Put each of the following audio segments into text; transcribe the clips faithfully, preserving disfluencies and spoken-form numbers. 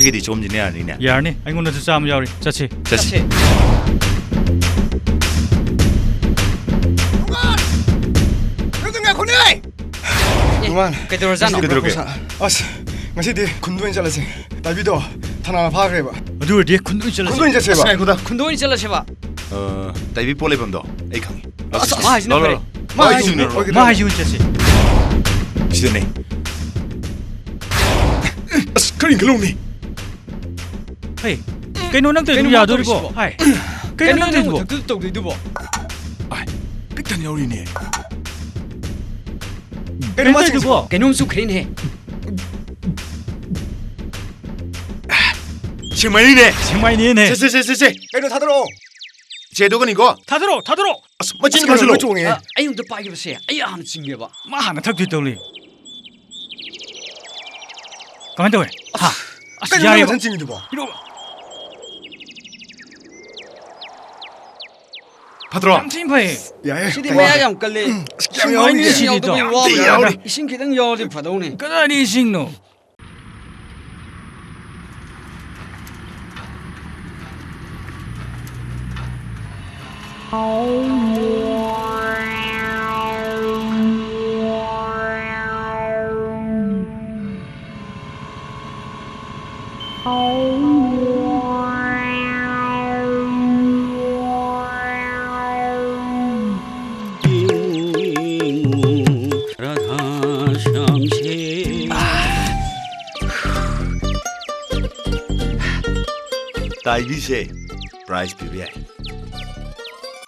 ꯀꯩꯗꯤ ꯆꯣꯝꯁꯤꯅ ꯌꯥꯔꯅꯤꯅꯦ? ꯌꯥꯔꯅꯤ, ꯑꯩꯉꯣꯟꯗꯁꯨ ꯆꯥꯝꯃ ꯌꯥꯎꯔꯤ꯫ ꯆꯠꯁꯤ꯫ ꯆꯠꯁꯤ꯫ ꯃꯃꯥꯡ꯫ ꯀꯩꯗꯧꯔꯖꯥꯠꯅꯣ? ꯀꯩꯗꯧꯔꯒꯦ? ꯑꯁ, ꯉꯁꯤꯗꯤ ꯈꯨꯟꯗ ꯑꯣꯏꯅ ꯆꯠꯂꯁꯦ꯫ ꯇꯥꯏꯕꯤꯗꯣ ꯊꯅꯥꯅ ꯐꯥꯈ꯭ꯔꯦꯕ꯫ ꯑꯗꯨ ꯑꯣꯏꯔꯗꯤ ꯈꯨꯟꯗ ꯑꯣꯏꯅ ꯆꯠꯂꯁꯤ꯫ ꯈꯨꯟꯗ ꯑꯣꯏꯅ ꯆꯠꯁꯦꯕ꯫ ꯑꯁ, ꯉꯥꯏꯈꯣꯗ꯫ ꯈꯨꯟꯗ ꯑꯣꯏꯅ ꯆꯠꯂꯁꯦꯕ꯫ ꯑ, ꯇꯥꯏꯕꯤ ꯄꯣꯠ ꯂꯩꯐꯝꯗꯣ ꯑꯩ ꯈꯪꯉꯤ꯫ ꯑꯁ, ꯑꯁ, ꯃꯥ ꯍꯥꯏꯁꯤꯅ ꯂꯥꯎ, ꯂꯥꯎ, ꯐꯔꯦ꯫ ꯂꯥꯎ꯫ ꯃꯥ ꯃꯥ ꯍꯥꯏꯁꯤꯅ ꯍꯥꯏꯁꯤꯅ ꯐꯔꯦ꯫ ꯐꯔꯦ꯫ ꯃꯥ ꯍꯥꯏꯁꯤꯅ ꯆꯠꯁꯤ꯫ ꯁꯤꯗꯅꯦ꯫ ꯑꯁ, ꯈꯔ ꯏꯟꯈꯠꯂꯧꯅꯦ꯫ ꯍꯦ, ꯀꯩꯅꯣ ꯅꯪ ꯇꯧꯔꯤꯗꯨꯕꯨ ꯀꯩꯅꯣ ꯃꯥ ꯌꯥꯗꯣꯔꯤꯕꯣ? ꯇꯧꯔꯤꯁꯤꯕꯣ? ꯍꯥꯏ, ꯀꯩꯅꯣ ꯀꯩꯅꯣ ꯅꯪ ꯅꯪ ꯇꯧꯔꯤꯗꯨꯕꯣ? ꯃꯊꯛꯇ ꯇꯧꯗꯣꯏꯗꯨꯕꯣ? ꯑꯥꯏ, ꯄꯤꯛ ꯊꯟꯅ ꯌꯥꯎꯔꯤꯅꯦ꯫ ꯀꯩꯅꯣ ꯃꯥ ꯀꯩꯅꯣ ꯇꯧꯔꯤꯗꯨꯕꯣ? ꯀꯩꯅꯣꯝ ꯆꯨꯞꯈ꯭ꯔꯦꯅꯦꯍꯦ꯫ ꯁꯦꯛꯃꯥꯏꯅꯤꯅꯦ꯫ ꯁꯦꯛꯃꯥꯏꯅꯤꯅꯦ꯫ ꯁꯦ, ꯁꯦ, ꯁꯦ, ꯁꯦ, ꯁꯦ꯫ ꯀꯩꯅꯣ ꯊꯥꯗꯣꯔꯛꯑꯣ꯫ ꯆꯦ, ꯊꯥꯗꯣꯛꯀꯅꯤꯀꯣ? ꯊꯥꯗꯣꯔꯛꯑꯣ, ꯊꯥꯗꯣꯔꯛꯑꯣ꯫ ꯑꯁ, ꯃꯆꯤꯟ ꯑꯁ, ꯀꯩꯅꯣ ꯐꯥꯖꯤꯜꯂꯣ꯫ ꯂꯣꯏ ꯆꯣꯡꯉꯦ꯫ ꯑ, ꯑꯩ ꯑꯝꯇ ꯄꯥꯏꯒꯦꯕꯁꯦ, ꯑꯩ ꯍꯥꯟꯅ ꯆꯤꯡꯒꯦꯕ꯫ ꯃꯥ ꯍꯥꯟꯅ ꯊꯛꯇꯣꯏ ꯇꯧꯔꯤ꯫ ꯀꯃꯥꯏꯅ ꯇꯧꯋꯦ? ꯍꯥ? ꯑꯁ, ꯀꯩꯅꯣ ꯅꯪ ꯌꯥꯔꯦꯕ꯫ ꯃꯊꯟ ꯆꯤꯡꯉꯤꯗꯨꯕꯣ? ꯄꯤꯔꯛꯑꯣ꯫ ꯐꯠꯇ꯭ꯔꯣ? ꯌꯥꯝ ꯊꯤꯅ ꯐꯩ꯫ ꯌꯥꯏꯌꯦ꯫ ꯁꯤꯗꯤ ꯃꯌꯥ ꯌꯥꯝ ꯀꯜꯂꯦ꯫ ꯑꯁ, ꯌꯥꯝ ꯁꯨꯃꯥꯏꯅ ꯌꯥꯎꯔꯤꯅꯦ꯫ ꯁꯤꯗꯤ ꯌꯥꯎꯗꯕꯩ ꯌꯥꯝ ꯋꯥꯕ ꯊꯤ ꯌꯥꯎꯔꯤ꯫ ꯌꯥꯎꯔꯦ꯫ ꯏꯁꯤꯡ ꯈꯤꯇꯪ ꯌꯥꯎꯔꯗꯤ ꯐꯗꯧꯅꯦ꯫ ꯀꯗꯥꯏꯗꯒꯤ ꯏꯁꯤꯡꯅꯣ? ꯇꯥꯏꯕꯤꯁꯦ prize ꯄꯤꯕ ꯌꯥꯏ꯫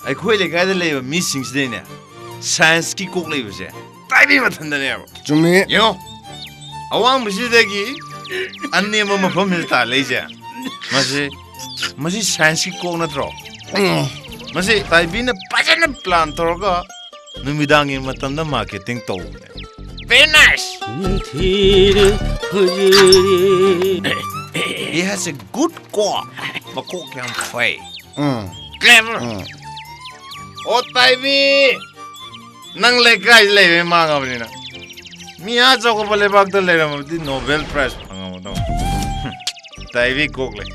ꯑꯩꯈꯣꯏ ꯂꯩꯀꯥꯏꯗ ꯂꯩꯕ ꯃꯤꯁꯤꯡꯁꯤꯗꯩꯅꯦ, science ꯀꯤ ꯀꯣꯛ ꯂꯩꯕꯁꯦ ꯇꯥꯏꯕꯤ ꯃꯊꯟꯗꯅꯦꯕ꯫ ꯆꯨꯝꯃꯤ꯫ ꯌꯦꯡꯉꯣ, ꯑꯋꯥꯡꯕꯁꯤꯗꯒꯤ ꯑꯅꯦꯝꯕ ꯃꯐꯝꯁꯤꯗ ꯇꯥ ꯂꯩꯁꯦ꯫ ꯃꯁꯤ, ꯃꯁꯤ science ꯀꯤ ꯀꯣꯛ ꯅꯠꯇ꯭ꯔꯣ? ꯎꯝ꯫ ꯃꯁꯤ ꯇꯥꯏꯕꯤꯅ ꯐꯖꯅ plan ꯇꯧꯔꯒ ꯅꯨꯃꯤꯗꯥꯡꯒꯤ ꯃꯇꯝꯗ marketing ꯇꯧꯕꯅꯦ꯫ Very nice! ꯊꯤꯔꯦ ꯐꯖꯔꯦ꯫ He has a good core. ꯃꯀꯣꯛ ꯌꯥꯝ ꯐꯩ꯫ ꯎꯝ꯫ Clever. ꯎꯝ꯫ ꯑꯣ ꯇꯥꯏꯕꯤ, ꯅꯪ ꯂꯩꯀꯥꯏꯗ ꯂꯩꯕꯩ ꯃꯥꯡꯉꯕꯅꯤꯅ꯫ ꯃꯤ ꯑꯥ ꯆꯥꯎꯈꯠꯄ ꯂꯩꯕꯥꯛꯇ ꯂꯩꯔꯝꯃꯕꯗꯤ Nobel Prize ꯐꯪꯉꯝꯒꯗꯧꯅꯤ꯫ ꯇꯥꯏꯕꯤ ꯀꯣꯛ ꯂꯩ꯫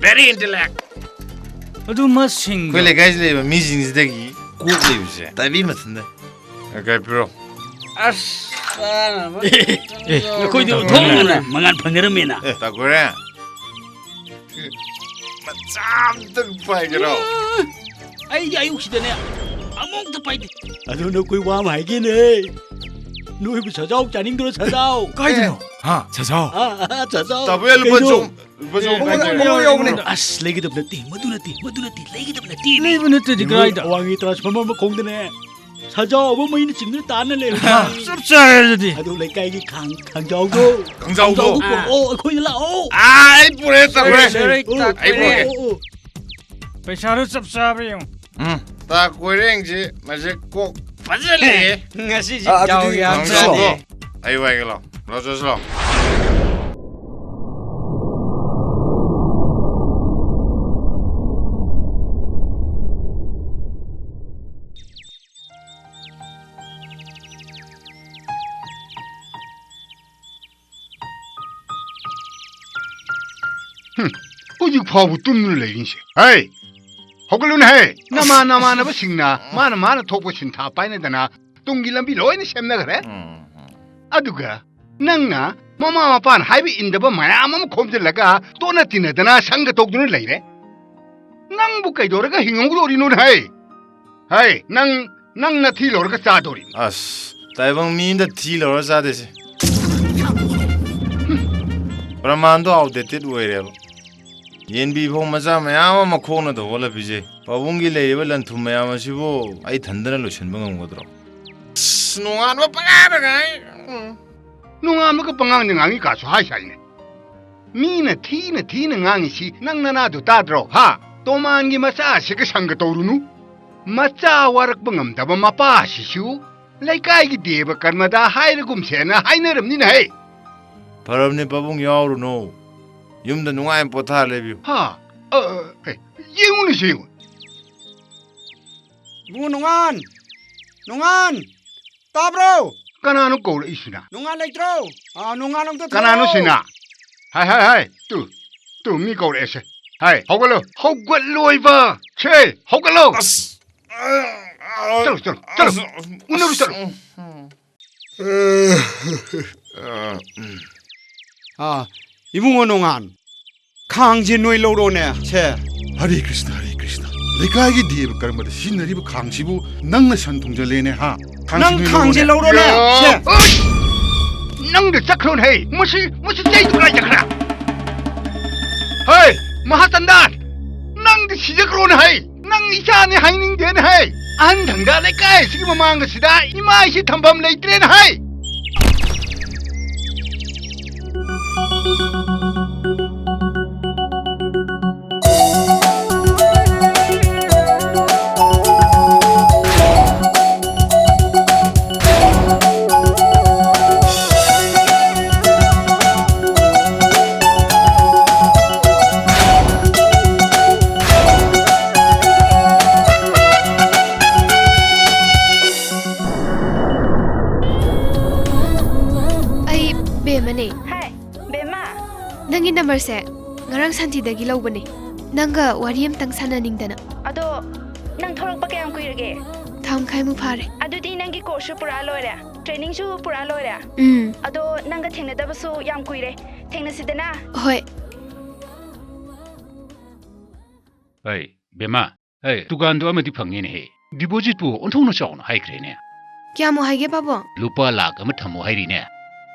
Very intellect꯫ ꯑꯗꯨ ꯃꯁꯤꯡꯗꯣ ꯑꯩꯈꯣꯏ ꯂꯩꯀꯥꯏꯁꯤ ꯂꯩꯕ ꯃꯤꯁꯤꯡꯁꯤꯗꯒꯤ ꯀꯣꯛ ꯂꯩꯕꯁꯦ ꯇꯥꯏꯕꯤ ꯃꯊꯟꯗ꯫ ꯀꯥꯏ ꯄꯤꯔꯣ꯫ ꯑꯁ, ꯆꯥꯅꯕ꯫ ꯑꯦ, ꯑꯦ, ꯅꯈꯣꯏꯗꯤ ꯇꯧꯔꯦ꯫ ꯑꯣꯟꯊꯣꯛꯅ ꯃꯉꯥꯜ ꯐꯪꯅꯔꯝꯃꯦꯅ꯫ ꯑꯦ, ꯇꯥꯀꯨꯔꯦ꯫ ꯃꯆꯥ ꯑꯝꯇꯪ ꯄꯥꯏꯒꯦꯔꯣ? ꯑꯩꯗꯤ ꯑꯌꯨꯛꯁꯤꯗꯅꯦ ꯑꯃꯨꯛꯇ ꯄꯥꯏꯗꯦ꯫ ꯑꯗꯨ ꯅꯈꯣꯏ ꯋꯥ ꯑꯃ ꯍꯥꯏꯒꯦꯅꯦ꯫ ꯅꯣꯏꯕꯨ ꯁꯖꯥꯎ ꯆꯥꯅꯤꯡꯗ꯭ꯔꯣ, ꯁꯖꯥꯎ? ꯀꯥꯏꯗꯅꯣ? ꯍꯥ? ꯁꯖꯥꯎ? ꯑꯥ, ꯑꯥ, ꯁꯖꯥꯎ꯫ ꯇꯥꯕꯨ, ꯂꯨꯄꯥ ꯀꯩꯅꯣ? ꯆꯍꯨꯝ, ꯂꯨꯄꯥ ꯆꯍꯨꯝ ꯑꯦ, ꯄꯥꯏꯒꯦ꯫ ꯑꯃꯨꯛ ꯌꯥꯎꯕꯅꯦ꯫ ꯑꯁ, ꯂꯩꯒꯗꯕ ꯅꯠꯇꯦ, ꯃꯗꯨ ꯅꯠꯇꯦ, ꯃꯗꯨ ꯅꯠꯇꯦ, ꯂꯩꯒꯗꯕ ꯅꯠꯇꯦ꯫ ꯂꯩꯕ ꯅꯠꯇ꯭ꯔꯗꯤ ꯀꯗꯥꯏꯗ? ꯑꯋꯥꯡꯒꯤ transformer ꯃꯈꯣꯡꯗꯅꯦ ꯁꯖꯥꯎ ꯑꯃ ꯃꯩꯅ ꯆꯤꯡꯗꯨꯅ ꯇꯥꯟꯅ ꯂꯩꯔꯦ꯫ ꯍꯥ, ꯆꯞ ꯆꯥꯔꯦ ꯑꯗꯨꯗꯤ꯫ ꯑꯗꯨ ꯂꯩꯀꯥꯏꯒꯤ ꯈꯥꯡ-, ꯈꯥꯡꯖꯥꯎꯗꯣ꯫ ꯈꯥꯡꯖꯥꯎꯗꯣ? ꯈꯥꯡꯖꯥꯎꯗꯣ ꯄꯨꯔꯛꯑꯣ, ꯑꯩꯈꯣꯏꯗ ꯂꯥꯛꯑꯣ꯫ ꯑꯥ, ꯑꯩ ꯄꯨꯔꯦ, ꯇꯧꯔꯦ꯫ ꯁꯣꯔꯤ, ꯁꯣꯔꯤ, ꯑꯣ, ꯇꯥꯛꯄꯤꯔꯦ꯫ ꯑꯣ, ꯑꯣ, ꯑꯣ꯫ ꯄꯩꯁꯥꯗꯣ ꯆꯞ ꯆꯥꯕ꯭ꯔꯥ ꯌꯦꯡꯉꯣ꯫ ꯎꯝ, ꯇꯥ ꯀꯣꯏꯔꯦꯡꯁꯦ ꯃꯁꯦ ꯀꯣꯛ ꯐꯖꯅ ꯂꯩꯌꯦ꯫ ꯉꯁꯤꯁꯦ ꯑꯥ, ꯑꯗꯨꯗꯤ ꯗꯥꯎ ꯌꯥꯝ ꯈꯥꯡꯖꯥꯎꯗꯣ ꯆꯥꯗꯦ꯫ ꯑꯩ ꯋꯥꯏꯒꯦ ꯂꯥꯎ꯫ ꯂꯥꯎ, ꯆꯠꯁꯤ ꯂꯥꯎ꯫ ꯍꯨꯝ, ꯍꯧꯖꯤꯛ ꯐꯥꯎꯕ ꯇꯨꯝꯗꯨꯅ ꯂꯩꯔꯤꯁꯦ꯫ ꯍꯩ! ꯍꯧꯒꯠꯂꯨꯅꯦ ꯍꯦ! ꯅꯃꯥꯟ ꯅꯃꯥꯟꯅꯕꯁꯤꯡꯅ ꯃꯥꯅ ꯃꯥꯅ ꯊꯣꯛꯄ ꯁꯤꯟꯊꯥ ꯄꯥꯏꯅꯗꯅ ꯇꯨꯡꯒꯤ ꯂꯝꯕꯤ ꯂꯣꯏꯅ ꯁꯦꯝꯅꯈ꯭ꯔꯦ꯫ ꯎꯝ, ꯎꯝ꯫ ꯑꯗꯨꯒ ꯅꯪꯅ ꯃꯃꯥ ꯃꯄꯥꯅ ꯍꯥꯏꯕ ꯏꯟꯗꯕ ꯃꯌꯥꯝ ꯑꯃ ꯈꯣꯝꯖꯤꯜꯂꯒ ꯇꯣꯠꯅ ꯇꯤꯟꯅꯗꯅ ꯁꯪꯒ ꯇꯧꯗꯨꯅ ꯂꯩꯔꯦ꯫ ꯅꯪꯕꯨ ꯀꯩꯗꯧꯔꯒ ꯍꯤꯡꯍꯧꯗꯣꯔꯤꯅꯣꯅꯦ ꯍꯦ? ꯍꯩ, ꯅꯪ, ꯅꯪ ꯅꯊꯤ ꯂꯧꯔꯒ ꯆꯥꯗꯣꯔꯤ꯫ ꯑꯁ, ꯇꯥꯏꯕꯪ ꯃꯤ ꯑꯝꯗ ꯊꯤ ꯂꯧꯔ ꯆꯥꯗꯦꯁꯦ꯫ ꯄ꯭ꯔꯃꯥꯟꯗꯣ outdated ꯑꯣꯏꯔꯦꯕ꯫ ꯌꯦꯟꯕꯤ ꯐꯧ ꯃꯆꯥ ꯃꯌꯥꯝ ꯑꯃ ꯈꯣꯡꯅ ꯇꯧꯍꯜꯂ ꯄꯤꯖꯩ꯫ ꯄꯥꯕꯨꯡꯒꯤ ꯂꯩꯔꯤꯕ ꯂꯟ ꯊꯨꯝ ꯃꯌꯥꯝ ꯑꯁꯤꯕꯨ ꯑꯩ ꯊꯟꯗꯅ ꯂꯣꯏꯁꯤꯟꯕ ꯉꯝꯒꯗ꯭ꯔꯣ? ꯑꯁ, ꯅꯣꯡꯉꯥꯟꯕ ꯄꯉꯥꯡꯗ ꯉꯥꯡꯉꯤ꯫ ꯎꯝ꯫ ꯅꯣꯡꯉꯥꯟꯕꯒ ꯄꯉꯥꯡꯗ ꯉꯥꯡꯉꯤ ꯀꯥꯁꯨ ꯍꯥꯏ ꯁꯥꯏꯅꯦ꯫ ꯃꯤꯅ ꯊꯤꯅ ꯊꯤꯅ ꯉꯥꯡꯉꯤꯁꯤ ꯅꯪ ꯅꯅꯥꯗꯨ ꯇꯥꯗ꯭ꯔꯣ? ꯍꯥ? ꯇꯣꯃꯥꯟꯒꯤ ꯃꯆꯥꯁꯤꯒ ꯁꯪꯒ ꯇꯧꯔꯨꯅꯨ꯫ ꯃꯆꯥ ꯋꯥꯔꯛꯄ ꯉꯝꯗꯕ ꯃꯄꯥꯁꯤꯁꯨ ꯂꯩꯀꯥꯏꯒꯤ ꯗꯦꯕ ꯀꯔꯃꯗ ꯍꯥꯏꯔꯒꯨꯝꯁꯦꯅ ꯍꯥꯏꯅꯔꯝꯅꯤꯅ ꯍꯦ꯫ ꯐꯔꯕꯅꯤ ꯄꯥꯕꯨꯡ, ꯌꯥꯎꯔꯨꯅꯨ꯫ ꯌꯨꯝꯗ ꯅꯨꯡꯉꯥꯏꯅ ꯄꯣꯊꯥ ꯂꯩꯕꯤꯌꯨ꯫ ꯍꯥ? ꯑ, ꯑ, ꯑꯦ, ꯌꯦꯡꯉꯨꯅꯦ ꯁꯤ ꯌꯦꯡꯉꯨ꯫ ꯏꯕꯨꯡꯉꯣ ꯅꯣꯡꯉꯥꯟ! ꯅꯣꯡꯉꯥꯟ! ꯇꯥꯕ꯭ꯔꯣ? ꯀꯅꯥꯅꯣ ꯀꯧꯔꯛꯏꯁꯤꯅ? ꯅꯣꯡꯉꯥꯟ ꯂꯩꯇ꯭ꯔꯣ? ꯑꯥ, ꯅꯣꯡꯉꯥꯟ ꯑꯝꯇ ꯀꯅꯥꯅꯣ ꯊꯣꯛꯂꯛꯑꯣ꯫ ꯁꯤꯅ? ꯍꯥꯏ, ꯍꯥꯏ, ꯍꯥꯏ, ꯇꯨ, ꯇꯨ, ꯃꯤ ꯀꯧꯔꯛꯑꯦꯁꯦ꯫ ꯍꯥꯏ, ꯍꯧꯒꯠꯂꯣ꯫ ꯍꯧꯒꯠꯂꯣꯏꯕ꯫ ꯁꯦ, ꯍꯧꯒꯠꯂꯣ꯫ ꯑꯁ, ꯑ, ꯑ, ꯆꯠꯂꯣ, ꯆꯠꯂꯣ, ꯆꯠꯂꯣ꯫ ꯑꯁ, ꯎꯅꯔꯨ ꯆꯠꯂꯣ꯫ ꯑ, ꯎꯝ꯫ ꯑꯥ, ꯏꯕꯨꯡꯉꯣ ꯅꯣꯡꯉꯥꯟ, ꯈꯥꯡꯁꯦ ꯅꯣꯏ ꯂꯧꯔꯣꯅꯦ, ꯁꯦ꯫ ꯍꯔꯦ ꯀ꯭ꯔꯤꯁꯅ, ꯍꯔꯦ ꯀ꯭ꯔꯤꯁꯅ꯫ ꯂꯩꯀꯥꯏꯒꯤ ꯗꯦꯕ ꯀꯔꯃꯗ ꯁꯤꯖꯤꯟꯅꯔꯤꯕ ꯈꯥꯡꯁꯤꯕꯨ ꯅꯪꯅ ꯁꯟ ꯊꯣꯡꯖꯜꯂꯦꯅꯦ, ꯍꯥ? ꯈꯥꯡꯁꯤ ꯅꯪ ꯅꯣꯏ ꯈꯥꯡꯁꯦ ꯂꯧꯔꯣꯅꯦ꯫ ꯂꯧꯔꯣꯅꯦ, ꯁꯦ꯫ ꯑꯣꯏ! ꯅꯪꯗ ꯆꯠꯈ꯭ꯔꯣꯅꯦ ꯍꯩ꯫ ꯃꯁꯤ, ꯃꯁꯤ ꯆꯩꯗꯨ ꯀꯗꯥꯏ ꯆꯠꯈ꯭ꯔꯦ? ꯍꯩ, ꯃꯍꯥꯆꯟꯗꯥꯟ! ꯅꯪꯗꯤ ꯁꯤꯖꯈ꯭ꯔꯣꯅꯦ ꯍꯩ꯫ ꯅꯪ ꯏꯆꯥꯅꯤ ꯍꯥꯏꯅꯤꯡꯗꯦꯅꯦ ꯍꯩ꯫ ꯑꯍꯟ ꯊꯪꯗ ꯂꯩꯀꯥꯏ ꯑꯁꯤꯒꯤ ꯃꯃꯥꯡ ꯑꯁꯤꯗ ꯏꯃꯥ ꯏꯁꯤ ꯊꯝꯐꯝ ꯂꯩꯇ꯭ꯔꯦꯅꯦ ꯍꯩ꯫ ꯑꯩ ꯕꯦꯝꯃꯅꯦ꯫ ꯍꯥꯏ, ꯕꯦꯝꯃ꯫ ꯅꯪꯒꯤ ꯅꯝꯕꯔꯁꯦ ꯉꯔꯥꯡ ꯁꯥꯟꯇꯤꯗꯒꯤ ꯂꯧꯕꯅꯦ꯫ ꯅꯪꯒ ꯋꯥꯔꯤ ꯑꯝꯇꯪ ꯁꯥꯟꯅꯅꯤꯡꯗꯅ꯫ ꯑꯗꯣ, ꯅꯪ ꯊꯣꯛꯂꯛꯄ ꯀꯌꯥꯝ ꯀꯨꯏꯔꯒꯦ? ꯊꯥ ꯃꯈꯥꯏꯃꯨꯛ ꯐꯥꯔꯦ꯫ ꯑꯗꯨꯗꯤ ꯅꯪꯒꯤ ꯀꯣꯔꯁꯁꯨ ꯄꯨꯔꯥ ꯂꯣꯏꯔꯦ, ꯇ꯭ꯔꯦꯅꯤꯡꯁꯨ ꯄꯨꯔꯥ ꯂꯣꯏꯔꯦ꯫ ꯎꯝ꯫ ꯑꯗꯣ, ꯅꯪꯒ ꯊꯦꯡꯅꯗꯕꯁꯨ ꯌꯥꯝ ꯀꯨꯏꯔꯦ꯫ ꯊꯦꯡꯅꯁꯤꯗꯅ꯫ ꯍꯣꯏ꯫ ꯑꯩ, ꯕꯦꯝꯃ, ꯑꯦ, ꯗꯨꯀꯥꯟꯗꯣ ꯑꯃꯗꯤ ꯐꯪꯉꯦꯅꯦꯍꯦ꯫ ꯗꯤꯄꯣꯖꯤꯠꯄꯨ ꯑꯣꯟꯊꯣꯛꯅ ꯆꯥꯎꯅ ꯍꯥꯏꯈ꯭ꯔꯦꯅꯦ꯫ ꯀꯌꯥꯃꯨꯛ ꯍꯥꯏꯒꯦ, ꯄꯥꯕꯨꯡ? ꯂꯨꯄꯥ ꯂꯥꯛ ꯑꯃ ꯊꯝꯃꯣ ꯍꯥꯏꯔꯤꯅꯦ꯫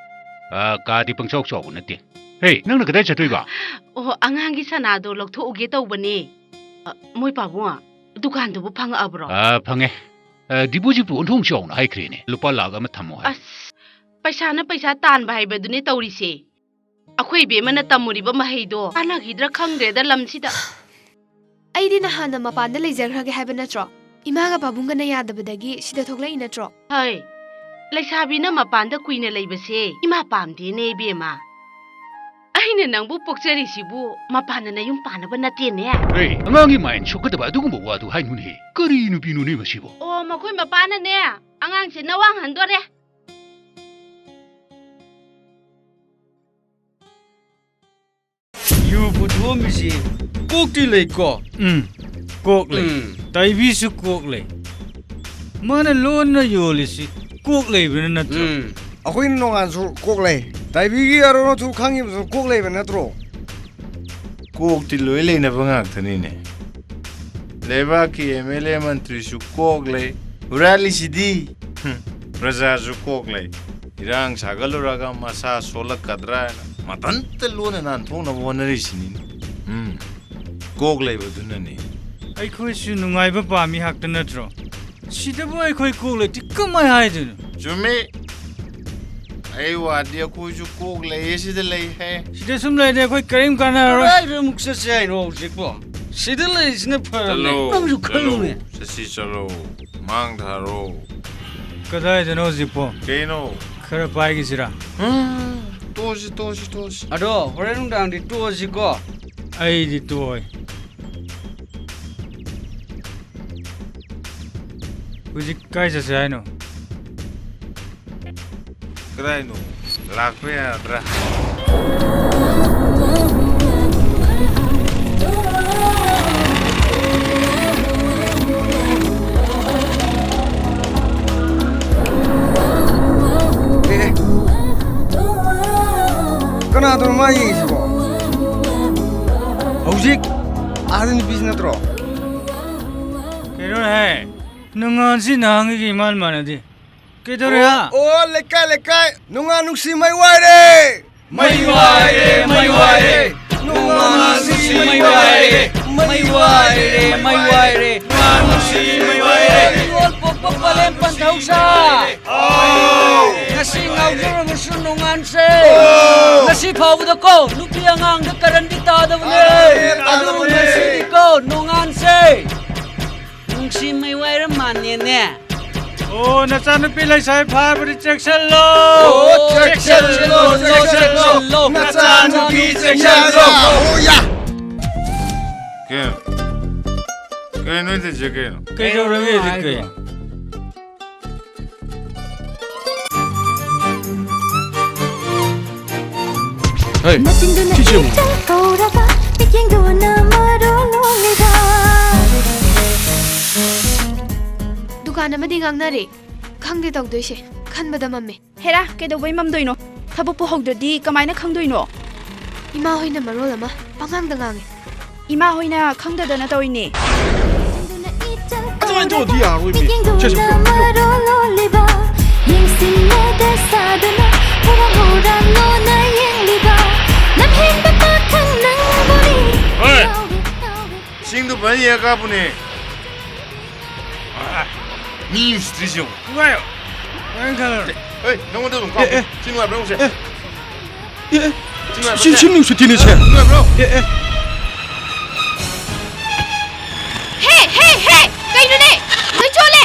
ꯑ, ꯀꯥꯗꯤ ꯄꯪꯆꯥꯎ ꯆꯥꯎꯕ ꯅꯠꯇꯦ꯫ ꯍꯦ, ꯅꯪꯅ ꯀꯗꯥꯏ ꯆꯠꯇꯣꯏꯕ? ꯑꯣ, ꯑꯉꯥꯡꯒꯤ ꯁꯅꯥꯗꯣ ꯂꯧꯊꯣꯛꯎꯒꯦ ꯇꯧꯕꯅꯦ꯫ ꯑ, ꯃꯣꯏ ꯄꯥꯕꯨꯡ, ꯗꯨꯀꯥꯟꯗꯨꯕꯨ ꯐꯪꯉꯛꯑꯕ꯭ꯔꯣ? ꯑ, ꯐꯪꯉꯦ꯫ ꯑ, ꯗꯤꯄꯣꯖꯤꯠꯄꯨ ꯑꯣꯟꯊꯣꯛꯅ ꯆꯥꯎꯅ ꯍꯥꯏꯈ꯭ꯔꯦꯅꯦ꯫ ꯂꯨꯄꯥ ꯂꯥꯛ ꯑꯃ ꯊꯝꯃꯣ ꯍꯥꯏ꯫ ꯑꯁ, ꯄꯩꯁꯥꯅ ꯄꯩꯁꯥ ꯇꯥꯟꯕ ꯍꯥꯏꯕꯗꯨꯅꯦ ꯇꯧꯔꯤꯁꯦ꯫ ꯑꯩꯈꯣꯏ ꯏꯕꯦꯝꯃꯅ ꯇꯝꯃꯨꯔꯤꯕ ꯃꯍꯩꯗꯣ ꯀꯥꯟꯅꯈꯤꯗ꯭ꯔꯥ ꯈꯪꯗ꯭ꯔꯦꯗ ꯂꯝꯁꯤꯗ꯫ ꯑꯩꯗꯤ ꯅꯍꯥꯟꯅ ꯃꯄꯥꯟꯗ ꯂꯩꯖꯈ꯭ꯔꯒꯦ ꯍꯥꯏꯕ ꯅꯠꯇ꯭ꯔꯣ? ꯏꯃꯥꯒ ꯄꯥꯕꯨꯡꯒꯅ ꯌꯥꯗꯕꯗꯒꯤ ꯁꯤꯗ ꯊꯣꯛꯂꯛꯏ ꯅꯠꯇ꯭ꯔꯣ? ꯍꯩ, ꯂꯩꯁꯥꯕꯤꯅ ꯃꯄꯥꯟꯗ ꯀꯨꯏꯅ ꯂꯩꯕꯁꯦ ꯏꯃꯥ ꯄꯥꯝꯗꯦꯅꯦ ꯏꯕꯦꯝꯃ꯫ ꯑꯩꯅ ꯅꯪꯕꯨ ꯄꯣꯛꯆꯔꯤꯁꯤꯕꯨ ꯃꯄꯥꯟꯗ ꯅꯌꯨꯝ ꯄꯥꯟꯅꯕ ꯅꯠꯇꯦꯅꯦ꯫ ꯍꯦ, ꯑꯉꯥꯡꯒꯤ ꯃꯥꯏꯟ ꯁꯣꯛꯀꯗꯕ ꯑꯗꯨꯒꯨꯝꯕ ꯋꯥꯗꯨ ꯍꯥꯏꯅꯨꯅꯦ꯫ ꯀꯔꯤ ꯅꯨꯄꯤꯅꯣꯅꯦ ꯃꯁꯤꯕꯣ? ꯑꯣ, ꯃꯈꯣꯏ ꯃꯄꯥꯅꯅꯦ ꯑꯉꯥꯡꯁꯦ ꯅꯋꯥꯡ ꯍꯟꯗꯣꯔꯦ꯫ ꯂꯣꯟꯕꯤꯁꯤ ꯀꯣꯛꯇꯤ ꯂꯩꯀꯣ? ꯎꯝ, ꯀꯣꯛ ꯂꯩ꯫ ꯎꯝ꯫ ꯇꯥꯏꯕꯤꯁꯨ ꯀꯣꯛ ꯂꯩ꯫ ꯃꯥꯅ ꯂꯣꯟꯅ ꯌꯣꯜꯂꯤꯁꯤ ꯀꯣꯛ ꯂꯩꯕꯅ ꯅꯠꯇ꯭ꯔꯣ? ꯎꯝ꯫ ꯑꯩꯈꯣꯏ ꯅꯣꯡꯉꯥꯟꯁꯨ ꯀꯣꯛ ꯂꯩ꯫ ꯇꯥꯏꯕꯤꯒꯤ ꯑꯔꯣꯟ ꯑꯊꯨꯞ ꯈꯪꯉꯤꯕꯁꯨ ꯀꯣꯛ ꯂꯩꯕ ꯅꯠꯇ꯭ꯔꯣ? ꯀꯣꯛꯇꯤ ꯂꯣꯏ ꯂꯩꯅꯕ ꯉꯥꯛꯇꯅꯤꯅꯦ꯫ ꯂꯩꯕꯥꯛꯀꯤ ꯑꯦꯝ ꯑꯦꯜ ꯑꯦ ꯃꯟꯇ꯭ꯔꯤꯁꯨ ꯀꯣꯛ ꯂꯩ꯫ ꯍꯨꯔꯥꯜꯂꯤꯁꯤꯗꯤ꯫ ꯍꯨꯝ, ꯄ꯭ꯔꯖꯥꯁꯨ ꯀꯣꯛ ꯂꯩ꯫ ꯏꯔꯥꯡ ꯁꯥꯒꯠꯂꯨꯔꯒ ꯃꯁꯥ ꯁꯣꯜꯂꯛꯀꯗ꯭ꯔꯥ ꯍꯥꯏꯅ ꯃꯊꯟꯇ ꯂꯣꯟꯅ ꯅꯥꯟꯊꯣꯛꯅꯕ ꯍꯣꯠꯅꯔꯤꯁꯤꯅꯤꯅꯦ꯫ ꯎꯝ, ꯀꯣꯛ ꯂꯩꯕꯗꯨꯅꯅꯤ꯫ ꯑꯩꯈꯣꯏꯁꯨ ꯅꯨꯡꯉꯥꯏꯕ ꯄꯥꯝꯃꯤ ꯉꯥꯛꯇ ꯅꯠꯇ꯭ꯔꯣ? ꯁꯤꯗꯕꯨ ꯑꯩꯈꯣꯏ ꯀꯣꯛ ꯂꯩꯇꯦ ꯀꯃꯥꯏ ꯍꯥꯏꯗꯣꯏꯅꯣ? ꯆꯨꯝꯃꯤ꯫ ꯑꯩ ꯋꯥꯗꯤ ꯑꯩꯈꯣꯏꯁꯨ ꯀꯣꯛ ꯂꯩꯌꯦ ꯁꯤꯗ ꯂꯩ ꯍꯦ꯫ ꯁꯤꯗ ꯁꯨꯝ ꯂꯩꯔꯗꯤ ꯑꯩꯈꯣꯏ ꯀꯔꯤꯝ ꯀꯥꯟꯅꯔꯔꯣꯏ꯫ ꯀꯗꯥꯏꯗ ꯑꯃꯨꯛ ꯆꯠꯁꯦ ꯍꯥꯏꯅꯣ ꯍꯧꯖꯤꯛꯄꯣ? ꯁꯤꯗ ꯂꯩꯔꯤꯁꯤꯅ ꯐꯔꯕꯅꯦ꯫ ꯆꯠꯂꯣ, ꯅꯪꯁꯨ ꯆꯠꯂꯣ, ꯈꯜꯂꯨꯅꯦ꯫ ꯆꯠꯁꯤ ꯆꯠꯂꯣ꯫ ꯃꯥꯡ ꯊꯥꯔꯣ꯫ ꯀꯗꯥꯏꯗꯅꯣ ꯍꯧꯖꯤꯛꯄꯣ? ꯀꯩꯅꯣ? ꯈꯔ ꯄꯥꯏꯈꯤꯁꯤꯔꯥ? ꯎꯝ, ꯇꯣꯛꯑꯁꯤ, ꯇꯣꯛꯑꯁꯤ, ꯇꯣꯛꯑꯁꯤ꯫ ꯑꯗꯣ ꯍꯣꯔꯦꯟ ꯅꯨꯡꯗꯥꯡꯗꯤ ꯇꯣꯛꯑꯁꯤꯀꯣ꯫ ꯑꯩꯗꯤ ꯇꯣꯛꯑꯣꯏ꯫ ꯍꯧꯖꯤꯛ ꯀꯥꯏ ꯆꯠꯁꯦ ꯍꯥꯏꯅꯣ? ꯀꯗꯥꯏꯅꯣ? ꯂꯥꯛꯄ ꯌꯥꯗ꯭ꯔꯥ? ꯑꯦ, ꯀꯅꯥꯗꯅꯣ ꯃꯥ ꯌꯦꯡꯉꯤꯁꯤꯕꯣ? ꯍꯧꯖꯤꯛ ꯑꯥꯗ ꯅꯨꯄꯤꯁꯤ ꯅꯠꯇ꯭ꯔꯣ? ꯀꯩꯅꯣꯅꯦꯍꯦ? ꯅꯣꯡꯉꯥꯟꯁꯤ ꯅꯍꯥꯟꯒꯩꯒ ꯏꯃꯥꯟ ꯃꯥꯟꯅꯗꯦ꯫ ꯀꯩꯗꯧꯔꯦ, ꯍꯥ? ꯑꯣ, ꯑꯣ, ꯂꯩꯀꯥꯏ, ꯂꯩꯀꯥꯏ, ꯅꯣꯡꯉꯥꯟ ꯅꯨꯡꯁꯤ ꯃꯩ ꯋꯥꯏꯔꯦ! ꯃꯩ ꯋꯥꯏꯔꯦ, ꯃꯩ ꯋꯥꯏꯔꯦ! ꯅꯣꯡꯉꯥꯟ ꯅꯨꯡꯁꯤ ꯃꯩ ꯋꯥꯏꯔꯦ! ꯃꯩ ꯋꯥꯏꯔꯦ, ꯃꯩ ꯋꯥꯏꯔꯦ! ꯅꯣꯡꯉꯥꯟ ꯅꯨꯡꯁꯤ ꯃꯩ ꯋꯥꯏꯔꯦ! ꯃꯤꯔꯣꯜ ꯄꯣꯛꯄ ꯄꯂꯦꯝ ꯄꯟꯊꯧꯁꯥ! ꯑꯥꯎ! ꯉꯁꯤ ꯉꯥꯎꯖꯔꯕꯁꯨ ꯅꯣꯡꯉꯥꯟꯁꯦ! ꯑꯥꯎ! ꯉꯁꯤ ꯐꯥꯎꯕꯗꯀꯣ ꯅꯨꯄꯤ ꯑꯉꯥꯡꯗ ꯀꯔꯟꯗꯤ ꯇꯥꯗꯕꯅꯦ! ꯇꯥꯗꯕꯅꯦ, ꯑꯗꯨ ꯇꯥꯗꯕꯅꯦ! ꯉꯁꯤꯗꯤꯀꯣ ꯅꯣꯡꯉꯥꯟꯁꯦ! ꯅꯨꯡꯁꯤ ꯃꯩ ꯋꯥꯏꯔ ꯃꯥꯟꯅꯦꯅꯦ꯫ ꯑꯣ, ꯅꯆꯥꯅꯨꯄꯤ ꯂꯩꯁꯥꯕꯤ ꯐꯥꯕꯗꯤ ꯆꯦꯛꯁꯤꯜꯂꯣ꯫ ꯑꯣ, ꯆꯦꯛꯁꯤꯜꯂꯣ, ꯆꯦꯛꯁꯤꯜꯂꯣ, ꯆꯦꯛꯁꯤꯜꯂꯣ꯫ ꯅꯆꯥꯅꯨꯄꯤ ꯆꯦꯛꯁꯤꯜꯂꯣ꯫ ꯑꯣ, ꯌꯥ꯫ ꯀꯩꯅꯣ? ꯀꯩꯅꯣ ꯇꯧꯔꯤꯁꯦ ꯀꯩꯅꯣ? ꯀꯩꯗꯧꯔꯒꯦ ꯍꯧꯖꯤꯛ ꯀꯩ? ꯍꯩ, ꯅꯆꯤꯟꯗꯨꯅ ꯁꯤꯁꯦ ꯑꯃꯨꯛ꯫ ꯏꯆꯜ ꯀꯧꯔꯒ ꯌꯦꯡꯗꯨꯅ ꯃꯔꯣꯜ ꯂꯣꯜꯂꯤꯕ꯫ ꯗꯨꯀꯥꯟ ꯑꯃꯗꯤ ꯉꯥꯡꯅꯔꯦ꯫ ꯈꯪꯗꯦ ꯇꯧꯗꯣꯏꯁꯦ꯫ ꯈꯟꯕꯗ ꯃꯝꯃꯦ꯫ ꯍꯦꯔꯥ, ꯀꯩꯗꯧꯕꯩ ꯃꯝꯗꯣꯏꯅꯣ? ꯊꯕꯛꯄꯨ ꯍꯧꯗ꯭ꯔꯗꯤ ꯀꯃꯥꯏꯅ ꯈꯪꯗꯣꯏꯅꯣ? ꯏꯃꯥ ꯍꯣꯏꯅ ꯃꯔꯣꯜ ꯑꯃ ꯄꯉꯥꯡꯗ ꯉꯥꯡꯉꯦ꯫ ꯏꯃꯥ ꯍꯣꯏꯅ ꯈꯪꯗꯗꯅ ꯇꯧꯔꯤꯅꯦ꯫ ꯑꯗꯨꯃꯥꯏꯅ ꯇꯧꯔꯗꯤ ꯌꯥꯔꯣꯏꯃꯤ꯫ ꯁꯦ, ꯁꯦ, ꯁꯦ, ꯁꯦ꯫ ꯃꯔꯣꯜ ꯂꯣꯜꯂꯤꯕ, ꯌꯦꯡꯁꯤꯟꯅꯗ ꯁꯥꯗꯨꯅ ꯍꯨꯔꯥꯟ ꯍꯨꯔꯥꯟ ꯂꯣꯟꯅ ꯌꯦꯡꯂꯤꯕ ꯂꯝꯍꯦꯟꯕ ꯄꯥꯈꯪ ꯅꯪꯕꯨꯅꯤ꯫ ꯍꯣꯏ꯫ ꯉꯥꯎꯔꯦ, ꯉꯥꯎꯔꯦ꯫ ꯆꯤꯡꯗꯨ ꯐꯖꯅ ꯌꯦꯡꯉ ꯀꯥꯞꯄꯨꯅꯦ꯫ ꯃꯤ ꯎꯁꯤꯠꯇ꯭ꯔꯤꯁꯤ ꯌꯦꯡꯉꯨ꯫ ꯉꯥꯏꯌꯣ꯫ ꯅꯪ ꯈꯜꯂꯣ꯫ ꯍꯦ, ꯅꯪꯉꯣꯟꯗ ꯑꯗꯨꯝ ꯀꯥꯞꯀꯦ꯫ ꯑꯦ, ꯑꯦ꯫ ꯁꯤ ꯅꯨꯡꯉꯥꯏꯕ꯭ꯔꯣ ꯌꯦꯡꯉꯨꯁꯦ꯫ ꯑꯦ, ꯑꯦ꯫ ꯁꯤ, ꯁꯤ ꯅꯨꯡꯁꯤꯠꯇꯤꯅꯦ ꯁꯦ꯫ ꯅꯨꯡꯉꯥꯏꯕ꯭ꯔꯣ? ꯑꯦ, ꯑꯦ꯫ ꯍꯦ, ꯍꯦ, ꯍꯦ! ꯀꯩꯅꯣꯅꯦ? ꯂꯣꯏ ꯆꯣꯠꯂꯦ!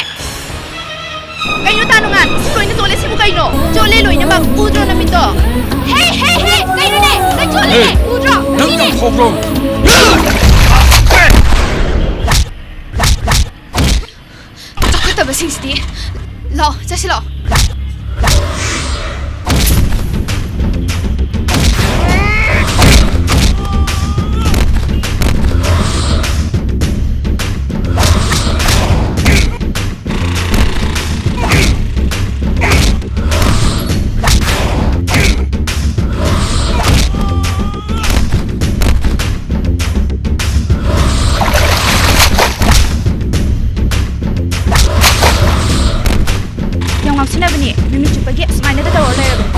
ꯀꯩꯅꯣ ꯇꯥ ꯅꯨꯡꯉꯥꯟ? ꯁꯤ ꯂꯣꯏꯅ ꯆꯣꯠꯂꯦ, ꯁꯤꯕꯨ ꯀꯩꯅꯣ? ꯆꯣꯠꯂꯦ ꯂꯣꯏꯅꯃꯛ, ꯎꯗ꯭ꯔꯣ ꯅꯃꯤꯠꯇꯣ? ꯍꯦ, ꯍꯦ, ꯍꯦ! ꯀꯩꯅꯣꯅꯦ? ꯂꯣꯏ ꯆꯣꯠꯂꯦ! ꯍꯦ! ꯎꯗ꯭ꯔꯣ? ꯅꯪ ꯌꯥꯝ ꯁꯤꯅꯦ! ꯁꯥꯎꯕ꯭ꯔꯣ? ꯆꯥꯎꯈꯠꯇꯕꯁꯤꯡꯁꯤꯗꯤ꯫ ꯂꯥꯛꯑꯣ, ꯆꯠꯁꯤ ꯂꯥꯛꯑꯣ꯫ ꯌꯥꯝ ꯉꯥꯎꯁꯤꯟꯅꯕꯅꯤ, ꯅꯨꯃꯤꯠ ꯆꯨꯞꯄꯒꯤ ꯑꯁꯨꯃꯥꯏꯅꯗ ꯇꯧꯔ ꯂꯩꯔꯕꯅꯤ꯫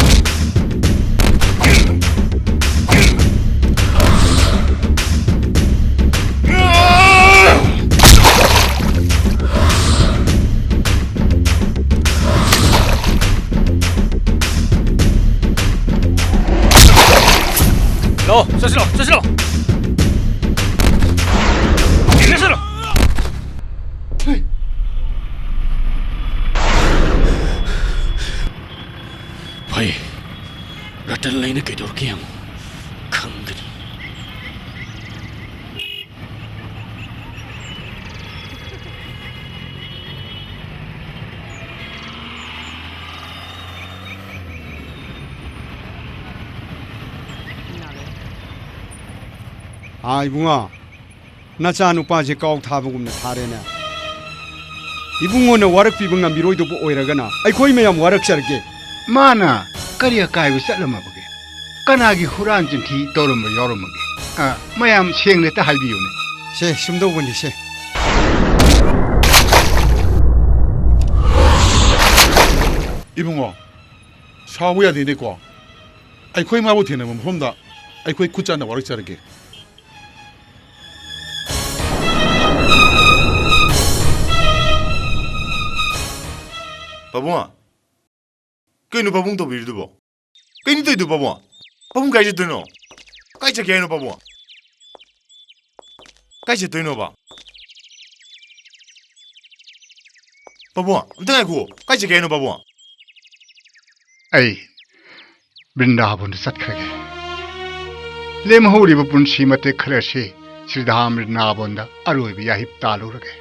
ꯂꯥꯛꯑꯣ, ꯆꯠꯁꯤꯂꯣ, ꯆꯠꯁꯤꯂꯣ꯫ ꯆꯠꯁꯤꯂꯣ꯫ ꯐꯩ, ꯔꯇꯟ ꯂꯩꯅ ꯀꯩꯗꯧꯔꯛꯀꯦ ꯌꯦꯡꯉꯨ, ꯈꯪꯒꯅꯤ꯫ ꯑꯥ, ꯏꯕꯨꯡꯉꯣ, ꯅꯆꯥꯅꯨꯄꯥꯁꯦ ꯀꯥꯎ ꯊꯥꯕꯒꯨꯝꯅ ꯊꯥꯔꯦꯅꯦ꯫ ꯏꯕꯨꯡꯉꯣꯅ ꯋꯥꯔꯛꯄꯤꯕ ꯉꯝꯕꯤꯔꯣꯏꯗꯧꯕ ꯑꯣꯏꯔꯒꯅ ꯑꯩꯈꯣꯏ ꯃꯌꯥꯝ ꯋꯥꯔꯛꯆꯔꯒꯦ꯫ ꯃꯥꯅ ꯀꯔꯤ ꯑꯀꯥꯏꯕ ꯆꯠꯂꯝꯃꯕꯒꯦ? ꯀꯅꯥꯒꯤ ꯍꯨꯔꯥꯟ ꯆꯤꯟꯊꯤ ꯇꯧꯔꯝꯕ ꯌꯥꯎꯔꯝꯃꯒꯦ? ꯑ, ꯃꯌꯥꯝ ꯁꯦꯡꯅ ꯍꯦꯛꯇ ꯍꯥꯏꯕꯤꯌꯨꯅꯦ꯫ ꯁꯦ, ꯁꯨꯝꯗꯧꯕꯅꯤ ꯁꯦ꯫ ꯏꯕꯨꯡꯉꯣ, ꯁꯥꯎꯕ ꯌꯥꯗꯦꯅꯦꯀꯣ꯫ ꯑꯩꯈꯣꯏ ꯃꯥꯕꯨ ꯊꯦꯡꯅꯕ ꯃꯐꯝꯗ ꯑꯩꯈꯣꯏ ꯈꯨꯠ ꯆꯥꯟꯅ ꯋꯥꯔꯛꯆꯔꯒꯦ꯫ ꯄꯥꯕꯨꯡ, ꯀꯩꯅꯣ ꯄꯥꯕꯨꯡ ꯇꯧꯕꯤꯔꯤꯗꯨꯕꯣ? ꯀꯩꯅꯣ ꯇꯧꯔꯤꯗꯨ ꯄꯥꯕꯨꯡ? ꯄꯥꯕꯨꯡ ꯀꯥꯏ ꯆꯠꯇꯣꯏꯅꯣ? ꯀꯥꯏ ꯆꯠꯀꯦ ꯍꯥꯏꯅꯣ ꯄꯥꯕꯨꯡ? ꯀꯥꯏ ꯆꯠꯇꯣꯏꯅꯣꯕ? ꯄꯥꯕꯨꯡ, ꯑꯝꯇ ꯉꯥꯏꯈꯣ꯫ ꯀꯥꯏ ꯆꯠꯀꯦ ꯍꯥꯏꯅꯣ ꯄꯥꯕꯨꯡ? ꯑꯩ ꯕ꯭ꯔꯤꯟꯗꯥꯕꯟꯗ ꯆꯠꯈ꯭ꯔꯒꯦ꯫ ꯂꯦꯝꯍꯧꯔꯤꯕ ꯄꯨꯟꯁꯤ ꯃꯇꯦꯛ ꯈꯔꯁꯤ ꯁ꯭ꯔꯤꯙꯥꯝ ꯕ꯭ꯔꯤꯟꯗꯥꯕꯟꯗ ꯑꯔꯣꯏꯕ ꯌꯥꯍꯤꯞ ꯇꯥꯜꯂꯨꯔꯒꯦ꯫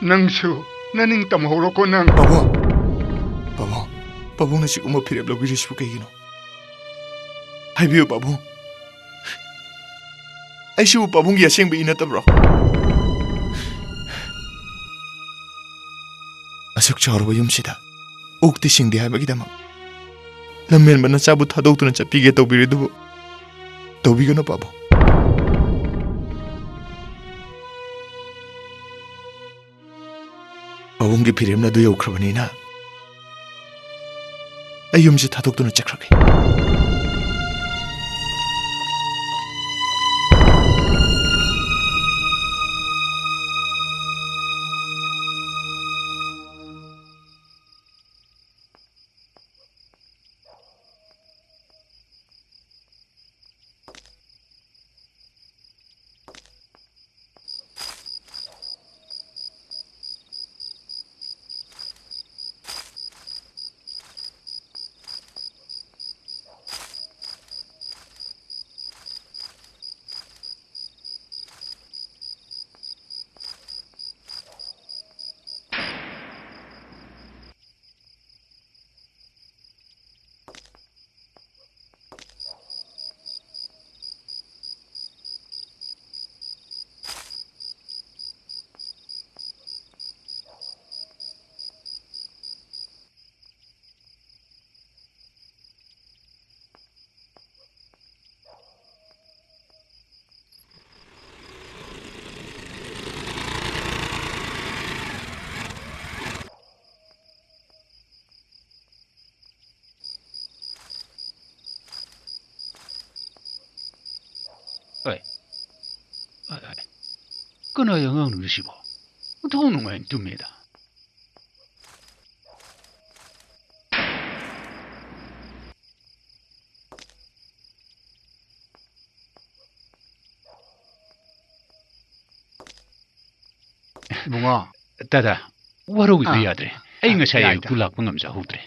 ꯅꯪꯁꯨ ꯅꯅꯤꯡ ꯇꯝꯍꯧꯔꯣꯀꯣ ꯅꯪ꯫ ꯄꯥꯕꯨꯡ, ꯄꯥꯕꯨꯡ, ꯄꯥꯕꯨꯡꯅ ꯁꯤꯒꯨꯝꯕ ꯐꯤꯔꯦꯞ ꯂꯧꯕꯤꯔꯤꯁꯤꯕꯨ ꯀꯩꯒꯤꯅꯣ? ꯍꯥꯏꯕꯤꯌꯨ ꯄꯥꯕꯨꯡ, ꯑꯩꯁꯤꯕꯨ ꯄꯥꯕꯨꯡꯒꯤ ꯑꯁꯦꯡꯕ ꯏ ꯅꯠꯇꯕ꯭ꯔꯣ? ꯑꯁꯨꯛ ꯆꯥꯎꯔꯕ ꯌꯨꯝꯁꯤꯗ ꯑꯣꯛꯇꯤ ꯁꯤꯡꯗꯦ ꯍꯥꯏꯕꯒꯤꯗꯃꯛ ꯂꯝꯍꯦꯟꯕ ꯅꯆꯥꯕꯨ ꯊꯥꯗꯣꯛꯇꯨꯅ ꯆꯠꯄꯤꯒꯦ ꯇꯧꯕꯤꯔꯤꯗꯨꯕꯨ ꯇꯧꯕꯤꯒꯅꯨ ꯄꯥꯕꯨꯡ꯫ ꯄꯥꯕꯨꯡꯒꯤ ꯐꯤꯔꯦꯞꯅ ꯑꯗꯨ ꯌꯧꯈ꯭ꯔꯕꯅꯤꯅ ꯑꯩ ꯌꯨꯝꯁꯤ ꯊꯥꯗꯣꯛꯇꯨꯅ ꯆꯠꯈ꯭ꯔꯒꯦ꯫ ꯀꯅꯥꯏ ꯑꯉꯥꯡꯅꯣꯗ ꯁꯤꯕꯣ? ꯃꯊꯣꯡ ꯅꯨꯡꯉꯥꯏꯅ ꯇꯨꯝꯃꯦꯗ꯫ ꯏꯕꯨꯡꯉꯣ꯫ ꯇꯥꯗ, ꯋꯥꯔꯧꯕꯤꯕ ꯑꯥ꯫ ꯌꯥꯗ꯭ꯔꯦ꯫ ꯑꯩ ꯑꯥ, ꯉꯁꯥꯏ ꯌꯥꯏꯗ꯫ ꯑꯌꯨꯛꯇꯨ ꯂꯥꯛꯄ ꯉꯝꯖꯍꯧꯗ꯭ꯔꯦ꯫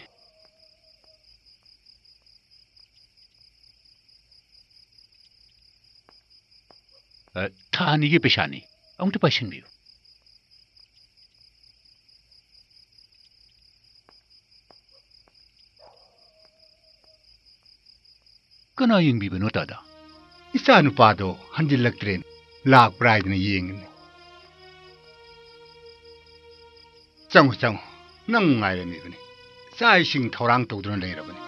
ꯑ, ꯊꯥ ꯑꯅꯤꯒꯤ ꯄꯩꯁꯥꯅꯤ꯫ ꯑꯃꯨꯛꯇ ꯄꯥꯏꯁꯤꯟꯕꯤꯌꯨ꯫ ꯀꯅꯥ ꯌꯦꯡꯕꯤꯕꯅꯣ, ꯇꯥꯗ? ꯏꯆꯥ ꯅꯨꯄꯥꯗꯣ ꯍꯟꯖꯤꯜꯂꯛꯇ꯭ꯔꯦꯅ ꯂꯥꯛꯄ꯭ꯔꯥ ꯍꯥꯏꯗꯅ ꯌꯦꯡꯉꯤꯅꯦ꯫ ꯆꯪꯉꯨ, ꯆꯪꯉꯨ꯫ ꯅꯪ ꯉꯥꯏꯔꯝꯃꯤꯕꯅꯤ꯫ ꯆꯥꯛ ꯏꯁꯤꯡ ꯊꯧꯔꯥꯡ ꯇꯧꯗꯨꯅ ꯂꯩꯔꯕꯅꯤ꯫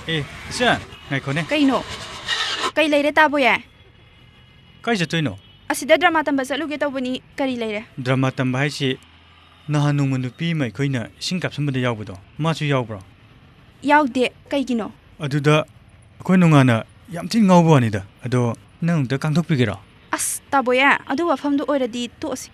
ꯑꯦ, ꯏꯆꯟ, ꯉꯥꯏꯈꯣꯅꯦ꯫ ꯀꯩꯅꯣ? ꯀꯩ ꯂꯩꯔꯦ, ꯇꯥꯕꯣꯌꯦ? ꯀꯥꯏ ꯆꯠꯇꯣꯏꯅꯣ? ꯑꯁꯤꯗ ꯗ꯭ꯔꯃꯥ ꯇꯝꯕ ꯆꯠꯂꯨꯒꯦ ꯇꯧꯕꯅꯤ꯫ ꯀꯔꯤ ꯂꯩꯔꯦ? ꯗ꯭ꯔꯃꯥ ꯇꯝꯕ ꯍꯥꯏꯁꯤ ꯅꯍꯥꯟ ꯅꯣꯡꯃ ꯅꯨꯄꯤ ꯑꯃ ꯑꯩꯈꯣꯏꯅ ꯏꯁꯤꯡ ꯀꯥꯞꯁꯟꯕꯗ ꯌꯥꯎꯕꯗꯣ, ꯃꯥꯁꯨ ꯌꯥꯎꯕ꯭ꯔꯣ? ꯌꯥꯎꯗꯦ꯫ ꯀꯩꯒꯤꯅꯣ? ꯑꯗꯨꯗ ꯑꯩꯈꯣꯏ ꯅꯨꯡꯉꯥꯟꯅ ꯌꯥꯝ ꯊꯤꯅ ꯉꯥꯎꯕ ꯋꯥꯅꯤꯗ꯫ ꯑꯗꯣ ꯅꯪ ꯑꯝꯇ ꯀꯥꯡꯊꯣꯛꯄꯤꯒꯦꯔꯣ? ꯑꯁ, ꯇꯥꯕꯣꯌꯦ, ꯑꯗꯨ ꯋꯥꯐꯝꯗꯨ ꯑꯣꯏꯔꯗꯤ ꯇꯣꯛꯑꯁꯤ꯫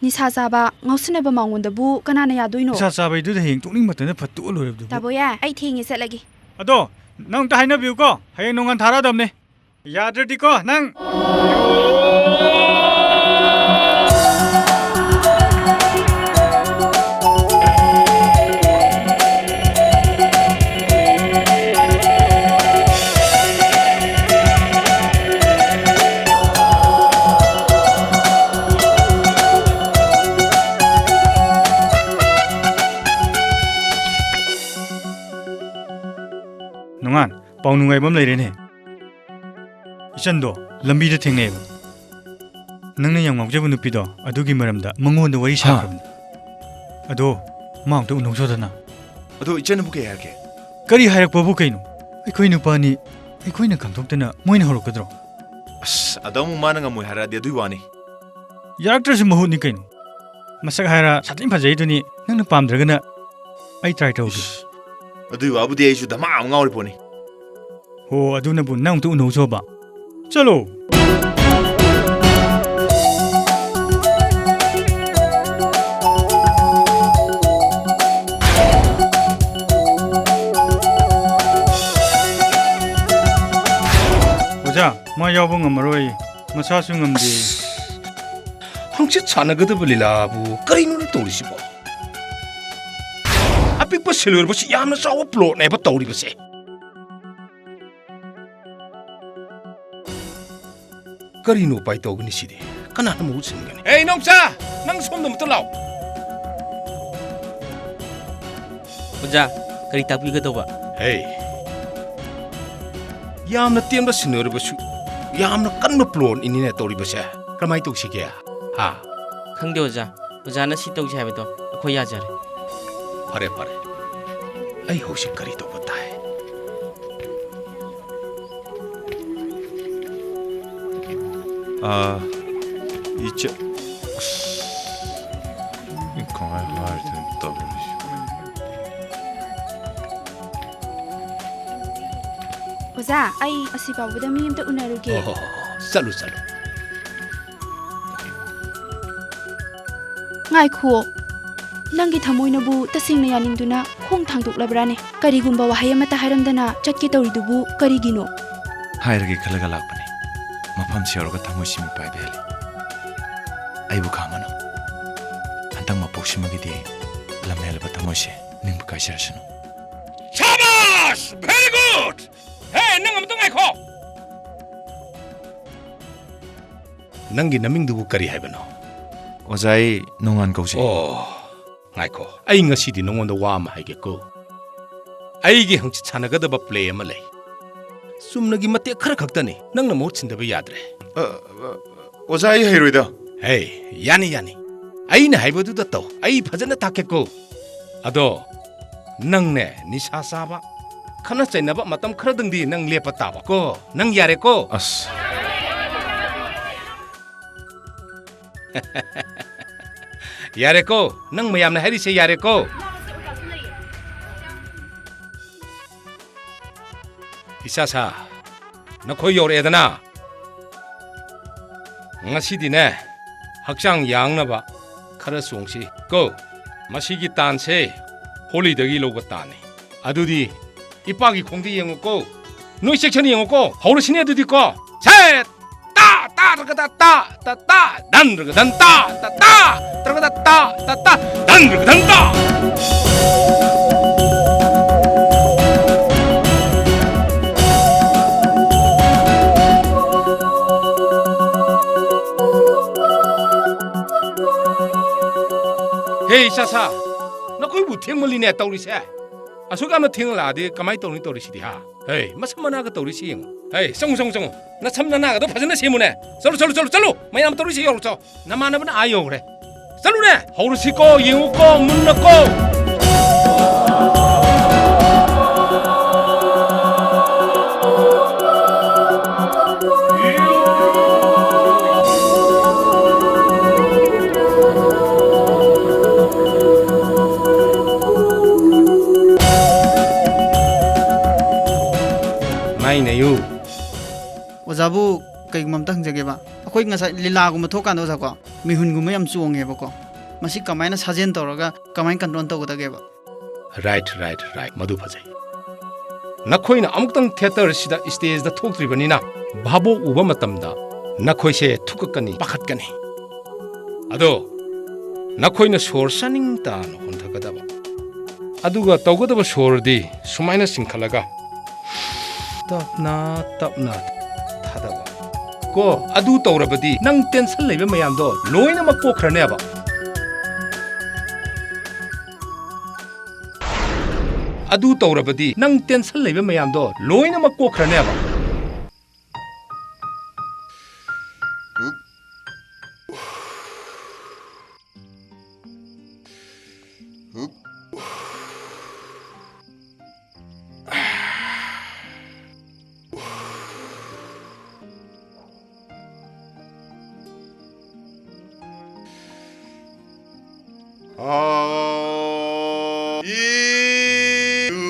ꯅꯤꯁꯥ ꯆꯥꯕ, ꯉꯥꯎꯁꯤꯟꯅꯕ ꯃꯉꯣꯟꯗꯕꯨ ꯀꯅꯥꯅ ꯌꯥꯗꯣꯏꯅꯣ? ꯅꯤꯁꯥ ꯆꯥꯕꯩꯗꯨꯗ ꯍꯌꯦꯡ ꯊꯣꯛꯅꯤꯡ ꯃꯇꯝꯗ ꯐꯠ ꯇꯣꯛꯑ ꯂꯣꯏꯔꯕꯗꯨꯕꯨ꯫ ꯇꯥꯕꯣꯌꯦ, ꯑꯩ ꯊꯦꯡꯉꯦ, ꯆꯠꯂꯒꯦ꯫ ꯑꯗꯣ ꯅꯪ ꯑꯝꯇ ꯍꯥꯏꯅꯕꯤꯌꯨꯀꯣ, ꯍꯌꯦꯡ ꯅꯣꯡꯉꯥꯟ ꯊꯥꯔꯛꯑꯗꯕꯅꯦ꯫ ꯌꯥꯗ꯭ꯔꯗꯤꯀꯣ ꯅꯪ꯫ ꯅꯨꯡꯉꯥꯟ, ꯄꯥꯎ ꯅꯨꯡꯉꯥꯏꯕ ꯑꯃ ꯂꯩꯔꯦꯅꯦ꯫ ꯏꯆꯟꯗꯣ ꯂꯝꯕꯤꯗ ꯊꯦꯡꯅꯩꯌꯦꯕ꯫ ꯅꯪꯅ ꯌꯥꯝ ꯉꯥꯎꯖꯕ ꯅꯨꯄꯤꯗꯣ, ꯑꯗꯨꯒꯤ ꯃꯔꯝꯗ ꯃꯉꯣꯟꯗ ꯋꯥꯔꯤ ꯍꯥ? ꯁꯥꯈ꯭ꯔꯕꯅꯤ꯫ ꯑꯗꯣ ꯃꯥ ꯑꯝꯇ ꯎꯅꯧꯁꯣꯗꯅ꯫ ꯑꯗꯣ ꯏꯆꯟꯅꯕꯨ ꯀꯩ ꯍꯥꯏꯔꯛꯀꯦ? ꯀꯔꯤ ꯍꯥꯏꯔꯛꯄꯕꯨ ꯀꯩꯅꯣ? ꯑꯩꯈꯣꯏ ꯅꯨꯄꯥꯅꯤ ꯑꯩꯈꯣꯏꯅ ꯈꯪꯗꯣꯛꯇꯅ ꯃꯣꯏꯅ ꯍꯧꯔꯛꯀꯗ꯭ꯔꯣ? ꯑꯁ, ꯑꯗ ꯑꯃꯨꯛ ꯃꯥꯅ ꯉꯝꯃꯣꯏ ꯍꯥꯏꯔꯛꯑꯗꯤ ꯑꯗꯨꯏ ꯋꯥꯅꯤ꯫ ꯌꯥꯔꯛꯇ꯭ꯔꯁꯨ ꯃꯍꯨꯠꯅꯤ ꯀꯩꯅꯣ꯫ ꯃꯁꯛ ꯍꯥꯏꯔ ꯁꯥꯊꯤꯅ ꯐꯖꯩꯗꯨꯅꯤ, ꯅꯪꯅ ꯄꯥꯝꯗ꯭ꯔꯒꯅ ꯑꯩ try ꯇꯧꯒꯦ꯫ ꯏꯁ, ꯑꯗꯨꯏ ꯋꯥꯕꯨꯗꯤ ꯑꯩꯁꯨ ꯙꯃꯥ ꯑꯃ ꯉꯥꯎꯔꯤ ꯄꯣꯠꯅꯤ꯫ ꯍꯣ, ꯑꯗꯨꯅꯕꯨ ꯅꯪ ꯑꯝꯇ ꯎꯅꯧꯁꯣꯕ꯫ ꯆꯠꯂꯣ꯫ ꯑꯣꯖꯥ, ꯃꯥ ꯌꯥꯎꯕ ꯉꯝꯃꯔꯣꯏ, ꯃꯁꯥꯁꯨ ꯉꯝꯗꯦ꯫ ꯍꯪꯆꯤꯠ ꯁꯥꯟꯅꯒꯗꯕ ꯂꯤꯂꯥꯕꯨ ꯀꯔꯤꯅꯣꯅꯦ ꯇꯧꯔꯤꯁꯤꯕꯣ? ꯑꯄꯤꯛꯄ ꯁꯤꯜ ꯑꯣꯏꯔꯕꯁꯤ ꯌꯥꯝꯅ ꯆꯥꯎꯕ plotꯅꯦꯕ ꯇꯧꯔꯤꯕꯁꯦ꯫ ꯀꯔꯤꯅꯣ ꯎꯄꯥꯏ ꯇꯧꯒꯅꯤ ꯁꯤꯗꯤ? ꯀꯅꯥꯅ ꯃꯍꯨꯠ ꯁꯤꯟꯒꯅꯤ? ꯑꯦ, ꯏꯅꯥꯎꯆꯥ, ꯅꯪ ꯁꯣꯝꯗ ꯑꯃꯨꯛꯇ ꯂꯥꯛꯑꯣ꯫ ꯑꯣꯖꯥ, ꯀꯔꯤ ꯇꯥꯛꯄꯤꯒꯗꯧꯕ? ꯍꯦ, ꯌꯥꯝꯅ ꯇꯦꯟꯕ ꯁꯤꯟ ꯑꯣꯏꯔꯕꯁꯨ ꯌꯥꯝꯅ ꯀꯟꯕ plotꯅꯤꯅꯦ ꯇꯧꯔꯤꯕꯁꯦ꯫ ꯀꯔꯝꯍꯥꯏꯅ ꯇꯧꯁꯤꯒꯦ? ꯍꯥ? ꯈꯪꯗꯦ ꯑꯣꯖꯥ, ꯑꯣꯖꯥꯅ ꯁꯤ ꯇꯧꯁꯤ ꯍꯥꯏꯕꯗꯣ ꯑꯩꯈꯣꯏ ꯌꯥꯖꯔꯦ꯫ ꯐꯔꯦ, ꯐꯔꯦ, ꯑꯩ ꯍꯧꯖꯤꯛ ꯀꯔꯤ ꯇꯧꯕ ꯇꯥꯏ? ꯑꯥ, ꯏꯆꯦ, ꯑꯁ, ꯀꯃꯥꯏ ꯍꯥꯏꯗꯣꯏꯅꯣ ꯇꯧꯔꯤꯁꯦ? ꯑꯣꯖꯥ, ꯑꯩ ꯑꯁꯤ ꯐꯥꯎꯕꯗ ꯃꯤ ꯑꯝꯇ ꯎꯅꯔꯨꯒꯦ꯫ ꯍꯣ, ꯍꯣ, ꯍꯣ, ꯍꯣ, ꯆꯠꯂꯨ, ꯆꯠꯂꯨ꯫ ꯉꯥꯏꯈꯨꯑꯣ, ꯅꯪꯒꯤ ꯊꯃꯣꯏꯅꯕꯨ ꯇꯁꯦꯡꯅ ꯌꯥꯅꯤꯡꯗꯨꯅ ꯈꯣꯡ ꯊꯥꯡꯗꯣꯛꯂꯕ꯭ꯔꯥꯅꯦ? ꯀꯔꯤꯒꯨꯝꯕ ꯋꯥꯍꯩ ꯑꯃꯠꯇ ꯍꯥꯏꯔꯝꯗꯅ ꯆꯠꯀꯦ ꯇꯧꯔꯤꯗꯨꯕꯨ ꯀꯔꯤꯒꯤꯅꯣ? ꯍꯥꯏꯔꯒꯦ ꯈꯜꯂꯒ ꯂꯥꯛꯄꯅꯦ꯫ ꯃꯐꯝꯁꯤ ꯌꯧꯔꯒ ꯊꯃꯣꯏꯁꯤ ꯃꯤꯄꯥꯏꯕ ꯍꯦꯜꯂꯦ꯫ ꯑꯩꯕꯨ ꯈꯥꯝꯃꯅꯨ꯫ ꯍꯟꯗꯛ ꯃꯄꯣꯛꯁꯤꯃꯒꯤꯗꯤ ꯂꯝ ꯍꯦꯜꯂꯕ ꯊꯃꯣꯏꯁꯦ ꯅꯤꯡꯕ ꯀꯥꯏꯖꯔꯁꯅꯨ꯫ ꯁꯥꯕꯥꯁ! Very good! ꯍꯦ, ꯅꯪ ꯑꯃꯇ ꯉꯥꯏꯈꯣ! ꯅꯪꯒꯤ ꯅꯃꯤꯡꯗꯨꯕꯨ ꯀꯔꯤ ꯍꯥꯏꯕꯅꯣ? ꯑꯣꯖꯥ, ꯑꯩ ꯅꯣꯡꯉꯥꯟ ꯀꯧꯖꯩ꯫ ꯑꯣ, ꯉꯥꯏꯈꯣ꯫ ꯑꯩ ꯉꯁꯤꯗꯤ ꯅꯉꯣꯟꯗ ꯋꯥ ꯑꯃ ꯍꯥꯏꯒꯦꯀꯣ꯫ ꯑꯩꯒꯤ ꯍꯪꯆꯤꯠ ꯁꯥꯟꯅꯒꯗꯕ play ꯑꯃ ꯂꯩ꯫ ꯆꯨꯝꯅꯒꯤ ꯃꯇꯦꯛ ꯈꯔ ꯈꯛꯇꯅꯤ꯫ ꯅꯪꯅ ꯃꯍꯨꯠ ꯁꯤꯟꯗꯕ ꯌꯥꯗ꯭ꯔꯦ꯫ ꯑ, ꯑ, ꯑꯣꯖꯥ, ꯑꯩ ꯍꯩꯔꯣꯏꯗ꯫ ꯍꯦ, ꯌꯥꯅꯤ, ꯌꯥꯅꯤ꯫ ꯑꯩꯅ ꯍꯥꯏꯕꯗꯨꯗ ꯇꯧ꯫ ꯑꯩ ꯐꯖꯅ ꯇꯥꯛꯀꯦꯀꯣ꯫ ꯑꯗꯣ, ꯅꯪꯅꯦ, ꯅꯤꯁꯥ ꯆꯥꯕ, ꯈꯠꯅ ꯆꯩꯅꯕ ꯃꯇꯝ ꯈꯔꯗꯪꯗꯤ ꯅꯪ ꯂꯦꯞꯄ ꯇꯥꯕ ꯀꯣ꯫ ꯅꯪ ꯌꯥꯔꯦꯀꯣ? ꯑꯁ꯫ ꯌꯥꯔꯦꯀꯣ? ꯅꯪ ꯃꯌꯥꯝꯅ ꯍꯥꯏꯔꯤꯁꯦ ꯌꯥꯔꯦꯀꯣ? ꯏꯆꯥꯁꯥ, ꯅꯈꯣꯏ ꯌꯧꯔꯛꯑꯦꯗꯅ꯫ ꯉꯁꯤꯗꯤꯅꯦ, ꯍꯛꯆꯥꯡ ꯌꯥꯡꯅꯕ ꯈꯔ ꯆꯣꯡꯁꯤ ꯀꯣ꯫ ꯃꯁꯤꯒꯤ ꯇꯥꯟꯁꯦ ꯍꯣꯂꯤꯗꯒꯤ ꯂꯧꯕ ꯇꯥꯟꯅꯤ꯫ ꯑꯗꯨꯗꯤ ꯏꯄꯥꯒꯤ ꯈꯣꯡꯗ ꯌꯦꯡꯉꯨꯀꯣ꯫ ꯅꯣꯏ ꯆꯦꯛꯁꯟ ꯌꯦꯡꯉꯨꯀꯣ꯫ ꯍꯧꯔꯁꯤꯅꯦ ꯑꯗꯨꯗꯤ ꯀꯣ꯫ ꯁꯦ! ꯇꯥ, ꯇꯥ, ꯇ꯭ꯔꯒ ꯇꯥ, ꯇꯥ, ꯇꯥ, ꯇꯥ, ꯗꯟ, ꯇ꯭ꯔꯒ ꯗꯟ, ꯇꯥ, ꯇꯥ, ꯇꯥ, ꯇ꯭ꯔꯒ ꯇꯥ, ꯇꯥ, ꯇꯥ, ꯇꯥ, ꯗꯟ, ꯇ꯭ꯔꯒ ꯗꯟ, ꯇꯥ꯫ ꯍꯦ, ꯏꯆꯥꯁꯥ, ꯅꯈꯣꯏꯕꯨ ꯊꯦꯡꯃꯜꯂꯤꯅꯦ ꯇꯧꯔꯤꯁꯦ꯫ ꯑꯁꯨꯛ ꯌꯥꯝꯅ ꯊꯦꯡꯅ ꯂꯥꯛꯑꯗꯤ ꯀꯃꯥꯏ ꯇꯧꯅꯤ ꯇꯧꯔꯤꯁꯤꯗꯤ, ꯍꯥ? ꯍꯦ, ꯃꯁꯝ ꯃꯅꯥꯒ ꯇꯧꯔꯤꯁꯤ ꯌꯦꯡꯉꯨ꯫ ꯍꯦ, ꯆꯪꯉꯨ, ꯆꯪꯉꯨ, ꯆꯪꯉꯨ꯫ ꯅꯁꯝ ꯅꯅꯥꯒꯗꯣ ꯐꯖꯅ ꯁꯦꯝꯃꯨꯅꯦ꯫ ꯆꯠꯂꯨ, ꯆꯠꯂꯨ, ꯆꯠꯂꯨ, ꯆꯠꯂꯨ꯫ ꯃꯌꯥꯝ ꯇꯧꯔꯤꯁꯤ ꯌꯧꯔꯨ ꯆꯣ꯫ ꯅꯃꯥꯟꯅꯕꯅ ꯑꯥ ꯌꯧꯈ꯭ꯔꯦ꯫ ꯆꯠꯂꯨꯅꯦ꯫ ꯍꯧꯔꯁꯤꯀꯣ, ꯌꯦꯡꯉꯨꯀꯣ, ꯃꯨꯟꯅꯀꯣ꯫ ꯃꯥꯏꯅꯌꯨ꯫ ꯑꯣꯖꯥꯕꯨ ꯀꯩꯒꯨꯝꯕ ꯑꯝꯇ ꯍꯪꯖꯒꯦꯕ꯫ ꯑꯩꯈꯣꯏ ꯉꯁꯥꯏ ꯂꯤꯂꯥꯒꯨꯝꯕ ꯊꯣꯛꯀꯥꯟꯗ, ꯑꯣꯖꯥꯀꯣ, ꯃꯤꯍꯨꯟꯒꯨꯝꯕ ꯌꯥꯝ ꯆꯣꯡꯉꯦꯕꯀꯣ꯫ ꯃꯁꯤ ꯀꯃꯥꯏꯅ ꯁꯥꯖꯦꯜ ꯇꯧꯔꯒ ꯀꯃꯥꯏꯅ control ꯇꯧꯒꯗꯒꯦꯕ? Right, right, right. ꯃꯗꯨ ꯐꯖꯩ꯫ ꯅꯈꯣꯏꯅ ꯑꯃꯨꯛꯇꯪ ꯊꯤꯌꯦꯇꯔꯁꯤꯗ, stageꯗ ꯊꯣꯛꯇ꯭ꯔꯤꯕꯅꯤꯅ, ꯚꯥꯕꯣꯛ ꯎꯕ ꯃꯇꯝꯗ ꯅꯈꯣꯏꯁꯦ ꯊꯨꯛꯀꯛꯀꯅꯤ, ꯄꯥꯈꯠꯀꯅꯤ꯫ ꯑꯗꯣ ꯅꯈꯣꯏꯅ ꯁꯣꯔ ꯆꯥꯅꯤꯡ ꯇꯥꯅ ꯍꯣꯟꯊꯒꯗꯕ꯫ ꯑꯗꯨꯒ ꯇꯧꯒꯗꯕ ꯁꯣꯔꯗꯤ ꯁꯨꯃꯥꯏꯅ ꯆꯤꯡꯈꯠꯂꯒ ꯇꯞꯅ ꯇꯞꯅ ꯊꯥꯗꯕ꯫ ꯀꯣ, ꯑꯗꯨ ꯇꯧꯔꯕꯗꯤ ꯅꯪ tension ꯂꯩꯕ ꯃꯌꯥꯝꯗꯣ ꯂꯣꯏꯅꯃꯛ ꯀꯣꯛꯈ꯭ꯔꯅꯦꯕ꯫ ꯑꯗꯨ ꯇꯧꯔꯕꯗꯤ ꯅꯪ tension ꯂꯩꯕ ꯃꯌꯥꯝꯗꯣ ꯂꯣꯏꯅꯃꯛ ꯀꯣꯛꯈ꯭ꯔꯅꯦꯕ꯫ ꯑꯥ, ꯏ, ꯎ꯫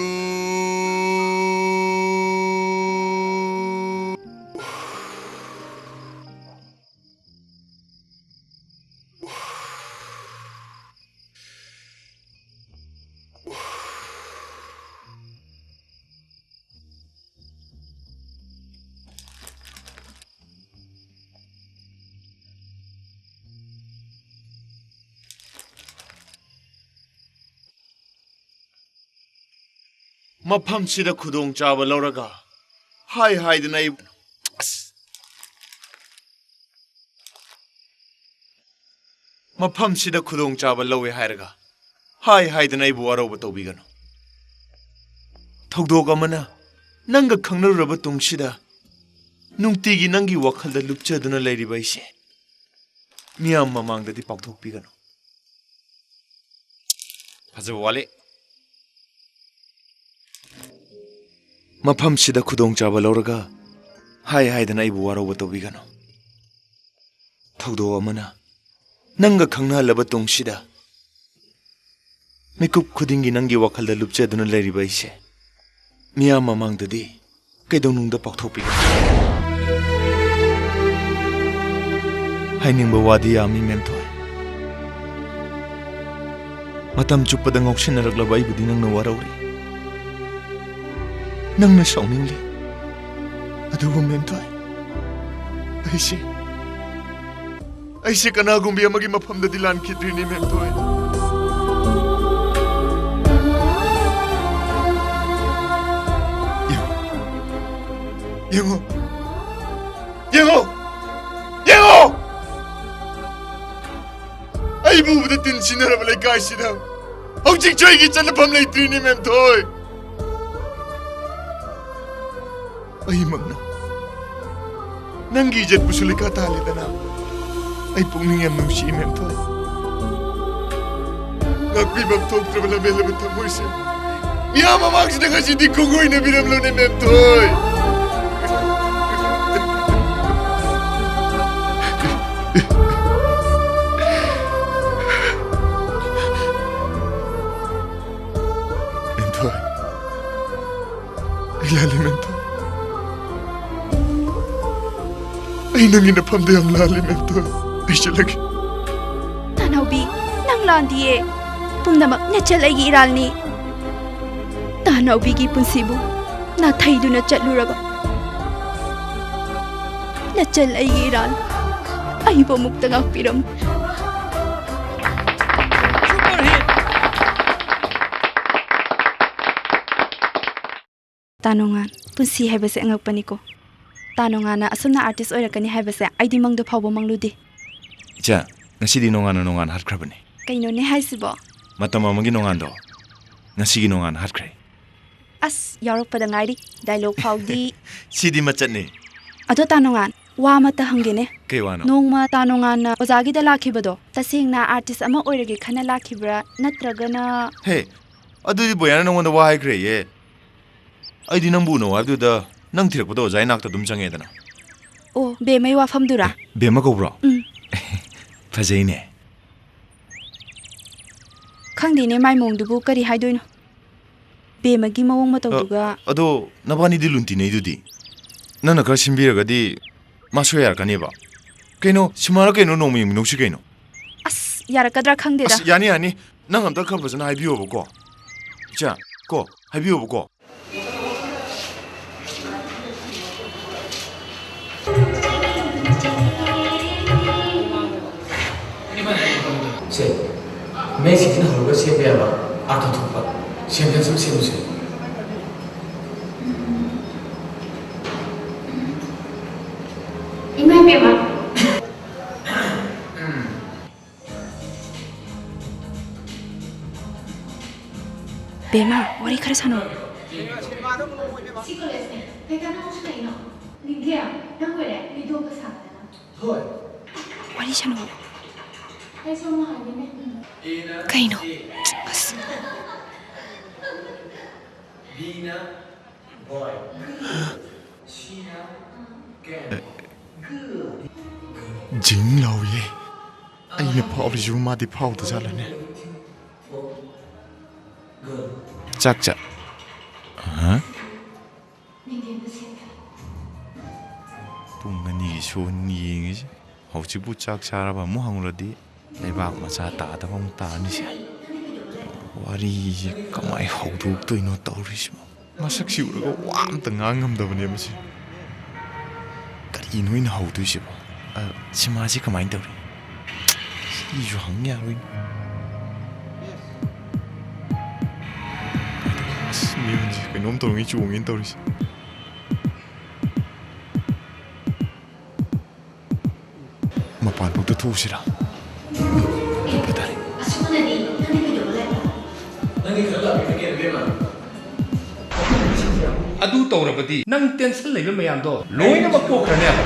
ꯃꯐꯝꯁꯤꯗ ꯈꯨꯗꯣꯡꯆꯥꯕ ꯂꯧꯔꯒ ꯍꯥꯏ ꯍꯥꯏꯗꯅ ꯑꯩ, ꯑꯁ! ꯃꯐꯝꯁꯤꯗ ꯈꯨꯗꯣꯡꯆꯥꯕ ꯂꯧꯋꯦ ꯍꯥꯏꯔꯒ ꯍꯥꯏ ꯍꯥꯏꯗꯅ ꯑꯩꯕꯨ ꯋꯥꯔꯧꯕ ꯇꯧꯕꯤꯒꯅꯨ꯫ ꯊꯧꯗꯣꯛ ꯑꯃꯅ ꯅꯪꯒ ꯈꯪꯅꯔꯨꯔꯕ ꯇꯨꯡꯁꯤꯗ ꯅꯨꯡꯇꯤꯒꯤ ꯅꯪꯒꯤ ꯋꯥꯈꯜꯗ ꯂꯨꯞꯆꯗꯨꯅ ꯂꯩꯔꯤꯕ ꯑꯩꯁꯦ ꯃꯤꯌꯥꯝ ꯃꯃꯥꯡꯗꯗꯤ ꯄꯥꯎꯊꯣꯛꯄꯤꯒꯅꯨ꯫ ꯐꯖꯕ ꯋꯥꯠꯂꯤ꯫ ꯃꯐꯝꯁꯤꯗ ꯈꯨꯗꯣꯡꯆꯥꯕ ꯂꯧꯔꯒ ꯍꯥꯏ ꯍꯥꯏꯗꯅ ꯑꯩꯕꯨ ꯋꯥꯔꯧꯕ ꯇꯧꯕꯤꯒꯅꯨ꯫ ꯊꯧꯗꯣꯛ ꯑꯃꯅ ꯅꯪꯒ ꯈꯪꯅꯍꯜꯂꯕ ꯇꯨꯡꯁꯤꯗ ꯃꯤꯀꯨꯞ ꯈꯨꯗꯤꯡꯒꯤ ꯅꯪꯒꯤ ꯋꯥꯈꯜꯗ ꯂꯨꯞꯆꯗꯨꯅ ꯂꯩꯔꯤꯕ ꯑꯩꯁꯦ ꯃꯤꯌꯥꯝ ꯃꯃꯥꯡꯗꯗꯤ ꯀꯩꯗꯧꯅꯨꯡꯗ ꯄꯥꯎꯊꯣꯛꯄꯤꯒꯅꯨ꯫ ꯍꯥꯏꯅꯤꯡꯕ ꯋꯥꯗꯤ ꯌꯥꯝꯃꯤ, ꯃꯦꯝꯊꯣꯏ꯫ ꯃꯇꯝ ꯆꯨꯞꯄꯗ ꯉꯥꯎꯁꯤꯟꯅꯔꯛꯂꯕ ꯑꯩꯕꯨꯗꯤ ꯅꯪꯅ ꯋꯥꯔꯧꯔꯤ, ꯅꯪꯅ ꯁꯥꯎꯅꯤꯡꯂꯤ꯫ ꯑꯗꯨꯕꯨ ꯃꯦꯝꯊꯣꯏ, ꯑꯩꯁꯦ, ꯑꯩꯁꯦ ꯀꯅꯥꯒꯨꯝꯕꯤ ꯑꯃꯒꯤ ꯃꯐꯝꯗꯗꯤ ꯂꯥꯟꯈꯤꯗ꯭ꯔꯤꯅꯤ, ꯃꯦꯝꯊꯣꯏ꯫ ꯌꯦꯡꯉꯣ, ꯌꯦꯡꯉꯣ, ꯌꯦꯡꯉꯣ, ꯌꯦꯡꯉꯣ! ꯑꯩꯕꯨ ꯎꯕꯗ ꯇꯤꯟ ꯁꯤꯟꯅꯔꯕ ꯂꯩꯀꯥꯏꯁꯤꯗ ꯍꯧꯖꯤꯛꯁꯨ ꯑꯩꯒꯤ ꯆꯠꯅꯐꯝ ꯂꯩꯇ꯭ꯔꯤꯅꯤ, ꯃꯦꯝꯊꯣꯏ꯫ ꯑꯩꯃꯛꯅ ꯅꯪꯒꯤ ꯏꯖꯠꯄꯨꯁꯨ ꯂꯩꯈꯥ ꯇꯥꯍꯜꯂꯦꯗꯅ꯫ ꯑꯩ ꯄꯨꯛꯅꯤꯡ ꯌꯥꯝ ꯅꯨꯡꯁꯤ, ꯃꯦꯝꯊꯣꯏ꯫ ꯉꯥꯛꯄꯤꯐꯝ ꯊꯣꯛꯇ꯭ꯔꯕ ꯂꯝꯍꯦꯜꯂꯕ ꯊꯃꯣꯏꯁꯦ ꯃꯤꯌꯥꯝ ꯃꯃꯥꯡꯁꯤꯗ ꯉꯁꯤꯗꯤ ꯈꯣꯡꯒꯣꯏꯅꯕꯤꯔꯝꯂꯣꯅꯦ, ꯃꯦꯝꯊꯣꯏ꯫ ꯑꯩ ꯅꯪꯒꯤ ꯅꯐꯝꯗ ꯌꯥꯝ ꯂꯥꯜꯂꯦ, ꯃꯦꯝꯇꯣꯟ꯫ ꯑꯩ ꯆꯠꯂꯒꯦ꯫ ꯇꯥꯅꯧꯕꯤ, ꯅꯪ ꯂꯥꯟꯗꯤꯌꯦ꯫ ꯄꯨꯝꯅꯃꯛ ꯅꯆꯜ ꯑꯩꯒꯤ ꯏꯔꯥꯜꯅꯤ꯫ ꯇꯥꯅꯧꯕꯤꯒꯤ ꯄꯨꯟꯁꯤꯕꯨ ꯅꯥꯊꯩꯗꯨꯅ ꯆꯠꯂꯨꯔꯕ ꯅꯆꯜ ꯑꯩꯒꯤ ꯏꯔꯥꯜ, ꯑꯩꯕꯨ ꯑꯃꯨꯛꯇ ꯉꯥꯛꯄꯤꯔꯝꯃꯨ꯫ ꯇꯥꯅꯣꯉꯥꯟ, ꯄꯨꯟꯁꯤ ꯍꯥꯏꯕꯁꯦ ꯑꯉꯛꯄꯅꯤꯀꯣ꯫ ꯇꯥꯅꯣꯉꯥꯟꯅ ꯑꯁꯨꯝꯅ ꯑꯥꯔꯇꯤꯁ ꯑꯣꯏꯔꯛꯀꯅꯤ ꯍꯥꯏꯕꯁꯦ ꯑꯩꯗꯤ ꯃꯪꯗ ꯐꯥꯎꯕ ꯃꯪꯂꯨꯗꯦ꯫ ꯏꯆꯥ, ꯉꯁꯤꯗꯤ ꯅꯣꯡꯉꯥꯟꯅ ꯅꯣꯡꯉꯥꯟ ꯍꯥꯠꯈ꯭ꯔꯕꯅꯤ꯫ ꯀꯩꯅꯣꯅꯦ ꯍꯥꯏꯁꯤꯕꯣ? ꯃꯇꯝ ꯑꯃꯒꯤ ꯅꯣꯡꯉꯥꯟꯗꯣ ꯉꯁꯤꯒꯤ ꯅꯣꯡꯉꯥꯟ ꯍꯥꯠꯈ꯭ꯔꯦ꯫ ꯑꯁ, ꯌꯥꯎꯔꯛꯄꯗ ꯉꯥꯏꯔꯤ꯫ ꯗꯥꯏꯂꯣꯛ ꯐꯥꯎꯗꯤ꯫ ꯁꯤꯗꯤ ꯃꯆꯠꯅꯤ꯫ ꯑꯗꯣ ꯇꯥꯅꯣꯉꯥꯟ, ꯋꯥ ꯑꯃꯇ ꯍꯪꯒꯦꯅꯦ꯫ ꯀꯩ ꯋꯥꯅꯣ? ꯅꯣꯡꯃ ꯇꯥꯅꯣꯉꯥꯟꯅ ꯑꯣꯖꯥꯒꯤꯗ ꯂꯥꯛꯈꯤꯕꯗꯣ, ꯇꯁꯦꯡꯅ ꯑꯥꯔꯇꯤꯁ ꯑꯃ ꯑꯣꯏꯔꯒꯦ ꯈꯟꯅ ꯂꯥꯛꯈꯤꯕ꯭ꯔꯥ, ꯅꯠꯇ꯭ꯔꯒꯅ? ꯍꯦ, ꯑꯗꯨꯗꯤ ꯕꯣꯌꯥꯅ ꯅꯉꯣꯟꯗ ꯋꯥ ꯍꯥꯏꯈ꯭ꯔꯦꯌꯦ꯫ ꯑꯩꯗꯤ ꯅꯪꯕꯨ ꯎꯅꯧ ꯍꯥꯏꯕꯗꯨꯗ ꯅꯪ ꯊꯤꯔꯛꯄꯗ ꯑꯣꯖꯥ ꯏꯅꯥꯛꯇ ꯑꯗꯨꯝ ꯆꯪꯉꯦꯗꯅ꯫ ꯑꯣ, ꯕꯦꯝꯃꯩ ꯋꯥꯐꯝꯗꯨꯔꯥ? ꯑꯦ, ꯕꯦꯝꯃ ꯀꯧꯕ꯭ꯔꯣ? ꯎꯝ꯫ ꯐꯖꯩꯅꯦ꯫ ꯈꯪꯗꯦꯅꯦ, ꯃꯥꯏ ꯃꯑꯣꯡꯗꯨꯕꯨ ꯀꯔꯤ ꯍꯥꯏꯗꯣꯏꯅꯣ꯫ ꯕꯦꯝꯃꯒꯤ ꯃꯑꯣꯡ ꯃꯇꯧꯗꯨꯒ꯫ ꯑ, ꯑꯗꯣ ꯅꯕꯥꯅꯤꯗꯤ ꯂꯨꯟ ꯇꯤꯟꯅꯩꯗꯨꯗꯤ꯫ ꯅꯪꯅ ꯈꯔ ꯁꯤꯟꯕꯤꯔꯒꯗꯤ ꯃꯥꯁꯨ ꯌꯥꯔꯛꯀꯅꯦꯕ꯫ ꯀꯩꯅꯣ, ꯁꯤꯃꯥꯔ ꯀꯩꯅꯣ, ꯅꯣꯡꯃ ꯌꯦꯡꯃꯤꯟꯅꯧꯁꯤ ꯀꯩꯅꯣ꯫ ꯑꯁ, ꯌꯥꯔꯛꯀꯗ꯭ꯔꯥ ꯈꯪꯗꯦꯗ꯫ ꯑꯁ, ꯌꯥꯅꯤ, ꯌꯥꯅꯤ꯫ ꯅꯪ ꯑꯝꯇ ꯈꯔ ꯐꯖꯅ ꯍꯥꯏꯕꯤꯌꯣꯕꯀꯣ꯫ ꯏꯆꯥ, ꯀꯣ, ꯍꯥꯏꯕꯤꯌꯣꯕꯀꯣ꯫ ꯁꯦ, ꯃꯌꯦꯛ ꯁꯦꯡꯅ ꯍꯧꯔꯒ ꯁꯦꯝꯕ ꯌꯥꯕ, ꯑꯥꯔꯊ ꯊꯣꯛꯄ ꯁꯦꯟꯇꯦꯟꯁ ꯑꯃ ꯁꯦꯝꯃꯨꯁꯦ꯫ ꯏꯃꯥ ꯏꯕꯦꯝꯃ꯫ ꯕꯦꯝꯃ, ꯋꯥꯔꯤ ꯈꯔ ꯁꯥꯟꯅꯧ꯫ ꯁꯤ ꯀꯣꯂꯦꯖꯅꯦ꯫ ꯀꯩꯗ ꯅꯪ ꯁꯥꯟꯅꯩꯅꯣ? ꯅꯤꯡꯊꯤꯌꯥ, ꯅꯪ ꯑꯣꯏꯔꯦ? ꯂꯨꯗꯣꯒ ꯁꯥꯟꯅꯗꯅ꯫ ꯍꯣꯏ꯫ ꯋꯥꯔꯤ ꯁꯥꯟꯅꯧ꯫ ꯑꯩꯁꯨ ꯑꯃ ꯍꯥꯏꯒꯦꯅꯦ꯫ ꯀꯩꯅꯣ? ꯑꯁ꯫ ꯕꯣꯏ꯫ ꯖꯤꯡ ꯂꯥꯎꯏꯌꯦ꯫ ꯑꯩꯅ ꯐꯥꯎꯔꯤꯁꯤꯕꯨ ꯃꯥꯗꯤ ꯐꯥꯎꯗꯖꯥꯠꯂꯅꯦ? ꯆꯥꯛ ꯆꯥ-, ꯍꯥ? ꯄꯨꯡ ꯑꯅꯤꯒꯤ ꯁꯣ ꯌꯦꯡꯉꯤꯁꯦ꯫ ꯍꯧꯖꯤꯛꯄꯨ ꯆꯥꯛ ꯆꯥꯔꯕ ꯑꯃꯨꯛ ꯍꯪꯂꯨꯔꯗꯤ ꯂꯩꯕꯥꯛ ꯃꯆꯥ ꯇꯥꯗꯕ ꯑꯃꯨꯛ ꯇꯥꯔꯅꯤꯁꯦ꯫ ꯋꯥꯔꯤꯁꯦ ꯀꯃꯥꯏ ꯍꯧꯗꯣꯛꯇꯣꯏꯅꯣ ꯇꯧꯔꯤꯁꯤꯕꯣ? ꯃꯁꯛꯁꯤ ꯎꯔꯒ ꯋꯥ ꯑꯝꯇ ꯉꯥꯡ ꯉꯝꯗꯕꯅꯦ ꯃꯁꯤ꯫ ꯀꯔꯤꯅꯣ ꯑꯩꯅ ꯍꯧꯗꯣꯏꯁꯤꯕꯣ? ꯑ, ꯁꯤꯃꯥꯁꯤ ꯀꯃꯥꯏꯅ ꯇꯧꯔꯤ? ꯁꯤꯁꯨ ꯍꯪ ꯌꯥꯔꯣꯏꯅꯦ꯫ ꯑꯁ, ꯃꯤꯍꯨꯟꯁꯦ ꯀꯩꯅꯣꯝ ꯇꯧꯔꯤꯉꯩ ꯆꯣꯡꯉꯦꯅ ꯇꯧꯔꯤꯁꯦ꯫ ꯃꯄꯥꯟ ꯐꯥꯎꯗ ꯊꯣꯛꯎꯁꯤꯔꯥ? ꯐꯠꯇꯔꯦ꯫ ꯑꯗꯨ ꯇꯧꯔꯕꯗꯤ ꯅꯪ ꯇꯦꯟꯁꯟ ꯂꯩꯕ ꯃꯌꯥꯝꯗꯣ ꯂꯣꯏꯅꯃꯛ ꯀꯣꯛꯈ꯭ꯔꯅꯦꯕ꯫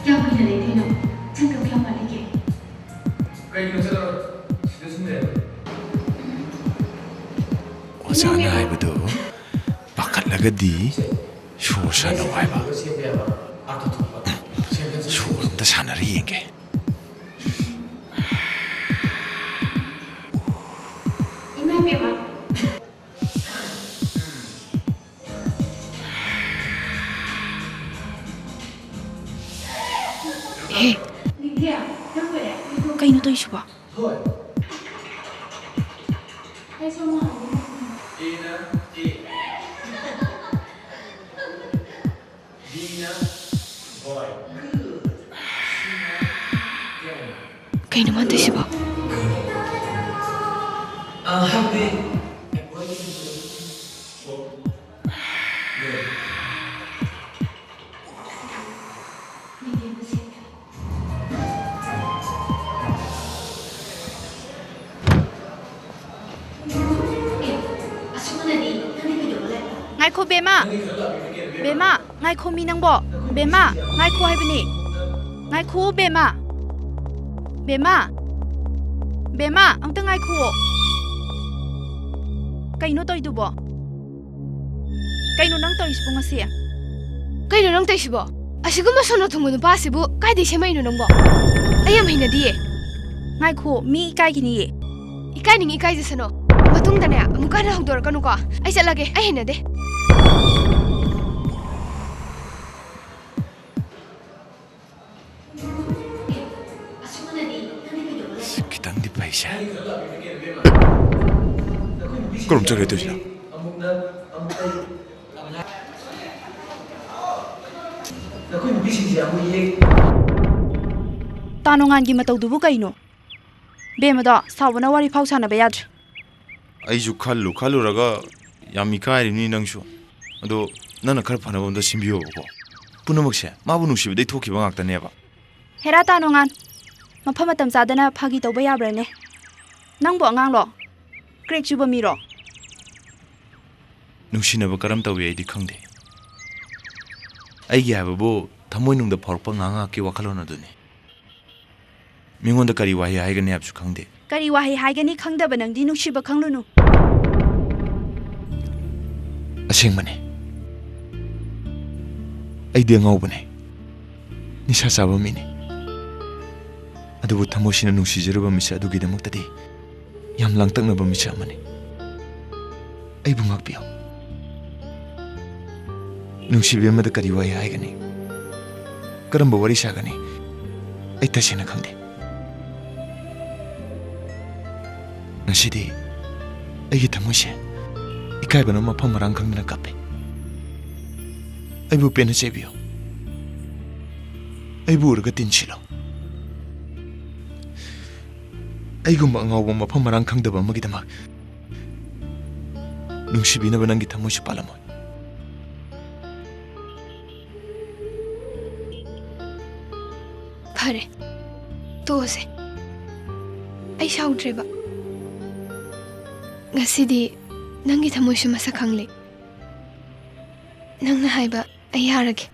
ꯀꯌꯥꯝ ꯀꯨꯏꯅ ꯂꯩꯗꯣꯏꯅꯣ? ꯆꯪꯗꯧ ꯀꯌꯥꯝ ꯋꯥꯠꯂꯤꯒꯦ? ꯀꯩꯒꯤꯅꯣ ꯆꯠꯂꯔꯣꯏ? ꯁꯤꯗ ꯁꯨꯝ ꯂꯩꯔꯒꯦ꯫ ꯑꯣꯖꯥꯅ ꯍꯥꯏꯕꯗꯨ ꯄꯥꯈꯠꯂꯒꯗꯤ ꯁꯣꯔ ꯁꯥꯟꯅꯧ ꯍꯥꯏꯕ꯫ ꯁꯣꯔ ꯑꯝꯇ ꯁꯥꯟꯅꯔ ꯌꯦꯡꯒꯦ꯫ ꯏꯃꯥ ꯏꯕꯦꯝꯃ꯫ ꯍꯦ꯫ ꯀꯩꯅꯣ ꯇꯧꯔꯤꯁꯤꯕꯣ? ꯀꯩꯅꯣ ꯃꯥꯅ ꯇꯧꯔꯤꯁꯤꯕꯣ? ꯉꯥꯏꯈꯣ ꯕꯦꯝꯃ꯫ ꯕꯦꯝꯃ, ꯉꯥꯏꯈꯣ ꯃꯤ ꯅꯪꯕꯣ꯫ ꯕꯦꯝꯃ, ꯉꯥꯏꯈꯣ ꯍꯥꯏꯕꯅꯤ꯫ ꯉꯥꯏꯈꯣ ꯕꯦꯝꯃ꯫ ꯕꯦꯝꯃ, ꯑꯝꯇ ꯉꯥꯏꯈꯨꯑꯣ꯫ ꯀꯩꯅꯣ ꯇꯧꯔꯤꯗꯨꯕꯣ? ꯀꯩꯅꯣ ꯅꯪ ꯇꯧꯔꯤꯁꯤꯕꯣ ꯉꯁꯤ? ꯀꯩꯅꯣ ꯅꯪ ꯇꯧꯔꯤꯁꯤꯕꯣ? ꯑꯁꯤꯒꯨꯝꯕ ꯁꯣꯟꯅ ꯊꯨꯡꯕ ꯅꯨꯄꯥꯁꯤꯕꯨ ꯀꯥꯏꯗꯩ ꯁꯦꯝꯃꯛꯏꯅꯣ ꯅꯪꯕꯣ? ꯑꯩ ꯌꯥꯝ ꯍꯩꯅꯗꯤꯌꯦ꯫ ꯉꯥꯏꯈꯣ, ꯃꯤ ꯏꯀꯥꯏꯈꯤꯅꯤꯌꯦ꯫ ꯏꯀꯥꯏꯅꯤꯡ ꯏꯀꯥꯏꯖꯁꯅꯣ꯫ ꯃꯇꯨꯡꯗꯅꯦ ꯑꯃꯨꯛꯀ ꯍꯟꯅ ꯍꯧꯗꯣꯔꯛꯀꯅꯨꯀꯣ꯫ ꯑꯩ ꯆꯠꯂꯒꯦ, ꯑꯩ ꯍꯩꯅꯗꯦ꯫ ꯑꯁ, ꯈꯤꯇꯪꯗꯤ ꯐꯩꯁꯦ꯫ ꯀꯔꯝ ꯆꯠꯈ꯭ꯔꯦ ꯇꯧꯔꯤꯁꯤꯅ? ꯇꯥꯅꯣꯉꯥꯟꯒꯤ ꯃꯇꯧꯗꯨꯕꯨ ꯀꯩꯅꯣ? ꯕꯦꯝꯃꯗꯣ ꯁꯥꯎꯕꯅ ꯋꯥꯔꯤ ꯐꯥꯎ ꯁꯥꯟꯅꯕ ꯌꯥꯗ꯭ꯔꯦ꯫ ꯑꯩꯁꯨ ꯈꯜꯂꯨ ꯈꯜꯂꯨꯔꯒ ꯌꯥꯝ ꯏꯀꯥꯏꯔꯤꯕꯅꯤ ꯅꯪꯁꯨ꯫ ꯑꯗꯣ ꯅꯪꯅ ꯈꯔ ꯐꯅꯕ ꯑꯝꯇ ꯁꯤꯟꯕꯤꯌꯣꯕꯀꯣ꯫ ꯄꯨꯝꯅꯃꯛꯁꯦ ꯃꯥꯕꯨ ꯅꯨꯡꯁꯤꯕꯗꯩ ꯊꯣꯛꯈꯤꯕ ꯉꯥꯛꯇꯅꯦꯕ꯫ ꯍꯦꯔꯥ ꯇꯥꯅꯣꯉꯥꯟ, ꯃꯐꯝ ꯃꯇꯝ ꯆꯥꯗꯅ ꯐꯥꯒꯤ ꯇꯧꯕ ꯌꯥꯕ꯭ꯔꯥꯅꯦ? ꯅꯪꯕꯨ ꯑꯉꯥꯡꯂꯣ? ꯀ꯭ꯔꯦꯛ ꯆꯨꯕ ꯃꯤꯔꯣ? ꯅꯨꯡꯁꯤꯅꯕ ꯀꯔꯝ ꯇꯧꯏ ꯑꯩꯗꯤ ꯈꯪꯗꯦ꯫ ꯑꯩꯒꯤ ꯍꯥꯏꯕꯕꯨ ꯊꯃꯣꯏꯅꯨꯡꯗ ꯐꯥꯎꯔꯛꯄ ꯉꯥꯏꯍꯥꯛ ꯉꯥꯏꯍꯥꯛꯀꯤ ꯋꯥꯈꯜꯂꯣꯟ ꯑꯗꯨꯅꯤ꯫ ꯃꯤꯉꯣꯟꯗ ꯀꯔꯤ ꯋꯥꯍꯩ ꯍꯥꯏꯒꯅꯤ ꯍꯥꯏꯕꯁꯨ ꯈꯪꯗꯦ꯫ ꯀꯔꯤ ꯋꯥꯍꯩ ꯍꯥꯏꯒꯅꯤ ꯈꯪꯗꯕ ꯅꯪꯗꯤ ꯅꯨꯡꯁꯤꯕ ꯈꯪꯂꯨꯅꯨ꯫ ꯑꯁꯦꯡꯕꯅꯦ꯫ ꯑꯩꯗꯤ ꯑꯉꯥꯎꯕꯅꯦ꯫ ꯅꯤꯁꯥ ꯆꯥꯕ ꯃꯤꯅꯦ꯫ ꯑꯗꯨꯕꯨ ꯊꯃꯣꯏꯁꯤꯅ ꯅꯨꯡꯁꯤꯖꯔꯨꯕ ꯃꯤꯁꯛ ꯑꯗꯨꯒꯤꯗꯃꯛꯇꯗꯤ ꯌꯥꯝ ꯂꯥꯡꯇꯛꯅꯕ ꯃꯤꯁꯛ ꯑꯃꯅꯤ꯫ ꯑꯩꯕꯨ ꯉꯥꯛꯄꯤꯌꯨ꯫ ꯅꯨꯡꯁꯤꯕꯤ ꯑꯃꯗ ꯀꯔꯤ ꯋꯥꯍꯩ ꯍꯥꯏꯒꯅꯤ? ꯀꯔꯝꯕ ꯋꯥꯔꯤ ꯁꯥꯒꯅꯤ? ꯑꯩ ꯇꯁꯦꯡꯅ ꯈꯪꯗꯦ꯫ ꯉꯁꯤꯗꯤ ꯑꯩꯒꯤ ꯊꯃꯣꯏꯁꯦ ꯏꯀꯥꯏꯕꯅ ꯃꯐꯝ ꯃꯔꯥꯡ ꯈꯪꯗꯅ ꯀꯞꯄꯦ꯫ ꯑꯩꯕꯨ ꯄꯦꯟꯅ ꯆꯩꯕꯤꯌꯨ꯫ ꯑꯩꯕꯨ ꯎꯔꯒ ꯇꯤꯟꯁꯤꯜꯂꯨ꯫ ꯑꯩꯒꯨꯝꯕ ꯑꯉꯥꯎꯕ ꯃꯐꯝ ꯃꯔꯥꯡ ꯈꯪꯗꯕ ꯑꯃꯒꯤꯗꯃꯛ ꯅꯨꯡꯁꯤꯕꯤꯅꯕ ꯅꯪꯒꯤ ꯊꯃꯣꯏꯁꯨ ꯄꯥꯜꯂꯝꯃꯣꯏ꯫ ꯐꯔꯦ, ꯇꯣꯛꯑꯁꯦ꯫ ꯑꯩ ꯁꯥꯎꯗ꯭ꯔꯦꯕ꯫ ꯉꯁꯤꯗꯤ ꯅꯪꯒꯤ ꯊꯃꯣꯏꯁꯨ ꯃꯁꯛ ꯈꯪꯂꯦ꯫ ꯅꯪꯅ ꯍꯥꯏꯕ ꯑꯩ ꯌꯥꯔꯒꯦ꯫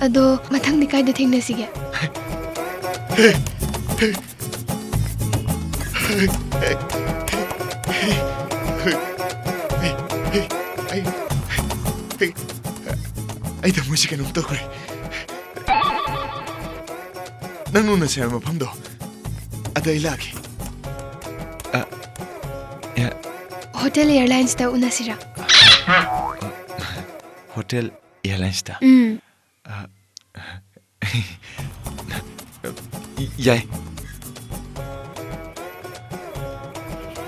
ꯑꯗꯣ ꯃꯊꯪꯗꯤ ꯀꯥꯏꯗ ꯊꯦꯡꯅꯁꯤꯒꯦ? ꯑꯩ ꯊꯃꯣꯏꯁꯦ ꯀꯩꯅꯣꯝ ꯇꯧꯈ꯭ꯔꯦ꯫ ꯅꯪ ꯎꯅꯁꯦ ꯍꯥꯏꯕ ꯃꯐꯝꯗꯣ ꯑꯗꯣ ꯑꯩ ꯂꯥꯛꯀꯦ꯫ ꯑ, ꯌꯥ- ꯍꯣꯇꯦꯜ ꯑꯦꯌꯔꯂꯥꯏꯟꯁꯇ ꯎꯅꯁꯤꯔꯥ? ꯍꯣꯇꯦꯜ ꯑꯦꯌꯔꯂꯥꯏꯟꯁꯇ? ꯎꯝ꯫ ꯑ, ꯌꯥꯏ꯫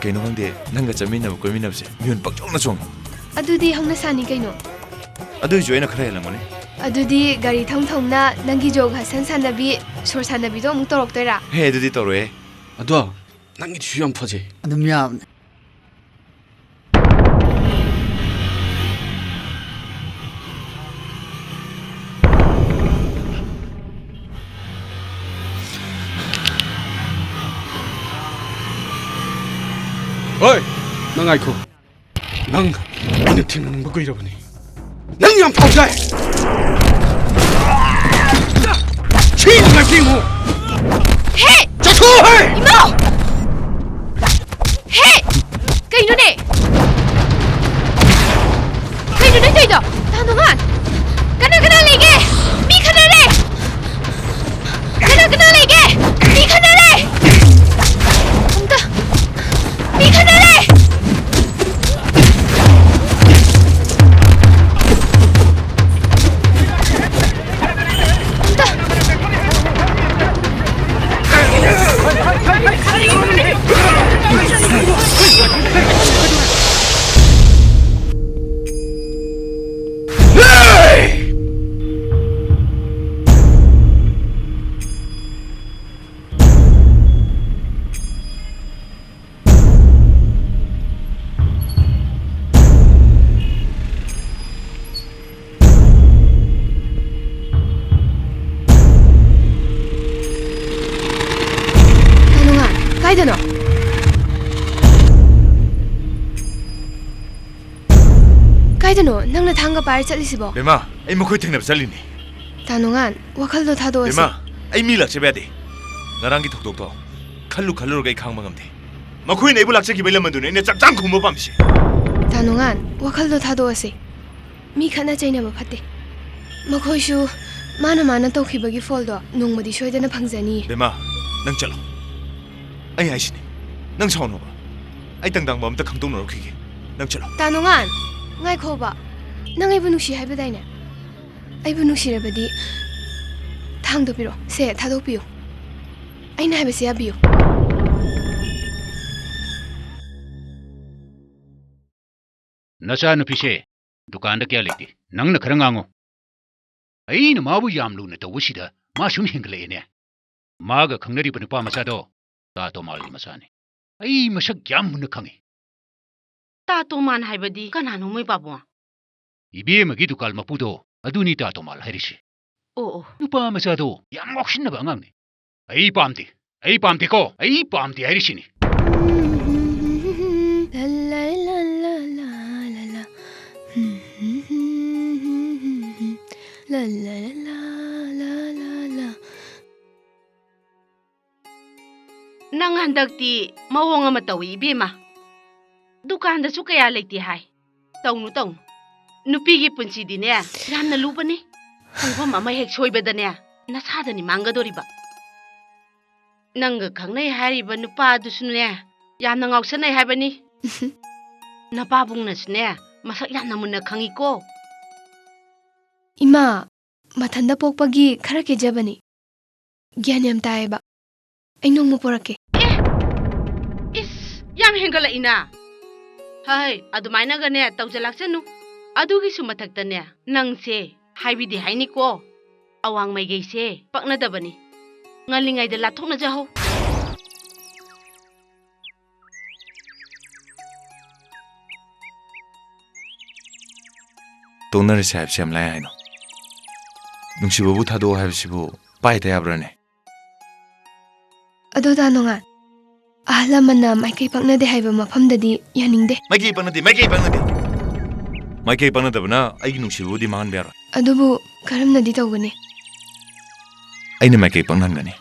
ꯀꯩꯅꯣ ꯈꯪꯗꯦ, ꯅꯪꯒ ꯆꯠꯃꯤꯟꯅꯕ ꯀꯣꯏꯃꯤꯟꯅꯕꯁꯦ ꯃꯤꯍꯨꯟ ꯄꯪꯆꯣꯡꯗ ꯆꯣꯡꯉꯤ꯫ ꯑꯗꯨꯗꯤ ꯍꯧꯅꯁꯥꯅꯤ ꯀꯩꯅꯣ꯫ ꯑꯗꯨꯏꯁꯨ ꯑꯩꯅ ꯈꯔ ꯍꯦꯜꯂꯝꯒꯅꯤ꯫ ꯑꯗꯨꯗꯤ ꯒꯥꯔꯤ ꯊꯧ ꯊꯧꯅ ꯅꯪꯒꯤ ꯖꯣꯒ ꯍꯁꯟ ꯁꯥꯟꯅꯕꯤ, ꯁꯣꯔ ꯁꯥꯟꯅꯕꯤꯗꯣ ꯑꯃꯨꯛ ꯇꯧꯔꯛꯇꯣꯏꯔꯥ? ꯍꯦ, ꯑꯗꯨꯗꯤ ꯇꯧꯔꯣꯏꯍꯦ꯫ ꯑꯗꯣ ꯅꯪꯒꯤꯗꯨꯁꯨ ꯌꯥꯝ ꯐꯖꯩ꯫ ꯑꯗꯨꯝ ꯌꯥꯕꯅꯦ꯫ ꯍꯣꯏ, ꯅꯪ ꯉꯥꯏꯈꯣ꯫ ꯅꯪ ꯑꯩꯅ ꯊꯦꯡꯅꯅꯤꯡꯕ ꯀꯨꯏꯔꯕꯅꯤ꯫ ꯅꯪ ꯌꯥꯝ ꯐꯥꯎꯖꯥꯏ꯫ ꯁꯤ ꯅꯨꯡꯉꯥꯏꯇꯦ ꯌꯦꯡꯉꯣ꯫ ꯍꯦ! ꯆꯠꯊꯣꯛꯑꯣ ꯍꯦ! ꯏꯃꯥꯎ! ꯍꯦ! ꯀꯩꯅꯣꯅꯦ? ꯀꯩꯅꯣ ꯅꯪ ꯇꯧꯔꯤꯗꯣ? ꯇꯥ ꯅꯣꯡꯉꯥꯟ! ꯀꯅꯥ ꯀꯅꯥ ꯂꯩꯒꯦ? ꯃꯤ ꯈꯠꯅꯔꯦ! ꯀꯅꯥ ꯀꯅꯥ ꯂꯩꯒꯦ? ꯃꯤ ꯈꯠꯅꯔꯦ! ꯑꯝꯇ! ꯃꯤ ꯈꯠꯅꯔꯦ! ꯑꯝꯇ! ꯀꯥꯏꯗꯅꯣ? ꯀꯥꯏꯗꯅꯣ ꯅꯪꯅ ꯊꯥꯡꯒ ꯄꯥꯏꯔ ꯆꯠꯂꯤꯁꯤꯕꯣ? ꯕꯦꯝꯃ, ꯑꯩ ꯃꯈꯣꯏ ꯊꯦꯡꯅꯕ ꯆꯠꯂꯤꯅꯦ꯫ ꯇꯥ ꯅꯣꯡꯉꯥꯟ, ꯋꯥꯈꯜꯗꯣ ꯊꯥꯗꯣꯛꯑꯁꯤ꯫ ꯕꯦꯝꯃ, ꯑꯩ ꯃꯤ ꯂꯥꯛꯆꯕ ꯌꯥꯗꯦ꯫ ꯉꯔꯥꯡꯒꯤ ꯊꯧꯗꯣꯛꯇꯣ ꯈꯜꯂꯨ ꯈꯜꯂꯨꯔꯒ ꯑꯩ ꯈꯥꯡꯕ ꯉꯝꯗꯦ꯫ ꯃꯈꯣꯏꯅ ꯑꯩꯕꯨ ꯂꯥꯛꯆꯈꯤꯕꯩ ꯂꯃꯟꯗꯨꯅꯦ ꯑꯩꯅ ꯆꯞ ꯆꯥꯅ ꯈꯨꯝꯕ ꯄꯥꯝꯃꯤꯁꯦ꯫ ꯇꯥ ꯅꯣꯡꯉꯥꯟ, ꯋꯥꯈꯜꯗꯣ ꯊꯥꯗꯣꯛꯑꯁꯤ꯫ ꯃꯤ ꯈꯠꯅ ꯆꯩꯅꯕ ꯐꯠꯇꯦ꯫ ꯃꯈꯣꯏꯁꯨ ꯃꯥꯅ ꯃꯥꯅ ꯇꯧꯈꯤꯕꯒꯤ ꯐꯣꯜꯗꯣ ꯅꯣꯡꯃꯗꯤ ꯁꯣꯏꯗꯅ ꯐꯪꯖꯅꯤꯌꯦ꯫ ꯕꯦꯝꯃ, ꯅꯪ ꯆꯠꯂꯣ꯫ ꯑꯩ ꯍꯥꯏꯁꯤꯅꯤ, ꯅꯪ ꯁꯥꯎꯅꯣꯕ꯫ ꯑꯩ ꯇꯪꯗꯥꯡꯕ ꯑꯝꯇ ꯈꯪꯗꯣꯛꯅꯔꯛꯈꯤꯒꯦ꯫ ꯅꯪ ꯆꯠꯂꯣ꯫ ꯇꯥ ꯅꯣꯡꯉꯥꯟ, ꯉꯥꯏꯈꯣꯕ꯫ ꯅꯪ ꯑꯩꯕꯨ ꯅꯨꯡꯁꯤ ꯍꯥꯏꯕꯗꯥꯏꯅꯦ? ꯑꯩꯕꯨ ꯅꯨꯡꯁꯤꯔꯕꯗꯤ ꯊꯥꯡꯗꯣ ꯄꯤꯔꯛꯑꯣ꯫ ꯁꯦ, ꯊꯥꯗꯣꯛꯄꯤꯌꯨ꯫ ꯑꯩꯅ ꯍꯥꯏꯕꯁꯦ ꯌꯥꯕꯤꯌꯨ꯫ ꯅꯆꯥꯅꯨꯄꯤꯁꯦ ꯗꯨꯀꯥꯟꯗ ꯀꯌꯥ ꯂꯩꯇꯦ꯫ ꯅꯪꯅ ꯈꯔ ꯉꯥꯡꯉꯨ꯫ ꯑꯩꯅ ꯃꯥꯕꯨ ꯌꯥꯝ ꯂꯨꯅ ꯇꯧꯕꯁꯤꯗ ꯃꯥ ꯁꯨꯝ ꯍꯦꯟꯒꯠꯂꯛꯑꯦꯅꯦ꯫ ꯃꯥꯒ ꯈꯪꯅꯔꯤꯕ ꯅꯨꯄꯥ ꯃꯆꯥꯗꯣ ꯇꯥ ꯇꯣꯃꯥꯜꯒꯤ ꯃꯆꯥꯅꯤ꯫ ꯑꯩ ꯃꯁꯛ ꯌꯥꯝ ꯃꯨꯟꯅ ꯈꯪꯉꯤ꯫ ꯇꯥ ꯇꯣꯃꯥꯟ ꯍꯥꯏꯕꯗꯤ ꯀꯅꯥꯅꯣ, ꯃꯣꯏ ꯄꯥꯕꯨꯡ? ꯏꯕꯦꯝꯃꯒꯤ ꯗꯨꯀꯥꯟ ꯃꯄꯨꯗꯣ, ꯑꯗꯨꯅꯤ ꯇꯥ ꯇꯣꯃꯥꯜ ꯍꯥꯏꯔꯤꯁꯦ꯫ ꯑꯣ, ꯑꯣ꯫ ꯅꯨꯄꯥ ꯃꯆꯥꯗꯣ ꯌꯥꯝ ꯉꯥꯎꯁꯤꯟꯅꯕ ꯑꯉꯥꯡꯅꯤ꯫ ꯑꯩ ꯄꯥꯝꯗꯦ, ꯑꯩ ꯄꯥꯝꯗꯦꯀꯣ, ꯑꯩ ꯄꯥꯝꯗꯦ ꯍꯥꯏꯔꯤꯁꯤꯅꯤ꯫ ꯅꯪ ꯍꯟꯗꯛꯇꯤ ꯃꯑꯣꯡ ꯑꯃ ꯇꯧꯏ, ꯏꯕꯦꯝꯃ꯫ ꯗꯨꯀꯥꯟꯗꯁꯨ ꯀꯌꯥ ꯂꯩꯇꯦ ꯍꯥꯏ꯫ ꯇꯧꯅꯨ, ꯇꯧꯅꯨ꯫ ꯅꯨꯄꯤꯒꯤ ꯄꯨꯟꯁꯤꯗꯤꯅꯦ, ꯌꯥꯝꯅ ꯂꯨꯕꯅꯤ꯫ ꯈꯣꯡꯐꯝ ꯑꯃ ꯍꯦꯛ ꯁꯣꯏꯕꯗꯅꯦ, ꯅꯁꯥꯗꯅꯤ ꯃꯥꯡꯒꯗꯣꯔꯤꯕ꯫ ꯅꯪꯒ ꯈꯪꯅꯩ ꯍꯥꯏꯔꯤꯕ ꯅꯨꯄꯥꯗꯨꯁꯨꯅꯦ, ꯌꯥꯝꯅ ꯉꯥꯎꯁꯟꯅꯩ ꯍꯥꯏꯕꯅꯤ꯫ ꯅꯄꯥꯕꯨꯡꯅꯁꯨꯅꯦ, ꯃꯁꯛ ꯌꯥꯝꯅ ꯃꯨꯟꯅ ꯈꯪꯉꯤꯀꯣ꯫ ꯏꯃꯥ, ꯃꯊꯟꯇ ꯄꯣꯛꯄꯒꯤ ꯈꯔ ꯀꯦꯖꯕꯅꯤ꯫ ꯒ꯭ꯌꯥꯟ ꯌꯥꯝ ꯇꯥꯏꯌꯦꯕ꯫ ꯑꯩ ꯅꯣꯡꯃ ꯄꯣꯔꯛꯀꯦ꯫ ꯑꯦ! ꯏꯁ! ꯌꯥꯝ ꯍꯦꯟꯒꯠꯂꯛꯏꯅ꯫ ꯍꯩ, ꯑꯗꯨꯃꯥꯏꯅꯒꯅꯦ ꯇꯧꯖ ꯂꯥꯛꯆꯅꯨ꯫ ꯑꯗꯨꯒꯤꯁꯨ ꯃꯊꯛꯇꯅꯦ, ꯅꯪꯁꯦ ꯍꯥꯏꯕꯤꯗꯦ ꯍꯥꯏꯅꯤꯀꯣ꯫ ꯑꯋꯥꯡ ꯃꯥꯏꯀꯩꯁꯦ ꯄꯛꯅꯗꯕꯅꯤ꯫ ꯉꯜꯂꯤꯉꯩꯗ ꯂꯥꯊꯣꯛꯅꯖꯍꯧ꯫ ꯇꯣꯛꯅꯔꯁꯦ ꯍꯥꯏꯕꯁꯤ ꯌꯥꯝ ꯂꯥꯏ ꯍꯥꯏꯅꯣ? ꯅꯨꯡꯁꯤꯕꯕꯨ ꯊꯥꯗꯣꯛꯑꯣ ꯍꯥꯏꯕꯁꯤꯕꯨ ꯄꯥꯏꯇ ꯌꯥꯕ꯭ꯔꯥꯅꯦ? ꯑꯗꯣ ꯗꯥ ꯅꯣꯡꯉꯥꯟ, ꯑꯍꯜ ꯂꯃꯟꯅ ꯃꯥꯏꯀꯩ ꯄꯛꯅꯗꯦ ꯍꯥꯏꯕ ꯃꯐꯝꯗꯗꯤ ꯌꯥꯅꯤꯡꯗꯦ꯫ ꯃꯥꯏꯀꯩ ꯄꯛꯅꯗꯦ, ꯃꯥꯏꯀꯩ ꯄꯛꯅꯗꯦ꯫ ꯃꯥꯏꯀꯩ ꯄꯛꯅꯗꯕꯅ ꯑꯩꯒꯤ ꯅꯨꯡꯁꯤꯕꯕꯨꯗꯤ ꯃꯥꯡꯍꯟꯕ ꯌꯥꯔꯣꯏ꯫ ꯑꯗꯨꯕꯨ ꯀꯔꯝꯅꯗꯤ ꯇꯧꯒꯅꯤ? ꯑꯩꯅ ꯃꯥꯏꯀꯩ ꯄꯛꯅꯍꯟꯒꯅꯤ꯫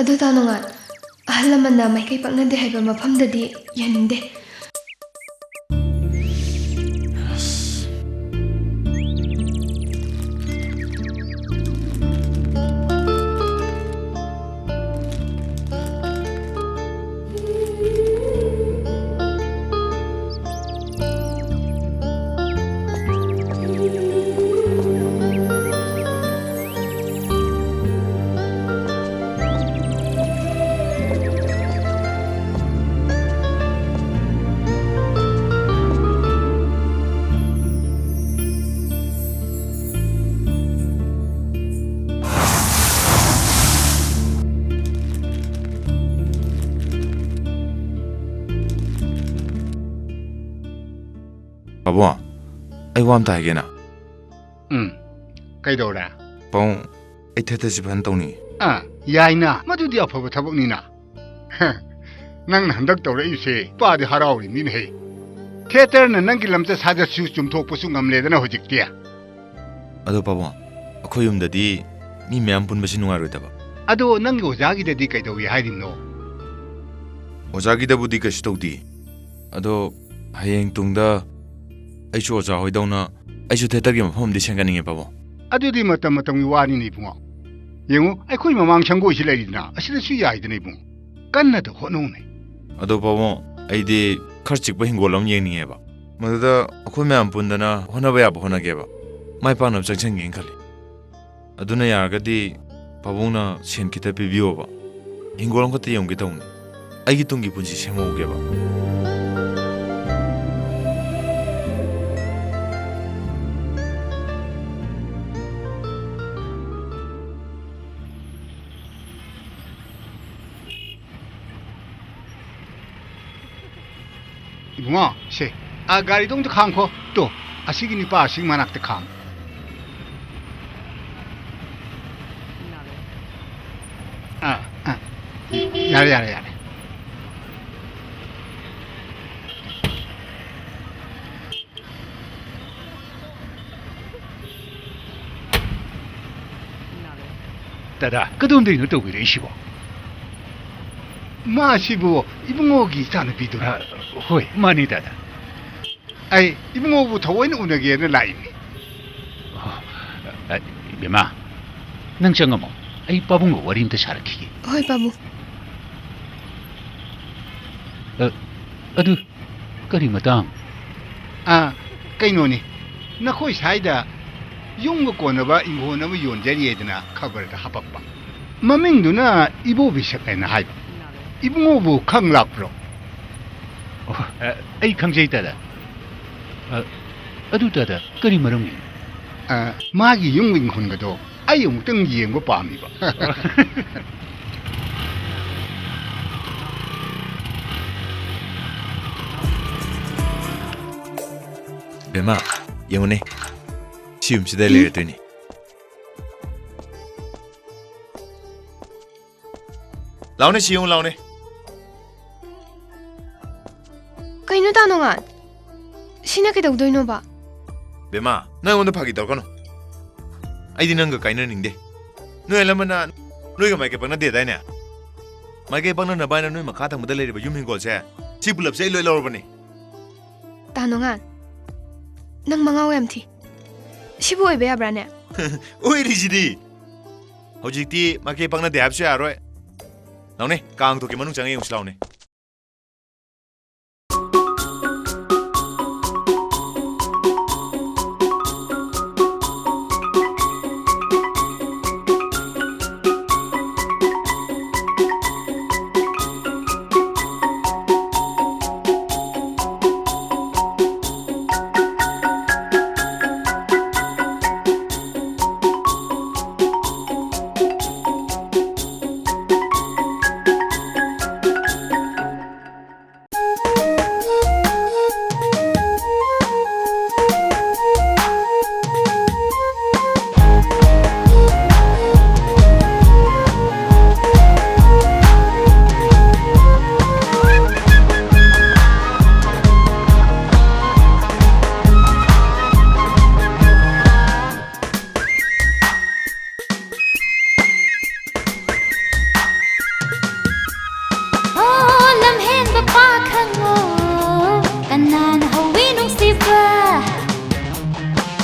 ꯑꯗꯨ ꯇꯥꯅꯨꯉꯥꯏ, ꯑꯍꯜ ꯂꯃꯟꯅ ꯃꯥꯏꯀꯩ ꯄꯥꯛꯅꯗꯦ ꯍꯥꯏꯕ ꯃꯐꯝꯗꯗꯤ ꯌꯥꯅꯤꯡꯗꯦ꯫ ꯄꯥꯕꯨꯡ, ꯑꯩ ꯋꯥ ꯑꯝꯇ ꯍꯥꯏꯒꯦꯅ꯫ ꯎꯝ, ꯀꯩꯗꯧꯔꯦ? ꯄꯥꯕꯨꯡ, ꯑꯩ ꯊꯦꯇꯔꯁꯤ ꯐꯖꯅ ꯇꯧꯅꯤꯡꯉꯤ꯫ ꯑꯥ, ꯌꯥꯏꯅ, ꯃꯗꯨꯗꯤ ꯑꯐꯕ ꯊꯕꯛꯅꯤꯅ꯫ ꯍ, ꯅꯪꯅ ꯍꯟꯗꯛ ꯇꯧꯔꯛꯏꯁꯦ ꯏꯄꯥꯗꯤ ꯍꯔꯥꯎꯔꯤꯅꯤꯅꯦꯍꯦ꯫ ꯊꯦꯇꯔꯅ ꯅꯪꯒꯤ ꯂꯝꯆꯠ ꯁꯥꯖꯠꯁꯨ ꯆꯨꯝꯊꯣꯛꯄꯁꯨ ꯉꯝꯂꯦꯗꯅ ꯍꯧꯖꯤꯛꯇꯤ꯫ ꯑꯗꯣ ꯄꯥꯕꯨꯡ, ꯑꯩꯈꯣꯏ ꯌꯨꯝꯗꯗꯤ ꯃꯤ ꯃꯌꯥꯝ ꯄꯨꯟꯕꯁꯤ ꯅꯨꯡꯉꯥꯏꯔꯣꯏꯗꯕ꯫ ꯑꯗꯣ ꯅꯪꯒꯤ ꯑꯣꯖꯥꯒꯤꯗꯗꯤ ꯀꯩꯗꯧꯏ ꯍꯥꯏꯔꯤꯕꯅꯣ? ꯑꯣꯖꯥꯒꯤꯗꯕꯨꯗꯤ ꯀꯩꯁꯨ ꯇꯧꯗꯦ꯫ ꯑꯗꯣ ꯍꯌꯦꯡ ꯇꯨꯡꯗ ꯑꯩꯁꯨ ꯑꯣꯖꯥ ꯍꯣꯏꯗꯧꯅ ꯑꯩꯁꯨ ꯊꯦꯇꯔꯒꯤ ꯃꯐꯝ ꯑꯃꯗꯤ ꯁꯦꯝꯒꯠꯅꯤꯡꯉꯦ ꯄꯥꯕꯨꯡ꯫ ꯑꯗꯨꯗꯤ ꯃꯇꯝ ꯃꯇꯝꯒꯤ ꯋꯥꯅꯤꯅꯦ ꯏꯕꯨꯡꯉꯣ꯫ ꯌꯦꯡꯉꯨ, ꯑꯩꯈꯣꯏ ꯃꯃꯥꯡ ꯁꯪꯒꯣꯏꯁꯤ ꯂꯩꯔꯤꯗꯅ, ꯑꯁꯤꯗꯁꯨ ꯌꯥꯏꯗꯅ ꯏꯕꯨꯡꯉꯣ꯫ ꯀꯟꯅꯗ ꯍꯣꯠꯅꯧꯅꯦ꯫ ꯑꯗꯣ ꯄꯥꯕꯨꯡ, ꯑꯩꯗꯤ ꯈꯔ ꯆꯤꯛꯄ ꯍꯤꯡꯒꯣꯜ ꯑꯃ ꯌꯦꯡꯅꯤꯡꯉꯦꯕ꯫ ꯃꯗꯨꯗ ꯑꯩꯈꯣꯏ ꯃꯌꯥꯝ ꯄꯨꯟꯗꯅ ꯍꯣꯠꯅꯕ ꯌꯥꯕ ꯍꯣꯠꯅꯒꯦꯕ꯫ ꯃꯥꯏ ꯄꯥꯛꯅꯕ ꯆꯪꯁꯟꯒꯦꯅ ꯈꯜꯂꯤ꯫ ꯑꯗꯨꯅ ꯌꯥꯔꯒꯗꯤ ꯄꯥꯕꯨꯡꯅ ꯁꯦꯟ ꯈꯤꯇ ꯄꯤꯕꯤꯌꯣꯕ꯫ ꯍꯤꯡꯒꯣꯜ ꯑꯃꯈꯛꯇ ꯌꯦꯡꯒꯦ ꯇꯧꯕꯅꯤ꯫ ꯑꯩꯒꯤ ꯇꯨꯡꯒꯤ ꯄꯨꯟꯁꯤ ꯁꯦꯝꯍꯧꯒꯦꯕ꯫ ꯏꯕꯨꯡꯉꯣ, ꯁꯦ, ꯑꯥ, ꯒꯥꯔꯤꯗꯣ ꯑꯝꯇ ꯈꯥꯝꯈꯣ꯫ ꯇꯣ, ꯑꯁꯤꯒꯤ ꯅꯤꯄꯥ ꯑꯁꯤꯒꯤ ꯃꯅꯥꯛꯇ ꯈꯥꯝꯃꯨ꯫ ꯑꯥ, ꯑꯥ꯫ ꯌꯥꯔꯦ, ꯌꯥꯔꯦ, ꯌꯥꯔꯦ꯫ ꯗꯗꯥ, ꯀꯗꯣꯝꯗꯩꯅꯣ ꯇꯧꯕꯤꯔꯛꯏꯁꯤꯕꯣ? ꯃꯥꯁꯤꯕꯨ ꯏꯕꯨꯡꯉꯣꯒꯤ ꯏꯆꯥꯅꯨꯄꯤꯗꯨꯔꯥ? ꯑ, ꯍꯣꯏ, ꯃꯥꯅꯤ, ꯗꯥꯗꯥ꯫ ꯑꯩ ꯏꯕꯨꯡꯉꯣꯕꯨ ꯊꯑꯣꯏꯅ ꯎꯅꯒꯦꯅ ꯂꯥꯛꯏꯅꯤ꯫ ꯑꯣ, ꯑ, ꯏꯕꯦꯝꯃ, ꯅꯪ ꯆꯪꯉꯝꯃꯣ꯫ ꯑꯩ ꯄꯥꯕꯨꯡꯒ ꯋꯥꯔꯤ ꯑꯝꯇ ꯁꯥꯔꯛꯈꯤꯒꯦ꯫ ꯍꯣꯏ, ꯄꯥꯕꯨꯡ꯫ ꯑ, ꯑꯗꯨ ꯀꯔꯤ ꯃꯇꯥꯡ? ꯑ, ꯀꯩꯅꯣꯅꯤ, ꯅꯈꯣꯏ ꯁ꯭ꯋꯥꯏꯗ ꯌꯨꯝꯒ ꯀꯣꯟꯅꯕ ꯏꯪꯈꯣꯜ ꯑꯃ ꯌꯣꯟꯖꯔꯤꯌꯦꯗꯅ ꯈꯕꯔꯗ ꯍꯥꯄꯛꯄ꯫ ꯃꯃꯤꯡꯗꯨꯅ ꯏꯕꯣꯕꯤ ꯁꯛ ꯍꯥꯏꯅ ꯍꯥꯏꯕ꯫ ꯏꯕꯨꯡꯉꯣꯕꯨ ꯈꯪ ꯂꯥꯛꯄ꯭ꯔꯣ? ꯑꯣ, ꯑ, ꯑꯩ ꯈꯪꯖꯩ, ꯗꯥꯗꯥ꯫ ꯑ, ꯑꯗꯨ, ꯗꯥꯗꯥ, ꯀꯔꯤ ꯃꯔꯝꯒꯤꯅꯣ? ꯑ, ꯃꯥꯒꯤ ꯌꯨꯝ ꯏꯪꯈꯣꯜꯒꯗꯣ ꯑꯩ ꯑꯃꯨꯛꯇꯪ ꯌꯦꯡꯕ ꯄꯥꯝꯃꯤꯕ꯫ ꯕꯦꯝꯃ, ꯌꯦꯡꯉꯨꯅꯦ, ꯁꯤ ꯌꯨꯝꯁꯤꯗ ꯎꯝ꯫ ꯂꯩꯔꯗꯣꯏꯅꯤ꯫ ꯂꯥꯎꯅꯦ, ꯁꯤ ꯌꯦꯡꯉꯨ, ꯂꯥꯎꯅꯦ꯫ ꯀꯩꯅꯣ, ꯇꯥ ꯅꯣꯡꯉꯥꯟ? ꯁꯤꯅ ꯀꯩꯗꯧꯗꯣꯏꯅꯣꯕ? ꯕꯦꯝꯃ, ꯅꯪ ꯑꯩꯉꯣꯟꯗ ꯐꯥꯒꯤ ꯇꯧꯔꯛꯀꯅꯨ꯫ ꯑꯩꯗꯤ ꯅꯪꯒ ꯀꯥꯏꯅꯅꯤꯡꯗꯦ꯫ ꯅꯣꯏ ꯑꯍꯜ ꯂꯃꯟꯅ ꯅꯣꯏꯒ ꯃꯥꯏꯀꯩ ꯄꯪꯅꯗꯦꯗꯥꯏꯅꯦ? ꯃꯥꯏꯀꯩ ꯄꯪꯅꯅꯕ ꯍꯥꯏꯅ ꯅꯣꯏ ꯃꯈꯥ ꯊꯪꯕꯗ ꯂꯩꯔꯤꯕ ꯌꯨꯝ ꯍꯤꯡꯒꯣꯜꯁꯦ, ꯁꯤ ꯄꯨꯂꯞꯁꯦ ꯑꯩ ꯂꯣꯏ ꯂꯧꯔꯕꯅꯤ꯫ ꯇꯥ ꯅꯣꯡꯉꯥꯟ, ꯅꯪ ꯃꯉꯥꯎ ꯌꯥꯝ ꯊꯤ꯫ ꯁꯤꯕꯨ ꯑꯣꯏꯕ ꯌꯥꯕ꯭ꯔꯥꯅꯦ? ꯑꯣꯏꯔꯤꯁꯤꯗꯤ꯫ ꯍꯧꯖꯤꯛꯇꯤ ꯃꯥꯏꯀꯩ ꯄꯪꯅꯗꯦ ꯍꯥꯏꯕꯁꯨ ꯌꯥꯔꯣꯏ꯫ ꯂꯥꯎꯅꯦ, ꯀꯥꯡ ꯊꯣꯛꯀꯤ ꯃꯅꯨꯡ ꯆꯪꯉ ꯌꯦꯡꯉꯨꯁꯤ ꯂꯥꯎꯅꯦ꯫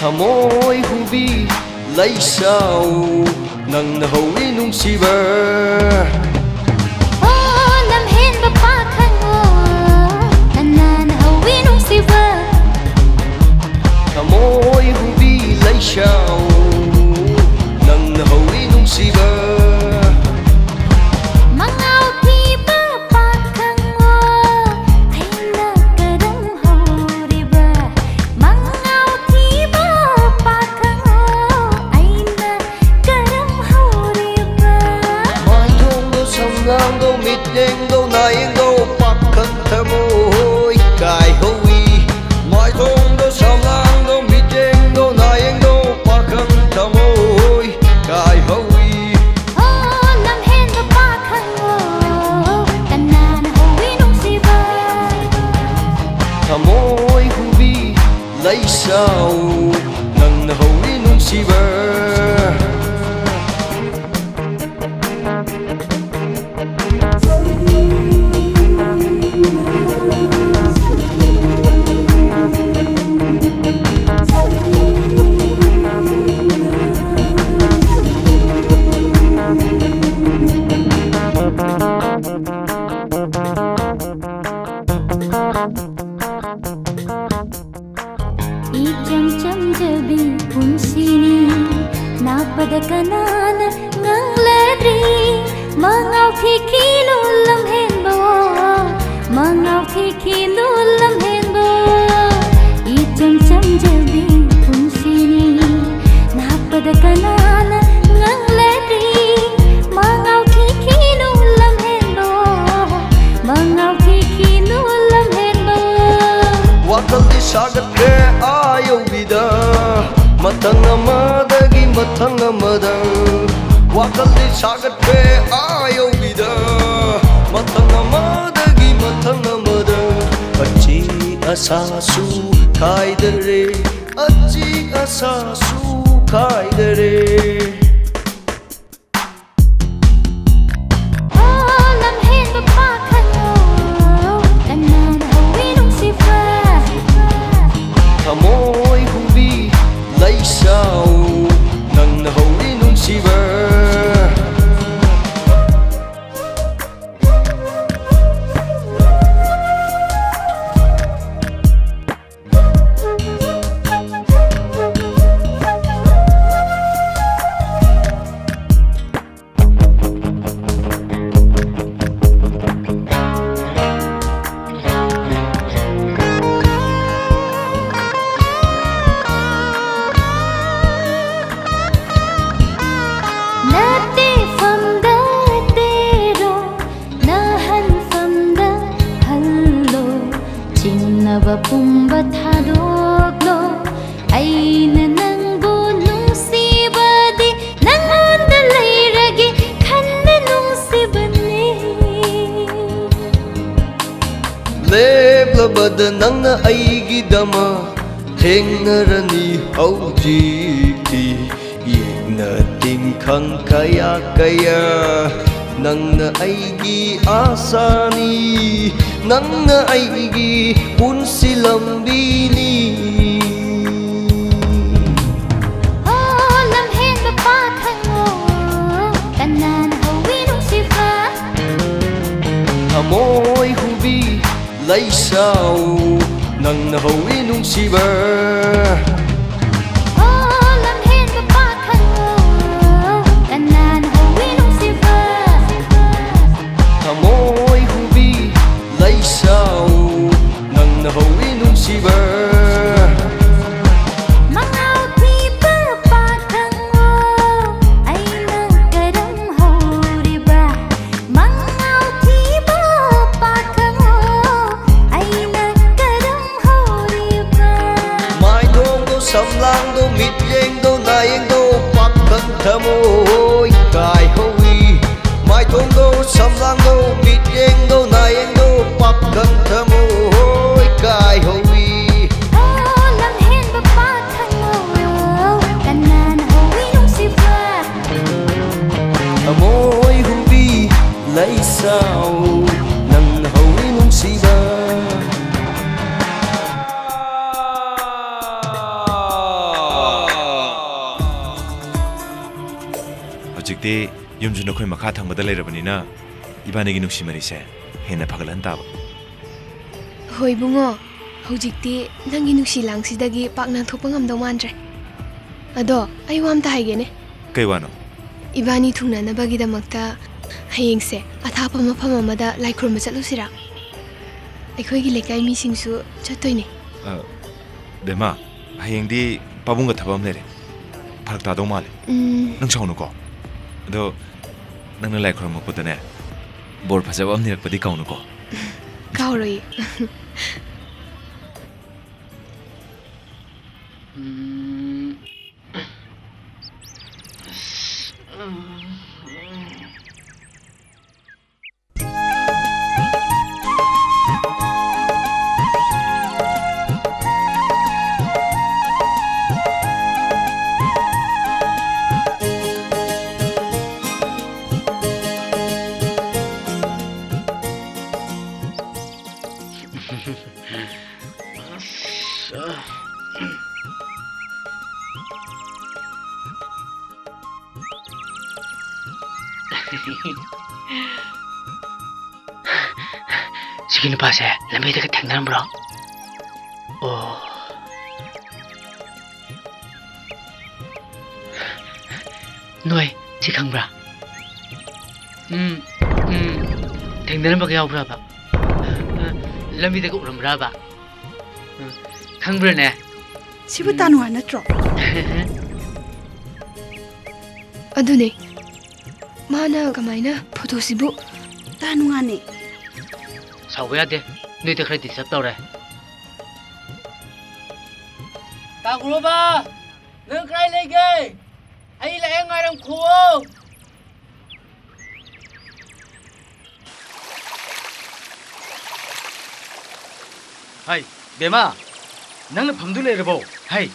ꯊꯃꯣꯏ ꯍꯨꯕꯤ ꯂꯩꯁꯥꯎ ꯅꯪꯅ ꯍꯧꯏ ꯅꯨꯡꯁꯤꯕ꯫ ꯑꯣ ꯂꯝꯍꯦꯟꯕ ꯄꯥꯈꯪ ꯑꯣ ꯀꯅꯥꯅ ꯍꯧꯏ ꯅꯨꯡꯁꯤꯕ꯫ ꯊꯃꯣꯏ ꯍꯨꯕꯤ ꯂꯩꯁꯥꯎ ꯅꯪꯅ ꯍꯧꯏ ꯅꯨꯡꯁꯤꯕ꯫ ꯃꯉꯥꯎ ꯊꯤꯕ ꯄꯥꯈꯪ ꯑꯣ ꯑꯩꯅ ꯀꯔꯝ ꯍꯧꯔꯤꯕ꯫ ꯃꯉꯥꯎ ꯊꯤꯕ ꯄꯥꯈꯪ ꯑꯣ ꯑꯩꯅ ꯀꯔꯝ ꯍꯧꯔꯤꯕ꯫ ꯃꯥꯏꯊꯣꯡꯗꯣ ꯁꯝꯂꯥꯡꯗꯣ ꯃꯤꯠꯌꯦꯡꯗꯣ ꯅꯥꯌꯦꯡꯗꯣ ꯄꯥꯈꯪ ꯊꯃꯣꯏ ꯀꯥꯏꯍꯧꯏ꯫ ꯃꯥꯏꯊꯣꯡꯗꯣ ꯁꯝꯂꯥꯡꯗꯣ ꯃꯤꯠꯌꯦꯡꯗꯣ ꯅꯥꯌꯦꯡꯗꯣ ꯄꯥꯈꯪ ꯊꯃꯣꯏ ꯀꯥꯏꯍꯧꯏ꯫ ꯑꯣ ꯂꯝꯍꯦꯟꯕ ꯄꯥꯈꯪ ꯑꯣ ꯀꯅꯥꯅ ꯍꯧꯏ ꯅꯨꯡꯁꯤꯕ꯫ ꯊꯃꯣꯏ ꯍꯨꯕꯤ ꯂꯩꯁꯥꯎ ꯅꯪꯅ ꯍꯧꯏ ꯅꯨꯡꯁꯤꯕ꯫ ꯏꯆꯝ ꯆꯝꯖꯕꯤ ꯄꯨꯟꯁꯤꯅꯤ ꯅꯥꯞꯄꯗ ꯀꯅꯥꯅ ꯉꯥꯡꯂꯗ꯭ꯔꯤ꯫ ꯃꯉꯥꯎ ꯊꯤꯈꯤꯅꯨ ꯂꯝꯍꯦꯟꯕ ꯑꯣ ꯃꯉꯥꯎ ꯊꯤꯈꯤꯅꯨ ꯂꯝꯍꯦꯟꯕ ꯑꯣ ꯏꯆꯝ ꯆꯝꯖꯕꯤ ꯄꯨꯟꯁꯤꯅꯤ ꯅꯥꯞꯄꯗ ꯀꯅꯥꯅ ꯉꯥꯡꯂꯗ꯭ꯔꯤ꯫ ꯃꯉꯥꯎ ꯊꯤꯈꯤꯅꯨ ꯂꯝꯍꯦꯟꯕ ꯑꯣ ꯃꯉꯥꯎ ꯊꯤꯈꯤꯅꯨ ꯂꯝꯍꯦꯟꯕ ꯑꯣ꯫ ꯋꯥꯈꯜꯗꯤ ꯁꯥꯒꯠꯈ꯭ꯔꯦ ꯑꯥ ꯌꯧꯕꯤꯗ ꯃꯊꯪ ꯑꯃꯗꯒꯤ ꯃꯊꯪ ꯑꯃꯗ꯫ ꯋꯥꯈꯜꯗꯤ ꯁꯥꯒꯠꯈ꯭ꯔꯦ ꯑꯥ ꯌꯧꯕꯤꯗ ꯃꯊꯪ ꯑꯃꯗꯒꯤ ꯃꯊꯪ ꯑꯃꯗ꯫ ꯑꯆꯤ ꯑꯁꯥꯁꯨ ꯈꯥꯏꯗꯔꯦ ꯑꯆꯤ ꯑꯁꯥꯁꯨ ꯈꯥꯏꯗꯔꯦ꯫ ꯑꯣ ꯂꯝꯍꯦꯟꯕ ꯄꯥꯈꯪ ꯑꯣ ꯀꯅꯥꯅ ꯍꯧꯏ ꯅꯨꯡꯁꯤꯕ꯫ ꯊꯃꯣꯏ ꯍꯨꯕꯤ ꯅꯪꯅ ꯑꯩꯒꯤꯗꯃꯛ ꯊꯦꯡꯅꯔꯅꯤ ꯍꯧꯖꯤꯛꯇꯤ꯫ ꯌꯦꯛꯅ ꯇꯤꯟꯈꯪ ꯀꯌꯥ ꯀꯌꯥ ꯅꯪꯅ ꯑꯩꯒꯤ ꯑꯥꯁꯥꯅꯤ, ꯅꯪꯅ ꯑꯩꯒꯤ ꯄꯨꯟꯁꯤ ꯂꯝꯕꯤꯅꯤ꯫ ꯑꯣ, ꯂꯝꯍꯦꯟꯕ ꯄꯥꯈꯪꯉꯣ, ꯀꯅꯥꯅ ꯍꯧꯋꯤ ꯅꯨꯡꯁꯤꯕ? ꯊꯃꯣꯏ ꯍꯨꯕꯤ ꯂꯩꯁꯥꯎ, ꯅꯪꯅ ꯍꯧꯋꯤ ꯅꯨꯡꯁꯤꯕ꯫ ꯑꯣ, ꯂꯝꯍꯦꯟꯕ ꯄꯥꯈꯪꯉꯣ, ꯀꯅꯥꯅ ꯍꯧꯋꯤ ꯅꯨꯡꯁꯤꯕ? ꯊꯃꯣꯏ ꯍꯨꯕꯤ ꯂꯩꯁꯥꯎ, ꯅꯪꯅ ꯍꯧꯋꯤ ꯅꯨꯡꯁꯤꯕ꯫ ꯃꯉꯥꯎ ꯊꯤꯕ ꯄꯥꯈꯪꯉꯣ, ꯑꯩꯅ ꯀꯔꯝ ꯍꯧꯔꯤꯕ? ꯃꯉꯥꯎ ꯊꯤꯕ ꯄꯥꯈꯪꯉꯣ, ꯑꯩꯅ ꯀꯔꯝ ꯍꯧꯔꯤꯕ? ꯃꯥꯏꯊꯣꯡꯗꯣ, ꯁꯝꯂꯥꯡꯗꯣ, ꯃꯤꯠꯌꯦꯡꯗꯣ, ꯅꯥꯌꯦꯡꯗꯣ, ꯄꯥꯈꯪ ꯊꯃꯣꯏ ꯀꯥꯏꯍꯧꯏ꯫ ꯃꯥꯏꯊꯣꯡꯗꯣ, ꯁꯝꯂꯥꯡꯗꯣ, ꯃꯤꯠꯌꯦꯡꯗꯣ, ꯅꯥꯌꯦꯡꯗꯣ, ꯄꯥꯈꯪ ꯊꯃꯣꯏ ꯀꯥꯏꯍꯧꯏ꯫ ꯑꯣ, ꯂꯝꯍꯦꯟꯕ ꯄꯥꯈꯪꯉꯣ, ꯀꯅꯥꯅ ꯍꯧꯋꯤ ꯅꯨꯡꯁꯤꯕ? ꯊꯃꯣꯏ ꯍꯨꯕꯤ ꯂꯩꯁꯥꯎ, ꯅꯪꯅ ꯍꯧꯋꯤ ꯅꯨꯡꯁꯤꯕ꯫ ꯍꯧꯖꯤꯛꯇꯤ ꯌꯨꯝꯁꯨ ꯅꯈꯣꯏ ꯃꯈꯥ ꯊꯪꯕꯗ ꯂꯩꯔꯕꯅꯤꯅ, ꯏꯕꯥꯅꯤꯒꯤ ꯅꯨꯡꯁꯤ ꯃꯔꯤꯁꯦ ꯍꯦꯟꯅ ꯐꯒꯠꯍꯟ ꯇꯥꯕ꯫ ꯍꯣꯏ ꯏꯕꯨꯡꯉꯣ, ꯍꯧꯖꯤꯛꯇꯤ ꯅꯪꯒꯤ ꯅꯨꯡꯁꯤ ꯂꯥꯡꯁꯤꯗꯒꯤ ꯄꯥꯛ ꯅꯥꯟꯊꯣꯛꯄ ꯉꯝꯗꯧ ꯃꯥꯟꯗ꯭ꯔꯦ꯫ ꯑꯗꯣ ꯑꯩ ꯋꯥ ꯑꯝꯇ ꯍꯥꯏꯒꯦꯅꯦ꯫ ꯀꯩ ꯋꯥꯅꯣ? ꯏꯕꯥꯅꯤ ꯊꯨꯡꯅꯅꯕꯒꯤꯗꯃꯛꯇ ꯍꯌꯦꯡꯁꯦ ꯑꯊꯥꯞꯄ ꯃꯐꯝ ꯑꯃꯗ ꯂꯥꯏ ꯈꯨꯔꯨꯝꯕ ꯆꯠꯂꯨꯁꯤꯔꯥ? ꯑꯩꯈꯣꯏꯒꯤ ꯂꯩꯀꯥꯏ ꯃꯤꯁꯤꯡꯁꯨ ꯆꯠꯇꯣꯏꯅꯦ꯫ ꯑ, ꯕꯦꯝꯃ, ꯍꯌꯦꯡꯗꯤ ꯄꯥꯕꯨꯡꯒ ꯊꯕꯛ ꯑꯃ ꯂꯩꯔꯦ꯫ ꯐꯔꯛ ꯇꯥꯗꯧ ꯃꯥꯜꯂꯦ꯫ ꯎꯝ꯫ ꯅꯪ ꯁꯥꯎꯅꯨꯀꯣ꯫ ꯑꯗꯣ ꯅꯪꯅ ꯂꯥꯏ ꯈꯨꯔꯨꯝꯃꯛꯄꯗꯅꯦ, ꯕꯣꯔ ꯐꯖꯕ ꯑꯃ ꯅꯤꯔꯛꯄꯗꯤ ꯀꯥꯎꯅꯨꯀꯣ꯫ ꯀꯥꯎꯔꯣꯏꯌꯦ꯫ ꯁꯤꯒꯤ ꯅꯨꯄꯥꯁꯦ ꯂꯝꯕꯤꯗꯒ ꯊꯦꯡꯅꯔꯝꯕ꯭ꯔꯣ? ꯑꯣ꯫ ꯅꯣꯏ ꯁꯤ ꯈꯪꯕ꯭ꯔꯥ? ꯎꯝ, ꯎꯝ, ꯊꯦꯡꯅꯔꯝꯕꯒ ꯌꯥꯎꯕ꯭ꯔꯕ? ꯑ, ꯂꯝꯕꯤꯗꯒ ꯎꯔꯝꯕ꯭ꯔꯕ? ꯎꯝ, ꯈꯪꯕ꯭ꯔꯥꯅꯦ? ꯁꯤꯕꯨ ꯎꯝ꯫ ꯇꯥꯅꯨꯋꯥ ꯅꯠꯇ꯭ꯔꯣ? ꯑꯗꯨꯅꯦ꯫ ꯃꯥꯅ ꯀꯃꯥꯏꯅ ꯐꯣꯇꯣꯁꯤꯕꯨ? ꯇꯥꯅꯨꯋꯥꯅꯦ꯫ ꯁꯥꯎꯕ ꯌꯥꯗꯦ꯫ ꯅꯣꯏꯗ ꯈꯔ disturb ꯇꯧꯔꯦ꯫ ꯇꯥꯒ꯭ꯔꯣꯕ! ꯅꯪ ꯀꯥꯏ ꯂꯩꯒꯦ? ꯑꯩ ꯂꯥꯛꯑꯦ, ꯉꯥꯏꯔꯝꯈꯨꯑꯣ꯫ ꯍꯥꯏ, ꯕꯦꯃꯥ, ꯅꯪꯅ ꯐꯝꯗꯨ ꯂꯩꯔꯕꯣ? ꯍꯥꯏ,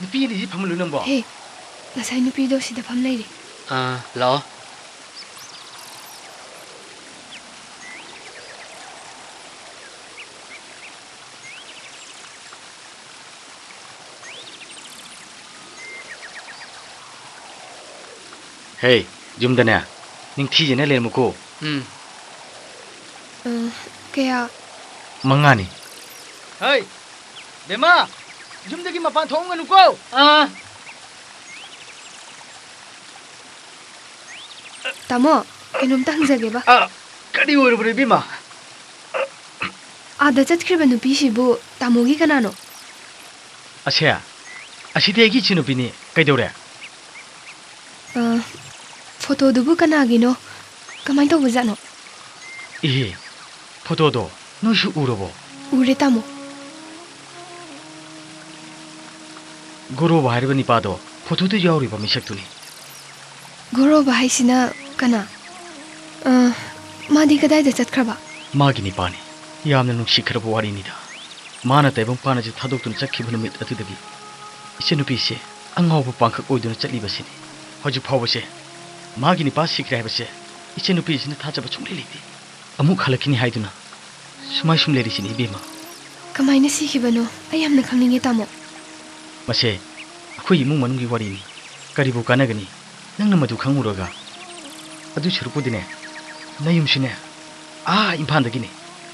ꯅꯨꯄꯤ ꯑꯅꯤꯁꯤ ꯐꯝꯍꯜꯂꯨ ꯅꯪꯕꯣ꯫ ꯍꯦ, ꯉꯁꯥꯏ ꯅꯨꯄꯤꯗꯣ ꯁꯤꯗ ꯐꯝ ꯂꯩꯔꯦ꯫ ꯑꯥ, ꯂꯥꯛꯑꯣ꯫ ꯍꯦ, ꯌꯨꯝꯗꯅꯦ, ꯅꯤꯡꯊꯤꯖꯅ ꯂꯩꯔꯝꯃꯨꯀꯣ꯫ ꯎꯝ꯫ ꯑ, ꯀꯌꯥ? ꯃꯉꯥꯅꯤ꯫ ꯍꯩ, ꯕꯦꯝꯃ, ꯌꯨꯝꯗꯒꯤ ꯃꯄꯥꯟ ꯊꯣꯛꯑꯝꯒꯅꯨꯀꯣ꯫ ꯑꯥ꯫ ꯇꯥꯃꯣ, ꯀꯩꯅꯣꯝꯇ ꯍꯪꯖꯒꯦꯕ꯫ ꯑ, ꯀꯔꯤ ꯑꯣꯏꯔꯕꯅꯣ, ꯏꯕꯦꯝꯃ? ꯑꯥꯗ ꯆꯠꯈ꯭ꯔꯤꯕ ꯅꯨꯄꯤꯁꯤꯕꯨ ꯇꯥꯃꯣꯒꯤ ꯀꯅꯥꯅꯣ? ꯑꯁꯦ, ꯑꯁꯤꯗꯤ ꯑꯩꯒꯤ ꯏꯆꯟꯅꯨꯄꯤꯅꯤ꯫ ꯀꯩꯗꯧꯔꯦ? ꯑ, ꯐꯣꯇꯣꯗꯨꯕꯨ ꯀꯅꯥꯒꯤꯅꯣ? ꯀꯃꯥꯏ ꯇꯧꯕꯖꯥꯠꯅꯣ? ꯏꯍꯦ, ꯐꯣꯇꯣꯗꯣ ꯅꯣꯏꯁꯨ ꯎꯔꯕꯣ? ꯎꯔꯦ, ꯇꯥꯃꯣ꯫ ꯒꯣꯔꯣꯕ ꯍꯥꯏꯔꯤꯕ ꯅꯤꯄꯥꯗꯣ ꯐꯣꯇꯣꯗ ꯌꯥꯎꯔꯤꯕ ꯃꯤꯁꯛꯇꯨꯅꯤ꯫ ꯒꯣꯔꯣꯕ ꯍꯥꯏꯁꯤꯅ ꯀꯅꯥ? ꯑ, ꯃꯥꯗꯤ ꯀꯗꯥꯏꯗ ꯆꯠꯈ꯭ꯔꯕ? ꯃꯥꯒꯤ ꯅꯤꯄꯥꯅꯤ꯫ ꯌꯥꯝꯅ ꯅꯨꯡꯁꯤꯈ꯭ꯔꯕ ꯋꯥꯔꯤꯅꯤꯗ꯫ ꯃꯥꯅ ꯇꯥꯏꯕꯪꯄꯥꯟ ꯑꯁꯤ ꯊꯥꯗꯣꯛꯇꯨꯅ ꯆꯠꯈꯤꯕ ꯅꯨꯃꯤꯠ ꯑꯗꯨꯗꯒꯤ ꯏꯆꯟꯅꯨꯄꯤꯁꯦ ꯑꯉꯥꯎꯕ ꯄꯥꯡꯈꯛ ꯑꯣꯏꯗꯨꯅ ꯆꯠꯂꯤꯕꯁꯤꯅꯤ꯫ ꯍꯧꯖꯤꯛ ꯐꯥꯎꯕꯁꯦ ꯃꯥꯒꯤ ꯅꯤꯄꯥ ꯁꯤꯈ꯭ꯔꯦ ꯍꯥꯏꯕꯁꯦ ꯏꯆꯟꯅꯨꯄꯤꯁꯤꯅ ꯊꯥꯖꯕ ꯁꯨꯡꯂꯩ ꯂꯩꯇꯦ꯫ ꯑꯃꯨꯛ ꯍꯜꯂꯛꯈꯤꯅꯤ ꯍꯥꯏꯗꯨꯅ ꯁꯨꯃꯥꯏ ꯁꯨꯝ ꯂꯩꯔꯤꯁꯤꯅꯤ, ꯏꯕꯦꯝꯃ꯫ ꯀꯃꯥꯏꯅ ꯁꯤꯈꯤꯕꯅꯣ? ꯑꯩ ꯌꯥꯝꯅ ꯈꯪꯅꯤꯡꯉꯦ, ꯇꯥꯃꯣ꯫ ꯃꯁꯦ ꯑꯩꯈꯣꯏ ꯏꯃꯨꯡ ꯃꯅꯨꯡꯒꯤ ꯋꯥꯔꯤꯅꯤ꯫ ꯀꯔꯤꯕꯨ ꯀꯥꯟꯅꯒꯅꯤ ꯅꯪꯅ ꯃꯗꯨ ꯈꯪꯉꯨꯔꯒ? ꯑꯗꯨ ꯁꯔꯨꯛꯄꯨꯗꯤꯅꯦ, ꯅꯌꯨꯝꯁꯤꯅꯦ ꯑꯥ ꯏꯝꯐꯥꯜꯗꯒꯤꯅꯦ,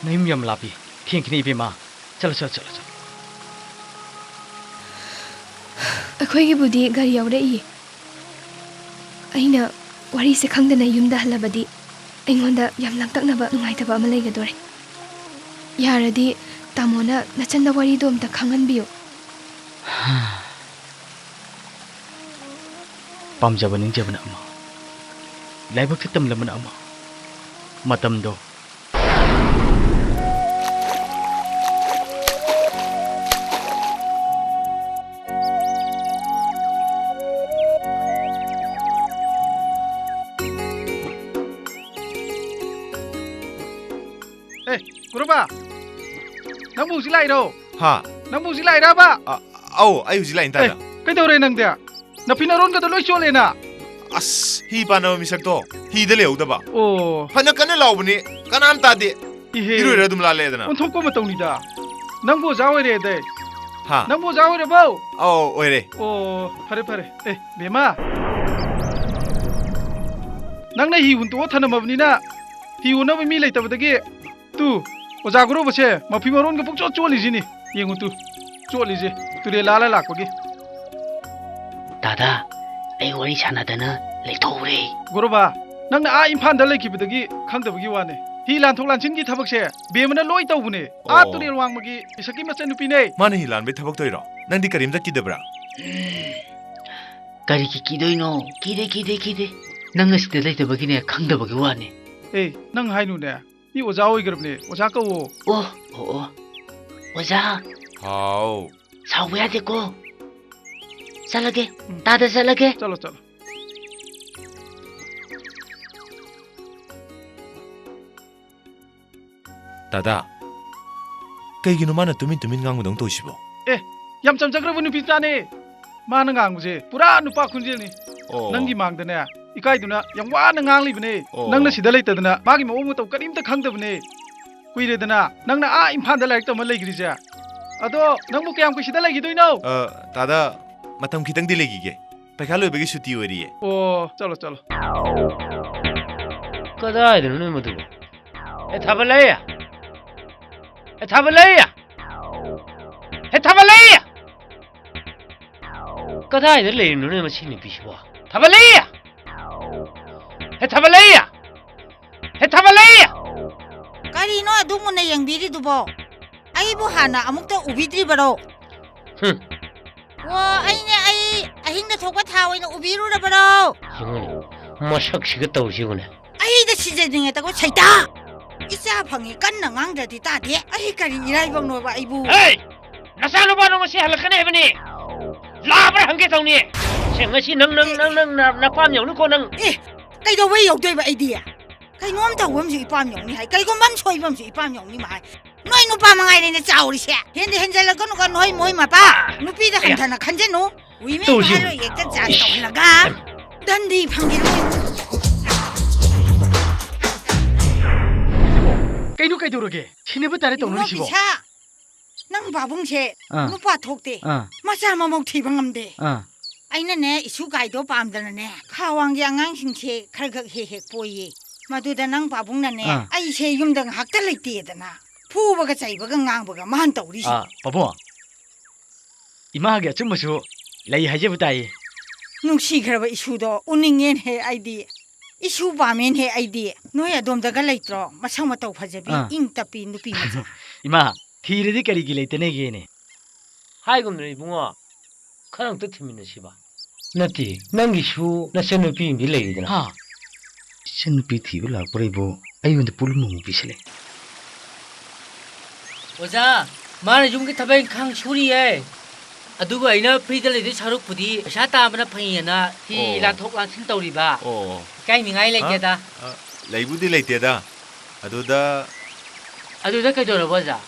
ꯅꯌꯨꯝ ꯌꯥꯝ ꯂꯥꯞꯄꯤ, ꯊꯦꯡꯈꯤꯅꯤ ꯏꯕꯦꯝꯃ꯫ ꯆꯠꯂꯣ, ꯆꯠꯂꯣ, ꯆꯠꯂꯣ, ꯆꯠꯂꯣ꯫ ꯑꯩꯈꯣꯏꯒꯤꯕꯨꯗꯤ ꯒꯥꯔꯤ ꯌꯥꯎꯔꯛꯏꯌꯦ꯫ ꯑꯩꯅ ꯋꯥꯔꯤꯁꯦ ꯈꯪꯗꯅ ꯌꯨꯝꯗ ꯍꯜꯂꯕꯗꯤ ꯑꯩꯉꯣꯟꯗ ꯌꯥꯝ ꯂꯥꯡꯇꯛꯅꯕ, ꯅꯨꯡꯉꯥꯏꯇꯕ ꯑꯃ ꯂꯩꯒꯗꯣꯔꯦ꯫ ꯌꯥꯔꯗꯤ ꯇꯥꯃꯣꯅ ꯅꯆꯟꯗ ꯋꯥꯔꯤꯗꯣ ꯑꯝꯇ ꯈꯪꯍꯟꯕꯤꯌꯨ꯫ ꯄꯥꯝꯖꯕ ꯅꯤꯡꯖꯕꯅ ꯑꯃ, ꯂꯥꯏꯕꯛꯇ ꯇꯝꯂꯕꯅ ꯑꯃ꯫ ꯃꯇꯝꯗꯣ ꯑꯦ, ꯒꯨꯔꯨꯕꯥ, ꯅꯪꯕꯨ ꯍꯧꯖꯤꯛ ꯂꯥꯛꯏꯔꯣ? ꯍꯥ? ꯅꯪꯕꯨ ꯍꯧꯖꯤꯛ ꯂꯥꯛꯏꯔꯕ? ꯑ, ꯑꯧ, ꯑꯩ ꯍꯧꯖꯤꯛ ꯂꯥꯛꯏꯅꯤ, ꯑꯦ, ꯇꯥꯗ꯫ ꯀꯩꯗꯧꯔꯦ ꯅꯪꯗꯤ? ꯅꯐꯤ ꯅꯔꯣꯟꯒꯗꯣ ꯂꯣꯏ ꯆꯣꯠꯂꯦꯅ꯫ ꯑꯁ, ꯍꯤ ꯄꯥꯟꯅꯕ ꯃꯤꯁꯛꯇꯣ ꯍꯤꯗ ꯂꯩꯍꯧꯗꯕ꯫ ꯑꯣ꯫ ꯐꯅ ꯀꯟꯅ ꯂꯥꯎꯕꯅꯤ, ꯀꯅꯥꯝ ꯇꯥꯗꯦ꯫ ꯏꯍꯦ꯫ ꯏꯔꯣꯏꯔ ꯑꯗꯨꯝ ꯂꯥꯜꯂꯦꯗꯅ꯫ ꯑꯣꯟꯊꯣꯛꯄ ꯃꯇꯧꯅꯤꯗ꯫ ꯅꯪꯕꯨ ꯑꯣꯖꯥ ꯑꯣꯏꯔꯦꯗꯥꯏ? ꯍꯥ? ꯅꯪꯕꯨ ꯑꯣꯖꯥ ꯑꯣꯏꯔꯕꯣ? ꯑꯧ, ꯑꯣꯏꯔꯦ꯫ ꯑꯣ, ꯐꯔꯦ, ꯐꯔꯦ꯫ ꯑꯦ, ꯕꯦꯝꯃ꯫ ꯅꯪꯅ ꯍꯤ ꯍꯨꯟꯇꯣꯛꯑ ꯊꯅꯝꯃꯕꯅꯤꯅ ꯍꯤ ꯍꯣꯟꯅꯕ ꯃꯤ ꯂꯩꯇꯕꯗꯒꯤ ꯇꯨ, ꯑꯣꯖꯥ ꯒꯨꯔꯨꯕꯁꯦ ꯃꯐꯤ ꯃꯔꯣꯟꯒ ꯄꯨꯡꯆꯣꯠ ꯆꯣꯠꯂꯤꯁꯤꯅꯤ꯫ ꯌꯦꯡꯉꯨ ꯇꯨ, ꯆꯣꯠꯂꯤꯁꯦ ꯇꯨꯔꯦꯜ ꯂꯥꯜꯂ ꯂꯥꯛꯄꯒꯤ꯫ ꯗꯥꯗꯥ, ꯑꯩ ꯋꯥꯔꯤ ꯁꯥꯟꯅꯗꯅ ꯂꯩꯊꯣꯛꯎꯔꯦ꯫ ꯒꯨꯔꯨꯕ, ꯅꯪꯅ ꯑꯥ ꯏꯝꯐꯥꯜꯗ ꯂꯩꯈꯤꯕꯗꯒꯤ ꯈꯪꯗꯕꯒꯤ ꯋꯥꯅꯦ꯫ ꯍꯤ ꯂꯥꯟꯊꯣꯛ ꯂꯥꯟꯁꯤꯟꯒꯤ ꯊꯕꯛꯁꯦ ꯕꯦꯝꯃꯅ ꯂꯣꯏ ꯇꯧꯕꯅꯦ꯫ ꯑꯥ ꯑꯣ꯫ ꯇꯨꯔꯦꯜ ꯋꯥꯡꯃꯒꯤ ꯏꯁꯛꯀꯤ ꯃꯆꯟꯅꯨꯄꯤꯅꯦ꯫ ꯃꯥꯅ ꯍꯤ ꯂꯥꯟꯕꯩ ꯊꯕꯛ ꯇꯧꯔꯤꯔꯣ? ꯅꯪꯗꯤ ꯀꯔꯤꯝꯇ ꯀꯤꯗꯕ꯭ꯔꯥ? ꯀꯔꯤꯒꯤ ꯀꯤꯗꯣꯏꯅꯣ? ꯀꯤꯗꯦ, ꯀꯤꯗꯦ, ꯀꯤꯗꯦ꯫ ꯅꯪꯅ ꯁꯤꯗ ꯂꯩꯇꯕꯒꯤꯅꯦ, ꯈꯪꯗꯕꯒꯤ ꯋꯥꯅꯦ꯫ ꯑꯦ, ꯅꯪ ꯍꯥꯏꯅꯨꯅꯦ꯫ ꯃꯤ ꯑꯣꯖꯥ ꯑꯣꯏꯈ꯭ꯔꯕꯅꯦ꯫ ꯑꯣꯖꯥ ꯀꯧꯋꯣ꯫ ꯑꯣ, ꯑꯣ, ꯑꯣ꯫ ꯑꯣꯖꯥ꯫ ꯍꯥꯎ꯫ ꯁꯥꯎꯕ ꯌꯥꯗꯦꯀꯣ꯫ ꯆꯠꯂꯒꯦ꯫ ꯎꯝ꯫ ꯇꯥꯗ ꯆꯠꯂꯒꯦ꯫ ꯆꯠꯂꯣ, ꯆꯠꯂꯣ꯫ ꯗꯥꯗꯥ, ꯀꯩꯒꯤꯅꯣ ꯃꯥꯅ ꯇꯨꯃꯤꯟ ꯇꯨꯃꯤꯟ ꯉꯥꯡꯕꯗꯧ ꯇꯧꯔꯤꯁꯤꯕꯣ? ꯑꯦ, ꯌꯥꯝ ꯆꯝꯖꯈ꯭ꯔꯕ ꯅꯨꯄꯤ ꯃꯆꯥꯅꯦ꯫ ꯃꯥꯅ ꯉꯥꯡꯕꯁꯦ ꯄꯨꯔꯥ ꯅꯨꯄꯥ ꯈꯣꯟꯖꯦꯜꯅꯤ꯫ ꯑꯣ꯫ ꯅꯪꯒꯤ ꯃꯥꯡꯗꯅꯦ, ꯏꯀꯥꯏꯗꯨꯅ ꯌꯥꯝ ꯋꯥꯅ ꯉꯥꯡꯂꯤꯕꯅꯦ꯫ ꯑꯣ꯫ ꯅꯪꯅ ꯁꯤꯗ ꯂꯩꯇꯗꯅ ꯃꯥꯒꯤ ꯃꯑꯣꯡ ꯃꯇꯧ ꯀꯔꯤꯝꯇ ꯈꯪꯗꯕꯅꯦ꯫ ꯀꯨꯏꯔꯦꯗꯅ ꯅꯪꯅ ꯑꯥ ꯏꯝꯐꯥꯜꯗ ꯂꯥꯏꯔꯤꯛ ꯇꯝꯃ ꯂꯩꯈ꯭ꯔꯤꯁꯦ꯫ ꯑꯗꯣ ꯅꯪꯕꯨ ꯀꯌꯥꯝ ꯀꯨꯏ ꯁꯤꯗ ꯂꯩꯈꯤꯗꯣꯏꯅꯣ? ꯑ, ꯗꯥꯗꯥ, ꯃꯇꯝ ꯈꯤꯇꯪꯗꯤ ꯂꯩꯈꯤꯒꯦ꯫ ꯄꯩꯈꯥ ꯂꯣꯏꯕꯒꯤ ꯁꯨꯇꯤ ꯑꯣꯏꯔꯤꯌꯦ꯫ ꯑꯣ, ꯆꯠꯂꯣ, ꯆꯠꯂꯣ꯫ ꯀꯗꯥꯏꯗꯅꯣ ꯅꯣꯏ ꯃꯗꯨꯕꯣ? ꯑꯦ, ꯊꯥꯕꯜꯂꯩ! ꯑꯦ, ꯊꯥꯕꯜꯂꯩ! ꯑꯦ, ꯊꯥꯕꯜꯂꯩ! ꯀꯗꯥꯏꯗ ꯂꯩꯔꯤꯅꯣꯅꯦ ꯃꯁꯤ ꯅꯨꯄꯤꯁꯤꯕꯣ? ꯊꯥꯕꯜꯂꯩ! ꯑꯦ, ꯊꯥꯕꯜꯂꯩ! ꯑꯦ, ꯊꯥꯕꯜꯂꯩ! ꯀꯔꯤꯅꯣ ꯑꯗꯨꯝ ꯃꯨꯟꯅ ꯌꯦꯡꯕꯤꯔꯤꯗꯨꯕꯣ? ꯑꯩꯕꯨ ꯍꯥꯟꯅ ꯑꯃꯨꯛꯇ ꯎꯕꯤꯗ꯭ꯔꯤꯕꯔꯣ? ꯍꯨꯝ꯫ ꯑꯣ, ꯑꯩꯅꯦ, ꯑꯩ ꯑꯍꯤꯡꯗ ꯊꯣꯛꯄ ꯊꯥ ꯑꯣꯏꯅ ꯎꯕꯤꯔꯨꯔꯕꯔꯣ? ꯌꯦꯡꯉꯨꯅꯦ, ꯃꯁꯛꯁꯤꯒ ꯇꯧꯔꯤꯁꯤꯕꯨꯅꯦ꯫ ꯑꯩꯗ ꯁꯤꯖꯅꯤꯡꯉꯦ ꯇꯧꯕ ꯁꯩꯇꯥ! ꯏꯆꯥ ꯐꯪꯉꯤ ꯀꯟꯅ ꯉꯥꯡꯗ꯭ꯔꯗꯤ ꯇꯥꯗꯦ꯫ ꯑꯩ ꯀꯔꯤ ꯏꯔꯥꯏꯕꯛꯅꯣꯕ ꯑꯩꯕꯨ? ꯍꯦ! ꯅꯆꯥꯅꯨꯄꯥꯗꯣ ꯉꯁꯤ ꯍꯜꯂꯛꯀꯅꯤ ꯍꯥꯏꯕꯅꯤ꯫ ꯂꯥꯛꯑꯕ꯭ꯔꯥ ꯍꯪꯒꯦ ꯇꯧꯅꯤ꯫ ꯁꯦ, ꯉꯁꯤ ꯅꯪ, ꯅꯪ, ꯅꯪ, ꯅꯪ ꯅ-, ꯅꯄꯥꯝ ꯌꯧꯅꯤꯀꯣ ꯅꯪ꯫ ꯑꯦ, ꯀꯩꯗꯧꯕꯩ ꯌꯧꯗꯣꯏꯕ ꯑꯩꯗꯤ? ꯀꯩꯅꯣꯝ ꯇꯧꯕ ꯑꯃꯁꯨ ꯏꯄꯥꯝ ꯌꯧꯅꯤ ꯍꯥꯏ, ꯀꯩꯒꯨꯝꯕ ꯑꯃ ꯁꯣꯏꯕ ꯑꯃꯁꯨ ꯏꯄꯥꯝ ꯌꯧꯅꯤ ꯃꯥ ꯍꯥꯏ꯫ ꯅꯣꯏ ꯅꯨꯄꯥ ꯃꯉꯥꯏꯔꯦꯅꯦ ꯆꯥꯎꯔꯤꯁꯦ꯫ ꯍꯦꯟꯗꯤ ꯍꯦꯟꯖꯜꯂꯛꯀꯅꯨꯀꯣ ꯅꯣꯏ ꯃꯣꯏ ꯃꯄꯥ꯫ ꯅꯨꯄꯤꯗ ꯑꯌꯥ꯫ ꯍꯟꯊꯅ ꯈꯟꯖꯅꯨ꯫ ꯋꯤꯃꯦꯟ ꯇꯧꯁꯤ꯫ ꯍꯥꯏꯔꯣꯏ ꯍꯦꯛꯇ ꯖꯥꯁ ꯏꯁ꯫ ꯇꯧꯍꯜꯂꯒ꯫ ꯗꯟꯗꯤ ꯐꯪꯒꯤꯔꯣꯏ꯫ ꯀꯩꯅꯣ ꯀꯩꯗꯧꯔꯒꯦ? ꯁꯤꯟꯅꯕ ꯇꯥꯔꯦ ꯏꯕꯨꯡꯉꯣ ꯇꯧꯅꯔꯤꯁꯤꯕꯣ? ꯄꯤꯁꯥ, ꯅꯪ ꯄꯥꯕꯨꯡꯁꯦ ꯑꯥ꯫ ꯅꯨꯄꯥ ꯊꯣꯛꯇꯦ꯫ ꯑꯥ꯫ ꯃꯆꯥ ꯃꯃꯧ ꯊꯤꯕ ꯉꯝꯗꯦ꯫ ꯑꯥ꯫ ꯑꯩꯅꯅꯦ ꯏꯁꯨ ꯀꯥꯏꯗꯣ ꯄꯥꯝꯗꯅꯅꯦ ꯈꯥ ꯋꯥꯡꯒꯤ ꯑꯉꯥꯡꯁꯤꯡꯁꯦ ꯈꯔ ꯈꯛ ꯍꯦꯛ ꯍꯦꯛ ꯄꯣꯏꯌꯦ꯫ ꯃꯗꯨꯗ ꯅꯪ ꯄꯥꯕꯨꯡꯅꯅꯦ ꯑꯥ꯫ ꯑꯩꯁꯦ ꯌꯨꯝꯗ ꯉꯥꯏꯍꯥꯛꯇ ꯂꯩꯇꯦꯗꯅ ꯐꯨꯕꯒ ꯆꯩꯕꯒ ꯉꯥꯡꯕꯒ ꯃꯥꯅ ꯇꯧꯔꯤꯁꯦ꯫ ꯑꯥ, ꯄꯥꯕꯨꯡ, ꯏꯃꯥꯒꯤ ꯑꯆꯨꯝꯕꯁꯨ ꯂꯩ ꯍꯥꯏꯖꯕ ꯇꯥꯏꯌꯦ꯫ ꯅꯨꯡꯁꯤꯈ꯭ꯔꯕ ꯏꯁꯨꯗꯣ ꯎꯅꯤꯡꯉꯦꯅꯦꯍꯦ ꯑꯩꯗꯤ꯫ ꯏꯁꯨ ꯄꯥꯝꯃꯦꯅꯦꯍꯦ ꯑꯩꯗꯤ꯫ ꯅꯣꯏ ꯑꯗꯣꯝꯗꯒ ꯂꯩꯇ꯭ꯔꯣ? ꯃꯁꯛ ꯃꯇꯧ ꯐꯖꯕꯤ, ꯑꯥ꯫ ꯏꯪ ꯇꯞꯄꯤ ꯅꯨꯄꯤ ꯃꯆꯥ꯫ ꯏꯃꯥ, ꯊꯤꯔꯗꯤ ꯀꯔꯤꯒꯤ ꯂꯩꯇꯅꯦꯒꯦꯅꯦ? ꯍꯥꯏꯒꯨꯝꯗꯅ ꯏꯕꯨꯡꯉꯣ, ꯈꯔ ꯑꯝꯇ ꯊꯤꯃꯤꯟꯅꯁꯤꯕ꯫ ꯅꯠꯇꯦ, ꯅꯪꯒꯤꯁꯨ ꯅꯆꯟꯅꯨꯄꯤ ꯑꯃꯗꯤ ꯂꯩꯔꯤꯗꯅ꯫ ꯍꯥ? ꯏꯆꯟꯅꯨꯄꯤ ꯊꯤꯕ ꯂꯥꯛꯄꯗ ꯏꯕꯣ, ꯑꯩꯉꯣꯟꯗ ꯄꯨꯂꯨꯝ ꯑꯃꯨꯛ ꯄꯤꯁꯜꯂꯦ꯫ ꯑꯣꯖꯥ, ꯃꯥꯅ ꯌꯨꯝꯒꯤ ꯊꯕꯛ ꯏꯪꯈꯥꯡ ꯁꯨꯔꯤꯌꯦ꯫ ꯑꯗꯨꯕꯨ ꯑꯩꯅ ꯐ꯭ꯔꯤꯗ ꯂꯩꯗꯣꯏ ꯁꯔꯨꯛꯄꯨꯗꯤ ꯄꯩꯁꯥ ꯇꯥꯟꯕꯅ ꯐꯩꯌꯦꯅ ꯁꯤ ꯑꯣ꯫ ꯂꯥꯟꯊꯣꯛ ꯂꯥꯟꯁꯤꯟ ꯇꯧꯔꯤꯕ꯫ ꯑꯣ꯫ ꯏꯀꯥꯏꯅꯤꯡꯉꯥꯏ ꯍꯥ? ꯂꯩꯇꯦꯗ꯫ ꯑ, ꯂꯩꯕꯨꯗꯤ ꯂꯩꯇꯦꯗ꯫ ꯑꯗꯨꯗ ꯑꯗꯨꯗ ꯀꯩꯗꯧꯔꯕ, ꯑꯣꯖꯥ?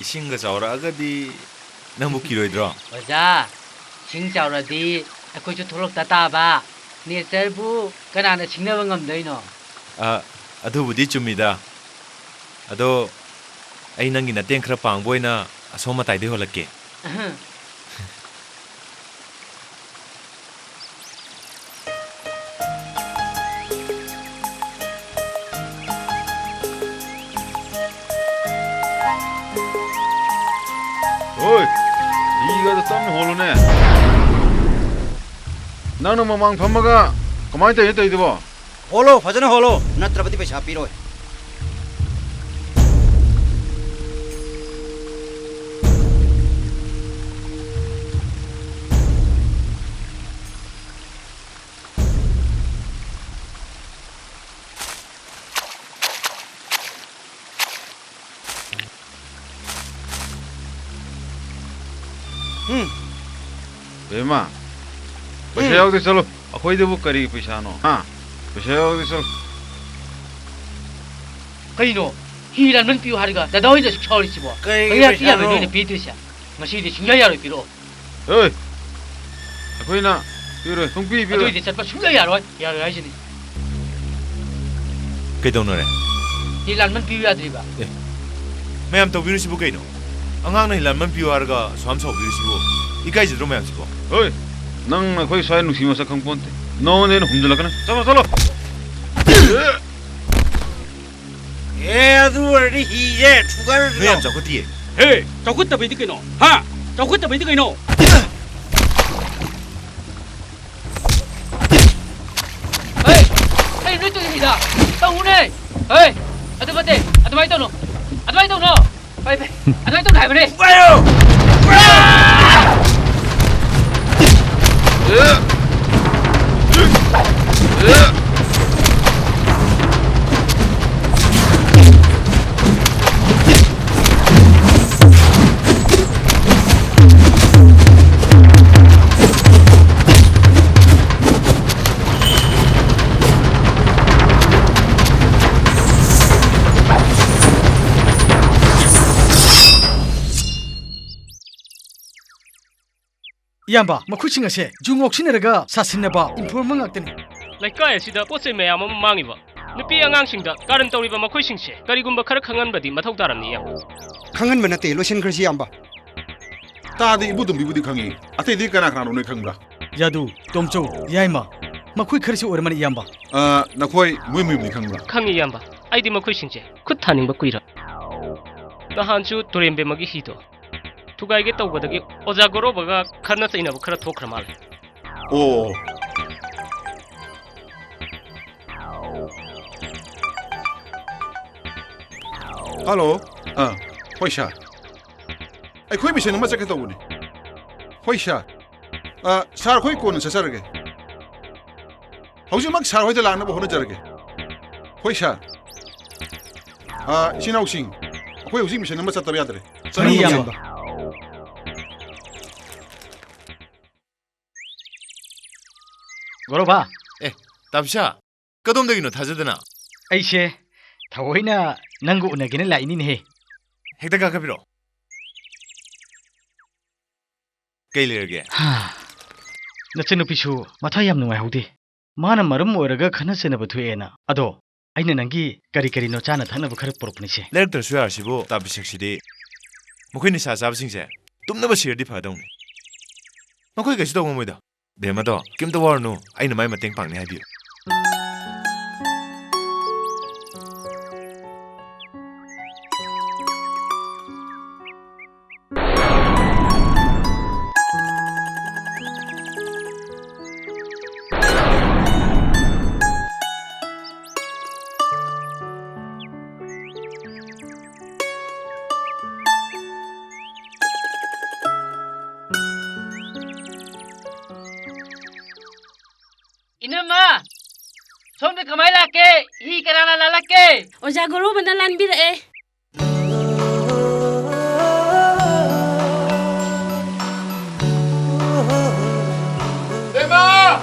ꯏꯁꯤꯡꯒ ꯆꯥꯎꯔꯛꯑꯒꯗꯤ ꯅꯪꯕꯨ ꯀꯤꯔꯣꯏꯗ꯭ꯔꯣ? ꯑꯣꯖꯥ, ꯏꯁꯤꯡ ꯆꯥꯎꯔꯗꯤ ꯑꯩꯈꯣꯏꯁꯨ ꯊꯣꯛꯂꯛꯇ ꯇꯥꯕ꯫ ꯅꯦꯆꯔꯕꯨ ꯀꯅꯥꯅ ꯁꯤꯡꯅꯕ ꯉꯝꯗꯣꯏꯅꯣ? ꯑ, ꯑꯗꯨꯕꯨꯗꯤ ꯆꯨꯝꯃꯤꯗ꯫ ꯑꯗꯣ ꯑꯩ ꯅꯪꯒꯤ ꯅꯇꯦꯡ ꯈꯔ ꯄꯥꯡꯕ ꯑꯣꯏꯅ ꯑꯁꯣꯝ ꯃꯇꯥꯏꯗꯩ ꯍꯣꯜꯂꯛꯀꯦ꯫ ꯑꯍꯝ꯫ ꯅꯪꯅ ꯃꯃꯥꯡ ꯐꯝꯃꯒ ꯀꯃꯥꯏꯅ ꯇꯧꯔꯤꯅꯣ ꯇꯧꯔꯤꯗꯨꯕꯣ? ꯍꯣꯜꯂꯣ, ꯐꯖꯅ ꯍꯣꯜꯂꯣ, ꯅꯠꯇ꯭ꯔꯕꯗꯤ ꯄꯩꯁꯥ ꯄꯤꯔꯣꯏ꯫ ꯎꯝ꯫ ꯕꯦꯝꯃ, ꯄꯩꯁꯥ ꯎꯝ꯫ ꯌꯥꯎꯗꯦ, ꯆꯠꯂꯣ꯫ ꯑꯩꯈꯣꯏꯗꯕꯨ ꯀꯔꯤꯒꯤ ꯄꯩꯁꯥꯅꯣ? ꯍꯥ? ꯄꯩꯁꯥ ꯌꯥꯎꯗꯦ, ꯆꯠꯂꯣ꯫ ꯀꯩꯅꯣ? ꯍꯤ ꯂꯥꯟꯃꯟ ꯄꯤꯌꯨ ꯍꯥꯏꯔꯒ ꯗꯗꯥ ꯍꯣꯏꯅ ꯑꯁꯨꯛ ꯁꯥꯎꯔꯤꯁꯤꯕꯣ? ꯀꯩꯒꯤ ꯀꯌꯥ ꯄꯤꯌꯥꯕ ꯄꯩꯁꯥꯅꯣ? ꯅꯣꯏꯅ ꯄꯤꯗꯣꯏꯁꯦ? ꯉꯁꯤꯗꯤ ꯁꯨꯡꯌꯥ ꯌꯥꯔꯣꯏ, ꯄꯤꯔꯛꯑꯣ꯫ ꯑꯦ! ꯑꯩꯈꯣꯏꯅ ꯄꯤꯔꯣꯏ, ꯁꯨꯡꯄꯤ ꯄꯤꯔꯣꯏ꯫ ꯑꯗꯨꯏꯗꯤ ꯆꯠꯄ ꯁꯨꯡꯌꯥ ꯌꯥꯔꯣꯏ, ꯌꯥꯔꯣꯏ ꯍꯥꯏꯁꯤꯅꯤ꯫ ꯀꯩꯗꯧꯅꯔꯦ? ꯍꯤ ꯂꯥꯟꯃꯟ ꯄꯤꯌꯨ ꯌꯥꯗ꯭ꯔꯤꯕ? ꯑꯦ, ꯃꯌꯥꯝ ꯇꯧꯕꯤꯔꯤꯁꯤꯕꯨ ꯀꯩꯅꯣ? ꯑꯉꯥꯡꯅ ꯍꯤ ꯂꯥꯟꯃꯟ ꯄꯤꯌꯨ ꯍꯥꯏꯔꯒ ꯑꯁꯨꯛ ꯌꯥꯝ ꯁꯥꯎꯕꯤꯔꯤꯁꯤꯕꯨ? ꯏꯀꯥꯏꯖꯗ꯭ꯔꯣ ꯃꯌꯥꯝꯁꯤꯕꯣ? ꯍꯣꯏ, ꯅꯪꯅ ꯑꯩꯈꯣꯏ ꯁ꯭ꯋꯥꯏ ꯅꯨꯡꯁꯤ ꯃꯁꯛ ꯈꯪꯄꯣꯟꯇꯦ꯫ ꯅꯉꯣꯟꯗ ꯑꯩꯅ ꯍꯨꯝꯖꯤꯜꯂꯛꯀꯅꯤ꯫ ꯆꯠꯂꯣ, ꯆꯠꯂꯣ! ꯑꯦ, ꯑꯗꯨ ꯑꯣꯏꯔꯗꯤ ꯍꯤꯁꯦ ꯊꯨꯒꯥꯏꯔꯁꯤꯔꯣ? ꯅꯣꯏ ꯌꯥꯝ ꯆꯥꯎꯈꯠꯇꯤꯌꯦ꯫ ꯍꯦ, ꯆꯥꯎꯈꯠꯇꯕꯩꯗꯤ ꯀꯩꯅꯣ? ꯍꯥ? ꯆꯥꯎꯈꯠꯇꯕꯩꯗꯤ ꯀꯩꯅꯣ? ꯍꯦ, ꯀꯩꯅꯣ ꯅꯣꯏ ꯇꯧꯔꯤꯁꯤꯗ? ꯇꯧꯅꯨꯅꯦ! ꯍꯦ, ꯑꯗꯨ ꯐꯠꯇꯦ! ꯑꯗꯨꯃꯥꯏꯅ ꯇꯧꯅꯨ! ꯑꯗꯨꯃꯥꯏꯅ ꯇꯧꯅꯨ! ꯐꯩ, ꯐꯩ! ꯑꯗꯨꯃꯥꯏꯅ ꯇꯧꯅꯨ ꯍꯥꯏꯕꯅꯦ! ꯏꯌꯥꯝꯕ, ꯃꯈꯣꯏꯁꯤꯡ ꯑꯁꯦ ꯖꯨ ꯉꯥꯎꯁꯤꯟꯅꯔꯒ ꯁꯥꯁꯤꯟꯅꯕ ꯏꯟꯐꯣꯔꯃꯔ ꯉꯥꯛꯇꯅꯤ꯫ ꯂꯩꯀꯥꯏ ꯑꯁꯤꯗ ꯄꯣꯠ ꯆꯩ ꯃꯌꯥꯝ ꯑꯃ ꯃꯥꯡꯉꯤꯕ, ꯅꯨꯄꯤ ꯑꯉꯥꯡꯁꯤꯡꯗ ꯀꯥꯔꯟ ꯇꯧꯔꯤꯕ ꯃꯈꯣꯏꯁꯤꯡꯁꯦ ꯀꯔꯤꯒꯨꯝꯕ ꯈꯔ ꯈꯪꯍꯟꯕꯗꯤ ꯃꯊꯧ ꯇꯥꯔꯝꯅꯤ, ꯏꯌꯥꯝꯕ꯫ ꯈꯪꯍꯟꯕ ꯅꯠꯇꯦ, ꯂꯣꯏꯁꯤꯟꯈ꯭ꯔꯁꯤ, ꯏꯌꯥꯝꯕ꯫ ꯇꯥꯗꯦ, ꯏꯕꯣꯇꯣꯝꯕꯤꯕꯨꯗꯤ ꯈꯪꯉꯤ꯫ ꯑꯇꯩꯗꯤ ꯀꯅꯥ ꯀꯅꯥꯅꯣ ꯅꯣꯏ ꯈꯪꯕ꯭ꯔꯥ? ꯌꯥꯗꯨ, ꯇꯣꯝꯆꯧ, ꯌꯥꯏꯃ, ꯃꯈꯣꯏ ꯈꯔꯁꯤ ꯑꯣꯏꯔꯝꯃꯅꯤ, ꯏꯌꯥꯝꯕ꯫ ꯑ, ꯅꯈꯣꯏ ꯃꯣꯏ ꯃꯌꯨꯝꯗꯤ ꯈꯪꯕ꯭ꯔꯥ? ꯈꯪꯉꯤ, ꯏꯌꯥꯝꯕ꯫ ꯑꯩꯗꯤ ꯃꯈꯣꯏꯁꯤꯡꯁꯦ ꯈꯨꯠ ꯊꯥꯅꯤꯡꯕ ꯀꯨꯏꯔꯦ꯫ ꯅꯍꯥꯟꯁꯨ ꯇꯨꯔꯦꯝꯕꯦꯝꯃꯒꯤ ꯍꯤꯗꯣ ꯊꯨꯒꯥꯏꯒꯦ ꯇꯧꯕꯗꯒꯤ ꯑꯣꯖꯥ ꯒꯣꯔꯣꯕꯒ ꯈꯠꯅ ꯆꯩꯅꯕ ꯈꯔ ꯊꯣꯛꯈ꯭ꯔ ꯃꯥꯜꯂꯦ꯫ ꯑꯣ, ꯍꯜꯂꯣ꯫ ꯑꯥ, ꯍꯣꯏ ꯁꯥꯔ꯫ ꯑꯩꯈꯣꯏ ꯃꯤꯁꯟ ꯑꯃ ꯆꯠꯀꯦ ꯇꯧꯕꯅꯤ꯫ ꯍꯣꯏ ꯁꯥꯔ꯫ ꯑꯥ, ꯁꯥꯔ, ꯑꯩꯈꯣꯏ ꯀꯣꯟꯅ ꯆꯠꯆꯔꯒꯦ꯫ ꯍꯧꯖꯤꯛꯃꯛ ꯁꯥꯔ ꯍꯣꯏꯗ ꯂꯥꯛꯅꯕ ꯍꯣꯠꯅꯖꯔꯒꯦ꯫ ꯍꯣꯏ ꯁꯥꯔ꯫ ꯑꯥ, ꯏꯆꯤꯟ ꯏꯅꯥꯎꯁꯤꯡ, ꯑꯩꯈꯣꯏ ꯍꯧꯖꯤꯛ ꯃꯤꯁꯟ ꯑꯃ ꯆꯠꯇꯕ ꯌꯥꯗ꯭ꯔꯦ꯫ ꯐꯅꯤ, ꯆꯠꯅꯕ ꯏꯌꯥꯝꯕ꯫ ꯒꯣꯔꯣꯕꯥ꯫ ꯑꯦ, ꯇꯥꯕꯤꯁꯥ, ꯀꯗꯣꯝꯗꯒꯤꯅꯣ ꯊꯥꯖꯗꯅ? ꯑꯩꯁꯦ ꯊꯑꯣꯏꯅ ꯅꯪꯒ ꯎꯅꯒꯦꯅ ꯂꯥꯛꯏꯅꯤꯅꯦꯍꯦ꯫ ꯍꯦꯛꯇ ꯀꯥꯈꯠꯄꯤꯔꯣ꯫ ꯀꯩ ꯂꯩꯔꯒꯦ? ꯍꯥ꯫ ꯅꯆꯟꯅꯨꯄꯤꯁꯨ ꯃꯊ꯭ꯋꯥꯏ ꯌꯥꯝ ꯅꯨꯡꯉꯥꯏꯍꯧꯗꯦ꯫ ꯃꯥꯅ ꯃꯔꯝ ꯑꯣꯏꯔꯒ ꯈꯠꯅ ꯆꯩꯅꯕ ꯊꯣꯛꯑꯦꯅ꯫ ꯑꯗꯣ ꯑꯩꯅ ꯅꯪꯒꯤ ꯀꯔꯤ ꯀꯔꯤꯅꯣ ꯆꯥꯅ ꯊꯛꯅꯕ ꯈꯔ ꯄꯨꯔꯛꯄꯅꯤꯁꯦ꯫ ꯂꯩꯔꯛꯇ꯭ꯔꯁꯨ ꯌꯥꯔꯁꯤꯕꯨ, ꯇꯥ ꯕꯤꯁꯛꯁꯤꯗꯤ꯫ ꯃꯈꯣꯏ ꯅꯤꯁꯥ ꯆꯥꯕꯁꯤꯡꯁꯦ ꯇꯨꯝꯅꯕ ꯁꯤꯔꯗꯤ ꯐꯗꯧꯅꯤ꯫ ꯃꯈꯣꯏ ꯀꯩꯁꯨ ꯇꯧ ꯉꯝꯃꯣꯏꯗ꯫ ꯕꯦꯝꯃꯗꯣ ꯀꯩꯝꯇ ꯋꯥꯔꯨꯅꯨ, ꯑꯩꯅ ꯃꯥꯏ ꯃꯇꯦꯡ ꯄꯥꯡꯅꯤ ꯍꯥꯏꯕꯤꯌꯨ꯫ ꯏꯅꯝꯃ, ꯁꯣꯝꯗ ꯀꯃꯥꯏ ꯂꯥꯛꯀꯦ? ꯍꯤ ꯀꯅꯥꯅ ꯂꯥꯜꯂꯛꯀꯦ? ꯑꯣꯖꯥ ꯒꯣꯔꯣꯕꯅ ꯂꯥꯟꯕꯤꯔꯛꯑꯦ꯫ ꯕꯦꯝꯃ!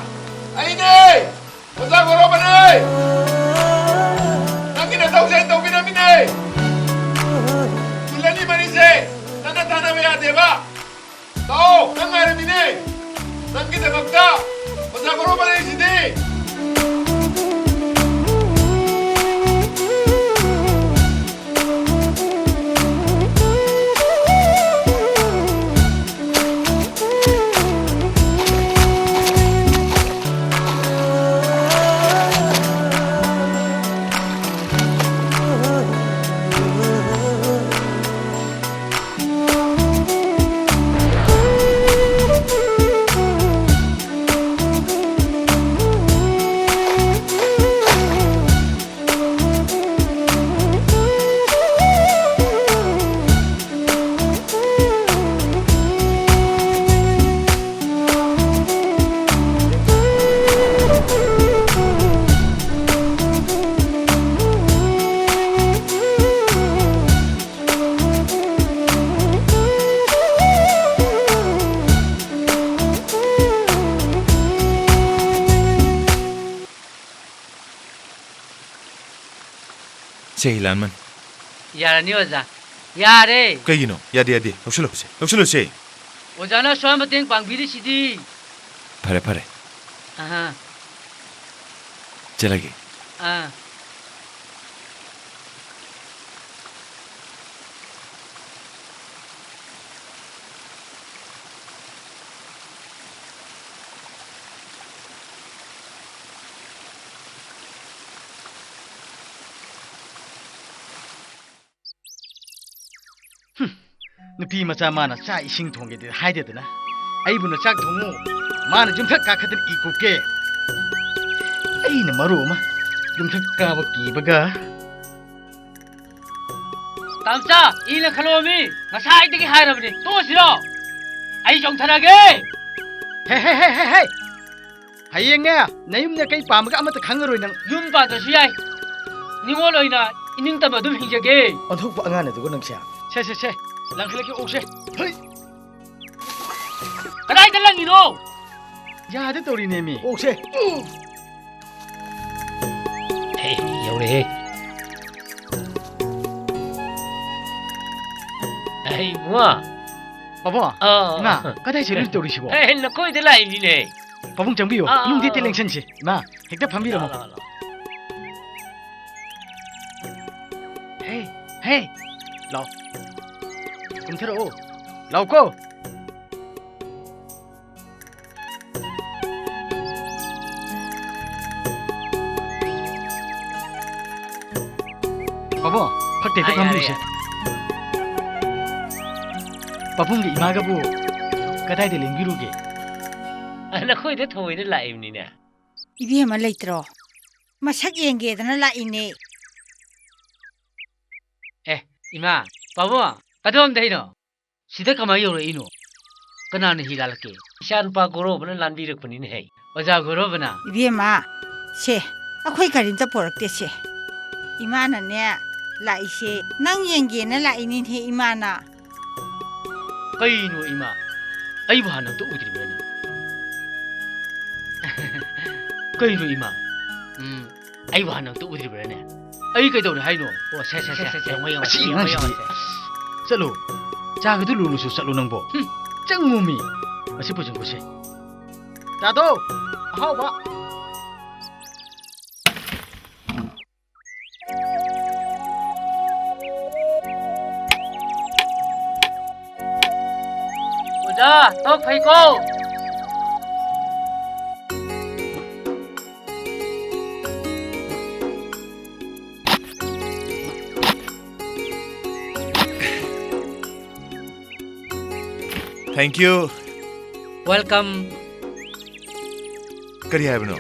ꯑꯩꯅꯦ! ꯑꯣꯖꯥ ꯒꯣꯔꯣꯕꯅꯦ! ꯅꯪꯒꯤ ꯅꯊꯧꯁꯦ ꯑꯩ ꯇꯧꯕꯤꯔꯝꯃꯤꯅꯦ! ꯈꯨꯜ ꯑꯅꯤ ꯃꯔꯤꯁꯦ ꯅꯪꯅ ꯊꯥꯅꯕ ꯌꯥꯗꯦꯕ! ꯂꯥꯛꯑꯣ, ꯅꯪ ꯉꯥꯏꯔꯝꯃꯤꯅꯦ! ꯅꯪꯒꯤꯗꯃꯛꯇ ꯑꯣꯖꯥ ꯒꯣꯔꯣꯕ ꯂꯩꯔꯤꯁꯤꯗꯤ! ꯁꯦ, ꯍꯤꯂꯥꯟꯃꯟ꯫ ꯌꯥꯔꯅꯤ, ꯑꯣꯖꯥ꯫ ꯌꯥꯔꯦ꯫ ꯀꯩꯒꯤꯅꯣ? ꯌꯥꯗꯦ, ꯌꯥꯗꯦ꯫ ꯂꯧꯁꯤꯜꯂꯣ, ꯁꯦ꯫ ꯂꯧꯁꯤꯜꯂꯣ, ꯁꯦ꯫ ꯑꯣꯖꯥꯅ ꯑꯁꯨꯛ ꯌꯥꯝ ꯃꯇꯦꯡ ꯄꯥꯡꯕꯤꯔꯤꯁꯤꯗꯤ꯫ ꯐꯔꯦ, ꯐꯔꯦ꯫ ꯑꯍꯥ꯫ ꯆꯠꯂꯒꯦ꯫ ꯑꯥ꯫ ꯍꯨꯝ, ꯅꯨꯄꯤ ꯃꯆꯥ ꯃꯥꯅ ꯆꯥꯛ ꯏꯁꯤꯡ ꯊꯣꯡꯒꯦꯗꯤ ꯍꯥꯏꯗꯦꯗꯅ, ꯑꯩꯕꯨꯅ ꯆꯥꯛ ꯊꯣꯡꯉꯨ, ꯃꯥꯅ ꯌꯨꯝꯊꯛ ꯀꯥꯈꯠꯇꯅ ꯏ ꯀꯨꯞꯀꯦ꯫ ꯑꯩꯅ ꯃꯔꯨ ꯑꯃ ꯌꯨꯝꯊꯛ ꯀꯥꯕ ꯀꯤꯕꯒ꯫ ꯇꯥꯝꯆꯥ, ꯏꯅ ꯈꯜꯂꯣꯃꯤ, ꯉꯁꯥꯏꯗꯒꯤ ꯍꯥꯏꯔꯕꯅꯤ, ꯇꯣꯛꯑꯁꯤꯔꯣ? ꯑꯩ ꯆꯣꯡꯊꯔꯒꯦ꯫ ꯍꯦ, ꯍꯦ, ꯍꯦ, ꯍꯦ, ꯍꯦ! ꯍꯌꯦꯡꯅꯦ, ꯅꯌꯨꯝꯅꯦ ꯀꯩ ꯄꯥꯝꯃꯒ ꯑꯃꯠꯇ ꯈꯪꯉꯔꯣꯏ ꯅꯪ꯫ ꯌꯨꯝ ꯄꯥꯟꯗ꯭ꯔꯁꯨ ꯌꯥꯏ꯫ ꯅꯤꯉꯣꯜ ꯑꯣꯏꯅ ꯏꯅꯤꯡꯇꯝꯕ ꯑꯗꯨꯝ ꯍꯤꯡꯖꯒꯦ꯫ ꯑꯣꯟꯊꯣꯛꯄ ꯑꯉꯥꯡꯅꯦ ꯑꯗꯨꯒ ꯅꯪꯁꯦ꯫ ꯁꯦ, ꯁꯦ, ꯁꯦ, ꯂꯪꯈꯠꯂꯛꯀꯦ, ꯑꯣꯛꯁꯦ꯫ ꯍꯩ! ꯀꯗꯥꯏꯗ ꯂꯪꯉꯤꯅꯣ? ꯌꯥꯗ ꯇꯧꯔꯤꯅꯦꯃꯤ꯫ ꯑꯣꯛꯁꯦ꯫ ꯍꯦ, ꯌꯧꯔꯦꯍꯦ꯫ ꯍꯦ, ꯏꯕꯨꯡꯉꯣ꯫ ꯄꯥꯕꯨꯡ, ꯑꯥ꯫ ꯏꯃꯥ, ꯀꯗꯥꯏ ꯆꯠꯂꯨꯏ ꯇꯧꯔꯤꯁꯤꯕꯣ? ꯍꯦ, ꯅꯈꯣꯏꯗ ꯂꯥꯛꯏꯅꯤꯅꯦ꯫ ꯄꯥꯕꯨꯡ ꯆꯪꯕꯤꯌꯨ, ꯑꯥ, ꯑꯥ, ꯏꯃꯨꯡꯗ ꯍꯦꯛꯇ ꯑꯥ꯫ ꯂꯦꯡꯁꯟꯁꯤ꯫ ꯏꯃꯥ, ꯍꯦꯛꯇ ꯐꯝꯕꯤꯔꯝꯃꯣ꯫ ꯂꯥꯛꯑꯣ, ꯂꯥꯛꯑꯣ, ꯂꯥꯛꯑꯣ꯫ ꯍꯦ, ꯍꯦ, ꯂꯥꯎ꯫ ꯀꯨꯝꯊꯔꯛꯑꯣ꯫ ꯂꯥꯎꯀꯣ꯫ ꯄꯥꯕꯨꯡ, ꯐꯛꯇ ꯍꯦꯛꯇ ꯑꯥ, ꯌꯥꯔꯦ, ꯐꯝꯕꯤꯌꯨꯁꯦ꯫ ꯌꯥꯔꯦ꯫ ꯄꯥꯕꯨꯡꯒ ꯏꯃꯥꯒꯕꯨ ꯀꯗꯥꯏꯗ ꯂꯦꯡꯕꯤꯔꯨꯒꯦ? ꯑ, ꯅꯈꯣꯏꯗ ꯊꯑꯣꯏꯅ ꯂꯥꯛꯏꯕꯅꯤꯅꯦ꯫ ꯏꯕꯦꯝꯃ ꯂꯩꯇ꯭ꯔꯣ? ꯃꯁꯛ ꯌꯦꯡꯒꯦꯗꯅ ꯂꯥꯛꯏꯅꯦ꯫ ꯑꯦ, ꯏꯃꯥ, ꯄꯥꯕꯨꯡ, ꯀꯗꯣꯝꯗꯩꯅꯣ? ꯁꯤꯗ ꯀꯃꯥꯏ ꯌꯧꯔꯛꯏꯅꯣ? ꯀꯅꯥꯅ ꯍꯤ ꯂꯥꯜꯂꯛꯀꯦ? ꯏꯆꯥꯅꯨꯄꯥ ꯒꯣꯔꯣꯕꯅ ꯂꯥꯟꯕꯤꯔꯛꯄꯅꯤꯅꯦꯍꯦ꯫ ꯑꯣꯖꯥ ꯒꯣꯔꯣꯕꯅ? ꯏꯕꯦꯝꯃ, ꯁꯦ, ꯑꯩꯈꯣꯏ ꯀꯔꯤꯝꯇ ꯄꯣꯔꯛꯇꯦꯁꯦ꯫ ꯏꯃꯥꯅꯅꯦ, ꯂꯥꯛꯏꯁꯦ ꯅꯪ ꯌꯦꯡꯒꯦꯅ ꯂꯥꯛꯏꯅꯤꯅꯦꯍꯦ, ꯏꯃꯥꯅ꯫ ꯀꯩꯅꯣ ꯏꯃꯥ? ꯑꯩꯕꯨ ꯍꯥꯟꯅ ꯑꯝꯇ ꯎꯗ꯭ꯔꯤꯕ꯭ꯔꯥꯅꯦ? ꯀꯩꯅꯣ ꯏꯃꯥ? ꯎꯝ, ꯑꯩꯕꯨ ꯍꯥꯟꯅ ꯑꯝꯇ ꯎꯗ꯭ꯔꯤꯕ꯭ꯔꯥꯅꯦ? ꯑꯩ ꯀꯩꯗꯧꯔꯦ ꯍꯥꯏꯅꯣ? ꯑꯣ, ꯁꯦ, ꯁꯦ, ꯁꯦ, ꯁꯦ, ꯁꯦ, ꯌꯦꯡꯉꯣ, ꯌꯦꯡꯉꯣ, ꯃꯁꯤ ꯁꯦ, ꯌꯦꯡꯉꯣ, ꯑꯉꯥꯡꯁꯤꯗꯤ꯫ ꯌꯦꯡꯉꯣ, ꯁꯦ꯫ ꯆꯠꯂꯣ꯫ ꯆꯥꯒꯗꯨ ꯂꯨꯅꯁꯨ ꯆꯠꯂꯣ ꯅꯪꯕꯣ꯫ ꯍꯨꯝ, ꯆꯪꯉꯣꯃꯤ꯫ ꯃꯁꯤ ꯄꯨꯁꯤꯟꯈꯣꯁꯦ꯫ ꯆꯥꯗꯣ, ꯑꯍꯥꯎꯕ꯫ ꯑꯣꯖꯥ, ꯊꯕꯛ ꯐꯩꯀꯣ? Thank you. Welcome. ꯀꯔꯤ ꯍꯥꯏꯕꯅꯣ?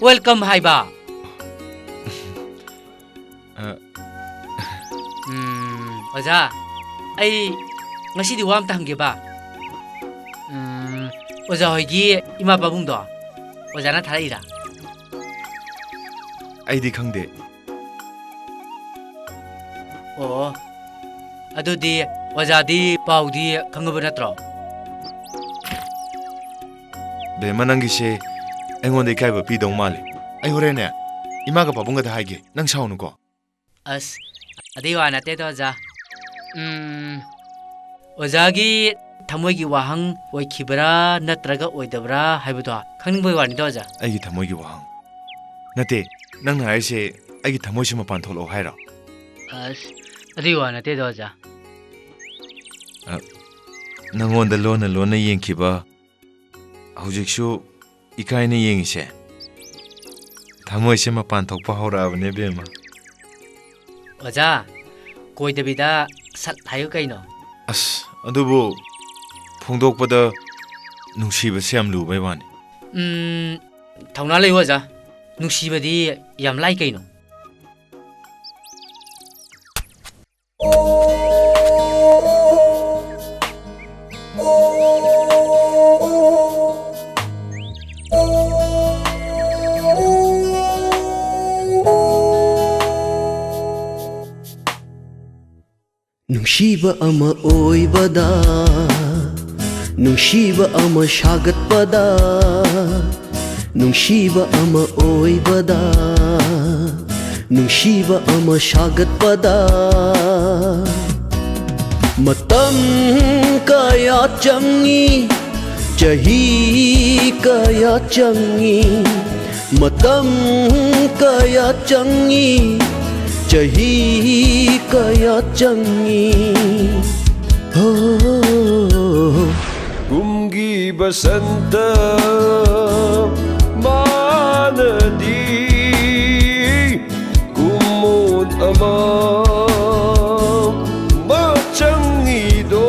Welcome ꯍꯥꯏꯕ꯫ ꯑ, ꯎꯝ, ꯑꯣꯖꯥ, ꯑꯩ ꯉꯁꯤꯗꯤ ꯋꯥ ꯑꯝꯇ ꯍꯪꯒꯦꯕ꯫ ꯎꯝ, ꯑꯣꯖꯥ ꯍꯣꯏꯒꯤ ꯏꯃꯥ ꯄꯥꯕꯨꯡꯗꯣ ꯑꯣꯖꯥꯅ ꯊꯥꯔꯛꯏꯔꯥ? ꯑꯩꯗꯤ ꯈꯪꯗꯦ꯫ ꯑꯣ, ꯑꯗꯨꯗꯤ ꯑꯣꯖꯥꯗꯤ ꯄꯥꯎꯗꯤ ꯈꯪꯉꯕ ꯅꯠꯇ꯭ꯔꯣ? ꯕꯦꯝꯃ, ꯅꯪꯒꯤꯁꯦ ꯑꯩꯉꯣꯟꯗ ꯏꯀꯥꯏꯕ ꯄꯤꯗꯧ ꯃꯥꯜꯂꯦ꯫ ꯑꯩ ꯍꯣꯔꯦꯟꯅꯦ ꯏꯃꯥꯒ ꯄꯥꯕꯨꯡꯒꯗ ꯍꯥꯏꯒꯦ, ꯅꯪ ꯁꯥꯎꯅꯨꯀꯣ꯫ ꯑꯁ, ꯑꯗꯨꯏ ꯋꯥ ꯅꯠꯇꯦꯗ, ꯑꯣꯖꯥ꯫ ꯎꯝ, ꯑꯣꯖꯥꯒꯤ ꯊꯃꯣꯏꯒꯤ ꯋꯥꯍꯪ ꯑꯣꯏꯈꯤꯕ꯭ꯔꯥ ꯅꯠꯇ꯭ꯔꯒ ꯑꯣꯏꯗꯕ꯭ꯔꯥ ꯍꯥꯏꯕꯗꯣ ꯈꯪꯅꯤꯡꯕꯒꯤ ꯋꯥꯅꯤꯗ, ꯑꯣꯖꯥ꯫ ꯑꯩꯒꯤ ꯊꯃꯣꯏꯒꯤ ꯋꯥꯍꯪ? ꯅꯠꯇꯦ, ꯅꯪꯅ ꯍꯥꯏꯔꯤꯁꯦ ꯑꯩꯒꯤ ꯊꯃꯣꯏꯁꯦ ꯃꯄꯥꯟ ꯊꯣꯛꯂꯛꯑꯣ ꯍꯥꯏꯔꯣ? ꯑꯁ, ꯑꯗꯨꯏ ꯋꯥ ꯅꯠꯇꯦꯗ, ꯑꯣꯖꯥ꯫ ꯑ, ꯅꯪꯉꯣꯟꯗ ꯂꯣꯟꯅ ꯂꯣꯟꯅ ꯌꯦꯡꯈꯤꯕ, ꯍꯧꯖꯤꯛꯁꯨ ꯏꯀꯥꯏꯅ ꯌꯦꯡꯉꯤꯁꯦ, ꯊꯃꯣꯏꯁꯦ ꯃꯄꯥꯟ ꯊꯣꯛꯄ ꯍꯧꯔꯛꯑꯕꯅꯦ, ꯕꯦꯝꯃ꯫ ꯑꯣꯖꯥ, ꯀꯣꯏꯗꯕꯤꯗ ꯁꯠ ꯍꯥꯏꯌꯨ ꯀꯩꯅꯣ꯫ ꯑꯁ, ꯑꯗꯨꯕꯨ ꯐꯣꯡꯗꯣꯛꯄꯗ ꯅꯨꯡꯁꯤꯕꯁꯦ ꯌꯥꯝ ꯂꯨꯕꯩ ꯋꯥꯅꯤ꯫ ꯎꯝ, ꯊꯧꯅꯥ ꯂꯩꯌꯨ, ꯑꯣꯖꯥ꯫ ꯅꯨꯡꯁꯤꯕꯗꯤ ꯌꯥꯝ ꯂꯥꯏ ꯀꯩꯅꯣ꯫ ꯅꯨꯡꯁꯤꯕ ꯑꯃ ꯑꯣꯏꯕꯗ, ꯅꯨꯡꯁꯤꯕ ꯑꯃ ꯁꯥꯒꯠꯄꯗ, ꯅꯨꯡꯁꯤꯕ ꯑꯃ ꯑꯣꯏꯕꯗ, ꯅꯨꯡꯁꯤꯕ ꯑꯃ ꯁꯥꯒꯠꯄꯗ ꯃꯇꯝ ꯀꯌꯥ ꯆꯪꯏ, ꯆꯍꯤ ꯀꯌꯥ ꯆꯪꯏ, ꯃꯇꯝ ꯀꯌꯥ ꯆꯪꯏ, ꯆꯍꯤ ꯀꯌꯥ ꯆꯪꯏ꯫ ꯍꯣ꯫ ꯀꯨꯝꯒꯤ ꯕꯁꯟꯇ ꯃꯥꯅꯗꯤ ꯀꯨꯝꯃꯣꯟ ꯑꯃ ꯃꯆꯪꯉꯤꯗꯣ꯫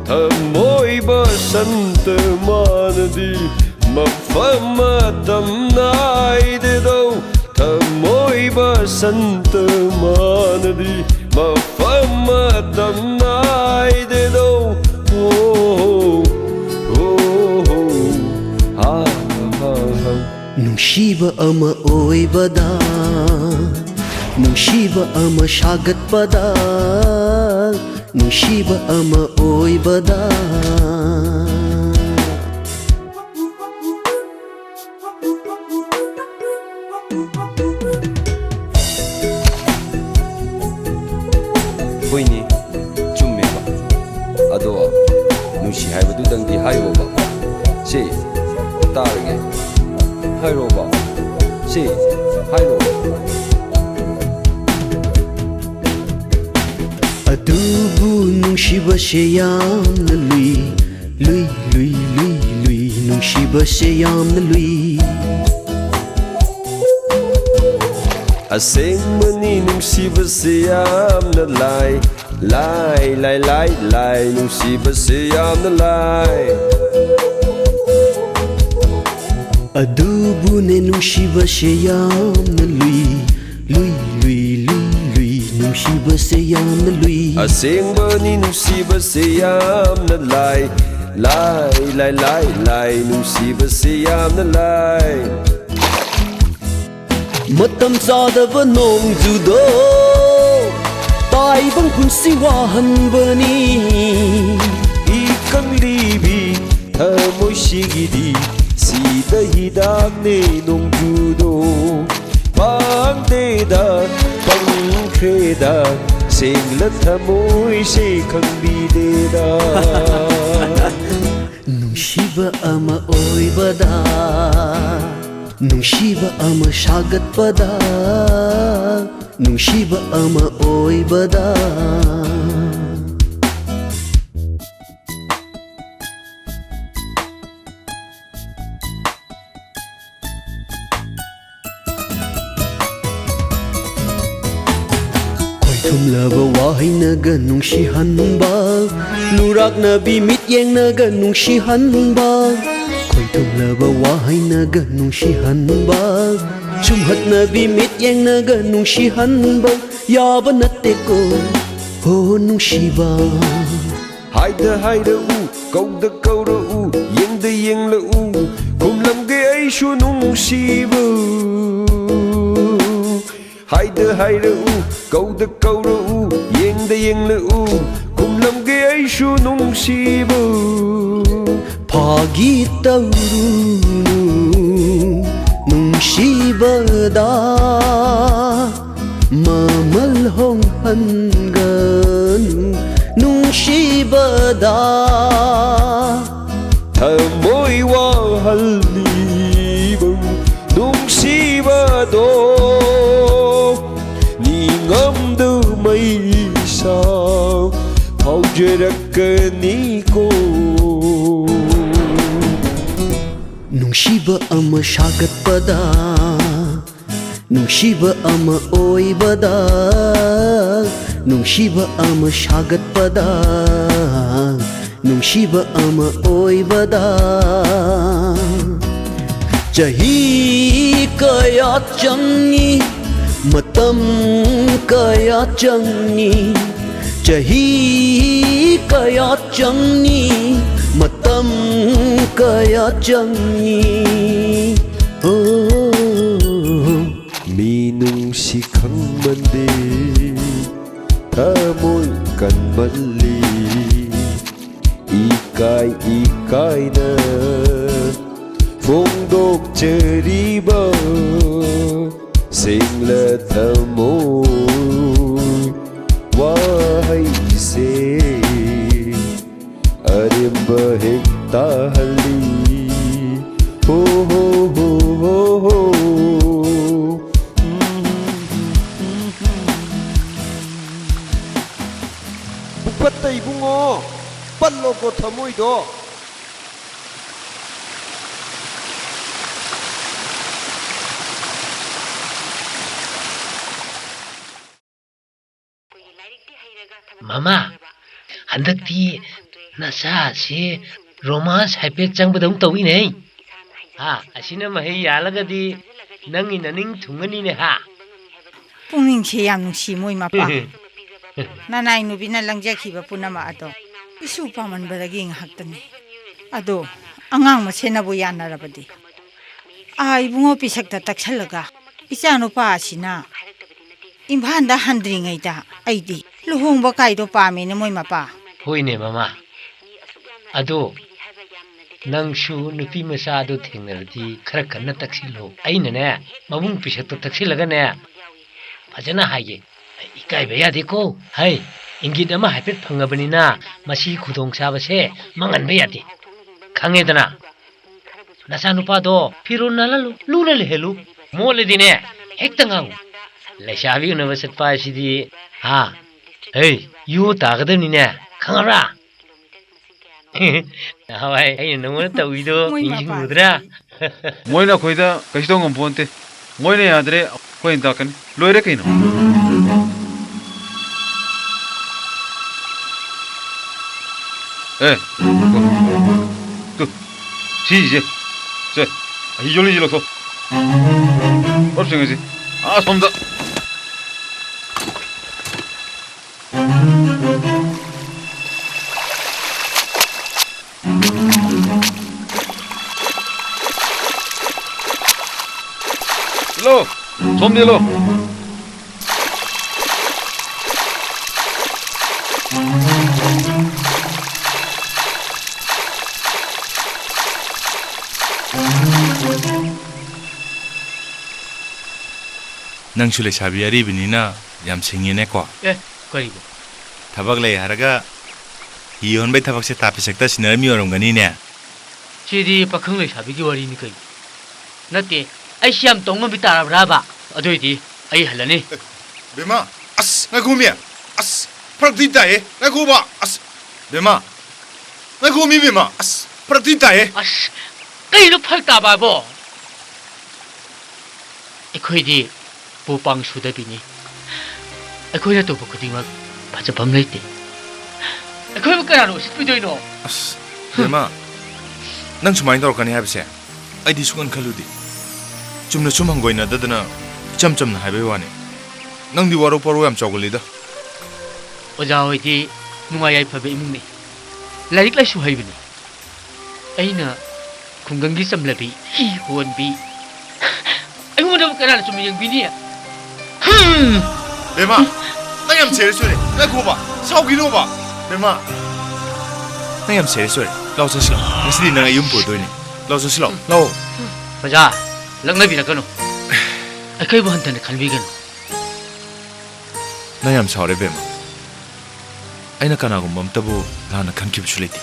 ꯊꯃꯣꯏ ꯕꯁꯟꯇ ꯃꯥꯅꯗꯤ ꯃꯐꯝ ꯃꯇꯝ ꯅꯥꯏꯗꯦꯗꯣ꯫ ꯊꯃꯣꯏ ꯕꯁꯟꯇ ꯃꯥꯅꯗꯤ ꯃꯐꯝ ꯃꯇꯝ ꯅꯥꯏꯗꯦꯗꯣ꯫ ꯍꯣ, ꯍꯣ, ꯍꯣ, ꯍꯣ꯫ ꯍꯥ, ꯍꯥ, ꯍꯥ꯫ ꯅꯨꯡꯁꯤꯕ ꯑꯃ ꯑꯣꯏꯕꯗ, ꯅꯨꯡꯁꯤꯕ ꯑꯃ ꯁꯥꯒꯠꯄꯗ, ꯅꯨꯡꯁꯤꯕ ꯑꯃ ꯑꯣꯏꯕꯗ꯫ ꯍꯣꯏꯅꯦ, ꯆꯨꯝꯃꯦꯕ꯫ ꯑꯗꯣ ꯅꯨꯡꯁꯤ ꯍꯥꯏꯕꯗꯨꯗꯪꯗꯤ ꯍꯥꯏꯔꯣꯕ꯫ ꯁꯤ ꯇꯥꯔꯒꯦ꯫ ꯍꯥꯏꯔꯣꯕ꯫ ꯁꯤ ꯍꯥꯏꯔꯣ꯫ ꯑꯗꯨꯕꯨ ꯅꯨꯡꯁꯤꯕꯁꯦ ꯌꯥꯝꯅ ꯂꯨꯏ, ꯂꯨꯏ, ꯂꯨꯏ, ꯂꯨꯏ, ꯂꯨꯏ, ꯅꯨꯡꯁꯤꯕꯁꯦ ꯌꯥꯝꯅ ꯂꯨꯏ꯫ ꯑꯁꯦꯡꯕꯅꯤ ꯅꯨꯡꯁꯤꯕꯁꯦ ꯌꯥꯝꯅ ꯂꯥꯏ, ꯂꯥꯏ, ꯂꯥꯏ, ꯂꯥꯏ, ꯂꯥꯏ, ꯅꯨꯡꯁꯤꯕꯁꯦ ꯌꯥꯝꯅ ꯂꯥꯏ꯫ ꯑꯗꯨꯕꯨꯅꯦ ꯅꯨꯡꯁꯤꯕꯁꯦ ꯌꯥꯝꯅ ꯂꯨꯏ, ꯂꯨꯏ, ꯂꯨꯏ, ꯂꯨꯏ, ꯂꯨꯏ, ꯅꯨꯡꯁꯤꯕꯁꯦ ꯌꯥꯝꯅ ꯂꯨꯏ꯫ ꯑꯁꯦꯡꯕꯅꯤ ꯅꯨꯡꯁꯤꯕꯁꯦ ꯌꯥꯝꯅ ꯂꯥꯏ, ꯂꯥꯏ, ꯂꯥꯏ, ꯂꯥꯏ, ꯂꯥꯏ, ꯅꯨꯡꯁꯤꯕꯁꯦ ꯌꯥꯝꯅ ꯂꯥꯏ꯫ ꯃꯇꯝ ꯆꯥꯗꯕ ꯅꯣꯡꯖꯨꯗꯣ ꯇꯥꯏꯕꯪ ꯄꯨꯟꯁꯤ ꯋꯥꯍꯟꯕꯅꯤ꯫ ꯏꯀꯪꯂꯤꯕꯤ ꯊꯃꯣꯏꯁꯤꯒꯤꯗꯤ ꯁꯤꯗ ꯍꯤꯗꯥꯛꯅꯦ ꯅꯣꯡꯖꯨꯗꯣ꯫ ꯄꯥꯡꯗꯦꯗ, ꯄꯪꯈ꯭ꯔꯦꯗ, ꯁꯦꯡꯂ ꯊꯃꯣꯏꯁꯦ ꯈꯪꯕꯤꯗꯦꯗ꯫ ꯅꯨꯡꯁꯤꯕ ꯑꯃ ꯑꯣꯏꯕꯗ, ꯅꯨꯡꯁꯤꯕ ꯑꯃ ꯁꯥꯒꯠꯄꯗ, ꯅꯨꯡꯁꯤꯕ ꯑꯃ ꯑꯣꯏꯕꯗ꯫ ꯈꯣꯏꯊꯨꯝꯂꯕ ꯋꯥꯍꯩꯅꯒ ꯅꯨꯡꯁꯤꯍꯟꯕ, ꯅꯨꯔꯥꯛꯅꯕꯤ ꯃꯤꯠꯌꯦꯡꯅꯒ ꯅꯨꯡꯁꯤꯍꯟꯕ, ꯈꯣꯏꯊꯨꯝꯂꯕ ꯋꯥꯍꯩꯅꯒ ꯅꯨꯡꯁꯤꯍꯟꯕ, ꯁꯨꯝꯍꯠꯅꯕꯤ ꯃꯤꯠꯌꯦꯡꯅꯒ ꯅꯨꯡꯁꯤꯍꯟꯕ ꯌꯥꯕ ꯅꯠꯇꯦꯀꯣ, ꯍꯣ ꯅꯨꯡꯁꯤꯕ꯫ ꯍꯥꯏꯗ ꯍꯥꯏꯔꯛꯎ, ꯀꯧꯗ ꯀꯧꯔꯛꯎ, ꯌꯦꯡꯗ ꯌꯦꯡꯂꯛꯎ, ꯈꯨꯝꯂꯝꯒꯦ ꯑꯩꯁꯨ ꯅꯨꯡꯁꯤꯕ꯫ ꯍꯥꯏꯗ ꯍꯥꯏꯔꯛꯎ, ꯀꯧꯗ ꯀꯧꯔꯛꯎ, ꯌꯦꯡꯗ ꯌꯦꯡꯂꯛꯎ, ꯈꯨꯝꯂꯝꯒꯦ ꯑꯩꯁꯨ ꯅꯨꯡꯁꯤꯕ꯫ ꯐꯥꯒꯤ ꯇꯧꯔꯨꯅꯨ ꯅꯨꯡꯁꯤꯕꯗ, ꯃꯃꯜ ꯍꯣꯡꯍꯟꯒꯅꯨ ꯅꯨꯡꯁꯤꯕꯗ꯫ ꯊꯃꯣꯏ ꯋꯥꯍꯜꯂꯤꯕ ꯅꯨꯡꯁꯤꯕꯗꯣ, ꯅꯤꯡꯉꯝꯗ ꯃꯩꯁꯥ ꯐꯥꯎꯖꯔꯛꯀꯅꯤꯀꯣ꯫ ꯅꯨꯡꯁꯤꯕ ꯑꯃ ꯁꯥꯒꯠꯄꯗ, ꯅꯨꯡꯁꯤꯕ ꯑꯃ ꯑꯣꯏꯕꯗ, ꯅꯨꯡꯁꯤꯕ ꯑꯃ ꯁꯥꯒꯠꯄꯗ, ꯅꯨꯡꯁꯤꯕ ꯑꯃ ꯑꯣꯏꯕꯗ꯫ ꯆꯍꯤ ꯀꯌꯥ ꯆꯪꯏ, ꯃꯇꯝ ꯀꯌꯥ ꯆꯪꯏ, ꯆꯍꯤ ꯀꯌꯥ ꯆꯪꯏ, ꯃꯇꯝ ꯀꯌꯥ ꯆꯪꯏ꯫ ꯑꯣ, ꯃꯤꯅꯨꯡꯁꯤ ꯈꯪꯃꯟꯗꯦ, ꯊꯃꯣꯏ ꯀꯟꯃꯜꯂꯤ, ꯏꯀꯥꯏ ꯏꯀꯥꯏꯅ ꯐꯣꯡꯗꯣꯛꯆꯔꯤꯕ ꯊꯃꯣꯏꯗꯣ꯫ ꯃꯃꯥ, ꯍꯟꯗꯛꯇꯤ ꯅꯆꯥꯁꯤ romance ꯍꯥꯏꯐꯦꯠ ꯆꯪꯕꯗꯧ ꯇꯧꯏꯅꯦ꯫ ꯍꯥ, ꯑꯁꯤꯅ ꯃꯍꯩ ꯌꯥꯜꯂꯒꯗꯤ ꯅꯪꯒꯤ ꯅꯅꯤꯡ ꯊꯨꯡꯒꯅꯤꯅꯦ, ꯍꯥ? ꯄꯨꯛꯅꯤꯡꯁꯦ ꯌꯥꯝ ꯅꯨꯡꯁꯤ ꯃꯣꯏ ꯃꯄꯥ꯫ ꯅꯅꯥꯏ ꯅꯨꯄꯤꯅ ꯂꯪꯖꯈꯤꯕ ꯄꯨꯝꯅꯃꯛ ꯑꯗꯣ ꯏꯁꯨ ꯄꯥꯝꯃꯟꯕꯗꯒꯤ ꯉꯥꯏꯍꯥꯛꯇꯅꯤ꯫ ꯑꯗꯣ ꯑꯉꯥꯡ ꯃꯁꯦꯟꯅꯕꯨ ꯌꯥꯅꯔꯕꯗꯤ? ꯑꯥ, ꯏꯕꯨꯡꯉꯣ ꯄꯤꯁꯛꯇ ꯇꯛꯁꯜꯂꯒ ꯏꯆꯥ ꯅꯨꯄꯥ ꯑꯁꯤꯅ ꯏꯝꯐꯥꯜꯗ ꯍꯟꯗ꯭ꯔꯤꯉꯩꯗ ꯑꯩꯗꯤ ꯂꯨꯍꯣꯡꯕ ꯀꯥꯏꯗꯣ ꯄꯥꯝꯃꯦꯅꯦ ꯃꯣꯏ ꯃꯄꯥ꯫ ꯍꯣꯏꯅꯦ ꯃꯃꯥ, ꯑꯗꯣ ꯅꯪꯁꯨ ꯅꯨꯄꯤ ꯃꯆꯥꯗꯣ ꯊꯦꯡꯅꯔꯗꯤ ꯈꯔ ꯀꯟꯅ ꯇꯛꯁꯤꯜꯂꯣ꯫ ꯑꯩꯅꯅꯦ, ꯃꯕꯨꯡ ꯄꯤꯁꯛꯇꯣ ꯇꯛꯁꯤꯜꯂꯒꯅꯦ, ꯐꯖꯅ ꯍꯥꯏꯒꯦ꯫ ꯏꯀꯥꯏꯕ ꯌꯥꯗꯦꯀꯣ꯫ ꯍꯩ, ꯏꯪꯒꯤꯠ ꯑꯃ ꯍꯥꯏꯐꯦꯠ ꯐꯪꯉꯕꯅꯤꯅ ꯃꯁꯤꯒꯤ ꯈꯨꯗꯣꯡꯆꯥꯕꯁꯦ ꯃꯥꯡꯍꯟꯕ ꯌꯥꯗꯦ꯫ ꯈꯪꯉꯦꯗꯅ? ꯅꯆꯥꯅꯨꯄꯥꯗꯣ ꯐꯤꯔꯣꯜ ꯅꯥꯜꯍꯜꯂꯨ, ꯂꯨꯅ ꯂꯩꯍꯜꯂꯨ꯫ ꯃꯣꯠꯂꯗꯤꯅꯦ, ꯍꯦꯛꯇ ꯉꯥꯡꯉꯨ꯫ ꯂꯩꯁꯥꯕꯤ ꯎꯅꯕ ꯆꯠꯄ ꯍꯥꯏꯁꯤꯗꯤ, ꯍꯥ? ꯍꯩ, ꯌꯨ ꯇꯥꯒꯗꯕꯅꯤꯅꯦ, ꯈꯪꯉꯕ꯭ꯔꯥ? ꯅꯍꯥꯟꯋꯥꯏ ꯑꯩꯅ ꯅꯉꯣꯟꯗ ꯇꯧꯏꯗꯣ ꯃꯣꯏ ꯅꯤꯡꯁꯤꯡꯉꯨꯗ꯭ꯔꯥ? ꯃꯄꯥꯁꯤꯗꯤ꯫ ꯃꯣꯏꯅ ꯑꯩꯈꯣꯏꯗ ꯀꯩꯁꯨ ꯇꯧ ꯉꯝꯄꯣꯟꯇꯦ꯫ ꯃꯣꯏꯅ ꯌꯥꯗ꯭ꯔꯦ, ꯑꯩꯈꯣꯏꯅ ꯇꯥꯛꯀꯅꯤ꯫ ꯂꯣꯏꯔꯦ ꯀꯩꯅꯣ? ꯑꯦ, ꯇꯨ, ꯇꯨ, ꯁꯤꯁꯦ, ꯁꯦ, ꯑꯁꯤ ꯌꯣꯜꯂꯤꯁꯤ ꯂꯧꯊꯣꯛ꯫ ꯄꯨꯂꯞ ꯆꯤꯡꯉꯁꯤ꯫ ꯑꯥ, ꯁꯣꯝꯗ꯫ ꯏꯜꯂꯣ, ꯁꯣꯝꯗ ꯏꯜꯂꯣ꯫ ꯅꯪꯁꯨ ꯂꯩꯁꯥꯕꯤ ꯑꯔꯤꯕꯅꯤꯅ ꯌꯥꯝ ꯁꯤꯡꯉꯦꯅꯦꯀꯣ꯫ ꯑꯦ, ꯀꯔꯤꯕꯣ? ꯊꯕꯛ ꯂꯩ ꯍꯥꯏꯔꯒ ꯍꯤ ꯍꯣꯟꯕꯩ ꯊꯕꯛꯁꯦ ꯇꯥ ꯄꯤꯁꯛꯇ ꯁꯤꯟꯅꯔꯝꯃꯤ ꯑꯣꯏꯔꯝꯒꯅꯤꯅꯦ꯫ ꯁꯤꯗꯤ ꯄꯥꯈꯪ ꯂꯩꯁꯥꯕꯤꯒꯤ ꯋꯥꯔꯤꯅꯤ ꯀꯩꯅꯣ꯫ ꯅꯠꯇꯦ, ꯑꯩꯁꯤ ꯌꯥꯝ ꯇꯧ ꯉꯝꯕꯤ ꯇꯥꯔꯕ꯭ꯔꯥꯕ? ꯑꯗꯨꯏꯗꯤ ꯑꯩ ꯍꯜꯂꯅꯤ꯫ ꯑꯦ, ꯕꯦꯝꯃ, ꯑꯁ, ꯉꯥꯏꯈꯣꯃꯤ꯫ ꯑꯁ, ꯐꯔꯛꯇꯤ ꯇꯥꯏꯌꯦ꯫ ꯉꯥꯏꯈꯣꯕ꯫ ꯑꯁ, ꯕꯦꯝꯃ, ꯉꯥꯏꯈꯣ ꯃꯤ ꯕꯦꯝꯃ, ꯑꯁ ꯐꯔꯛꯇꯤ ꯇꯥꯏꯌꯦ꯫ ꯑꯁ, ꯀꯩꯅꯣ ꯐꯔꯛ ꯇꯥꯕ ꯍꯥꯏꯕꯣ? ꯑꯩꯈꯣꯏꯗꯤ ꯄꯨ ꯄꯥꯡ ꯁꯨꯗꯕꯤꯅꯤ꯫ ꯑꯩꯈꯣꯏꯅ ꯇꯧꯕ ꯈꯨꯗꯤꯡꯃꯛ ꯐꯖꯐꯝ ꯂꯩꯇꯦ꯫ ꯑꯩꯈꯣꯏꯕꯨ ꯀꯅꯥꯅ ꯎꯁꯤꯠꯄꯤꯗꯣꯏꯅꯣ? ꯑꯁ, ꯕꯦꯝꯃ, ꯅꯪ ꯁꯨꯃꯥꯏꯅ ꯇꯧꯔꯛꯀꯅꯤ ꯍꯥꯏꯕꯁꯦ ꯑꯩꯗꯤ ꯁꯨꯡꯈꯟ ꯈꯜꯂꯨꯗꯦ꯫ ꯆꯨꯝꯅ ꯁꯨꯝ ꯍꯪꯒꯣꯏꯅꯗꯗꯅ ꯏꯆꯝ ꯆꯝꯅ ꯍꯥꯏꯕꯩ ꯋꯥꯅꯤ꯫ ꯅꯪꯗꯤ ꯋꯥꯔꯧ ꯄꯔꯧ ꯌꯥꯝ ꯆꯥꯎꯒꯜꯂꯤꯗ꯫ ꯑꯣꯖꯥ ꯍꯣꯏꯗꯤ ꯅꯨꯡꯉꯥꯏ ꯌꯥꯏꯐꯕ ꯏꯃꯨꯡꯅꯤ꯫ ꯂꯥꯏꯔꯤꯛ ꯂꯥꯏꯁꯨ ꯍꯩꯕꯅꯤ꯫ ꯑꯩꯅ ꯈꯨꯡꯒꯪꯒꯤ ꯆꯝꯂꯕꯤ, ꯍꯤ ꯍꯣꯟꯕꯤ꯫ ꯑꯩꯉꯣꯟꯗꯕꯨ ꯀꯅꯥꯅ ꯆꯨꯝꯅ ꯌꯦꯡꯕꯤꯅꯤ? ꯍꯝ! ꯕꯦꯝꯃ, ꯅꯪ ꯌꯥꯝ serious ꯑꯣꯏꯔꯦ꯫ ꯉꯥꯏꯈꯣꯕ, ꯁꯥꯎꯈꯤꯅꯣꯕ꯫ ꯕꯦꯝꯃ, ꯅꯪ ꯌꯥꯝ serious ꯑꯣꯏꯔꯦ꯫ ꯂꯥꯎ ꯆꯠꯁꯤ ꯂꯥꯎ꯫ ꯉꯁꯤꯗꯤ ꯅꯪ ꯑꯩ ꯌꯨꯝ ꯄꯨꯗꯣꯏꯅꯦ꯫ ꯂꯥꯎ ꯆꯠꯁꯤ ꯂꯥꯎ꯫ ꯂꯥꯎ꯫ ꯑꯣꯖꯥ, ꯂꯛꯅꯕꯤꯔꯛꯀꯅꯨ꯫ ꯑꯩꯈꯣꯏꯕꯨ ꯍꯟꯊꯅ ꯈꯟꯕꯤꯒꯅꯨ꯫ ꯅꯪ ꯌꯥꯝ ꯁꯥꯎꯔꯦ ꯕꯦꯝꯃ꯫ ꯑꯩꯅ ꯀꯅꯥꯒꯨꯝꯕ ꯑꯝꯇꯕꯨ ꯂꯥꯟꯅ ꯈꯟꯈꯤꯕꯁꯨ ꯂꯩꯇꯦ꯫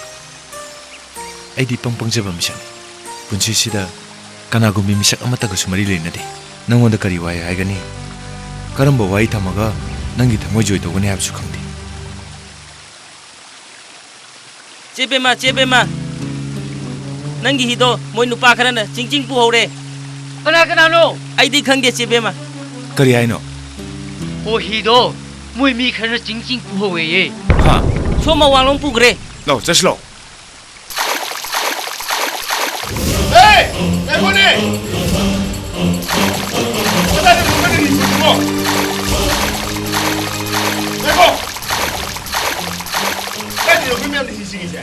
ꯑꯩꯗꯤ ꯏꯄꯪ ꯄꯪꯖꯕ ꯃꯤꯁꯛꯅꯤ꯫ ꯄꯨꯟꯁꯤꯁꯤꯗ ꯀꯅꯥꯒꯨꯝꯕꯤ ꯃꯤꯁꯛ ꯑꯃꯠꯇꯒꯁꯨ ꯃꯔꯤ ꯂꯩꯅꯗꯦ꯫ ꯅꯪꯉꯣꯟꯗ ꯀꯔꯤ ꯋꯥꯍꯩ ꯍꯥꯏꯒꯅꯤ? ꯀꯔꯝꯕ ꯋꯥꯍꯩ ꯊꯝꯃꯒ ꯅꯪꯒꯤ ꯊꯃꯣꯏ ꯖꯣꯏ ꯇꯧꯒꯅꯤ ꯍꯥꯏꯕꯁꯨ ꯈꯪꯗꯦ꯫ ꯆꯦ ꯕꯦꯝꯃ, ꯆꯦ ꯕꯦꯝꯃ, ꯅꯪꯒꯤ ꯍꯤꯗꯣ ꯃꯣꯏ ꯅꯨꯄꯥ ꯈꯔꯅ ꯆꯤꯡ ꯆꯤꯡ ꯄꯨꯍꯧꯔꯦ꯫ ꯀꯅꯥ ꯀꯅꯥꯅꯣ? ꯑꯩꯗꯤ ꯈꯪꯗꯦ, ꯆꯦ ꯕꯦꯝꯃ꯫ ꯀꯔꯤ ꯍꯥꯏꯅꯣ? ꯑꯣ, ꯍꯤꯗꯣ ꯃꯣꯏ ꯃꯤ ꯈꯔꯅ ꯆꯤꯡ ꯆꯤꯡ ꯄꯨꯍꯧꯋꯦꯌꯦ꯫ ꯍꯥ? ꯁꯣꯝ ꯃꯋꯥꯡꯂꯣꯝ ꯄꯨꯈ꯭ꯔꯦ꯫ ꯂꯥꯎ, ꯆꯠꯁꯤ ꯂꯥꯎ꯫ ꯑꯦ! ꯉꯥꯏꯈꯣꯅꯦ! ꯀꯗꯥꯏꯗ ꯊꯝꯕꯅꯣ ꯍꯤꯁꯤꯕꯣ? ꯉꯥꯏꯈꯣ! ꯀꯥꯏꯗꯅꯣ ꯑꯩꯈꯣꯏ ꯃꯌꯥꯝꯅ ꯍꯤ ꯆꯤꯡꯉꯤꯁꯦ?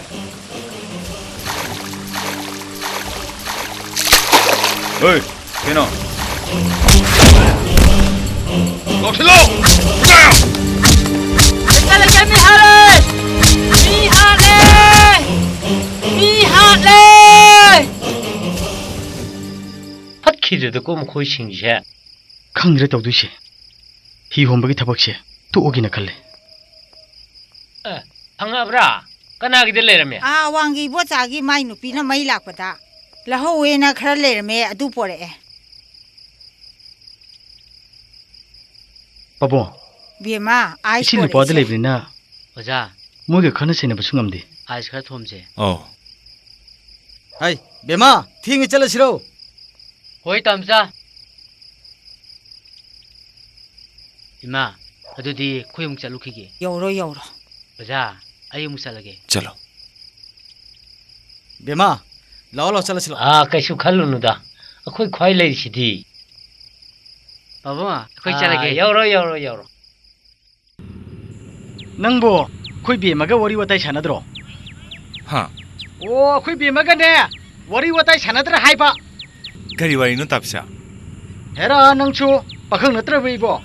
ꯍꯣꯏ, ꯀꯩꯅꯣ? ꯂꯧꯁꯤꯜꯂꯣ! ꯂꯩꯀꯥꯏ, ꯂꯩꯀꯥꯏ ꯃꯤ ꯍꯥꯠꯂꯦ! ꯃꯤ ꯍꯥꯠꯂꯦ! ꯃꯤ ꯍꯥꯠꯂꯦ! ꯐꯠꯈꯤꯗ꯭ꯔꯦꯗꯀꯣ ꯃꯈꯣꯏꯁꯤꯡꯁꯦ꯫ ꯈꯪꯗ꯭ꯔꯦ ꯇꯧꯗꯣꯏꯁꯦ꯫ ꯍꯤ ꯍꯣꯟꯕꯒꯤ ꯊꯕꯛꯁꯦ ꯇꯣꯛꯑꯒꯦꯅ ꯈꯜꯂꯦ꯫ ꯑꯦ, ꯐꯪꯉꯛꯑꯕ꯭ꯔꯥ? ꯀꯅꯥꯒꯤꯗ ꯂꯩꯔꯝꯃꯦ? ꯑꯥ, ꯑꯋꯥꯡꯒꯤ ꯏꯕꯣꯆꯥꯒꯤ ꯃꯥꯏ ꯅꯨꯄꯤꯅ ꯃꯩ ꯂꯥꯛꯄꯗ ꯂꯧꯍꯧꯋꯦꯅ ꯈꯔ ꯂꯩꯔꯝꯃꯦ, ꯑꯗꯨ ꯄꯣꯔꯛꯑꯦ꯫ ꯄꯥꯕꯨꯡ, ꯕꯦꯝꯃ, ꯑꯥꯏꯁ ꯏꯆꯦ ꯅꯨꯄꯥꯗ ꯄꯣꯔꯛꯏꯁꯦ꯫ ꯂꯩꯕꯅꯤꯅ ꯑꯣꯖꯥ꯫ ꯃꯣꯏꯒ ꯈꯟꯅ ꯆꯩꯅꯕꯁꯨ ꯉꯝꯗꯦ꯫ ꯑꯥꯏꯁ ꯈꯔ ꯊꯣꯝꯁꯦ꯫ ꯑꯧ꯫ ꯍꯩ, ꯕꯦꯝꯃ, ꯊꯦꯡꯉꯦ, ꯆꯠꯂꯁꯤꯔꯣ? ꯍꯣꯏ, ꯇꯥꯃꯣꯆꯥ꯫ ꯏꯃꯥ, ꯑꯗꯨꯗꯤ ꯑꯩꯈꯣꯏ ꯑꯃꯨꯛ ꯆꯠꯂꯨꯈꯤꯒꯦ꯫ ꯌꯧꯔꯣ, ꯌꯧꯔꯣ꯫ ꯑꯣꯖꯥ, ꯑꯩ ꯑꯃꯨꯛ ꯆꯠꯂꯒꯦ꯫ ꯆꯠꯂꯣ꯫ ꯕꯦꯝꯃ, ꯂꯥꯛꯑꯣ, ꯂꯥꯛꯑꯣ, ꯆꯠꯂꯁꯤ ꯂꯥꯛꯑꯣ꯫ ꯑꯥ, ꯀꯩꯁꯨ ꯈꯜꯂꯨꯅꯨꯗ꯫ ꯑꯩꯈꯣꯏ ꯈ꯭ꯋꯥꯏ ꯂꯩꯔꯤꯁꯤꯗꯤ꯫ ꯄꯥꯕꯨꯡ, ꯑꯩꯈꯣꯏ ꯑꯥ, ꯆꯠꯂꯒꯦ꯫ ꯌꯧꯔꯣ, ꯌꯧꯔꯣ, ꯌꯧꯔꯣ꯫ ꯅꯪꯕꯨ ꯑꯩꯈꯣꯏ ꯕꯦꯝꯃꯒ ꯋꯥꯔꯤ ꯋꯥꯇꯥꯏ ꯁꯥꯟꯅꯗ꯭ꯔꯣ? ꯍꯥ? ꯑꯣ, ꯑꯩꯈꯣꯏ ꯕꯦꯝꯃꯒꯅꯦ ꯋꯥꯔꯤ ꯋꯥꯇꯥꯏ ꯁꯥꯟꯅꯗ꯭ꯔꯥ ꯍꯥꯏꯕ? ꯀꯔꯤ ꯋꯥꯔꯤꯅꯣ, ꯇꯥꯄꯤꯁꯥ? ꯍꯦꯔꯥ, ꯅꯪꯁꯨ ꯄꯥꯈꯪ ꯅꯠꯇ꯭ꯔꯕ ꯏꯕꯣ?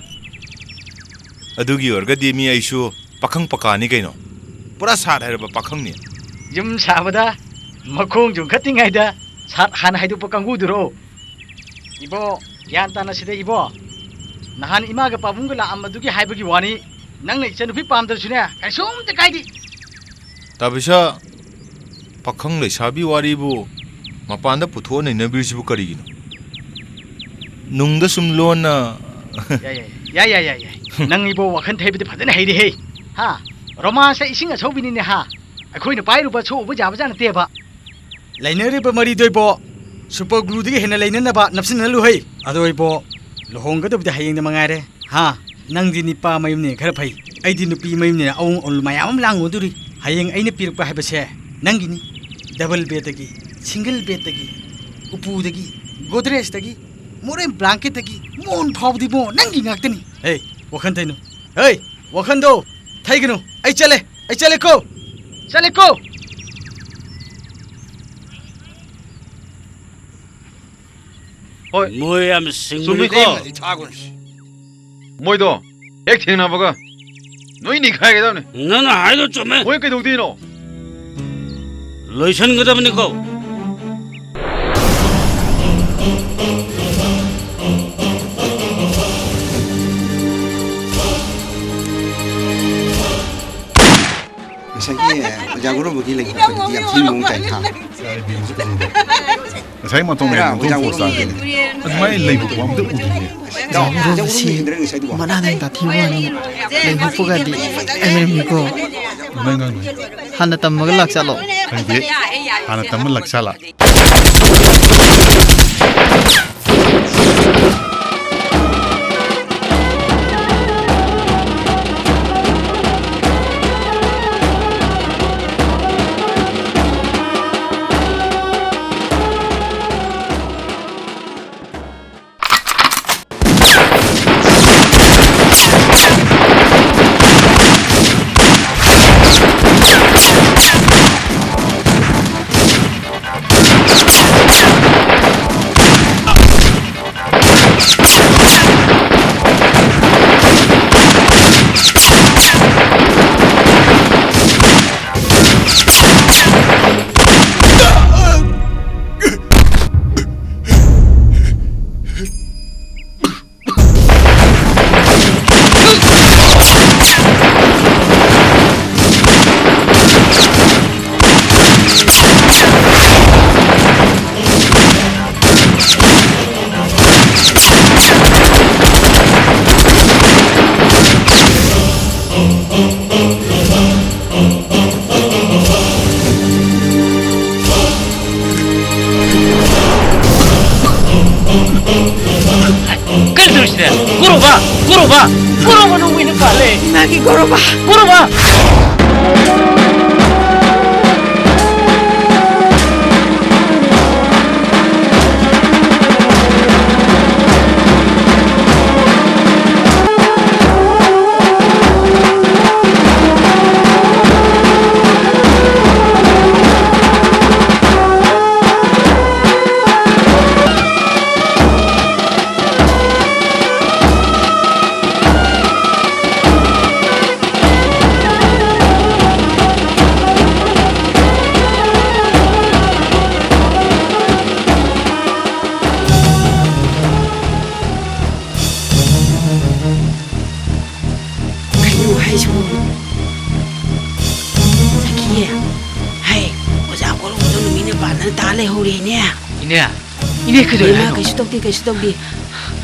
ꯑꯗꯨꯒꯤ ꯑꯣꯏꯔꯒꯗꯤ ꯃꯤ ꯑꯩꯁꯨ ꯄꯥꯈꯪ ꯄꯀꯥꯅꯤ ꯀꯩꯅꯣ꯫ ꯄꯨꯔꯥ ꯁꯥꯠ ꯍꯥꯏꯔꯕ ꯄꯥꯈꯪꯅꯤ꯫ ꯌꯨꯝ ꯁꯥꯕꯗ ꯃꯈꯣꯡ ꯆꯨꯝꯈꯠꯇ꯭ꯔꯤꯉꯩꯗ ꯁꯥꯠ ꯍꯥꯟꯅ ꯍꯥꯏꯗꯣꯛꯄ ꯀꯥꯡꯕꯨꯗꯨꯔꯣ? ꯏꯕꯣ, ꯒ꯭ꯌꯥꯟ ꯇꯥꯅ ꯁꯤꯗ ꯏꯕꯣ꯫ ꯅꯍꯥꯟ ꯏꯃꯥꯒ ꯄꯥꯕꯨꯡꯒ ꯂꯥꯛꯑꯝꯕꯗꯨꯒꯤ ꯍꯥꯏꯕꯒꯤ ꯋꯥꯅꯤ꯫ ꯅꯪꯅ ꯏꯆꯟꯅꯨꯄꯤ ꯄꯥꯝꯗ꯭ꯔꯁꯨꯅꯦ, ꯀꯩꯁꯨꯝꯇ ꯀꯥꯏꯗꯦ꯫ ꯇꯥꯕꯤꯁꯥ, ꯄꯥꯈꯪ ꯂꯩꯁꯥꯕꯤ ꯋꯥꯔꯤꯕꯨ ꯃꯄꯥꯟꯗ ꯄꯨꯊꯣꯛꯑ ꯅꯩꯅꯕꯤꯔꯤꯁꯤꯕꯨ ꯀꯔꯤꯒꯤꯅꯣ? ꯅꯨꯡꯗ ꯁꯨꯝ ꯂꯣꯟꯅ꯫ ꯌꯥꯏ, ꯌꯥꯏ, ꯌꯥꯏ, ꯌꯥꯏ, ꯌꯥꯏ, ꯌꯥꯏ꯫ ꯅꯪ ꯏꯕꯣ ꯋꯥꯈꯜ ꯊꯩꯕꯗꯤ ꯐꯖꯅ ꯍꯩꯔꯦꯍꯦ꯫ ꯍꯥ? ꯔꯣꯃꯥꯟꯁꯁꯦ ꯏꯁꯤꯡ ꯑꯁꯧꯕꯤꯅꯤꯅꯦ ꯍꯥ? ꯑꯩꯈꯣꯏꯅ ꯄꯥꯏꯔꯨꯕ ꯁꯣꯛꯎꯕ ꯌꯥꯕꯖꯥꯠ ꯅꯠꯇꯦꯕ꯫ ꯂꯩꯅꯔꯤꯕ ꯃꯔꯤꯗꯣ ꯏꯕꯣ, ꯁꯨꯄꯔ ꯒ꯭ꯂꯨꯗꯒꯤ ꯍꯦꯟꯅ ꯂꯩꯅꯅꯕ ꯅꯞꯁꯤꯟꯅꯍꯜꯂꯨ ꯍꯩ꯫ ꯑꯗꯣ ꯏꯕꯣ, ꯂꯨꯍꯣꯡꯒꯗꯕꯗꯤ ꯍꯌꯦꯡꯗ ꯃꯉꯥꯏꯔꯦ꯫ ꯍꯥ? ꯅꯪꯗꯤ ꯅꯤꯄꯥ ꯃꯌꯨꯝꯅꯦ ꯈꯔ ꯐꯩ꯫ ꯑꯩꯗꯤ ꯅꯨꯄꯤ ꯃꯌꯨꯝꯅꯦ ꯑꯋꯣꯡ ꯑꯋꯣꯟ ꯃꯌꯥꯝ ꯑꯃ ꯂꯥꯡꯉꯨꯗꯣꯔꯤ꯫ ꯍꯌꯦꯡ ꯑꯩꯅ ꯄꯤꯔꯛꯄ ꯍꯥꯏꯕꯁꯦ ꯅꯪꯒꯤꯅꯤ꯫ ꯗꯕꯜ ꯕꯦꯗꯇꯒꯤ, ꯁꯤꯡꯒꯜ ꯕꯦꯗꯇꯒꯤ, ꯎꯄꯨꯗꯒꯤ, ꯒꯣꯗ꯭ꯔꯦꯖꯇꯒꯤ, ꯃꯣꯔꯦ ꯕ꯭ꯂꯥꯡꯀꯦꯠꯇꯒꯤ, ꯃꯣꯟ ꯐꯥꯎꯕꯗꯤ ꯏꯕꯣ ꯅꯪꯒꯤ ꯉꯥꯛꯇꯅꯤ꯫ ꯍꯦ, ꯋꯥꯈꯟ ꯊꯩꯅꯨ꯫ ꯍꯦ, ꯋꯥꯈꯟꯗꯣ ꯊꯩꯒꯅꯨ꯫ ꯑꯩ ꯆꯠꯂꯦ, ꯑꯩ ꯆꯠꯂꯦꯀꯣ, ꯆꯠꯂꯦꯀꯣ꯫ ꯍꯣꯏ꯫ ꯃꯣꯏ ꯌꯥꯝ ꯆꯨꯝꯃꯤ꯫ ꯁꯤꯡꯕꯅꯤꯀꯣ꯫ ꯃꯣꯏꯗꯣ ꯍꯦꯛ ꯊꯦꯡꯅꯕꯒ ꯅꯣꯏ ꯅꯤꯈꯥꯏꯒꯗꯕꯅꯤ꯫ ꯅꯪꯅ ꯍꯥꯏꯗꯣ ꯆꯨꯝꯃꯦ꯫ ꯃꯣꯏ ꯀꯩꯗꯧꯗꯣꯏꯅꯣ? ꯂꯣꯏꯁꯟꯒꯗꯕꯅꯤꯀꯣ꯫ ꯉꯁꯥꯏꯒꯤ ꯑꯣꯖꯥ ꯒꯨꯔꯨꯕꯒꯤ ꯂꯩ ꯏꯅꯧ ꯍꯥꯞꯄꯗꯨꯗꯤ ꯌꯥꯝ ꯊꯤꯅ ꯃꯑꯣꯡ ꯇꯥꯏ, ꯍꯥ? ꯃꯑꯣꯡ ꯉꯁꯥꯏ ꯃꯇꯣꯡ ꯃꯌꯥꯝ ꯑꯗꯨꯝ ꯄꯣꯁ ꯇꯥꯈꯤꯕꯅꯤ꯫ ꯑꯗꯨꯃꯥꯏꯅ ꯂꯩꯕ ꯄꯣꯠ ꯑꯝꯇ ꯎꯗ꯭ꯔꯤꯌꯦ꯫ ꯖꯥꯎꯔꯣꯁꯤ ꯃꯅꯥ ꯅꯪ ꯇꯥꯊꯤꯕ ꯋꯥꯅꯤ꯫ ꯂꯩꯕ ꯄꯣꯠꯀꯗꯤ ꯂꯩꯔꯝꯃꯤꯀꯣ꯫ ꯑꯗꯨꯃꯥꯏꯅ ꯉꯥꯡꯅꯨ꯫ ꯍꯥꯟꯅ ꯇꯝꯃꯒ ꯂꯥꯛꯆꯠꯂꯣ꯫ ꯈꯪꯗꯦ꯫ ꯍꯥꯟꯅ ꯇꯝꯃ ꯂꯥꯛꯆꯠꯂ꯫ ꯀꯔꯤ ꯇꯧꯔꯤꯁꯤꯅꯦ? ꯀꯣꯔꯣꯕ! ꯀꯣꯔꯣꯕ! ꯀꯣꯔꯣꯕ ꯅꯣꯡꯃꯩꯅ ꯀꯥꯜꯂꯦ! ꯏꯃꯥꯒꯤ ꯀꯣꯔꯣꯕ! ꯀꯣꯔꯣꯕ! ꯀꯩꯅꯣ ꯍꯥꯏꯁꯤꯕꯣ? ꯁꯈꯤ, ꯍꯩ, ꯑꯣꯖꯥ ꯀꯣꯔꯧꯕꯗꯣ ꯅꯨꯃꯤꯠꯅ ꯄꯥꯟꯗꯅ ꯇꯥ ꯂꯩꯍꯧꯔꯦꯅꯦ꯫ ꯏꯅꯦ, ꯏꯅꯦ, ꯀꯩꯗꯧꯔꯦ ꯏꯃꯥ, ꯍꯥꯏꯅꯣ? ꯀꯩꯁꯨ ꯇꯧꯗꯦ, ꯀꯩꯁꯨ ꯇꯧꯗꯦ꯫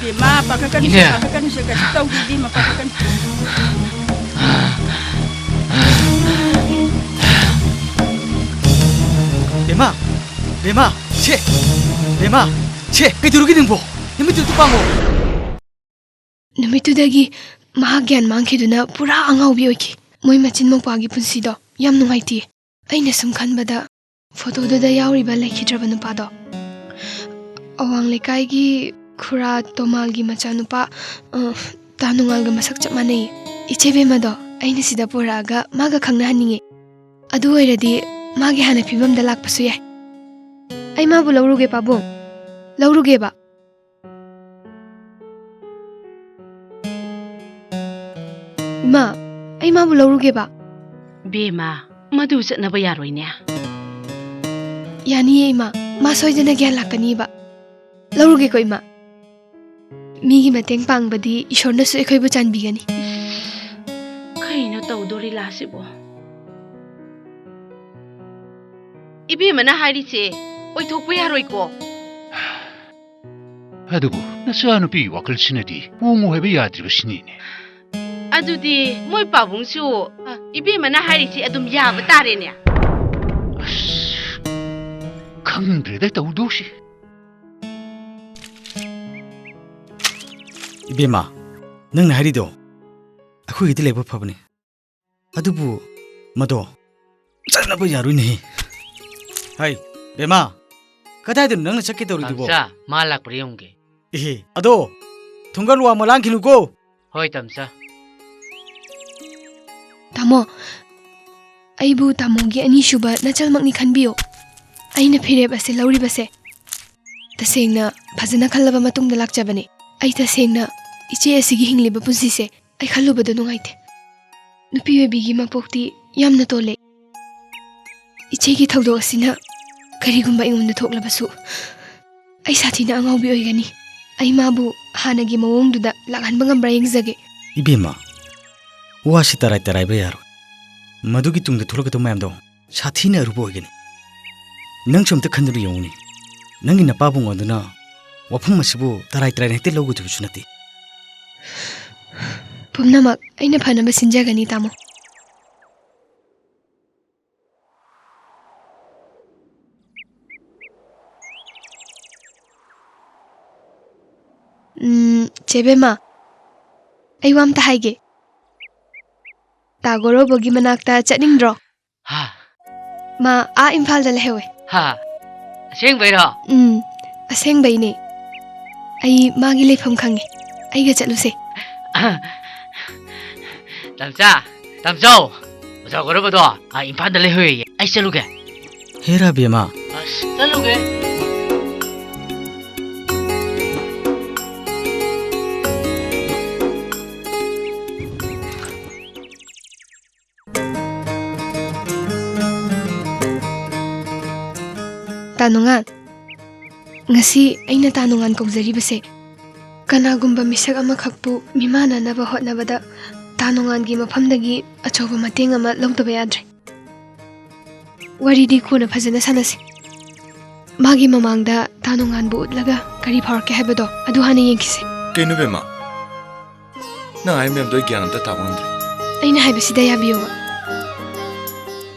ꯕꯦꯝꯃ, ꯄꯥꯈꯠꯀꯅꯨꯁꯦ, ꯏꯅꯦ꯫ ꯄꯥꯈꯠꯀꯅꯨꯁꯦ, ꯀꯩꯁꯨ ꯇꯧꯗꯦ, ꯏꯕꯦꯝꯃ, ꯄꯥꯈꯠꯀꯅꯨ꯫ ꯕꯦꯝꯃ, ꯕꯦꯝꯃ, ꯁꯦ, ꯕꯦꯝꯃ, ꯁꯦ, ꯀꯩꯗꯧꯔꯒꯦ ꯅꯪꯕꯣ? ꯅꯃꯤꯠꯇꯨ ꯑꯝꯇ ꯄꯥꯡꯉꯣ꯫ ꯅꯨꯃꯤꯠꯇꯨꯗꯒꯤ ꯃꯍꯥꯛ ꯒ꯭ꯌꯥꯟ ꯃꯥꯡꯈꯤꯗꯨꯅ ꯄꯨꯔꯥ ꯑꯉꯥꯎꯕꯤ ꯑꯣꯏꯈꯤ꯫ ꯃꯣꯏ ꯃꯆꯤꯟ ꯃꯧꯄ꯭ꯋꯥꯒꯤ ꯄꯨꯟꯁꯤꯗꯣ ꯌꯥꯝ ꯅꯨꯡꯉꯥꯏꯇꯦ꯫ ꯑꯩꯅ ꯁꯨꯝ ꯈꯟꯕꯗ ꯐꯣꯇꯣꯗꯨꯗ ꯌꯥꯎꯔꯤꯕ ꯂꯩꯈꯤꯗ꯭ꯔꯕ ꯅꯨꯄꯥꯗꯣ ꯑꯋꯥꯡ ꯂꯩꯀꯥꯏꯒꯤ ꯈꯨꯔꯥ ꯇꯣꯃꯥꯜꯒꯤ ꯃꯆꯥꯅꯨꯄꯥ, ꯑ, ꯇꯥ ꯅꯨꯡꯉꯥꯜꯒ ꯃꯁꯛ ꯆꯞ ꯃꯥꯟꯅꯩ꯫ ꯏꯆꯦ ꯕꯦꯝꯃꯗꯣ ꯑꯩꯅ ꯁꯤꯗ ꯄꯨꯔꯛꯑꯒ ꯃꯥꯒ ꯈꯪꯅꯍꯟꯅꯤꯡꯉꯤ꯫ ꯑꯗꯨ ꯑꯣꯏꯔꯗꯤ ꯃꯥꯒꯤ ꯍꯥꯟꯅ ꯐꯤꯕꯝꯗ ꯂꯥꯛꯄꯁꯨ ꯌꯥꯏ꯫ ꯑꯩ ꯃꯥꯕꯨ ꯂꯧꯔꯨꯒꯦ ꯄꯥꯕꯨꯡ, ꯂꯧꯔꯨꯒꯦꯕ꯫ ꯏꯃꯥ, ꯑꯩ ꯃꯥꯕꯨ ꯂꯧꯔꯨꯒꯦꯕ꯫ ꯕꯦꯝꯃ, ꯃꯗꯨ ꯆꯠꯅꯕ ꯌꯥꯔꯣꯏꯅꯦ꯫ ꯌꯥꯅꯤꯌꯦ ꯏꯃꯥ, ꯃꯥ ꯁꯣꯏꯗꯅ ꯒ꯭ꯌꯥꯟ ꯂꯥꯛꯀꯅꯤꯕ꯫ ꯂꯧꯔꯨꯒꯦꯀꯣ ꯏꯃꯥ꯫ ꯃꯤꯒꯤ ꯃꯇꯦꯡ ꯄꯥꯡꯕꯗꯤ ꯏꯁꯣꯔꯅꯁꯨ ꯑꯩꯈꯣꯏꯕꯨ ꯆꯥꯟꯕꯤꯒꯅꯤ꯫ ꯀꯩꯅꯣ ꯇꯧꯗꯣꯔꯤ ꯂꯥꯁꯤꯕꯣ? ꯏꯕꯦꯝꯃꯅ ꯍꯥꯏꯔꯤꯁꯦ ꯑꯣꯏꯊꯣꯛꯄ ꯌꯥꯔꯣꯏꯀꯣ꯫ ꯑꯗꯨꯕꯨ ꯅꯆꯥꯅꯨꯄꯤꯒꯤ ꯋꯥꯈꯜꯁꯤꯅꯗꯤ ꯃꯑꯣꯡ ꯑꯣꯏꯕ ꯌꯥꯗ꯭ꯔꯤꯕꯁꯤꯅꯤꯅꯦ꯫ ꯑꯗꯨꯗꯤ ꯃꯣꯏ ꯄꯥꯕꯨꯡꯁꯨ, ꯑ, ꯏꯕꯦꯝꯃꯅ ꯍꯥꯏꯔꯤꯁꯤ ꯑꯗꯨꯝ ꯌꯥꯕ ꯇꯥꯔꯦꯅꯦ꯫ ꯑꯁ, ꯈꯪꯗ꯭ꯔꯦꯗ ꯇꯧꯗꯧꯁꯤ꯫ ꯏꯕꯦꯝꯃ, ꯅꯪꯅ ꯍꯥꯏꯔꯤꯗꯣ ꯑꯩꯈꯣꯏꯒꯤꯗꯤ ꯂꯥꯏꯕꯛ ꯐꯕꯅꯤ꯫ ꯑꯗꯨꯕꯨ ꯃꯗꯣ ꯆꯠꯅꯕ ꯌꯥꯔꯣꯏꯅꯦꯍꯦ꯫ ꯍꯩ, ꯕꯦꯝꯃ, ꯀꯗꯥꯏꯗꯅꯣ ꯅꯪꯅ ꯆꯠꯀꯦ ꯇꯧꯔꯤꯗꯨꯕꯣ? ꯇꯥꯝꯆꯥ, ꯃꯥ ꯂꯥꯛꯄ꯭ꯔꯥ ꯌꯦꯡꯉꯨꯒꯦ꯫ ꯏꯍꯦ, ꯑꯗꯣ ꯊꯣꯡꯒꯥꯜ ꯋꯥꯡꯃ ꯂꯥꯟꯈꯤꯅꯨꯀꯣ꯫ ꯍꯣꯏ, ꯇꯥꯝꯆꯥ꯫ ꯇꯥꯃꯣ, ꯑꯩꯕꯨ ꯇꯥꯃꯣꯒꯤ ꯑꯅꯤꯁꯨꯕ ꯅꯆꯜꯃꯛꯅꯤ ꯈꯟꯕꯤꯌꯨ꯫ ꯑꯩꯅ ꯐꯤꯔꯦꯞ ꯑꯁꯤ ꯂꯧꯔꯤꯕꯁꯦ ꯇꯁꯦꯡꯅ ꯐꯖꯅ ꯈꯜꯂꯕ ꯃꯇꯨꯡꯗ ꯂꯥꯛꯆꯕꯅꯤ꯫ ꯑꯩ ꯇꯁꯦꯡꯅ ꯏꯆꯦ ꯑꯁꯤꯒꯤ ꯍꯤꯡꯂꯤꯕ ꯄꯨꯟꯁꯤꯁꯦ ꯑꯩ ꯈꯜꯂꯨꯕꯗ ꯅꯨꯡꯉꯥꯏꯇꯦ꯫ ꯅꯨꯄꯤ ꯑꯣꯏꯕꯤꯒꯤ ꯃꯄꯣꯛꯇꯤ ꯌꯥꯝꯅ ꯇꯣꯜꯂꯦ꯫ ꯏꯆꯦꯒꯤ ꯊꯧꯗꯣꯛ ꯑꯁꯤꯅ ꯀꯔꯤꯒꯨꯝꯕ ꯑꯩꯉꯣꯟꯗ ꯊꯣꯛꯂꯕꯁꯨ, ꯑꯩ ꯁꯥꯊꯤꯅ ꯑꯉꯥꯎꯕꯤ ꯑꯣꯏꯒꯅꯤ꯫ ꯑꯩ ꯃꯥꯕꯨ ꯍꯥꯟꯅꯒꯤ ꯃꯑꯣꯡꯗꯨꯗ ꯂꯥꯛꯍꯟꯕ ꯉꯝꯕ꯭ꯔꯥ ꯌꯦꯡꯖꯒꯦ꯫ ꯏꯕꯦꯝꯃ, ꯋꯥꯁꯤ ꯇꯔꯥꯏ ꯇꯔꯥꯏꯕ ꯌꯥꯔꯣꯏ꯫ ꯃꯗꯨꯒꯤ ꯇꯨꯡꯗ ꯊꯣꯛꯂꯛꯀꯗꯕ ꯃꯌꯥꯝꯗꯣ ꯁꯥꯊꯤꯅ ꯑꯔꯨꯕ ꯑꯣꯏꯒꯅꯤ꯫ ꯅꯪꯁꯨ ꯑꯝꯇ ꯈꯟꯗꯨꯅ ꯌꯦꯡꯉꯨꯅꯦ꯫ ꯅꯪꯒꯤ ꯅꯄꯥꯕꯨꯡ ꯑꯗꯨꯅ ꯋꯥꯐꯝ ꯑꯁꯤꯕꯨ ꯇꯔꯥꯏ ꯇꯔꯥꯏꯅ ꯍꯦꯛꯇ ꯂꯧꯒꯗꯕꯁꯨ ꯅꯠꯇꯦ꯫ ꯄꯨꯝꯅꯃꯛ ꯑꯩꯅ ꯐꯅꯕ ꯁꯤꯟꯖꯒꯅꯤ, ꯇꯥꯃꯣ꯫ ꯎꯝ, ꯆꯦ ꯕꯦꯝꯃ, ꯑꯩ ꯋꯥ ꯑꯝꯇ ꯍꯥꯏꯒꯦ꯫ ꯇꯥ ꯒꯣꯔꯣꯕꯒꯤ ꯃꯅꯥꯛꯇ ꯆꯠꯅꯤꯡꯗ꯭ꯔꯣ? ꯍꯥ? ꯃꯥ ꯑꯥ ꯏꯝꯐꯥꯜꯗ ꯂꯩꯍꯧꯋꯦ꯫ ꯍꯥ? ꯑꯁꯦꯡꯕꯩꯔꯣ? ꯎꯝ, ꯑꯁꯦꯡꯕꯩꯅꯦ꯫ ꯑꯩ ꯃꯥꯒꯤ ꯂꯩꯐꯝ ꯈꯪꯉꯦ꯫ ꯑꯩꯒ ꯆꯠꯂꯨꯁꯦ꯫ ꯇꯝꯆꯥ, ꯇꯝꯆꯧ, ꯑꯣꯖꯥ ꯒꯣꯔꯣꯕꯗꯣ ꯑꯥ ꯏꯝꯐꯥꯜꯗ ꯂꯩꯍꯧꯋꯦꯌꯦ꯫ ꯑꯩ ꯆꯠꯂꯨꯒꯦ꯫ ꯍꯦꯔꯥ ꯕꯦꯃꯥ꯫ ꯑꯁ, ꯆꯠꯂꯨꯒꯦ꯫ ꯇꯥ ꯅꯣꯡꯉꯥꯟ, ꯉꯁꯤ ꯑꯩꯅ ꯇꯥ ꯅꯣꯡꯉꯥꯟ ꯀꯧꯖꯔꯤꯕꯁꯦ, ꯀꯅꯥꯒꯨꯝꯕ ꯃꯤꯁꯛ ꯑꯃꯈꯛꯄꯨ ꯃꯤꯃꯥꯟꯅꯅꯕ ꯍꯣꯠꯅꯕꯗ ꯇꯥ ꯅꯣꯡꯉꯥꯟꯒꯤ ꯃꯐꯝꯗꯒꯤ ꯑꯆꯧꯕ ꯃꯇꯦꯡ ꯑꯃ ꯂꯧꯗꯕ ꯌꯥꯗ꯭ꯔꯦ꯫ ꯋꯥꯔꯤꯗꯤ ꯀꯣꯟꯅ ꯐꯖꯅ ꯁꯥꯟꯅꯁꯤ꯫ ꯃꯥꯒꯤ ꯃꯃꯥꯡꯗ ꯇꯥ ꯅꯣꯡꯉꯥꯟꯕꯨ ꯎꯠꯂꯒ ꯀꯔꯤ ꯐꯥꯎꯔꯛꯀꯦ ꯍꯥꯏꯕꯗꯣ ꯑꯗꯨ ꯍꯥꯟꯅ ꯌꯦꯡꯈꯤꯁꯦ꯫ ꯀꯩꯅꯣ ꯕꯦꯝꯃ? ꯅꯪ ꯍꯥꯏ ꯃꯌꯥꯝꯗꯣ ꯑꯩ ꯒ꯭ꯌꯥꯟ ꯑꯝꯇ ꯇꯥꯕ ꯉꯝꯗ꯭ꯔꯦ꯫ ꯑꯩꯅ ꯍꯥꯏꯕꯁꯤꯗ ꯌꯥꯕꯤꯌꯣꯕ꯫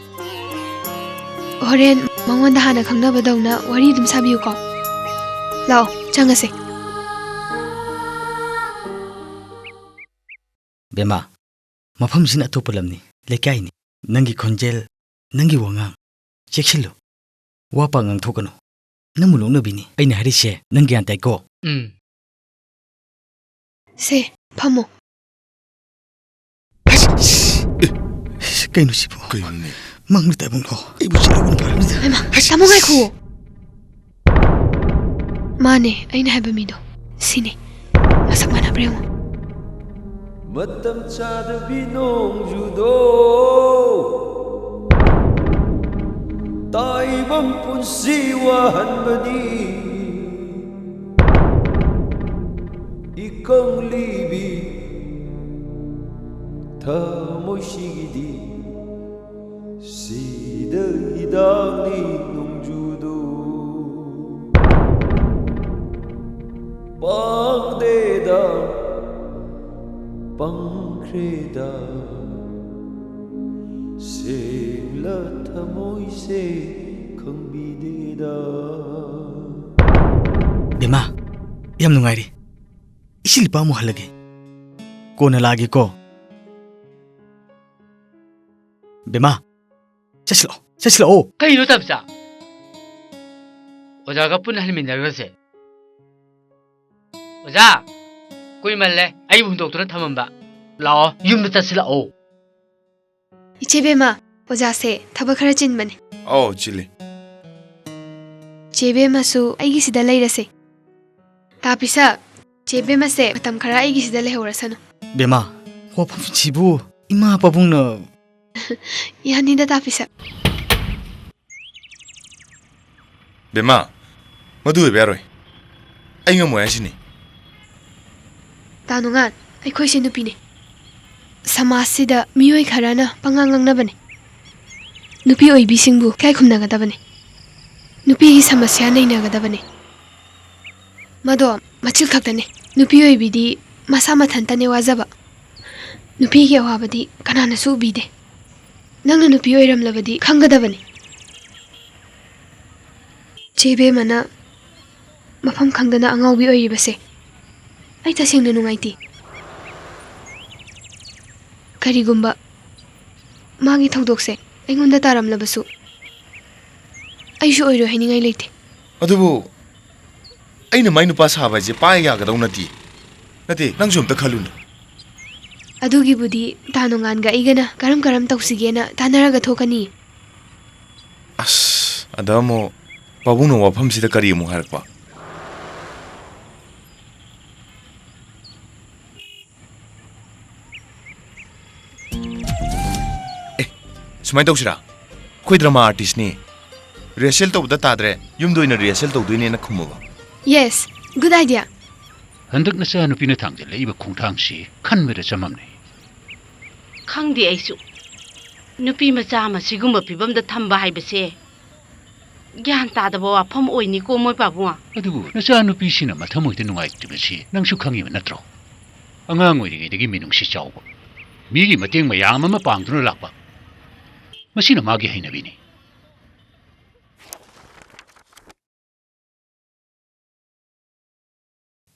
ꯍꯣꯔꯦꯟ ꯃꯉꯣꯟꯗ ꯍꯥꯟꯅ ꯈꯪꯅꯕꯗꯧꯅ ꯋꯥꯔꯤ ꯑꯗꯨꯝ ꯁꯥꯕꯤꯌꯨꯀꯣ꯫ ꯂꯥꯛꯑꯣ, ꯆꯪꯉꯁꯦ꯫ ꯕꯦꯃꯥ, ꯃꯐꯝꯁꯤꯅ ꯑꯇꯣꯞꯄ ꯂꯝꯅꯤ, ꯂꯩꯀꯥꯏꯅꯤ꯫ ꯅꯪꯒꯤ ꯈꯣꯟꯖꯦꯜ, ꯅꯪꯒꯤ ꯋꯥꯉꯥꯡ, ꯆꯦꯛꯁꯤꯜꯂꯨ꯫ ꯋꯥ ꯄꯥꯛ ꯉꯥꯡꯊꯣꯛꯀꯅꯨ꯫ ꯅꯪꯕꯨ ꯅꯣꯛꯅꯕꯤꯅꯤ꯫ ꯑꯩꯅ ꯍꯥꯏꯔꯤꯁꯦ ꯅꯪ ꯒ꯭ꯌꯥꯟ ꯇꯥꯏꯀꯣ? ꯎꯝ꯫ ꯁꯦ, ꯐꯝꯃꯣ꯫ ꯑꯁ! ꯑꯦ! ꯀꯩꯅꯣ ꯁꯤꯕꯨ? ꯀꯩꯅꯣꯅꯦ? ꯃꯪꯂ ꯇꯥꯏꯕꯪꯂꯣ? ꯑꯩꯕꯨ ꯆꯤꯠꯂꯧꯕꯅ ꯐꯔꯅꯤꯗ꯫ ꯍꯩꯃꯥ, ꯑꯁ! ꯇꯥꯃꯣ, ꯉꯥꯏꯈꯨꯋꯣ꯫ ꯃꯥꯅꯦ, ꯑꯩꯅ ꯍꯥꯏꯕ ꯃꯤꯗꯣ꯫ ꯁꯤꯅꯦ꯫ ꯃꯁꯛ ꯃꯥꯟꯅꯕ꯭ꯔꯥ ꯌꯦꯡꯉꯣ꯫ ꯃꯇꯝ ꯆꯥꯗꯕꯤ ꯅꯣꯡꯖꯨꯗꯣ, ꯇꯥꯏꯕꯪ ꯄꯨꯟꯁꯤ ꯋꯥꯍꯟꯕꯅꯤ꯫ ꯏꯀꯪ ꯂꯤꯕꯤ ꯊꯃꯣꯏꯁꯤꯒꯤꯗꯤ ꯁꯤꯗ ꯍꯤꯗꯥꯛꯅꯤ ꯅꯣꯡꯖꯨ꯫ ꯄꯥꯡꯗꯦꯗ, ꯄꯪꯈ꯭ꯔꯦꯗ, ꯁꯦꯡꯂ ꯊꯃꯣꯏꯁꯦ ꯈꯪꯕꯤꯗꯦꯗ꯫ ꯕꯦꯃꯥ, ꯌꯥꯝ ꯅꯨꯡꯉꯥꯏꯔꯤ꯫ ꯏꯁꯤꯡ ꯂꯨꯄꯥ ꯑꯃꯨꯛ ꯍꯜꯂꯒꯦ꯫ ꯀꯣꯟꯅ ꯂꯥꯛꯑꯒꯦꯀꯣ꯫ ꯕꯦꯃꯥ, ꯆꯠꯁꯤꯜꯂꯛꯑꯣ, ꯆꯠꯁꯤꯜꯂꯛꯑꯣ꯫ ꯀꯩꯅꯣ ꯇꯥꯕꯤꯆꯥ? ꯑꯣꯖꯥꯒ ꯄꯨꯟꯅ ꯍꯟꯃꯤꯟꯅꯔꯨꯔꯁꯦ꯫ ꯑꯣꯖꯥ, ꯀꯨꯏꯃꯜꯂꯦ ꯑꯩꯕꯨ ꯍꯨꯟꯗꯣꯛꯇꯨꯅ ꯊꯝꯃꯝꯕ꯫ ꯂꯥꯛꯑꯣ, ꯌꯨꯝꯗ ꯆꯠꯁꯤꯜꯂꯛꯑꯣ꯫ ꯏꯆꯦ ꯕꯦꯝꯃ, ꯑꯣꯖꯥꯁꯦ ꯊꯕꯛ ꯈꯔ ꯆꯤꯟꯕꯅꯦ꯫ ꯑꯧ, ꯆꯤꯜꯂꯤ꯫ ꯆꯦ ꯕꯦꯝꯃꯁꯨ ꯑꯩꯒꯤꯁꯤꯗ ꯂꯩꯔꯁꯦ꯫ ꯇꯥ ꯄꯤꯁꯛ, ꯆꯦ ꯕꯦꯝꯃꯁꯦ ꯃꯇꯝ ꯈꯔ ꯑꯩꯒꯤꯁꯤꯗ ꯂꯩꯍꯧꯔꯁꯅꯨ꯫ ꯕꯦꯝꯃ, ꯋꯥꯐꯝꯁꯤꯕꯨ ꯏꯃꯥ ꯄꯥꯕꯨꯡꯅ ꯌꯥꯅꯤꯗ, ꯇꯥ ꯄꯤꯁꯛ꯫ ꯕꯦꯝꯃ, ꯃꯗꯨ ꯑꯣꯏꯕ ꯌꯥꯔꯣꯏ꯫ ꯑꯩ ꯉꯝꯃꯣꯏ ꯍꯥꯏꯁꯤꯅꯤ꯫ ꯇꯥ ꯅꯨꯡꯉꯥꯟ, ꯑꯩꯈꯣꯏꯁꯦ ꯅꯨꯄꯤꯅꯦ꯫ ꯁꯃꯥꯖꯁꯤꯗ ꯃꯤꯑꯣꯏ ꯈꯔꯅ ꯄꯉꯥꯡ ꯉꯥꯡꯅꯕꯅꯦ꯫ ꯅꯨꯄꯤ ꯑꯣꯏꯕꯤꯁꯤꯡꯕꯨ ꯏꯀꯥꯏ ꯈꯨꯝꯅꯒꯗꯕꯅꯦ꯫ ꯅꯨꯄꯤꯒꯤ ꯁꯃꯁ꯭ꯌꯥ ꯅꯩꯅꯒꯗꯕꯅꯦ꯫ ꯃꯗꯣ ꯃꯆꯤꯜ ꯈꯛꯇꯅꯦ꯫ ꯅꯨꯄꯤ ꯑꯣꯏꯕꯤꯗꯤ ꯃꯁꯥ ꯃꯊꯟꯇꯅꯦ ꯋꯥꯖꯕ꯫ ꯅꯨꯄꯤꯒꯤ ꯑꯋꯥꯕꯗꯤ ꯀꯅꯥꯅꯁꯨ ꯎꯕꯤꯗꯦ꯫ ꯅꯪꯅ ꯅꯨꯄꯤ ꯑꯣꯏꯔꯝꯂꯕꯗꯤ ꯈꯪꯒꯗꯕꯅꯤ꯫ ꯆꯦ ꯕꯦꯝꯃꯅ ꯃꯐꯝ ꯈꯪꯗꯅ ꯑꯉꯥꯎꯕꯤ ꯑꯣꯏꯔꯤꯕꯁꯦ ꯑꯩ ꯇꯁꯦꯡꯅ ꯅꯨꯡꯉꯥꯏꯇꯦ꯫ ꯀꯔꯤꯒꯨꯝꯕ ꯃꯥꯒꯤ ꯊꯧꯗꯣꯛꯁꯦ ꯑꯩꯉꯣꯟꯗ ꯇꯥꯔꯝꯂꯕꯁꯨ, ꯑꯩꯁꯨ ꯑꯣꯏꯔꯣꯏ ꯍꯥꯏꯅꯤꯡꯉꯥꯏ ꯂꯩꯇꯦ꯫ ꯑꯗꯨꯕꯨ ꯑꯩꯅ ꯃꯥꯏ ꯅꯨꯄꯥ ꯁꯥꯕ ꯍꯥꯏꯁꯦ ꯄꯥꯏ ꯌꯥꯒꯗꯧ ꯅꯠꯇꯦ꯫ ꯅꯠꯇꯦ, ꯅꯪꯁꯨ ꯑꯝꯇ ꯈꯜꯂꯨꯅꯦ꯫ ꯑꯗꯨꯒꯤꯕꯨꯗꯤ ꯇꯥ ꯅꯣꯡꯉꯥꯟꯒ ꯑꯩꯒꯅ ꯀꯔꯝ ꯀꯔꯝ ꯇꯧꯁꯤꯒꯦꯅ ꯇꯥꯟꯅꯔꯒ ꯊꯣꯛꯀꯅꯤ꯫ ꯑꯁ, ꯑꯗ ꯑꯃꯨꯛ ꯄꯥꯕꯨꯡꯅ ꯋꯥꯐꯝꯁꯤꯗ ꯀꯔꯤ ꯑꯃꯨꯛ ꯍꯥꯏꯔꯛꯄ? ꯑꯦ, ꯁꯨꯃꯥꯏꯅ ꯇꯧꯁꯤꯔꯥ? ꯑꯩꯈꯣꯏ ꯗ꯭ꯔꯃꯥ ꯑꯥꯔꯇꯤꯁꯅꯤ꯫ ꯔꯤꯍꯔꯁꯦꯜ ꯇꯧꯕꯗ ꯇꯥꯗ꯭ꯔꯦ, ꯌꯨꯝꯗ ꯑꯣꯏꯅ ꯔꯤꯍꯔꯁꯦꯜ ꯇꯧꯗꯣꯏꯅꯦꯅ ꯈꯨꯝꯃꯕ꯫ Yes, good idea. ꯍꯟꯗꯛ ꯅꯆꯥꯅꯨꯄꯤꯅ ꯊꯥꯡꯖꯜꯂꯛꯏꯕ ꯈꯣꯡꯊꯥꯡꯁꯤ ꯈꯟꯕꯗ ꯆꯃꯝꯅꯩ꯫ ꯈꯪꯗꯦ ꯑꯩꯁꯨ꯫ ꯅꯨꯄꯤ ꯃꯆꯥ ꯑꯃ ꯁꯤꯒꯨꯝꯕ ꯐꯤꯕꯝꯗ ꯊꯝꯕ ꯍꯥꯏꯕꯁꯦ ꯒ꯭ꯌꯥꯟ ꯇꯥꯗꯕ ꯋꯥꯐꯝ ꯑꯣꯏꯅꯤꯀꯣ ꯃꯣꯏ ꯄꯥꯕꯨꯡ꯫ ꯑꯗꯨꯕꯨ ꯅꯆꯥꯅꯨꯄꯤꯁꯤꯅ ꯃꯊꯃꯣꯏꯗ ꯅꯨꯡꯉꯥꯏꯇ꯭ꯔꯤꯕꯁꯤ ꯅꯪꯁꯨ ꯈꯪꯉꯤꯕ ꯅꯠꯇ꯭ꯔꯣ? ꯑꯉꯥꯡ ꯑꯣꯏꯔꯤꯉꯩꯗꯒꯤ ꯃꯤꯅꯨꯡꯁꯤ ꯆꯥꯎꯕ, ꯃꯤꯒꯤ ꯃꯇꯦꯡ ꯃꯌꯥꯝ ꯑꯃ ꯄꯥꯡꯗꯨꯅ ꯂꯥꯛꯄ, ꯃꯁꯤꯅ ꯃꯥꯒꯤ ꯍꯩꯅꯕꯤꯅꯤ꯫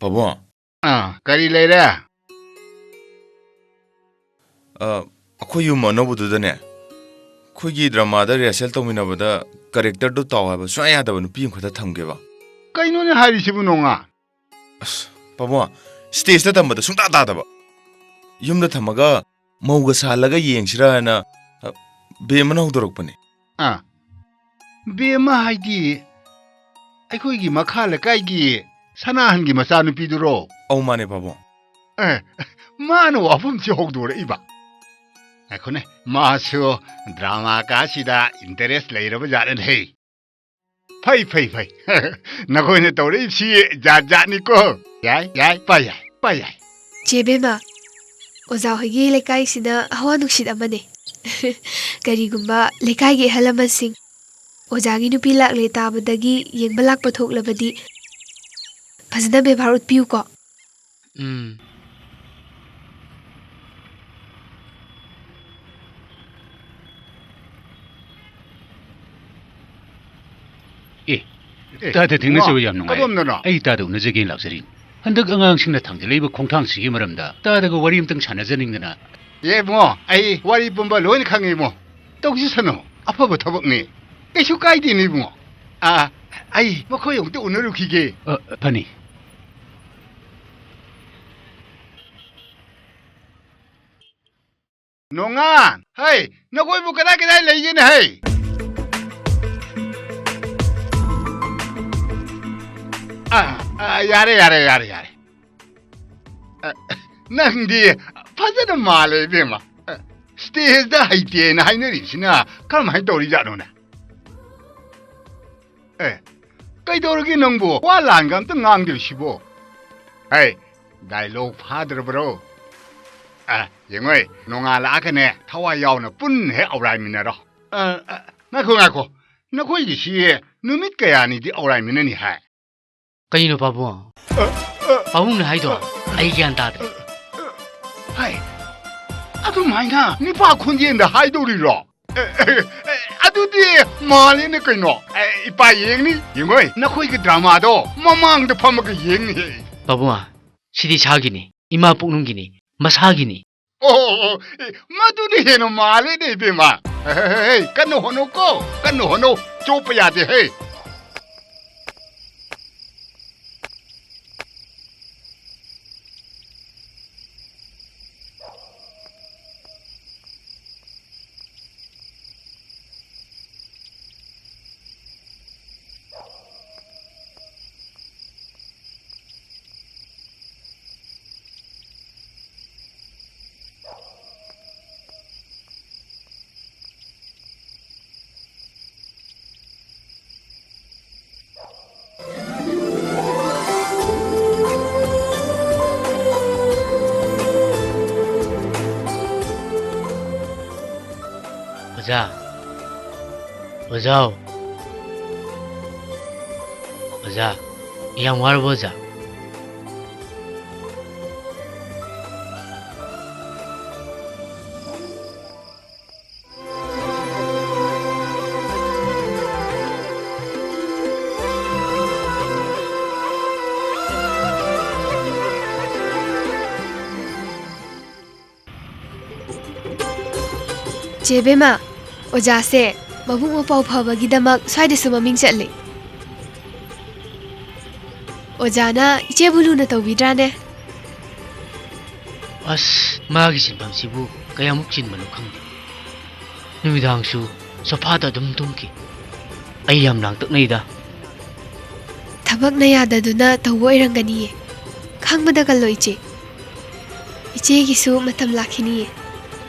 ꯄꯥꯕꯨꯡ꯫ ꯑꯥ, ꯀꯔꯤ ꯂꯩꯔꯦ? ꯑ, ꯑꯩꯈꯣꯏ ꯌꯨꯝ ꯑꯅꯧꯕꯗꯨꯗꯅꯦ, ꯑꯩꯈꯣꯏꯒꯤ ꯗ꯭ꯔꯃꯥꯗ ꯔꯤꯍꯔꯁꯦꯜ ꯇꯧꯃꯤꯟꯅꯕꯗ ꯀꯦꯔꯦꯛꯇꯔꯗꯨ ꯇꯥꯎ ꯍꯥꯏꯕ ꯁꯨꯡꯌꯥ ꯌꯥꯗꯕ ꯅꯨꯄꯤ ꯑꯃꯈꯛꯇ ꯊꯝꯒꯦꯕ꯫ ꯀꯩꯅꯣꯅꯦ ꯍꯥꯏꯔꯤꯁꯤꯕꯨ, ꯅꯣꯡꯉꯥ? ꯑꯁ, ꯄꯥꯕꯨꯡ, ꯁ꯭ꯇꯦꯖꯇ ꯇꯝꯕꯗ ꯁꯨꯡꯇꯥ ꯇꯥꯗꯕ꯫ ꯌꯨꯝꯗ ꯊꯝꯃꯒ ꯃꯧꯒ ꯁꯥꯍꯜꯂꯒ ꯌꯦꯡꯁꯤꯔꯥꯅ, ꯑ, ꯕꯦꯝꯃꯅ ꯍꯧꯗꯣꯔꯛꯄꯅꯦ꯫ ꯑꯥ, ꯕꯦꯝꯃ ꯍꯥꯏꯗꯤ ꯑꯩꯈꯣꯏꯒꯤ ꯃꯈꯥ ꯂꯩꯀꯥꯏꯒꯤ ꯁꯅꯥꯍꯟꯒꯤ ꯃꯆꯥꯅꯨꯄꯤꯗꯨꯔꯣ? ꯑꯧ, ꯃꯥꯅꯦ, ꯄꯥꯕꯨꯡ꯫ ꯑꯦ, ꯃꯥꯅ ꯋꯥꯐꯝꯁꯤ ꯍꯧꯗꯣꯔꯛꯏꯕ꯫ ꯉꯥꯏꯈꯣꯅꯦ, ꯃꯥꯁꯨ ꯗ꯭ꯔꯃꯥ ꯀꯥꯁꯤꯗ ꯏꯟꯇꯔꯦꯁ ꯂꯩꯔꯕ ꯖꯥꯠꯅꯦꯍꯦ꯫ ꯐꯩ, ꯐꯩ, ꯐꯩ꯫ ꯅꯈꯣꯏꯅ ꯇꯧꯔꯛꯏꯕꯁꯤ ꯖꯥꯠ ꯖꯥꯠꯅꯤꯀꯣ꯫ ꯌꯥꯏ, ꯌꯥꯏ, ꯄꯥ ꯌꯥꯏ, ꯄꯥ ꯌꯥꯏ꯫ ꯆꯦ ꯕꯦꯝꯃ, ꯑꯣꯖꯥ ꯍꯣꯏꯒꯤ ꯂꯩꯀꯥꯏꯁꯤꯗ ꯍꯋꯥ ꯅꯨꯡꯁꯤꯠ ꯑꯃꯅꯦ꯫ ꯀꯔꯤꯒꯨꯝꯕ ꯂꯩꯀꯥꯏꯒꯤ ꯑꯍꯜ ꯂꯃꯟꯁꯤꯡ ꯑꯣꯖꯥꯒꯤ ꯅꯨꯄꯤ ꯂꯥꯛꯂꯦ ꯇꯥꯕꯗꯒꯤ ꯌꯦꯡꯕ ꯂꯥꯛꯄ ꯊꯣꯛꯂꯕꯗꯤ ꯐꯖꯅ ꯕꯦꯕꯥꯔ ꯎꯠꯄꯤꯌꯨꯀꯣ꯫ ꯎꯝ꯫ ꯑꯦ, ꯑꯦ, ꯇꯥꯗ ꯊꯦꯡꯅꯖꯕ ꯏꯕꯨꯡꯉꯣ, ꯌꯥꯝ ꯅꯨꯡꯉꯥꯏ꯫ ꯀꯗꯣꯝꯗꯅꯣ? ꯑꯩ ꯇꯥꯗ ꯎꯅꯖꯒꯦꯅ ꯂꯥꯛꯆꯔꯤꯅꯤ꯫ ꯍꯟꯗꯛ ꯑꯉꯥꯡꯁꯤꯡꯅ ꯊꯥꯡꯖꯜꯂꯛꯏꯕ ꯈꯣꯡꯊꯥꯡꯁꯤꯒꯤ ꯃꯔꯝꯗ ꯇꯥꯗꯒ ꯋꯥꯔꯤ ꯑꯝꯇꯪ ꯁꯥꯟꯅꯖꯅꯤꯡꯗꯅ꯫ ꯑꯦ ꯏꯕꯨꯡꯉꯣ, ꯑꯩ ꯋꯥꯔꯤ ꯄꯨꯝꯕ ꯂꯣꯏꯅ ꯈꯪꯉꯦ ꯏꯕꯨꯡꯉꯣ꯫ ꯇꯧꯖꯁꯅꯨ, ꯑꯐꯕ ꯊꯕꯛꯅꯤ꯫ ꯀꯩꯁꯨ ꯀꯥꯏꯗꯦꯅꯦ ꯏꯕꯨꯡꯉꯣ꯫ ꯑꯥ, ꯑꯩ ꯃꯈꯣꯏ ꯑꯃꯨꯛꯇ ꯎꯅꯔꯨꯈꯤꯒꯦ꯫ ꯑ, ꯐꯅꯤ꯫ ꯅꯣꯡꯉꯥꯟ, ꯍꯩ, ꯅꯈꯣꯏꯕꯨ ꯀꯗꯥꯏ ꯀꯗꯥꯏ ꯂꯩꯒꯦꯅꯦ, ꯍꯩ? ꯑ, ꯑ, ꯌꯥꯔꯦ, ꯌꯥꯔꯦ, ꯌꯥꯔꯦ, ꯌꯥꯔꯦ꯫ ꯑ, ꯅꯪꯗꯤ ꯐꯖꯅ ꯃꯥꯜꯂꯦ, ꯏꯕꯦꯝꯃ꯫ ꯑ, ꯁ꯭ꯇꯦꯖꯇ ꯍꯩꯇꯦꯅ ꯍꯥꯏꯅꯔꯤꯁꯤꯅ ꯀꯔꯝꯍꯥꯏꯅ ꯇꯧꯔꯤꯖꯥꯠꯅꯣꯅꯦ? ꯑꯦ, ꯀꯩꯗꯧꯔꯒꯦ ꯅꯪꯕꯨ? ꯋꯥ ꯂꯥꯟꯒ ꯑꯝꯇ ꯉꯥꯡꯗ꯭ꯔꯤꯁꯤꯕꯣ? ꯍꯩ, ꯗꯥꯏꯂꯣꯛ ꯐꯥꯗ꯭ꯔꯕ꯭ꯔꯣ? ꯑ, ꯌꯦꯡꯉꯣꯏ, ꯅꯣꯡꯉꯥꯜꯂꯛꯑꯒꯅꯦ, ꯊꯋꯥꯏ ꯌꯥꯎꯅ ꯄꯨꯟꯅ ꯍꯦꯛ ꯑꯧꯔꯥꯏꯃꯤꯟꯅꯔꯣ꯫ ꯑ, ꯑ, ꯉꯥꯏꯈꯣ, ꯉꯥꯏꯈꯣ꯫ ꯅꯈꯣꯏꯒꯤꯁꯤ ꯅꯨꯃꯤꯠ ꯀꯌꯥꯅꯤꯗꯤ ꯑꯧꯔꯥꯏꯃꯤꯟꯅꯅꯤ ꯍꯥꯏ? ꯀꯩꯅꯣ ꯄꯥꯕꯨꯡ? ꯑ, ꯑ, ꯄꯥꯕꯨꯡꯅ ꯍꯥꯏꯗꯣ ꯑ, ꯑꯩ ꯒ꯭ꯌꯥꯟ ꯇꯥꯗ꯭ꯔꯦ꯫ ꯑ, ꯑ, ꯍꯥꯏ, ꯑꯗꯨꯃꯥꯏꯅ ꯅꯤꯄꯥ ꯈꯣꯟꯖꯦꯜꯗ ꯍꯥꯏꯗꯧꯔꯤꯔꯣ? ꯑꯦ, ꯑꯦ, ꯑꯦ, ꯑꯗꯨꯗꯤ ꯃꯥꯜꯂꯦꯅꯦ ꯀꯩꯅꯣ꯫ ꯑꯦ, ꯏꯄꯥ ꯌꯦꯡꯅꯤ, ꯌꯦꯡꯉꯣꯏ꯫ ꯅꯈꯣꯏꯒꯤ ꯗ꯭ꯔꯃꯥꯗꯣ ꯃꯃꯥꯡꯗ ꯐꯝꯃꯒ ꯌꯦꯡꯅꯤꯍꯦ꯫ ꯄꯥꯕꯨꯡ, ꯁꯤꯗꯤ ꯏꯁꯥꯒꯤꯅꯤ, ꯏꯃꯥ ꯄꯨꯛꯅꯨꯡꯒꯤꯅꯤ, ꯃꯁꯥꯒꯤꯅꯤ꯫ ꯑꯣ, ꯑꯣ, ꯑꯣ, ꯑꯦ, ꯃꯗꯨꯅ ꯍꯦꯟꯅ ꯃꯥꯜꯂꯦꯅꯦ ꯏꯕꯦꯝꯃ꯫ ꯍꯦ, ꯍꯦ, ꯍꯦ, ꯍꯦ, ꯀꯟꯅ ꯍꯣꯠꯅꯧꯀꯣ, ꯀꯟꯅ ꯍꯣꯠꯅꯧ꯫ ꯆꯣꯞꯄ ꯌꯥꯗꯦ ꯍꯦ꯫ ꯑꯣꯖꯥ, ꯑꯣꯖꯥꯎ꯫ ꯑꯣꯖꯥ, ꯌꯥꯝ ꯋꯥꯔꯕꯣ ꯑꯣꯖꯥ? ꯆꯦ ꯕꯦꯝꯃ, ꯑꯣꯖꯥꯁꯦ ꯃꯕꯨꯛ ꯃꯄꯥꯎ ꯐꯕꯒꯤꯗꯃꯛ ꯁ꯭ꯋꯥꯏꯗꯁꯨ ꯃꯃꯤꯡ ꯆꯠꯂꯤ꯫ ꯑꯣꯖꯥꯅ ꯏꯆꯦꯕꯨ ꯂꯨꯅ ꯇꯧꯕꯤꯗ꯭ꯔꯥꯅꯦ? ꯑꯁ, ꯃꯥꯒꯤ ꯁꯤꯟꯐꯝꯁꯤꯕꯨ ꯀꯌꯥꯃꯨꯛ ꯆꯤꯟꯕꯅꯣ ꯈꯪꯗꯦ꯫ ꯅꯨꯃꯤꯗꯥꯡꯁꯨ ꯁꯣꯐꯥꯗ ꯑꯗꯨꯝ ꯇꯨꯝꯈꯤ꯫ ꯑꯩ ꯌꯥꯝ ꯂꯥꯡꯇꯛꯅꯩꯗ꯫ ꯊꯕꯛꯅ ꯌꯥꯗꯗꯨꯅ ꯇꯧꯕ ꯑꯣꯏꯔꯝꯒꯅꯤꯌꯦ꯫ ꯈꯥꯡꯕꯗ ꯀꯜꯂꯣ ꯏꯆꯦ꯫ ꯏꯆꯦꯒꯤꯁꯨ ꯃꯇꯝ ꯂꯥꯛꯈꯤꯅꯤꯌꯦ꯫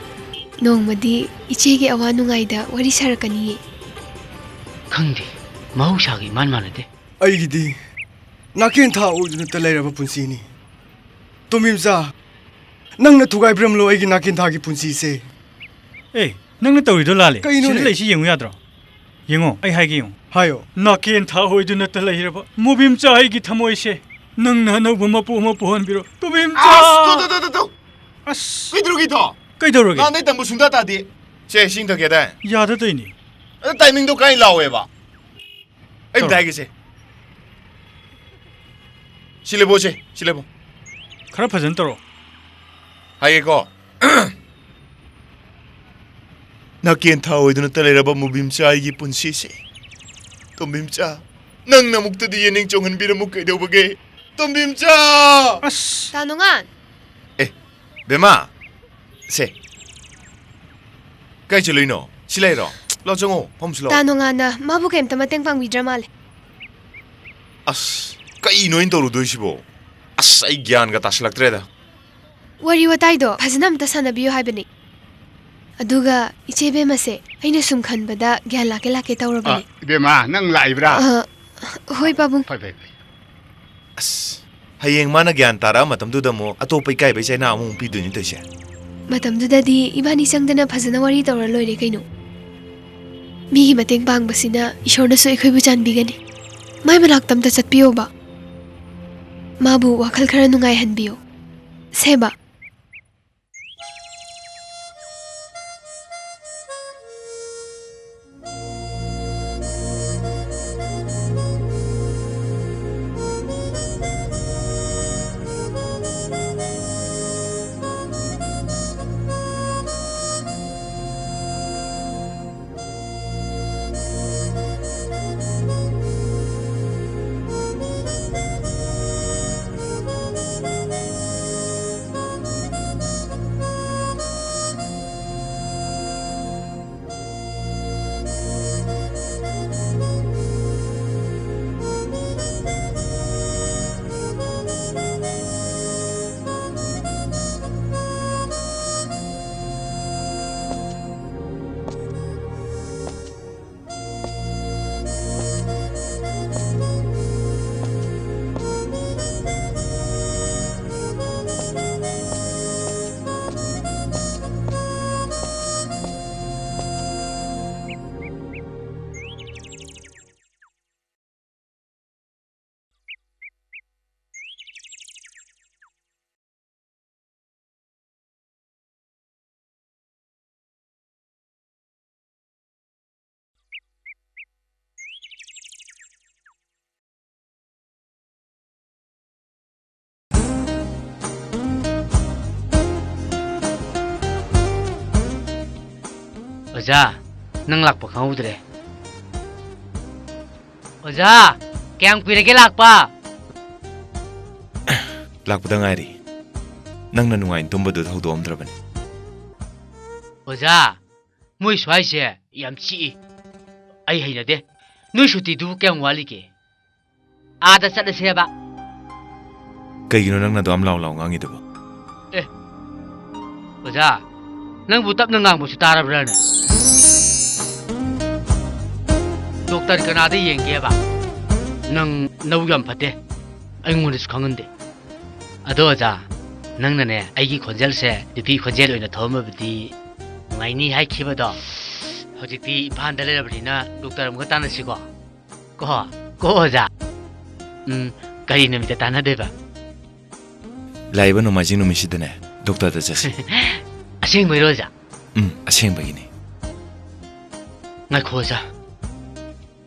ꯅꯣꯡꯃꯗꯤ ꯏꯆꯦꯒꯤ ꯑꯋꯥ ꯅꯨꯡꯉꯥꯏꯗ ꯋꯥꯔꯤ ꯁꯥꯔꯛꯀꯅꯤꯌꯦ꯫ ꯈꯪꯗꯦ, ꯃꯍꯧꯁꯥꯒ ꯏꯃꯥꯟ ꯃꯥꯟꯅꯗꯦ꯫ ꯑꯩꯒꯤꯗꯤ ꯅꯥꯀꯦꯟ ꯊꯥ ꯑꯣꯏꯗꯨꯅꯇ ꯂꯩꯔꯕ ꯄꯨꯟꯁꯤꯅꯤ꯫ ꯇꯣꯃꯤꯝꯆꯥ, ꯅꯪꯅ ꯊꯨꯒꯥꯏꯕꯤꯔꯝꯂꯣ ꯑꯩꯒꯤ ꯅꯥꯀꯦꯟ ꯊꯥꯒꯤ ꯄꯨꯟꯁꯤꯁꯦ꯫ ꯑꯦ, ꯅꯪꯅ ꯇꯧꯔꯤꯗꯣ ꯂꯥꯜꯂꯦ꯫ ꯀꯩꯅꯣꯅꯦ? ꯁꯤꯗ ꯂꯩꯁꯤ ꯌꯦꯡꯉꯨ ꯌꯥꯗ꯭ꯔꯣ? ꯌꯦꯡꯉꯣ, ꯑꯩ ꯍꯥꯏꯒꯦ ꯌꯦꯡꯉꯣ꯫ ꯍꯥꯏꯌꯣ꯫ ꯅꯥꯀꯦꯟ ꯊꯥ ꯑꯣꯏꯗꯨꯅꯇ ꯂꯩꯔꯕ ꯃꯣꯕꯤꯝꯆꯥ ꯑꯩꯒꯤ ꯊꯃꯣꯏꯁꯦ, ꯅꯪꯅ ꯑꯅꯧꯕ ꯃꯄꯨ ꯑꯃ ꯄꯨꯍꯟꯕꯤꯔꯣ꯫ ꯇꯣꯕꯤꯝꯆꯥ! ꯑꯁ, ꯇꯣ, ꯇꯣ, ꯇꯣ, ꯇꯣ, ꯇꯣ꯫ ꯑꯁ꯫ ꯀꯩꯗꯧꯔꯒꯦ ꯊꯣ? ꯀꯩꯗꯧꯔꯒꯦ? ꯅꯍꯥꯟꯗꯩ ꯇꯝꯕ ꯁꯨꯡꯇꯥ ꯇꯥꯗꯦ꯫ ꯁꯦ, ꯏꯁꯤꯡ ꯊꯛꯀꯦꯗꯥꯏ? ꯌꯥꯗ ꯇꯧꯏꯅꯤ꯫ ꯑꯗꯣ timingꯗꯣ ꯀꯥꯏ ꯂꯥꯎꯋꯦꯕ? ꯑꯩ ꯑꯝꯇ ꯇꯧꯔꯣ꯫ ꯍꯥꯏꯒꯦꯁꯦ꯫ ꯁꯤ ꯂꯦꯞꯄꯣꯁꯦ, ꯁꯤ ꯂꯦꯞꯄꯣ꯫ ꯈꯔ ꯐꯖꯅ ꯇꯧꯔꯣ꯫ ꯍꯥꯏꯒꯦꯀꯣ꯫ ꯅꯥꯀꯦꯟ ꯊꯥ ꯑꯣꯏꯗꯨꯅꯇ ꯂꯩꯔꯕ ꯃꯣꯕꯤꯝꯆꯥ ꯑꯩꯒꯤ ꯄꯨꯟꯁꯤꯁꯦ꯫ ꯇꯣꯝꯕꯤꯝꯆꯥ, ꯅꯪꯅ ꯑꯃꯨꯛꯇꯗꯤ ꯌꯦꯅꯤꯡ ꯆꯣꯡꯍꯟꯕꯤꯔꯝꯃꯨ ꯀꯩꯗꯧꯕꯒꯦ? ꯇꯣꯝꯕꯤꯝꯆꯥ! ꯑꯁ! ꯇꯥ ꯅꯣꯡꯉꯥꯟ! ꯑꯦ, ꯕꯦꯝꯃ, ꯁꯦ꯫ ꯀꯥꯏ ꯆꯠꯂꯨꯏꯅꯣ? ꯁꯤ ꯂꯩꯔꯣ? ꯂꯥꯎ ꯆꯪꯉꯣ, ꯐꯝꯁꯤ ꯂꯥꯎ꯫ ꯇꯥ ꯅꯣꯡꯉꯥꯟꯅ ꯃꯥꯕꯨ ꯀꯩꯝꯇ ꯃꯇꯦꯡ ꯄꯥꯡꯕꯤꯗ꯭ꯔ ꯃꯥꯜꯂꯦ꯫ ꯑꯁ, ꯀꯩꯅꯣ ꯑꯩꯅ ꯇꯧꯔꯨꯗꯣꯏꯁꯤꯕꯣ? ꯑꯁ, ꯑꯩ ꯒ꯭ꯌꯥꯟꯒ ꯇꯥꯁꯤꯜꯂꯛꯇ꯭ꯔꯦꯗ꯫ ꯋꯥꯔꯤ ꯋꯥꯇꯥꯏꯗꯣ ꯐꯖꯅ ꯑꯝꯇ ꯁꯥꯟꯅꯕꯤꯌꯨ ꯍꯥꯏꯕꯅꯤ꯫ ꯑꯗꯨꯒ ꯏꯆꯦ ꯕꯦꯝꯃꯁꯦ ꯑꯩꯅ ꯁꯨꯝ ꯈꯟꯕꯗ ꯒ꯭ꯌꯥꯟ ꯂꯥꯛꯀꯦ ꯂꯥꯛꯀꯦ ꯇꯧꯔꯕꯅꯤ꯫ ꯑ, ꯏꯕꯦꯝꯃ, ꯅꯪ ꯂꯥꯛꯏꯕ꯭ꯔꯥ? ꯑ, ꯍꯣꯏ, ꯄꯥꯕꯨꯡ꯫ ꯐꯩ, ꯐꯩ, ꯐꯩ꯫ ꯑꯁ, ꯍꯌꯦꯡ ꯃꯥꯅ ꯒ꯭ꯌꯥꯟ ꯇꯥꯔꯛꯑ ꯃꯇꯝꯗꯨꯗ ꯑꯃꯨꯛ ꯑꯇꯣꯞꯄ ꯏꯀꯥꯏꯕꯩ ꯆꯩꯅꯥ ꯑꯃꯨꯛ ꯄꯤꯗꯣꯏꯅꯤ ꯇꯧꯏꯁꯦ꯫ ꯃꯇꯝꯗꯨꯗꯗꯤ ꯏꯕꯥꯅꯤ ꯆꯪꯗꯅ ꯐꯖꯅ ꯋꯥꯔꯤ ꯇꯧꯔ ꯂꯣꯏꯔꯦ ꯀꯩꯅꯣ꯫ ꯃꯤꯒꯤ ꯃꯇꯦꯡ ꯄꯥꯡꯕꯁꯤꯅ ꯏꯁꯣꯔꯅꯁꯨ ꯑꯩꯈꯣꯏꯕꯨ ꯆꯥꯟꯕꯤꯒꯅꯤ꯫ ꯃꯥꯏ ꯃꯅꯥꯛꯇ ꯑꯝꯇ ꯆꯠꯄꯤꯌꯣꯕ꯫ ꯃꯥꯕꯨ ꯋꯥꯈꯜ ꯈꯔ ꯅꯨꯡꯉꯥꯏꯍꯟꯕꯤꯌꯣ꯫ ꯁꯦꯕ꯫ ꯑꯣꯖꯥ, ꯅꯪ ꯂꯥꯛꯄ ꯈꯪꯍꯧꯗ꯭ꯔꯦ꯫ ꯑꯣꯖꯥ, ꯀꯌꯥꯝ ꯀꯨꯏꯔꯒꯦ ꯂꯥꯛꯄ? ꯂꯥꯛꯄꯗ ꯉꯥꯏꯔꯤ꯫ ꯅꯪꯅ ꯅꯨꯡꯉꯥꯏꯅ ꯇꯨꯝꯕꯗꯨꯗ ꯍꯧꯗꯣꯛꯑꯝꯗ꯭ꯔꯕꯅꯤ꯫ ꯑꯣꯖꯥ, ꯃꯣꯏ ꯁ꯭ꯋꯥꯏꯁꯦ ꯌꯥꯝ ꯆꯤꯛꯏ꯫ ꯑꯩ ꯍꯩꯅꯗꯦ꯫ ꯅꯣꯏ ꯁꯨꯇꯤꯗꯨꯕꯨ ꯀꯌꯥꯝ ꯋꯥꯠꯂꯤꯒꯦ? ꯑꯥꯗ ꯆꯠꯂꯁꯦꯕ꯫ ꯀꯩꯒꯤꯅꯣ ꯅꯪꯅ ꯑꯗꯨ ꯌꯥꯝ ꯂꯥꯎ ꯂꯥꯎ ꯉꯥꯡꯉꯤꯗꯨꯕꯣ? ꯑꯦ, ꯑꯣꯖꯥ, ꯅꯪꯕꯨ ꯇꯞꯅ ꯉꯥꯡꯕꯁꯨ ꯇꯥꯔꯕ꯭ꯔꯥꯅꯦ? ꯗꯣꯛꯇꯔ ꯀꯅꯥꯗ ꯌꯦꯡꯒꯦꯕ? ꯅꯪ ꯅꯕꯨꯛ ꯌꯥꯝ ꯐꯠꯇꯦ꯫ ꯑꯩꯉꯣꯟꯗꯁꯨ ꯈꯪꯍꯟꯗꯦ꯫ ꯑꯗꯣ ꯑꯣꯖꯥ, ꯅꯪꯅꯅꯦ ꯑꯩꯒꯤ ꯈꯣꯟꯖꯦꯜꯁꯦ ꯅꯨꯄꯤ ꯈꯣꯟꯖꯦꯜ ꯑꯣꯏꯅ ꯊꯧꯔꯝꯃꯕꯗꯤ ꯅꯨꯡꯉꯥꯏꯅꯤ ꯍꯥꯏꯈꯤꯕꯗꯣ, ꯍꯧꯖꯤꯛꯇꯤ ꯏꯝꯐꯥꯜꯗ ꯂꯩꯔꯕꯅꯤꯅ ꯗꯣꯛꯇꯔ ꯑꯃꯒ ꯇꯥꯟꯅꯁꯤꯀꯣ꯫ ꯀꯣ, ꯀꯣ ꯑꯣꯖꯥ꯫ ꯎꯝ, ꯀꯔꯤ ꯅꯨꯃꯤꯠꯇ ꯇꯥꯟꯅꯗꯣꯏꯕ? ꯂꯥꯛꯏꯕ ꯅꯣꯡꯃꯥꯏꯖꯤꯡ ꯅꯨꯃꯤꯠꯁꯤꯗꯅꯦ ꯗꯣꯛꯇꯔꯗ ꯆꯠꯁꯤ꯫ ꯑꯁꯦꯡꯕꯩꯔꯣ ꯑꯣꯖꯥ? ꯎꯝ, ꯑꯁꯦꯡꯕꯒꯤꯅꯤ꯫ ꯉꯥꯏꯈꯣ ꯑꯣꯖꯥ,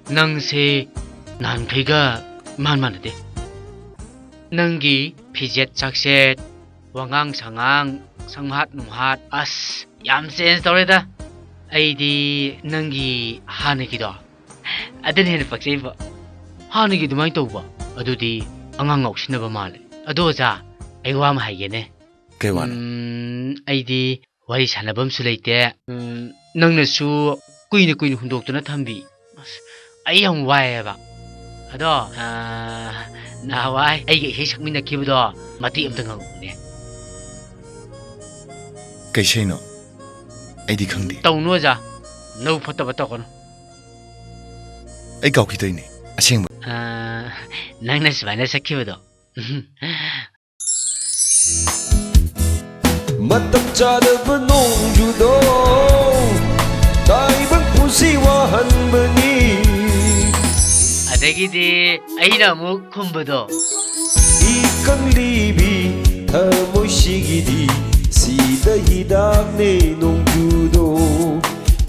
ꯅꯪꯁꯦ ꯅꯍꯥꯟꯈꯩꯒ ꯏꯃꯥꯟ ꯃꯥꯟꯅꯗꯦ꯫ ꯅꯪꯒꯤ ꯐꯤꯖꯦꯠ ꯆꯥꯛꯁꯦꯠ, ꯋꯥꯉꯥꯡ ꯁꯉꯥꯡ, ꯁꯪꯍꯥꯠ ꯅꯨꯡꯍꯥꯠ, ꯑꯁ, ꯌꯥꯝ ꯆꯦꯟꯖ ꯇꯧꯔꯦꯗ꯫ ꯑꯩꯗꯤ ꯅꯪꯒꯤ ꯍꯥꯟꯅꯒꯤꯗꯣ ꯑꯗꯨꯅ ꯍꯦꯟꯅ ꯄꯛꯆꯩꯕꯣ꯫ ꯍꯥꯟꯅꯒꯤ ꯑꯗꯨꯃꯥꯏꯅ ꯇꯧꯕ ꯑꯗꯨꯗꯤ ꯑꯉꯥꯡ ꯉꯥꯎꯁꯤꯟꯅꯕ ꯃꯥꯜꯂꯦ꯫ ꯑꯗꯣ ꯑꯣꯖꯥ, ꯑꯩ ꯋꯥ ꯑꯃ ꯍꯥꯏꯒꯦꯅꯦ꯫ ꯀꯩ ꯋꯥꯅꯣ? ꯎꯝ, ꯑꯩꯗꯤ ꯋꯥꯔꯤ ꯁꯥꯟꯅꯐꯝꯁꯨ ꯂꯩꯇꯦ꯫ ꯎꯝ, ꯅꯪꯅꯁꯨ ꯀꯨꯏꯅ ꯀꯨꯏꯅ ꯍꯨꯟꯗꯣꯛꯇꯨꯅ ꯊꯝꯕꯤ꯫ ꯑꯁ, ꯑꯩ ꯌꯥꯝ ꯋꯥꯏꯑꯦꯕ꯫ ꯑꯗꯣ, ꯑꯥ, ꯅꯍꯥꯟꯋꯥꯏ ꯑꯩꯒ ꯏꯁꯩ ꯁꯛꯃꯤꯟꯅꯈꯤꯕꯗꯣ ꯃꯇꯦꯛ ꯑꯝꯇ ꯉꯪꯉꯛꯎꯅꯦ꯫ ꯀꯩ ꯏꯁꯩꯅꯣ? ꯑꯩꯗꯤ ꯈꯪꯗꯦ꯫ ꯇꯧꯅꯨ ꯑꯣꯖꯥ, ꯅꯕꯨꯛ ꯐꯠꯇꯕ ꯇꯧꯒꯅꯨ꯫ ꯑꯩ ꯀꯥꯎꯈꯤꯗꯣꯏꯅꯦ, ꯑꯁꯦꯡꯕ꯫ ꯑꯥ, ꯅꯪꯅ ꯁꯨꯃꯥꯏꯅ ꯁꯛꯈꯤꯕꯗꯣ꯫ ꯃꯇꯝ ꯆꯥꯗꯕ ꯅꯣꯡꯖꯨꯗꯣ ꯇꯥꯏꯕꯪ ꯄꯨꯟꯁꯤ ꯋꯥꯍꯟꯕꯅꯤ꯫ ꯑꯗꯒꯤꯗꯤ ꯑꯩꯅ ꯑꯃꯨꯛ ꯈꯨꯝꯕꯗꯣ꯫ ꯏꯀꯪꯂꯤꯕꯤ ꯊꯃꯣꯏꯁꯤꯒꯤꯗꯤ ꯁꯤꯗ ꯍꯤꯗꯥꯛꯅꯦ ꯅꯣꯡꯖꯨꯗꯣ꯫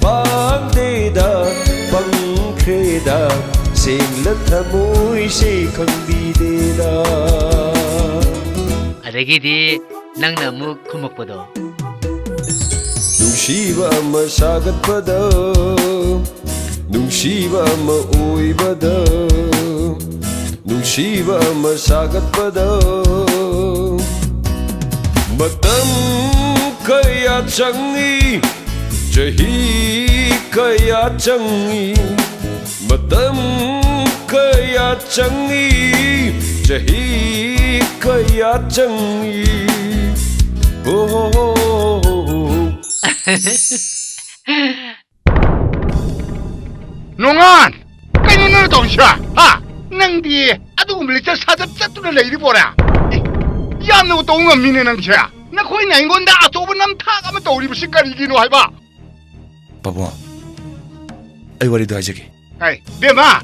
ꯄꯥꯡꯗꯦꯗ, ꯄꯪꯈ꯭ꯔꯦꯗ, ꯁꯦꯡꯂ ꯊꯃꯣꯏꯁꯦ ꯈꯪꯕꯤꯗꯦꯗ꯫ ꯑꯗꯒꯤꯗꯤ ꯅꯪꯅ ꯑꯃꯨꯛ ꯈꯨꯝꯃꯛꯄꯗꯣ꯫ ꯅꯨꯡꯁꯤꯕ ꯑꯃ ꯁꯥꯒꯠꯄꯗ, ꯅꯨꯡꯁꯤꯕ ꯑꯃ ꯑꯣꯏꯕꯗ, ꯅꯨꯡꯁꯤꯕ ꯑꯃ ꯁꯥꯒꯠꯄꯗ ꯃꯇꯝ ꯀꯌꯥ ꯆꯪꯏ, ꯆꯍꯤ ꯀꯌꯥ ꯆꯪꯏ, ꯃꯇꯝ ꯀꯌꯥ ꯆꯪꯏ, ꯆꯍꯤ ꯀꯌꯥ ꯆꯪꯏ꯫ ꯍꯣ, ꯍꯣ, ꯍꯣ, ꯍꯣ, ꯍꯣ꯫ ꯅꯣꯡꯉꯥꯟ! ꯀꯩꯅꯣ ꯅꯪꯅ ꯇꯧꯔꯤꯁꯦ? ꯍꯥ? ꯅꯪꯗꯤ ꯑꯗꯨꯒꯨꯝꯕ ꯂꯤꯆꯠ ꯁꯥꯖꯠ ꯆꯠꯇꯨꯅ ꯂꯩꯔꯤꯕꯣꯔꯦ? ꯑꯦ, ꯌꯥꯝꯅꯕꯨ ꯇꯧ ꯉꯝꯃꯤꯅꯦ ꯅꯪꯁꯦ꯫ ꯅꯈꯣꯏꯅ ꯑꯩꯉꯣꯟꯗ ꯑꯆꯧꯕ ꯅꯝꯊꯥꯛ ꯑꯃ ꯇꯧꯔꯤꯕꯁꯤ ꯀꯔꯤꯒꯤꯅꯣ ꯍꯥꯏꯕ? ꯄꯥꯕꯨꯡ, ꯑꯩ ꯋꯥꯔꯤꯗꯣ ꯍꯥꯏꯖꯒꯦ꯫ ꯍꯥꯏ, ꯕꯦꯝꯃ,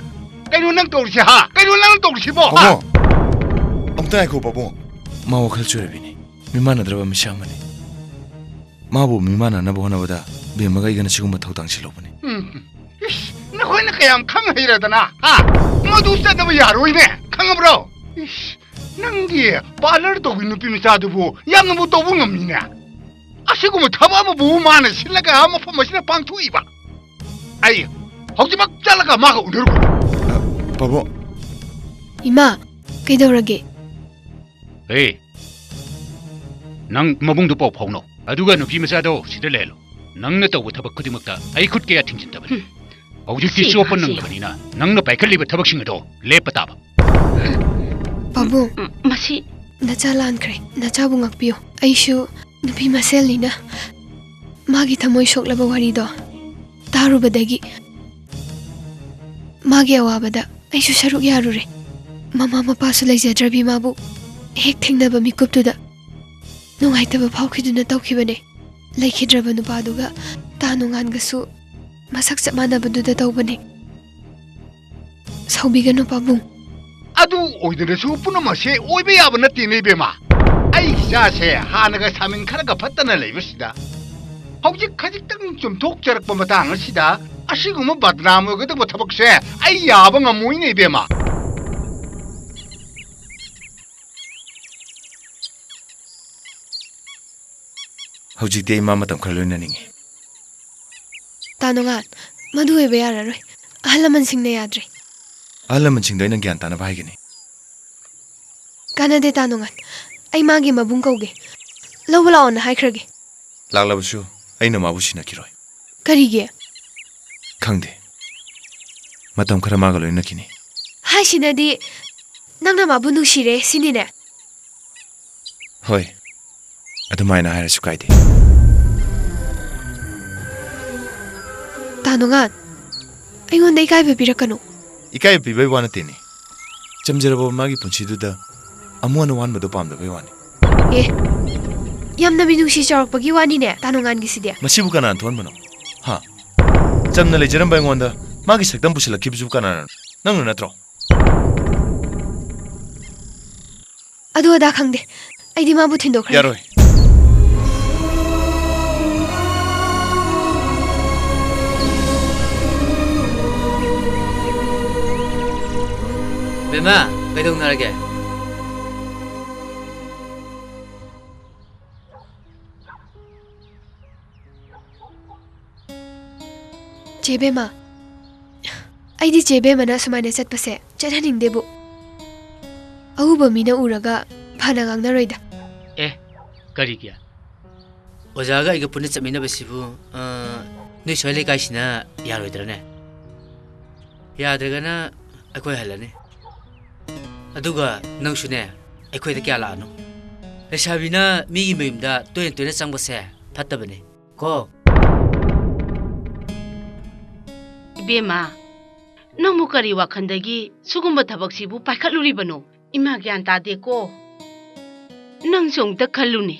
ꯀꯩꯅꯣ ꯅꯪ ꯇꯧꯔꯤꯁꯦ, ꯍꯥ? ꯀꯩꯅꯣ ꯅꯪ ꯇꯧꯔꯤꯁꯤꯕꯣ, ꯍꯥ? ꯄꯥꯕꯨꯡ, ꯑꯝꯇ ꯉꯥꯏꯈꯣ, ꯄꯥꯕꯨꯡ꯫ ꯃꯥ ꯋꯥꯈꯜ ꯆꯣꯏꯔꯕꯤꯅꯤ꯫ ꯃꯤꯃꯥꯟꯅꯗ꯭ꯔꯕ ꯃꯤꯁꯛ ꯑꯃꯅꯤ꯫ ꯃꯥꯕꯨ ꯃꯤꯃꯥꯟꯅꯅꯕ ꯍꯣꯠꯅꯕꯗ ꯕꯦꯝꯃꯒ ꯑꯩꯒꯅ ꯁꯤꯒꯨꯝꯕ ꯊꯧꯗꯥꯡꯁꯤ ꯂꯧꯕꯅꯤ꯫ ꯎꯝ, ꯏꯁ, ꯅꯈꯣꯏꯅ ꯀꯌꯥꯝ ꯈꯪ ꯍꯩꯔꯗꯅ, ꯍꯥ? ꯃꯗꯨ ꯆꯠꯅꯕ ꯌꯥꯔꯣꯏꯅꯦ, ꯈꯪꯉꯕ꯭ꯔꯣ? ꯏꯁ, ꯅꯪꯒꯤ ꯄꯥꯔꯂꯔ ꯇꯧꯕꯤ ꯅꯨꯄꯤ ꯃꯆꯥꯗꯨꯕꯨ ꯌꯥꯝꯅꯕꯨ ꯇꯧꯕ ꯉꯝꯃꯤꯅꯦ꯫ ꯑꯁꯤꯒꯨꯝꯕ ꯊꯕꯛ ꯑꯃꯕꯨ ꯃꯥꯅ ꯁꯤꯜꯂꯒ ꯃꯐꯝ ꯑꯁꯤꯗ ꯄꯥꯡꯊꯣꯛꯏꯕ꯫ ꯑꯩ ꯍꯧꯖꯤꯛꯃꯛ ꯆꯠꯂꯒ ꯃꯥꯒ ꯎꯅꯔꯨꯒꯦ꯫ ꯑ, ꯄꯥꯕꯨꯡ꯫ ꯏꯃꯥ, ꯀꯩꯗꯧꯔꯒꯦ? ꯑꯦ, ꯅꯪ ꯃꯕꯨꯡꯗꯨ ꯄꯥꯎ ꯐꯥꯎꯅꯧ꯫ ꯑꯗꯨꯒ ꯅꯨꯄꯤ ꯃꯆꯥꯗꯣ ꯁꯤꯗ ꯂꯩꯍꯜꯂꯨ꯫ ꯅꯪꯅ ꯇꯧꯕ ꯊꯕꯛ ꯈꯨꯗꯤꯡꯃꯛꯇ ꯑꯩ ꯈꯨꯠ ꯀꯌꯥ ꯊꯤꯡꯖꯤꯟꯗꯕꯅꯤ꯫ ꯍꯨꯝ꯫ ꯍꯧꯖꯤꯛꯇꯤ ꯁꯤ ꯆꯣꯞꯄ ꯉꯥꯁꯤ ꯅꯪꯗꯕꯅꯤꯅ ꯅꯪꯅ ꯄꯥꯏꯈꯠꯂꯤꯕ ꯊꯕꯛꯁꯤꯡ ꯑꯗꯣ ꯂꯦꯞꯄ ꯇꯥꯕ꯫ ꯄꯥꯕꯨꯡ, ꯎꯝ, ꯃꯁꯤ ꯅꯆꯥ ꯂꯥꯟꯈ꯭ꯔꯦ꯫ ꯅꯆꯥꯕꯨ ꯉꯥꯛꯄꯤꯌꯨ꯫ ꯑꯩꯁꯨ ꯅꯨꯄꯤ ꯃꯁꯦꯜꯅꯤꯅ ꯃꯥꯒꯤ ꯊꯃꯣꯏ ꯁꯣꯛꯂꯕ ꯋꯥꯔꯤꯗꯣ ꯇꯥꯔꯨꯕꯗꯒꯤ ꯃꯥꯒꯤ ꯑꯋꯥꯕꯗ ꯑꯩꯁꯨ ꯁꯔꯨꯛ ꯌꯥꯔꯨꯔꯦ꯫ ꯃꯃꯥ ꯃꯄꯥꯁꯨ ꯂꯩꯖꯗ꯭ꯔꯕꯤ ꯃꯥꯕꯨ ꯍꯦꯛ ꯊꯦꯡꯅꯕ ꯃꯤꯀꯨꯞꯇꯨꯗ ꯅꯨꯡꯉꯥꯏꯇꯕ ꯐꯥꯎꯈꯤꯗꯨꯅ ꯇꯧꯈꯤꯕꯅꯦ꯫ ꯂꯩꯈꯤꯗ꯭ꯔꯕ ꯅꯨꯄꯥꯗꯨꯒ ꯇꯥ ꯅꯣꯡꯉꯥꯟꯒꯁꯨ ꯃꯁꯛ ꯆꯞ ꯃꯥꯟꯅꯕꯗꯨꯗ ꯇꯧꯕꯅꯦ꯫ ꯁꯥꯎꯕꯤꯒꯅꯨ ꯄꯥꯕꯨꯡ꯫ ꯑꯗꯨ ꯑꯣꯏꯗꯅꯁꯨ ꯄꯨꯝꯅꯃꯛꯁꯦ ꯑꯣꯏꯕ ꯌꯥꯕ ꯅꯠꯇꯦꯅꯦ ꯏꯕꯦꯝꯃ꯫ ꯑꯩ ꯏꯆꯥꯁꯦ ꯍꯥꯟꯅꯒ ꯁꯥꯃꯤꯟ ꯈꯔꯒ ꯐꯠꯇꯅ ꯂꯩꯕꯁꯤꯗ ꯍꯧꯖꯤꯛ ꯈꯖꯤꯛꯇꯪ ꯆꯨꯝꯊꯣꯛꯆꯔꯛꯄ ꯃꯇꯥꯡ ꯑꯁꯤꯗ ꯑꯁꯤꯒꯨꯝꯕ ꯕꯗꯅꯥꯝ ꯑꯣꯏꯒꯗꯧꯕ ꯊꯕꯛꯁꯦ ꯑꯩ ꯌꯥꯕ ꯉꯝꯃꯣꯏꯅꯦ ꯏꯕꯦꯝꯃ꯫ ꯍꯧꯖꯤꯛꯇꯤ ꯑꯩ ꯃꯥ ꯃꯇꯝ ꯈꯔ ꯂꯣꯏꯅꯅꯤꯡꯉꯤ꯫ ꯇꯥ ꯅꯣꯡꯉꯥꯟ, ꯃꯗꯨ ꯑꯣꯏꯕ ꯌꯥꯔꯔꯣꯏ꯫ ꯑꯍꯜ ꯂꯃꯟꯁꯤꯡꯅ ꯌꯥꯗ꯭ꯔꯦ꯫ ꯑꯍꯜ ꯂꯃꯟꯁꯤꯡꯗꯣ ꯑꯩꯅ ꯒ꯭ꯌꯥꯟ ꯇꯥꯅꯕ ꯍꯥꯏꯒꯅꯤ꯫ ꯀꯥꯟꯅꯗꯦ ꯇꯥ ꯅꯣꯡꯉꯥꯟ, ꯑꯩ ꯃꯥꯒꯤ ꯃꯕꯨꯡ ꯀꯧꯒꯦ꯫ ꯂꯧꯕ ꯂꯥꯛꯑꯣꯅ ꯍꯥꯏꯈ꯭ꯔꯒꯦ꯫ ꯂꯥꯛꯂꯕꯁꯨ ꯑꯩꯅ ꯃꯥꯕꯨ ꯁꯤꯟꯅꯈꯤꯔꯣꯏ꯫ ꯀꯔꯤꯒꯤ? ꯈꯪꯗꯦ꯫ ꯃꯇꯝ ꯈꯔ ꯃꯥꯒ ꯂꯣꯏꯅꯈꯤꯅꯤ꯫ ꯍꯥꯏꯁꯤꯅꯗꯤ ꯅꯪꯅ ꯃꯥꯕꯨ ꯅꯨꯡꯁꯤꯔꯦ ꯁꯤꯅꯤꯅꯦ? ꯍꯣꯏ, ꯑꯗꯨꯃꯥꯏꯅ ꯍꯥꯏꯔꯁꯨ ꯀꯥꯏꯗꯦ꯫ ꯇꯥ ꯅꯣꯡꯉꯥꯟ, ꯑꯩꯉꯣꯟꯗ ꯏꯀꯥꯏꯕ ꯄꯤꯔꯛꯀꯅꯨ꯫ ꯏꯀꯥꯏꯕ ꯄꯤꯕꯩ ꯋꯥ ꯅꯠꯇꯦꯅꯦ꯫ ꯆꯝꯖꯔꯕ ꯃꯥꯒꯤ ꯄꯨꯟꯁꯤꯗꯨꯗ ꯑꯃꯨꯛ ꯍꯟꯅ ꯋꯥꯍꯟꯕꯗꯣ ꯄꯥꯝꯗꯕꯩ ꯋꯥꯅꯤ꯫ ꯑꯦ, ꯌꯥꯝꯅ ꯃꯤꯅꯨꯡꯁꯤ ꯆꯥꯎꯔꯛꯄꯒꯤ ꯋꯥꯅꯤꯅꯦ ꯇꯥ ꯅꯣꯡꯉꯥꯟꯒꯤꯁꯤꯗꯤ꯫ ꯃꯁꯤꯕꯨ ꯀꯅꯥꯅ ꯊꯣꯛꯍꯟꯕꯅꯣ? ꯍꯥ? ꯆꯝꯅ ꯂꯩꯖꯔꯝꯕ ꯑꯩꯉꯣꯟꯗ ꯃꯥꯒꯤ ꯁꯛꯇꯝ ꯄꯨꯁꯤꯜꯂꯛꯈꯤꯕꯁꯤꯕꯨ ꯀꯅꯥꯅꯣ? ꯅꯪꯅ ꯅꯠꯇ꯭ꯔꯣ? ꯑꯗꯨ ꯑꯗꯥ ꯈꯪꯗꯦ, ꯑꯩꯗꯤ ꯃꯥꯕꯨ ꯊꯤꯟꯗꯣꯛꯈ꯭ꯔꯦ꯫ ꯌꯥꯔꯣꯏ꯫ ꯕꯦꯝꯃ, ꯀꯩꯗꯧꯅꯔꯒꯦ? ꯆꯦ ꯕꯦꯝꯃ, ꯑꯩꯗꯤ ꯆꯦ ꯕꯦꯝꯃꯅ ꯁꯨꯃꯥꯏꯅ ꯆꯠꯄꯁꯦ ꯆꯠꯍꯟꯅꯤꯡꯗꯦꯕꯨ꯫ ꯑꯎꯕ ꯃꯤꯅ ꯎꯔꯒ ꯐꯅ ꯉꯥꯡꯅꯔꯣꯏꯗ꯫ ꯑꯦ, ꯀꯔꯤꯒꯤ? ꯑꯣꯖꯥꯒ ꯑꯩꯒ ꯄꯨꯟꯅ ꯆꯠꯃꯤꯟꯅꯕꯁꯤꯕꯨ, ꯑ, ꯅꯣꯏ ꯁ꯭ꯋꯥꯏ ꯂꯩꯀꯥꯏꯁꯤꯅ ꯌꯥꯔꯣꯏꯗ꯭ꯔꯅꯦ? ꯌꯥꯗ꯭ꯔꯒꯅ ꯑꯩꯈꯣꯏ ꯍꯜꯂꯅꯤ꯫ ꯑꯗꯨꯒ ꯅꯪꯁꯨꯅꯦ, ꯑꯩꯈꯣꯏꯗ ꯀꯌꯥ ꯂꯥꯛꯑꯅꯨ꯫ ꯂꯩꯁꯥꯕꯤꯅ ꯃꯤꯒꯤ ꯃꯌꯨꯝꯗ ꯇꯣꯏꯅ ꯇꯣꯏꯅ ꯆꯪꯕꯁꯦ ꯐꯠꯇꯕꯅꯦ꯫ ꯀꯣ? ꯏꯕꯦꯝꯃ, ꯅꯪꯕꯨ ꯀꯔꯤ ꯋꯥꯈꯜꯗꯒꯤ ꯁꯤꯒꯨꯝꯕ ꯊꯕꯛꯁꯤꯕꯨ ꯄꯥꯏꯈꯠꯂꯨꯔꯤꯕꯅꯣ? ꯏꯃꯥ ꯒ꯭ꯌꯥꯟ ꯇꯥꯗꯦꯀꯣ꯫ ꯅꯪꯁꯨ ꯑꯃꯨꯛꯇ ꯈꯜꯂꯨꯅꯦ꯫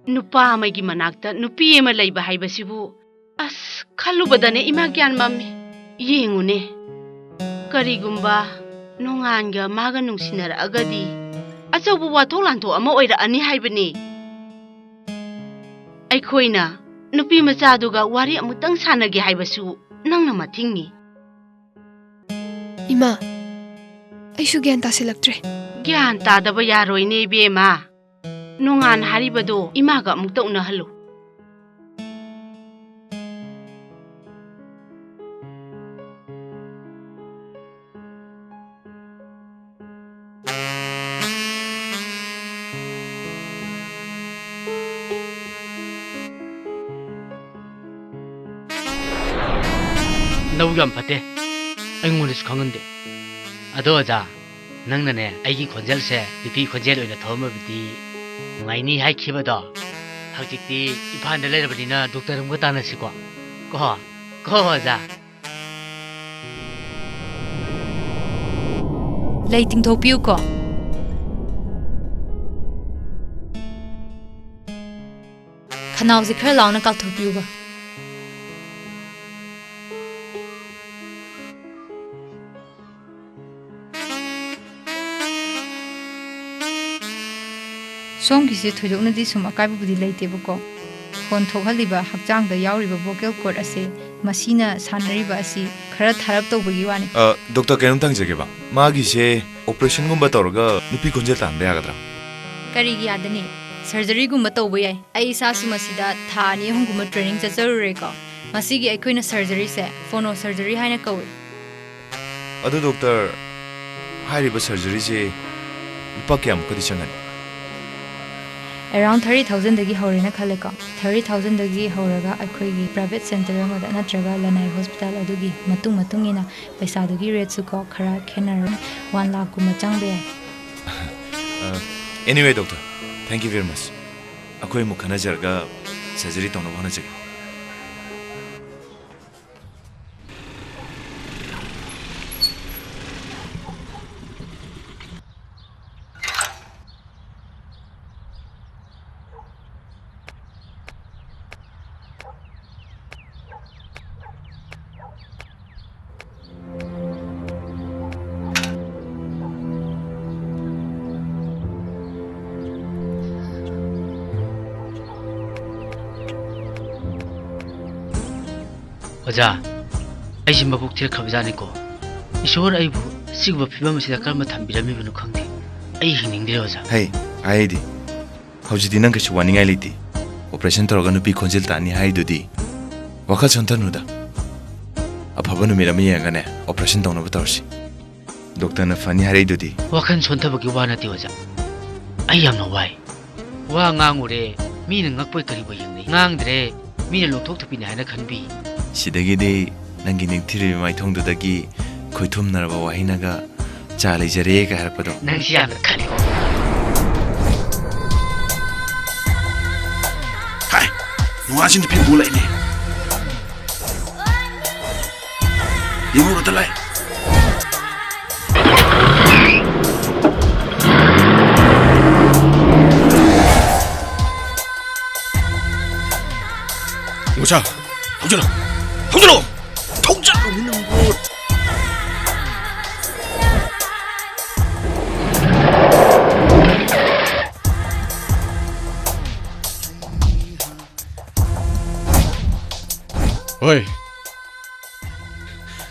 ꯅꯨꯄꯥ ꯑꯃꯒꯤ ꯃꯅꯥꯛꯇ ꯅꯨꯄꯤ ꯑꯃ ꯂꯩꯕ ꯍꯥꯏꯕꯁꯤꯕꯨ, ꯑꯁ, ꯈꯜꯂꯨꯕꯗꯅꯦ ꯏꯃꯥ ꯒ꯭ꯌꯥꯟ ꯃꯝꯃꯤ꯫ ꯌꯦꯡꯉꯨꯅꯦ, ꯀꯔꯤꯒꯨꯝꯕ ꯅꯣꯡꯉꯥꯟꯒ ꯃꯥꯒ ꯅꯨꯡꯁꯤꯅꯔꯛꯑꯒꯗꯤ ꯑꯆꯧꯕ ꯋꯥꯊꯣꯛ ꯂꯥꯟꯊꯣꯛ ꯑꯃ ꯑꯣꯏꯔꯛꯑꯅꯤ ꯍꯥꯏꯕꯅꯤ꯫ ꯑꯩꯈꯣꯏꯅ ꯅꯨꯄꯤ ꯃꯆꯥꯗꯨꯒ ꯋꯥꯔꯤ ꯑꯃꯨꯛꯇꯪ ꯁꯥꯟꯅꯒꯦ ꯍꯥꯏꯕꯁꯨ ꯅꯪꯅ ꯃꯊꯤꯡꯉꯤ꯫ ꯏꯃꯥ, ꯑꯩꯁꯨ ꯒ꯭ꯌꯥꯟ ꯇꯥꯁꯤꯜꯂꯛꯇ꯭ꯔꯦ꯫ ꯒ꯭ꯌꯥꯟ ꯇꯥꯗꯕ ꯌꯥꯔꯣꯏꯅꯦ ꯏꯕꯦꯝꯃ꯫ ꯅꯣꯡꯉꯥꯟ ꯍꯥꯏꯔꯤꯕꯗꯣ ꯏꯃꯥꯒ ꯑꯃꯨꯛꯇ ꯎꯅꯍꯜꯂꯨ꯫ ꯅꯕꯨꯛ ꯌꯥꯝ ꯐꯠꯇꯦ꯫ ꯑꯩꯉꯣꯟꯗꯁꯨ ꯈꯪꯍꯟꯗꯦ꯫ ꯑꯗꯣ ꯑꯣꯖꯥ, ꯅꯪꯅꯅꯦ ꯑꯩꯒꯤ ꯈꯣꯟꯖꯦꯜꯁꯦ ꯅꯨꯄꯤ ꯈꯣꯟꯖꯦꯜ ꯑꯣꯏꯅ ꯊꯧꯔꯝꯃꯕꯗꯤ ꯅꯨꯡꯉꯥꯏꯅꯤ ꯍꯥꯏꯈꯤꯕꯗꯣ, ꯍꯧꯖꯤꯛꯇꯤ ꯏꯝꯐꯥꯜꯗ ꯂꯩꯔꯕꯅꯤꯅ ꯗꯣꯛꯇꯔ ꯑꯃꯒ ꯇꯥꯟꯅꯁꯤꯀꯣ꯫ ꯀꯣ, ꯀꯣ ꯑꯣꯖꯥ꯫ ꯂꯩ ꯇꯤꯡꯊꯣꯛꯄꯤꯌꯨꯀꯣ꯫ ꯈꯅꯥꯎꯁꯦ ꯈꯔ ꯂꯥꯎꯅ ꯀꯥꯞꯊꯣꯛꯄꯤꯌꯨꯕ꯫ ꯁꯣꯝꯒꯤꯁꯦ ꯊꯣꯏꯗꯣꯛꯅꯗꯤ ꯁꯨꯝ ꯑꯀꯥꯏꯕꯕꯨꯗꯤ ꯂꯩꯇꯦꯕꯀꯣ꯫ ꯈꯣꯟ ꯊꯣꯛꯍꯜꯂꯤꯕ ꯍꯛꯆꯥꯡꯗ ꯌꯥꯎꯔꯤꯕ vocal cord ꯑꯁꯦ, ꯃꯁꯤꯅ ꯁꯥꯟꯅꯔꯤꯕ ꯑꯁꯤ ꯈꯔ ꯊꯥꯔꯞ ꯇꯧꯕꯒꯤ ꯋꯥꯅꯤ꯫ ꯑ, ꯗꯣꯛꯇꯔ, ꯀꯩꯅꯣꯝꯇ ꯍꯪꯖꯒꯦꯕ꯫ ꯃꯥꯒꯤꯁꯦ operation ꯒꯨꯝꯕ ꯇꯧꯔꯒ ꯅꯨꯄꯤ ꯈꯣꯟꯖꯦꯜ ꯇꯥꯍꯟꯕ ꯌꯥꯒꯗ꯭ꯔꯥ? ꯀꯔꯤꯒꯤ ꯌꯥꯗꯅꯤ? Surgery ꯒꯨꯝꯕ ꯇꯧꯕ ꯌꯥꯏ꯫ ꯑꯩ ꯏꯁꯥꯁꯨ ꯃꯁꯤꯗ ꯊꯥ ꯑꯅꯤ ꯑꯍꯨꯝꯒꯨꯝꯕ training ꯆꯠꯆꯔꯨꯔꯦꯀꯣ꯫ ꯃꯁꯤꯒꯤ ꯑꯩꯈꯣꯏꯅ surgery ꯁꯦ phono surgery ꯍꯥꯏꯅ ꯀꯧꯏ꯫ ꯑꯗꯨ ꯗꯣꯛꯇꯔ, ꯍꯥꯏꯔꯤꯕ surgery ꯁꯦ ꯂꯨꯄꯥ ꯀꯌꯥꯃꯨꯛꯀꯗꯤ ꯆꯪꯒꯅꯤ? Around thirty thousand ꯗꯒꯤ ꯍꯧꯔꯦꯅ ꯈꯜꯂꯦꯀꯣ꯫ Thirty thousand ꯗꯒꯤ ꯍꯧꯔꯒ ꯑꯩꯈꯣꯏꯒꯤ private center ꯑꯃꯗ ꯅꯠꯇ꯭ꯔꯒ ꯂꯅꯥꯏ hospital ꯑꯗꯨꯒꯤ ꯃꯇꯨꯡ ꯃꯇꯨꯡ ꯏꯟꯅ ꯄꯩꯁꯥꯗꯨꯒꯤ rate ꯁꯨ ꯀꯣ ꯈꯔ ꯈꯦꯠꯅꯔꯦ꯫ One ꯂꯥꯈ ꯀꯨꯝꯕ ꯆꯪꯕ ꯌꯥꯏ꯫ ꯑ, anyway, doctor, thank you very much. ꯑꯩꯈꯣꯏ ꯑꯃꯨꯛ ꯈꯟꯅꯖꯔꯒ surgery ꯇꯧꯅꯕ ꯍꯣꯠꯅꯖꯒꯦ꯫ ꯑꯣꯖꯥ, ꯑꯩꯁꯤ ꯃꯕꯨꯛ ꯊꯤꯔꯛꯈ꯭ꯔꯕꯖꯥꯠꯅꯤꯀꯣ꯫ ꯏꯁꯣꯔ ꯑꯩꯕꯨ ꯑꯁꯤꯒꯨꯝꯕ ꯐꯤꯕꯝ ꯑꯁꯤꯗ ꯀꯔꯝꯅ ꯊꯝꯕꯤꯔꯝꯃꯤꯕꯅꯣ ꯈꯪꯗꯦ꯫ ꯑꯩ ꯍꯤꯡꯅꯤꯡꯗ꯭ꯔꯦ, ꯑꯣꯖꯥ꯫ ꯍꯩ, ꯍꯥꯏꯗꯤ, ꯍꯧꯖꯤꯛꯇꯤ ꯅꯪ ꯀꯩꯁꯨ ꯋꯥꯅꯤꯡꯉꯥꯏ ꯂꯩꯇꯦ꯫ Operation ꯇꯧꯔꯒ ꯅꯨꯄꯤ ꯈꯣꯟꯖꯦꯜ ꯇꯥꯅꯤ ꯍꯥꯏꯗꯨꯗꯤ꯫ ꯋꯥꯈꯜ ꯁꯣꯟꯊꯅꯨꯗ꯫ ꯑꯐꯕ ꯅꯨꯃꯤꯠ ꯑꯃ ꯌꯦꯡꯉꯒꯅꯦ, operation ꯇꯧꯅꯕ ꯇꯧꯔꯁꯤ꯫ ꯗꯣꯛꯇꯔꯅ ꯐꯅꯤ ꯍꯥꯏꯔꯛꯏꯗꯨꯗꯤ꯫ ꯋꯥꯈꯜ ꯁꯣꯟꯊꯕꯒꯤ ꯋꯥ ꯅꯠꯇꯦ, ꯑꯣꯖꯥ꯫ ꯑꯩ ꯌꯥꯝꯅ ꯋꯥꯏ꯫ ꯋꯥ ꯉꯥꯡꯉꯨꯔꯦ, ꯃꯤꯅ ꯉꯛꯄꯣꯏ ꯀꯔꯤꯕꯣꯏ ꯌꯦꯡꯅꯩ꯫ ꯉꯥꯡꯗ꯭ꯔꯦ, ꯃꯤꯅ ꯂꯣꯛꯊꯣꯛ ꯊꯨꯞꯄꯤꯅꯤ ꯍꯥꯏꯅ ꯈꯟꯕꯤ꯫ ꯁꯤꯗꯒꯤꯗꯤ ꯅꯪꯒꯤ ꯅꯤꯡꯊꯤꯔꯕꯤ ꯃꯥꯏꯊꯣꯡꯗꯨꯗꯒꯤ ꯈꯣꯏꯊꯨꯝꯅꯔꯕ ꯋꯥꯍꯩꯅꯒ "ꯆꯥ ꯂꯩꯖꯔꯦ" ꯀ ꯍꯥꯏꯔꯛꯄꯗꯣ꯫ ꯅꯪꯁꯤ ꯌꯥꯝꯅ ꯈꯜꯂꯤꯀꯣ꯫ ꯍꯥꯏ, ꯅꯨꯡꯉꯥꯏꯁꯤ ꯅꯨꯄꯤ ꯑꯃ ꯂꯩꯅꯦ꯫ ꯌꯦꯡꯉꯨꯔꯣ ꯇꯂꯥꯏ꯫ ꯃꯨꯁꯥ, ꯍꯧꯖꯤꯜꯂꯣ! ꯍꯧꯖꯤꯜꯂꯣ! ꯊꯧꯖꯤꯜꯂꯣ ꯅꯪꯕꯨ! ꯍꯣꯏ꯫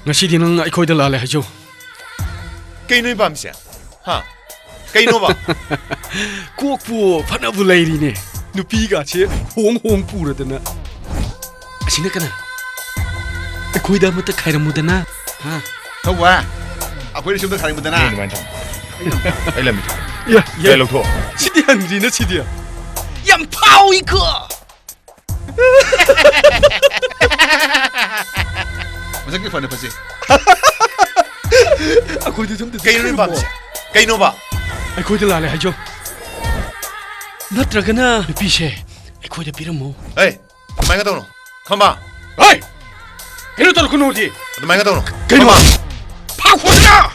ꯉꯁꯤꯗꯤ ꯅꯪ ꯑꯩꯈꯣꯏꯗ ꯂꯥꯜꯂꯦ ꯍꯥꯏꯖꯧ꯫ ꯀꯩꯅꯣ ꯏꯄꯥꯝꯁꯦ? ꯍꯥ? ꯀꯩꯅꯣꯕ? ꯀꯣꯛꯄꯨ ꯐꯅꯕꯨ ꯂꯩꯔꯤꯅꯦ꯫ ꯅꯨꯄꯤꯒꯥꯁꯦ ꯍꯣꯡ ꯍꯣꯡ ꯄꯨꯔꯗꯅ꯫ ꯑꯁꯤꯅ ꯀꯅꯥ? ꯑꯩꯈꯣꯏꯗ ꯑꯃꯠꯇ ꯈꯥꯏꯔꯝꯃꯨꯗꯅ꯫ ꯍꯥ? ꯊꯧꯕ, ꯑꯩꯈꯣꯏꯗ ꯁꯨꯝꯗ ꯈꯥꯏꯔꯝꯃꯨꯗꯅ꯫ ꯑꯩ ꯑꯗꯨꯃꯥꯏꯅ ꯊꯝꯃꯣ꯫ ꯑꯩ ꯂꯝꯕꯤ ꯊꯝꯃꯣ꯫ ꯌꯥ, ꯌꯥ꯫ ꯀꯩ ꯂꯧꯊꯣꯛ? ꯁꯤꯗꯤ ꯍꯟꯗ꯭ꯔꯤꯅ ꯁꯤꯗꯤ꯫ ꯌꯥꯝ ꯐꯥꯎꯏꯀꯣ꯫ ꯃꯁꯛꯇꯤ ꯐꯅ ꯐꯖꯩ꯫ ꯑꯩꯈꯣꯏꯗꯤ ꯁꯨꯝ ꯀꯩꯅꯣ ꯅꯣꯏ ꯄꯥꯝꯃꯤꯁꯦ? ꯀꯩꯅꯣꯕ? ꯑꯩꯈꯣꯏꯗ ꯂꯥꯜꯂꯦ ꯍꯥꯏꯖꯧ꯫ ꯅꯠꯇ꯭ꯔꯒꯅ ꯅꯨꯄꯤꯁꯦ ꯑꯩꯈꯣꯏꯗ ꯄꯤꯔꯝꯃꯣ꯫ ꯑꯦ, ꯑꯗꯨꯃꯥꯏꯅ ꯇꯧꯅꯣ꯫ ꯈꯝꯕ꯫ ꯍꯣꯏ! ꯀꯩꯅꯣ ꯇꯧꯔꯛꯀꯅꯣꯗꯤ꯫ ꯑꯗꯨꯃꯥꯏꯅ ꯇꯧꯅꯣ꯫ ꯀꯩꯅꯣ? ꯈꯝꯕ꯫ ꯐꯥꯎꯈꯣꯗꯅ!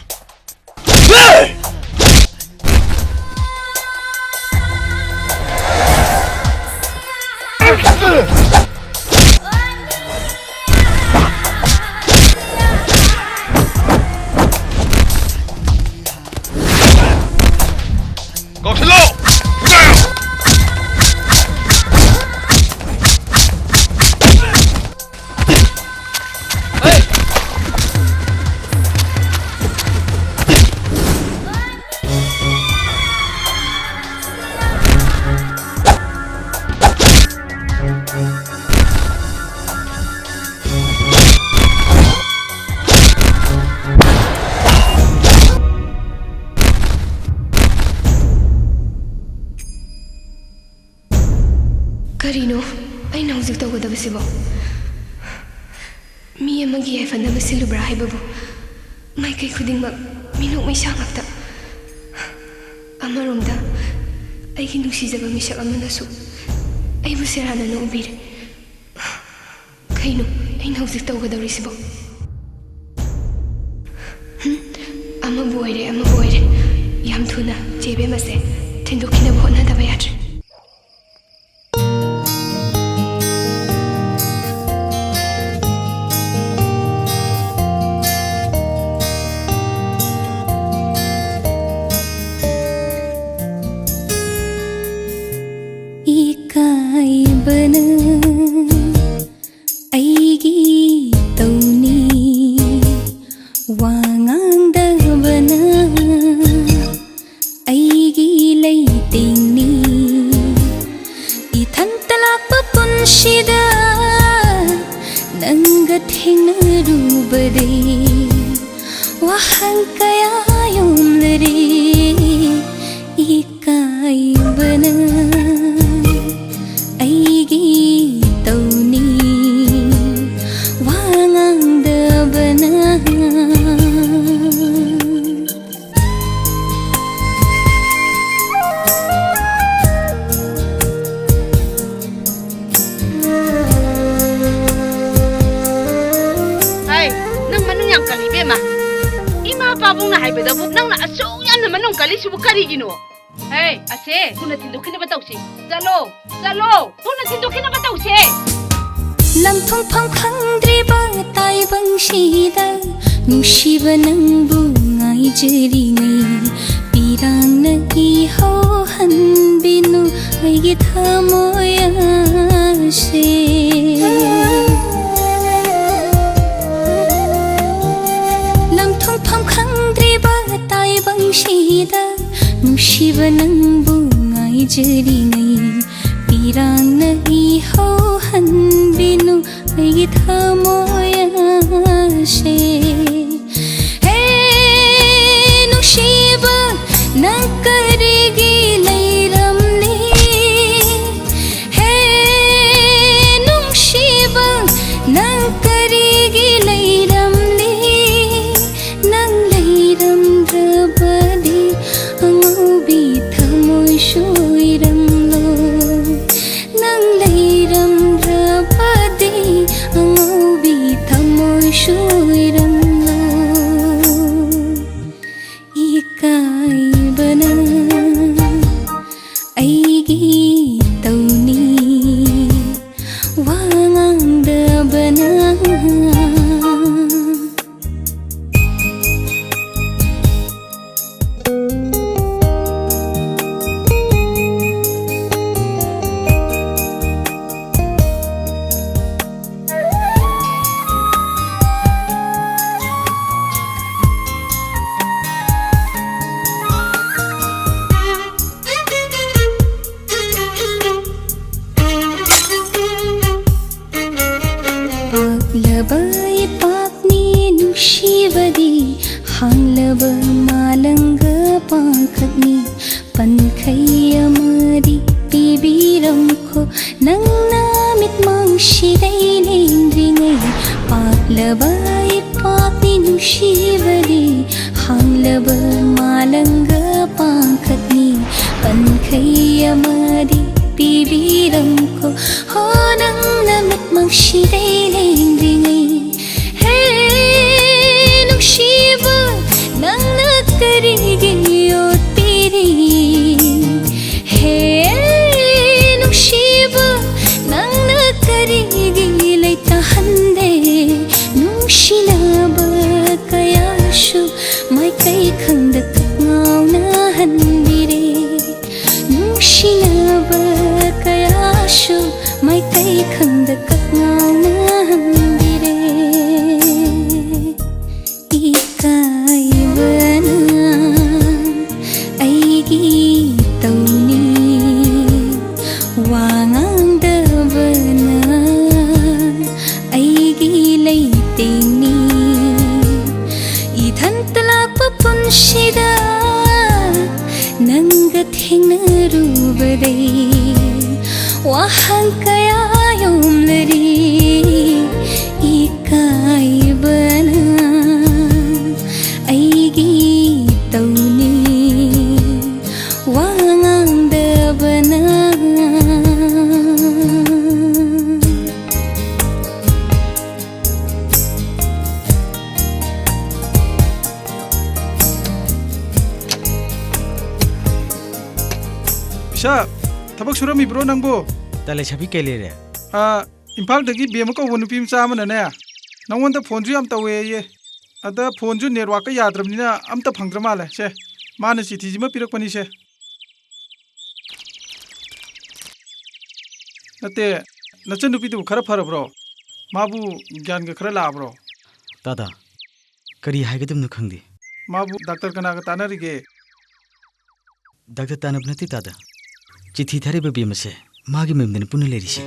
ꯀꯧꯁꯤꯜꯂꯣ! ꯀꯔꯤꯅꯣ ꯑꯩꯅ ꯍꯧꯖꯤꯛ ꯇꯧꯒꯗꯕꯁꯤꯕꯣ? ꯃꯤ ꯑꯃꯒꯤ ꯌꯥꯏꯐꯅꯕ ꯁꯤꯜꯂꯨꯕ꯭ꯔꯥ ꯍꯥꯏꯕꯕꯨ ꯃꯥꯏꯀꯩ ꯈꯨꯗꯤꯡꯃꯛ ꯃꯤꯅꯣꯛ ꯃꯩꯁꯥ ꯉꯥꯛꯇ꯫ ꯑꯃꯔꯣꯝꯗ ꯑꯩꯒꯤ ꯅꯨꯡꯁꯤꯖꯕ ꯃꯤꯁꯛ ꯑꯃꯅꯁꯨ ꯑꯩꯕꯨ ꯁꯦꯔꯥꯟꯅꯅ ꯎꯕꯤꯔꯦ꯫ ꯀꯩꯅꯣ ꯑꯩꯅ ꯍꯧꯖꯤꯛ ꯇꯧꯒꯗꯧꯔꯤꯁꯤꯕꯣ? ꯍꯨꯝ, ꯑꯃꯕꯨ ꯑꯣꯏꯔꯦ, ꯑꯃꯕꯨ ꯑꯣꯏꯔꯦ꯫ ꯌꯥꯝ ꯊꯨꯅ ꯆꯦ ꯕꯦꯝꯃꯁꯦ ꯊꯤꯟꯗꯣꯛꯈꯤꯅꯕ ꯍꯣꯠꯅꯗꯕ ꯌꯥꯗ꯭ꯔꯦ꯫ ꯏꯀꯥꯏꯕꯅ ꯑꯩꯒꯤ ꯇꯧꯅꯤ, ꯋꯥ ꯉꯥꯡꯗꯕꯅ ꯑꯩꯒꯤ ꯂꯩꯇꯦꯡꯅꯤ꯫ ꯏꯊꯟꯇ ꯂꯥꯛꯄ ꯄꯨꯟꯁꯤꯗ ꯅꯪꯒ ꯊꯦꯡꯅꯔꯨꯕꯗꯩ ꯋꯥꯍꯪ ꯀꯌꯥ ꯌꯣꯝꯂꯔꯦ꯫ ꯏꯀꯥꯏꯕꯅ ꯑꯩꯒꯤ ꯇꯧꯅꯤ, ꯋꯥ ꯉꯥꯡꯗꯕꯅ꯫ ꯍꯥꯏ, ꯅꯪ ꯃꯅꯨꯡ ꯌꯥꯝ ꯀꯜꯂꯤ, ꯏꯕꯦꯝꯃ꯫ ꯏꯃꯥ ꯄꯥꯕꯨꯡꯅ ꯍꯥꯏꯕꯗꯕꯨ ꯅꯪꯅ ꯑꯁꯨꯛ ꯌꯥꯝꯅ ꯃꯅꯨꯡ ꯀꯜꯂꯤꯁꯤꯕꯨ ꯀꯔꯤꯒꯤꯅꯣ? ꯍꯦ, ꯑꯁꯦ, ꯊꯨꯅ ꯊꯤꯟꯗꯣꯛꯈꯤꯅꯕ ꯇꯧꯁꯤ꯫ ꯆꯠꯂꯣ, ꯆꯠꯂꯣ, ꯊꯨꯅ ꯊꯤꯟꯗꯣꯛꯈꯤꯅꯕ ꯇꯧꯁꯦ꯫ ꯂꯝꯊꯣꯡꯐꯝ ꯈꯪꯗ꯭ꯔꯤꯕ ꯇꯥꯏꯕꯪꯁꯤꯗ ꯅꯨꯡꯁꯤꯕ ꯅꯪꯕꯨ ꯉꯥꯏꯖꯔꯤꯉꯩ ꯄꯤꯔꯥꯡꯅ ꯏꯍꯧꯍꯟꯕꯤꯅꯨ ꯑꯩꯒꯤ ꯊꯃꯣꯏ ꯑꯁꯦ꯫ ꯂꯝꯊꯣꯡꯐꯝ ꯈꯪꯗ꯭ꯔꯤꯕ ꯇꯥꯏꯕꯪꯁꯤꯗ ꯅꯨꯡꯁꯤꯕ ꯅꯪꯕꯨ ꯉꯥꯏꯖꯔꯤꯉꯩ ꯄꯤꯔꯥꯡꯅ ꯏꯍꯧꯍꯟꯕꯤꯅꯨ ꯑꯩꯒꯤ ꯊꯃꯣꯏ ꯑꯁꯦ꯫ ꯍꯦ ꯅꯨꯡꯁꯤꯕ, ꯅꯪ ꯀꯔꯤꯒꯤ ꯂꯩꯔꯝꯂꯤ? ꯍꯦ ꯅꯨꯡꯁꯤꯕ, ꯅꯪ ꯀꯔꯤꯒꯤ ꯇꯧꯅꯤ ꯋꯥ ꯉꯥꯡꯗꯕꯅ꯫ ꯄꯥꯛꯂꯕ ꯏꯄꯥꯛꯅꯤ ꯅꯨꯡꯁꯤꯕꯗꯤ, ꯍꯥꯡꯂꯕ ꯃꯥꯂꯪꯒ ꯄꯥꯡꯈꯛꯅꯤ꯫ ꯄꯟꯈꯩ ꯑꯃꯗꯤ ꯄꯤꯕꯤꯔꯝꯈꯣ, ꯅꯪꯅ ꯃꯤꯠꯃꯥꯡꯁꯤꯗꯩ ꯂꯦꯡꯗ꯭ꯔꯤꯉꯩ꯫ ꯄꯥꯛꯂꯕ ꯏꯄꯥꯛꯅꯤ ꯅꯨꯡꯁꯤꯕꯗꯤ, ꯍꯥꯡꯂꯕ ꯃꯥꯂꯪꯒ ꯄꯥꯡꯈꯛꯅꯤ꯫ ꯄꯟꯈꯩ ꯑꯃꯗꯤ ꯄꯤꯕꯤꯔꯝꯈꯣ, ꯍꯣ ꯅꯪꯅ ꯃꯤꯠꯃꯥꯡꯁꯤꯗꯩ ꯂꯦꯡꯗ꯭ꯔꯤꯉꯩ꯫ ꯍꯦ ꯅꯨꯡꯁꯤꯕ, ꯅꯪꯅ ꯀꯔꯤꯒꯤ ꯌꯣꯠꯄꯤꯔꯤ? ꯍꯦ ꯅꯨꯡꯁꯤꯕ, ꯅꯪꯅ ꯀꯔꯤꯒꯤ ꯂꯩꯇꯥꯍꯟꯗꯦ? ꯅꯨꯡꯁꯤꯅꯕ ꯀꯌꯥꯁꯨ ꯃꯥꯏꯀꯩ ꯈꯪꯗ ꯀꯛ ꯉꯥꯎꯅꯍꯟꯕꯤꯔꯦ꯫ ꯅꯨꯡꯁꯤꯅꯕ ꯀꯌꯥꯁꯨ ꯃꯥꯏꯀꯩ ꯈꯪꯗ ꯀꯛ ꯉꯥꯎꯅꯍꯟꯕꯤꯔꯦ꯫ ꯏꯀꯥꯏꯕꯅ ꯑꯩꯒꯤ ꯇꯧꯅꯤ, ꯋꯥ ꯉꯥꯡꯗꯕꯅ ꯑꯩꯒꯤ ꯂꯩꯇꯦꯡꯅꯤ꯫ ꯏꯊꯟꯇ ꯂꯥꯛꯄ ꯄꯨꯟꯁꯤꯗ ꯅꯪꯒ ꯊꯦꯡꯅꯔꯨꯕꯗꯩ ꯋꯥꯍꯪ ꯀꯌꯥ ꯌꯣꯝꯂꯔꯤ꯫ ꯏꯀꯥꯏꯕꯅ ꯑꯩꯒꯤ ꯇꯧꯅꯤ ꯋꯥ ꯉꯥꯡꯗꯕꯅ꯫ ꯏꯁꯥ, ꯊꯕꯛ ꯁꯨꯔꯝꯃꯤꯕ꯭ꯔꯣ ꯅꯪꯕꯨ? ꯇꯥ ꯂꯩꯁꯥꯕꯤ, ꯀꯩ ꯂꯩꯔꯦ? ꯑꯥ, ꯏꯝꯐꯥꯜꯗꯒꯤ ꯕꯦꯝꯃ ꯀꯧꯕ ꯅꯨꯄꯤ ꯃꯆꯥ ꯑꯃꯅꯅꯦ, ꯅꯪꯉꯣꯟꯗ ꯐꯣꯟꯁꯨ ꯌꯥꯝ ꯇꯧꯋꯦꯌꯦ꯫ ꯑꯗ ꯐꯣꯟꯁꯨ ꯅꯦꯠꯋꯥꯛꯀ ꯌꯥꯗ꯭ꯔꯕꯅꯤꯅ ꯑꯝꯇ ꯐꯪꯗ꯭ꯔ ꯃꯥꯜꯂꯦ꯫ ꯁꯦ, ꯃꯥꯅ ꯆꯤꯊꯤꯁꯤꯃ ꯄꯤꯔꯛꯄꯅꯤꯁꯦ꯫ ꯅꯠꯇꯦ, ꯅꯆꯟꯅꯨꯄꯤꯗꯨꯕꯨ ꯈꯔ ꯐꯔꯕ꯭ꯔꯣ? ꯃꯥꯕꯨ ꯒ꯭ꯌꯥꯟꯒ ꯈꯔ ꯂꯥꯛꯑꯕ꯭ꯔꯣ? ꯇꯥꯗ, ꯀꯔꯤ ꯍꯥꯏꯒꯗꯕꯅꯣ ꯈꯪꯗꯦ꯫ ꯃꯥꯕꯨ ꯗꯥꯛꯇꯔ ꯀꯅꯥꯒ ꯇꯥꯟꯅꯔꯤꯒꯦ? ꯗꯥꯛꯇꯔ ꯇꯥꯟꯅꯕ ꯅꯠꯇꯦ, ꯇꯥꯗ꯫ ꯆꯤꯊꯤ ꯊꯥꯔꯤꯕ ꯕꯦꯝ ꯑꯁꯦ ꯃꯥꯒꯤ ꯃꯌꯨꯝꯗꯅꯤ ꯄꯨꯟꯅ ꯂꯩꯔꯤꯁꯦ꯫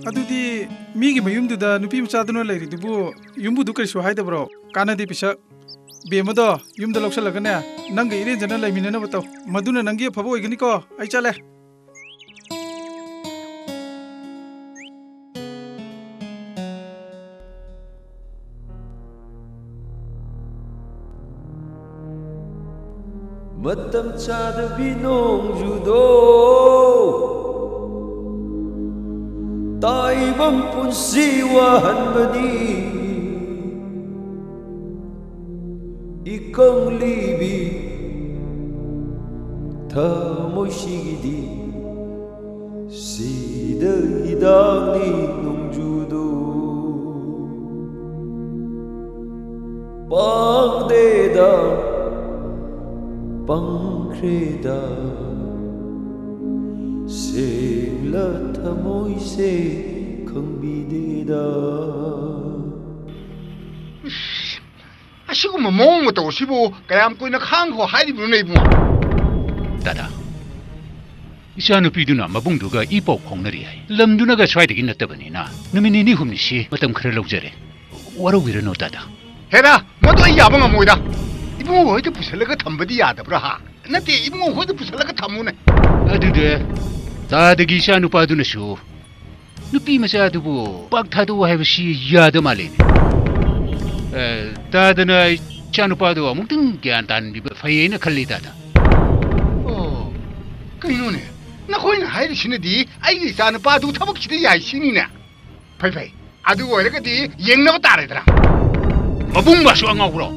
ꯑꯗꯨꯗꯤ ꯃꯤꯒꯤ ꯃꯌꯨꯝꯗꯨꯗ ꯅꯨꯄꯤ ꯃꯆꯥꯗꯨꯅ ꯂꯩꯔꯤꯗꯨꯕꯨ ꯌꯨꯝꯕꯨꯗꯨ ꯀꯔꯤꯁꯨ ꯍꯥꯏꯗꯕ꯭ꯔꯣ? ꯀꯥꯟꯅꯗꯦ ꯄꯤꯁꯛ꯫ ꯕꯦꯝꯃꯗꯣ ꯌꯨꯝꯗ ꯂꯧꯁꯜꯂꯒꯅꯦ, ꯅꯪꯒ ꯏꯔꯦꯟꯖꯅ ꯂꯩꯃꯤꯟꯅꯅꯕ ꯇꯧ꯫ ꯃꯗꯨꯅ ꯅꯪꯒꯤ ꯑꯐꯕ ꯑꯣꯏꯒꯅꯤꯀꯣ꯫ ꯑꯩ ꯆꯠꯂꯦ꯫ ꯃꯇꯝ ꯆꯥꯗꯕꯤ ꯅꯣꯡꯖꯨꯗꯣ, ꯇꯥꯏꯕꯪ ꯄꯨꯟꯁꯤ ꯋꯥꯍꯟꯕꯅꯤ꯫ ꯏꯀꯪꯂꯤꯕꯤ ꯊꯃꯣꯏꯁꯤꯒꯤꯗꯤ ꯁꯤꯗ ꯍꯤꯗꯥꯛꯅꯤ ꯅꯣꯡꯖꯨꯗꯣ꯫ ꯄꯥꯡꯗꯦꯗ, ꯄꯪꯈ꯭ꯔꯦꯗ, ꯁꯦꯡꯂ ꯊꯃꯣꯏꯁꯦ ꯈꯪꯕꯤꯗꯦꯗ꯫ ꯑꯁꯤꯒꯨꯝꯕ ꯃꯑꯣꯡ ꯃꯇꯧ ꯑꯁꯤꯕꯨ ꯀꯌꯥꯝ ꯀꯨꯏꯅ ꯈꯥꯡꯈꯣ ꯍꯥꯏꯔꯤꯕꯅꯣꯅꯦ, ꯏꯕꯨꯡꯉꯣ? ꯗꯥꯗꯥ, ꯏꯆꯥꯅꯨꯄꯤꯗꯨꯅ ꯃꯕꯨꯡꯗꯨꯒ ꯏ ꯄꯥꯎ ꯐꯥꯎꯅꯔꯤ ꯍꯥꯏ꯫ ꯂꯝꯗꯨꯅꯒ ꯁ꯭ꯋꯥꯏꯗꯒꯤ ꯅꯠꯇꯕꯅꯤꯅ ꯅꯨꯃꯤꯠ ꯅꯤꯅꯤ ꯍꯨꯝꯅꯤꯁꯤ ꯃꯇꯝ ꯈꯔ ꯂꯧꯖꯔꯦ꯫ ꯋꯥꯔꯧꯕꯤꯔꯅꯨ, ꯗꯥꯗꯥ꯫ ꯍꯦꯔꯥ, ꯃꯗꯨ ꯑꯩ ꯌꯥꯕ ꯉꯝꯃꯣꯏꯗ꯫ ꯏꯕꯨꯡꯉꯣ ꯍꯣꯏꯗ ꯄꯨꯁꯜꯂꯒ ꯊꯝꯕꯗꯤ ꯌꯥꯗꯕ꯭ꯔꯥ, ꯍꯥ? ꯅꯠꯇꯦ, ꯏꯕꯨꯡꯉꯣ ꯍꯣꯏꯗ ꯄꯨꯁꯜꯂꯒ ꯊꯝꯃꯨꯅꯦ꯫ ꯑꯗꯨꯗ ꯇꯥꯗꯒꯤ ꯏꯆꯥꯅꯨꯄꯥꯗꯨꯅꯁꯨ ꯅꯨꯄꯤ ꯃꯆꯥꯗꯨꯕꯨ ꯄꯥꯛ ꯊꯥꯗꯣꯛꯎ ꯍꯥꯏꯕꯁꯤ ꯌꯥꯗ ꯃꯥꯜꯂꯦꯅꯦ꯫ ꯑ, ꯇꯥꯗꯅ ꯏꯆꯥꯅꯨꯄꯥꯗꯣ ꯑꯃꯨꯛꯇꯪ ꯒ꯭ꯌꯥꯟ ꯇꯥꯍꯟꯕꯤꯕ ꯐꯩ ꯍꯥꯏꯅ ꯈꯜꯂꯤ, ꯗꯥꯗꯥ꯫ ꯑꯣ, ꯀꯩꯅꯣꯅꯦ? ꯅꯈꯣꯏꯅ ꯍꯥꯏꯔꯤꯁꯤꯅꯗꯤ ꯑꯩꯒꯤ ꯏꯆꯥꯅꯨꯄꯥꯗꯨ ꯊꯕꯛꯁꯤꯗ ꯌꯥꯏ ꯁꯤꯅꯤꯅꯦ? ꯐꯩ, ꯐꯩ꯫ ꯑꯗꯨ ꯑꯣꯏꯔꯒꯗꯤ ꯌꯦꯡꯅꯕ ꯇꯥꯔꯦꯗꯅ꯫ ꯃꯕꯨꯡꯕꯁꯨ ꯑꯉꯥꯎꯕ꯭ꯔꯣ?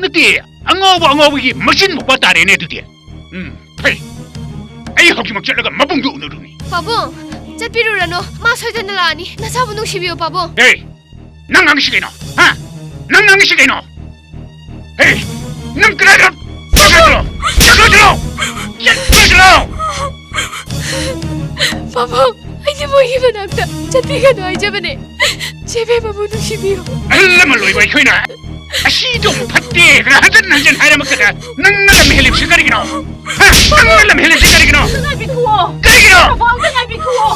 ꯅꯠꯇꯦ, ꯑꯉꯥꯎꯕ ꯑꯉꯥꯎꯕꯒꯤ ꯃꯆꯤꯟ ꯃꯧꯄꯥ ꯇꯥꯔꯦꯅꯦ ꯑꯗꯨꯗꯤ꯫ ꯎꯝ, ꯐꯩ꯫ ꯑꯩ ꯍꯧꯖꯤꯛꯃꯛ ꯆꯠꯂꯒ ꯃꯕꯨꯡꯗꯨ ꯎꯅꯔꯨꯅꯤ꯫ ꯄꯥꯕꯨꯡ, ꯆꯠꯄꯤꯔꯨꯔꯅꯨ꯫ ꯃꯥ ꯁꯣꯏꯗꯅ ꯂꯥꯛꯑꯅꯤ꯫ ꯅꯁꯥꯕꯨ ꯅꯨꯡꯁꯤꯕꯤꯌꯨ, ꯄꯥꯕꯨꯡ꯫ ꯑꯦ, ꯅꯪ ꯉꯥꯡꯉꯤꯁꯤ ꯀꯩꯅꯣ? ꯍꯥ? ꯅꯪ ꯉꯥꯡꯉꯤꯁꯤ ꯀꯩꯅꯣ? ꯑꯦ, ꯅꯪ ꯀꯗꯥꯏꯗ? ꯆꯠꯈ꯭ꯔꯣ! ꯆꯠꯈ꯭ꯔꯣ! ꯆꯠꯈ꯭ꯔꯣ! ꯄꯥꯕꯨꯡ, ꯑꯩꯗꯤ ꯃꯣꯏꯒꯤ ꯃꯅꯥꯛꯇ ꯆꯠꯄꯤꯒꯅꯨ ꯍꯥꯏꯖꯕꯅꯦ꯫ ꯆꯦꯕꯦꯝꯃꯕꯨ ꯅꯨꯡꯁꯤꯕꯤꯌꯨ꯫ ꯑꯍꯜ ꯂꯃꯟ ꯑꯣꯏꯕ ꯑꯩꯈꯣꯏꯅ ꯑꯁꯤꯗꯧ ꯐꯠꯇꯦ ꯍꯥꯏꯅ ꯍꯟꯖꯤꯟ ꯍꯟꯖꯤꯟ ꯍꯥꯏꯔꯃꯛꯇꯗ ꯅꯪꯅ ꯂꯝ ꯍꯦꯜꯂꯤꯕꯁꯤ ꯀꯔꯤꯒꯤꯅꯣ? ꯍꯥ? ꯅꯪꯅ ꯂꯝ ꯍꯦꯜꯂꯤꯕꯁꯤ ꯀꯔꯤꯒꯤꯅꯣ? ꯑꯝꯇ ꯉꯥꯏꯕꯤꯈꯨꯑꯣ꯫ ꯀꯔꯤꯒꯤꯅꯣ? ꯄꯥꯕꯨꯡ, ꯑꯝꯇ ꯉꯥꯏꯕꯤꯈꯨꯑꯣ꯫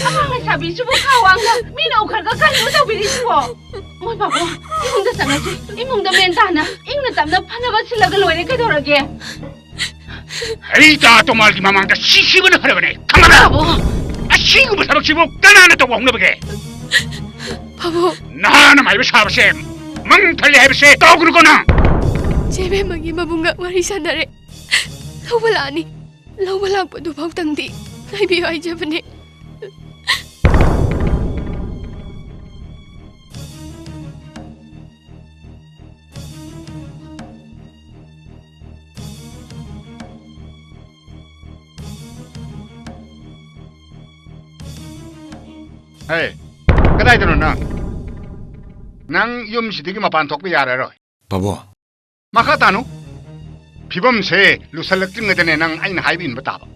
ꯑꯉꯥꯡ ꯂꯩꯁꯥꯕꯤꯁꯤꯕꯨ ꯈꯥ ꯋꯥꯡꯅ ꯃꯤꯅ ꯎꯈ꯭ꯔꯒ ꯀꯔꯤꯅꯣ ꯇꯧꯕꯤꯔꯤꯁꯤꯕꯣ? ꯃꯣꯏ ꯄꯥꯕꯨꯡ, ꯏꯃꯨꯡꯗ ꯆꯪꯉꯁꯤ꯫ ꯏꯃꯨꯡꯗ ꯃꯦꯟ ꯇꯥꯅ ꯏꯪꯅ ꯇꯞꯅ ꯐꯅꯕ ꯁꯤꯜꯂꯒ ꯂꯣꯏꯔꯦ, ꯀꯩꯗꯧꯔꯒꯦ? ꯑꯩ ꯇꯥ ꯇꯣꯃꯥꯜꯒꯤ ꯃꯃꯥꯡꯗ ꯁꯤꯈꯤꯕꯅ ꯐꯔꯕꯅꯦ, ꯈꯪꯉꯕ꯭ꯔꯥ? ꯄꯥꯕꯨꯡ! ꯑꯁꯤꯒꯨꯝꯕ ꯊꯕꯛꯁꯤꯕꯨ ꯀꯅꯥꯅ ꯇꯧꯕ ꯍꯧꯅꯕꯒꯦ? ꯄꯥꯕꯨꯡ! ꯅꯍꯥꯅ ꯃꯥꯏꯕ ꯁꯥꯕꯁꯦ ꯃꯪ ꯊꯜꯂꯦ ꯍꯥꯏꯕꯁꯦ ꯀꯥꯎꯒꯅꯨꯀꯣ ꯅꯪ! ꯆꯦꯕꯦꯝꯃꯒꯤ ꯃꯕꯨꯡꯒ ꯋꯥꯔꯤ ꯁꯥꯟꯅꯔꯦ꯫ ꯂꯧꯕ ꯂꯥꯛꯑꯅꯤ꯫ ꯂꯧꯕ ꯂꯥꯛꯄꯗꯨꯐꯥꯎꯇꯪꯗꯤ ꯉꯥꯏꯕꯤꯌꯨ ꯍꯥꯏꯖꯕꯅꯦ꯫ ꯍꯦ, ꯀꯗꯥꯏꯗꯅꯣ ꯅꯪ? ꯅꯪ ꯌꯨꯝꯁꯤꯗꯒꯤ ꯃꯄꯥꯟ ꯊꯣꯛꯄ ꯌꯥꯔꯔꯣꯏ꯫ ꯄꯥꯕꯨꯡ꯫ ꯃꯈꯥ ꯇꯥꯅꯨ꯫ ꯐꯤꯕꯝꯁꯦ ꯂꯨꯁꯜꯂꯛꯇ꯭ꯔꯤꯉꯩꯗꯅꯦ ꯅꯪ ꯑꯩꯅ ꯍꯥꯏꯕ ꯏꯟꯕ ꯇꯥꯕ꯫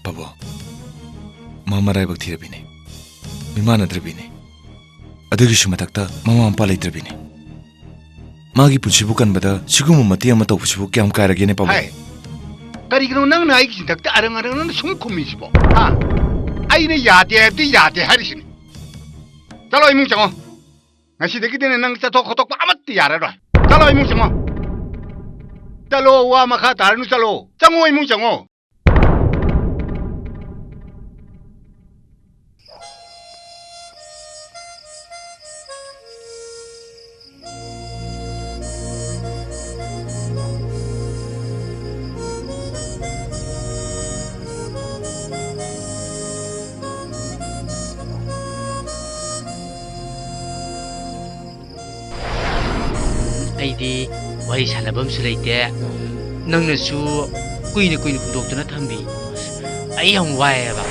ꯄꯥꯕꯨꯡ, ꯃꯥ ꯃꯔꯥꯏꯕꯛ ꯊꯤꯔꯕꯤꯅꯦ꯫ ꯃꯤꯃꯥꯟꯅꯗ꯭ꯔꯕꯤꯅꯦ꯫ ꯑꯗꯨꯒꯤꯁꯨ ꯃꯊꯛꯇ ꯃꯃꯥ ꯃꯄꯥ ꯂꯩꯇ꯭ꯔꯕꯤꯅꯦ꯫ ꯃꯥꯒꯤ ꯄꯨꯟꯁꯤꯕꯨ ꯀꯟꯕꯗ ꯁꯤꯒꯨꯝꯕ ꯃꯇꯦꯡ ꯑꯃ ꯇꯧꯕꯁꯤꯕꯨ ꯀꯌꯥꯝ ꯀꯥꯏꯔꯒꯦꯅꯦ, ꯄꯥꯕꯨꯡ? ꯍꯥꯏ, ꯀꯔꯤꯒꯤꯅꯣ ꯅꯪꯅ ꯑꯩꯒꯤ ꯆꯤꯟꯊꯛꯇ ꯑꯔꯪ ꯑꯔꯪ ꯅꯪꯅ ꯁꯨꯝ ꯈꯨꯝꯃꯤꯁꯤꯕꯣ? ꯍꯥ? ꯑꯩꯅ ꯌꯥꯗꯦ ꯍꯥꯏꯕꯗꯤ ꯌꯥꯗꯦ ꯍꯥꯏꯔꯤꯁꯤꯅꯤ꯫ ꯆꯠꯂꯣ, ꯏꯃꯨꯡ ꯆꯪꯉꯣ꯫ ꯉꯁꯤꯗꯒꯤꯗꯤꯅꯦ ꯅꯪ ꯆꯠꯊꯣꯛ ꯈꯣꯠꯇꯣꯛꯄ ꯑꯃꯠꯇ ꯌꯥꯔꯔꯣꯏ꯫ ꯆꯠꯂꯣ, ꯏꯃꯨꯡ ꯆꯪꯉꯣ꯫ ꯆꯠꯂꯣ, ꯋꯥ ꯃꯈꯥ ꯇꯥꯔꯅꯨ, ꯆꯠꯂꯣ꯫ ꯆꯪꯉꯣ, ꯏꯃꯨꯡ ꯆꯪꯉꯣ꯫ ꯑꯩꯗꯤ ꯋꯥꯔꯤ ꯁꯥꯟꯅꯐꯝꯁꯨ ꯂꯩꯇꯦ, ꯅꯪꯅꯁꯨ ꯀꯨꯏꯅ ꯀꯨꯏꯅ ꯍꯨꯟꯗꯣꯛꯇꯨꯅ ꯊꯝꯕꯤ꯫ ꯑꯩ ꯌꯥꯝ ꯋꯥꯏꯑꯦꯕ꯫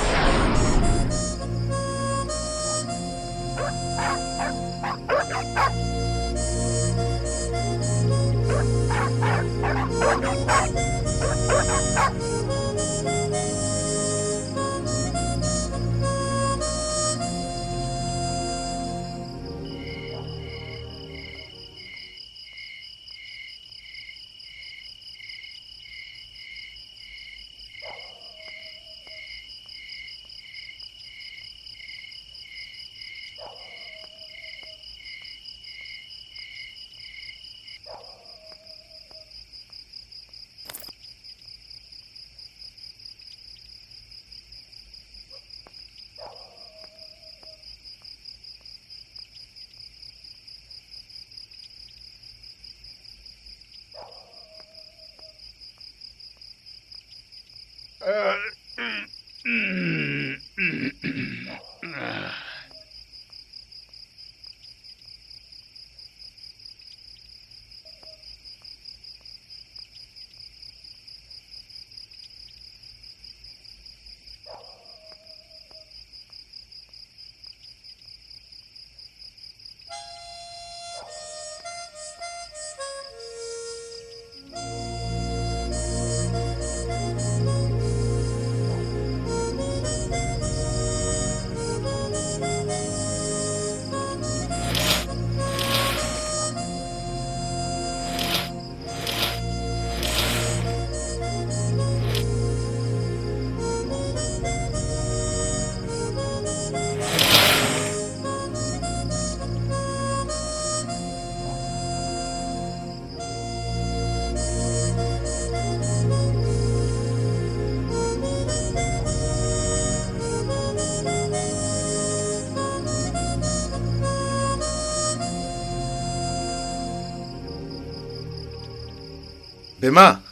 ꯕꯦꯝꯃ!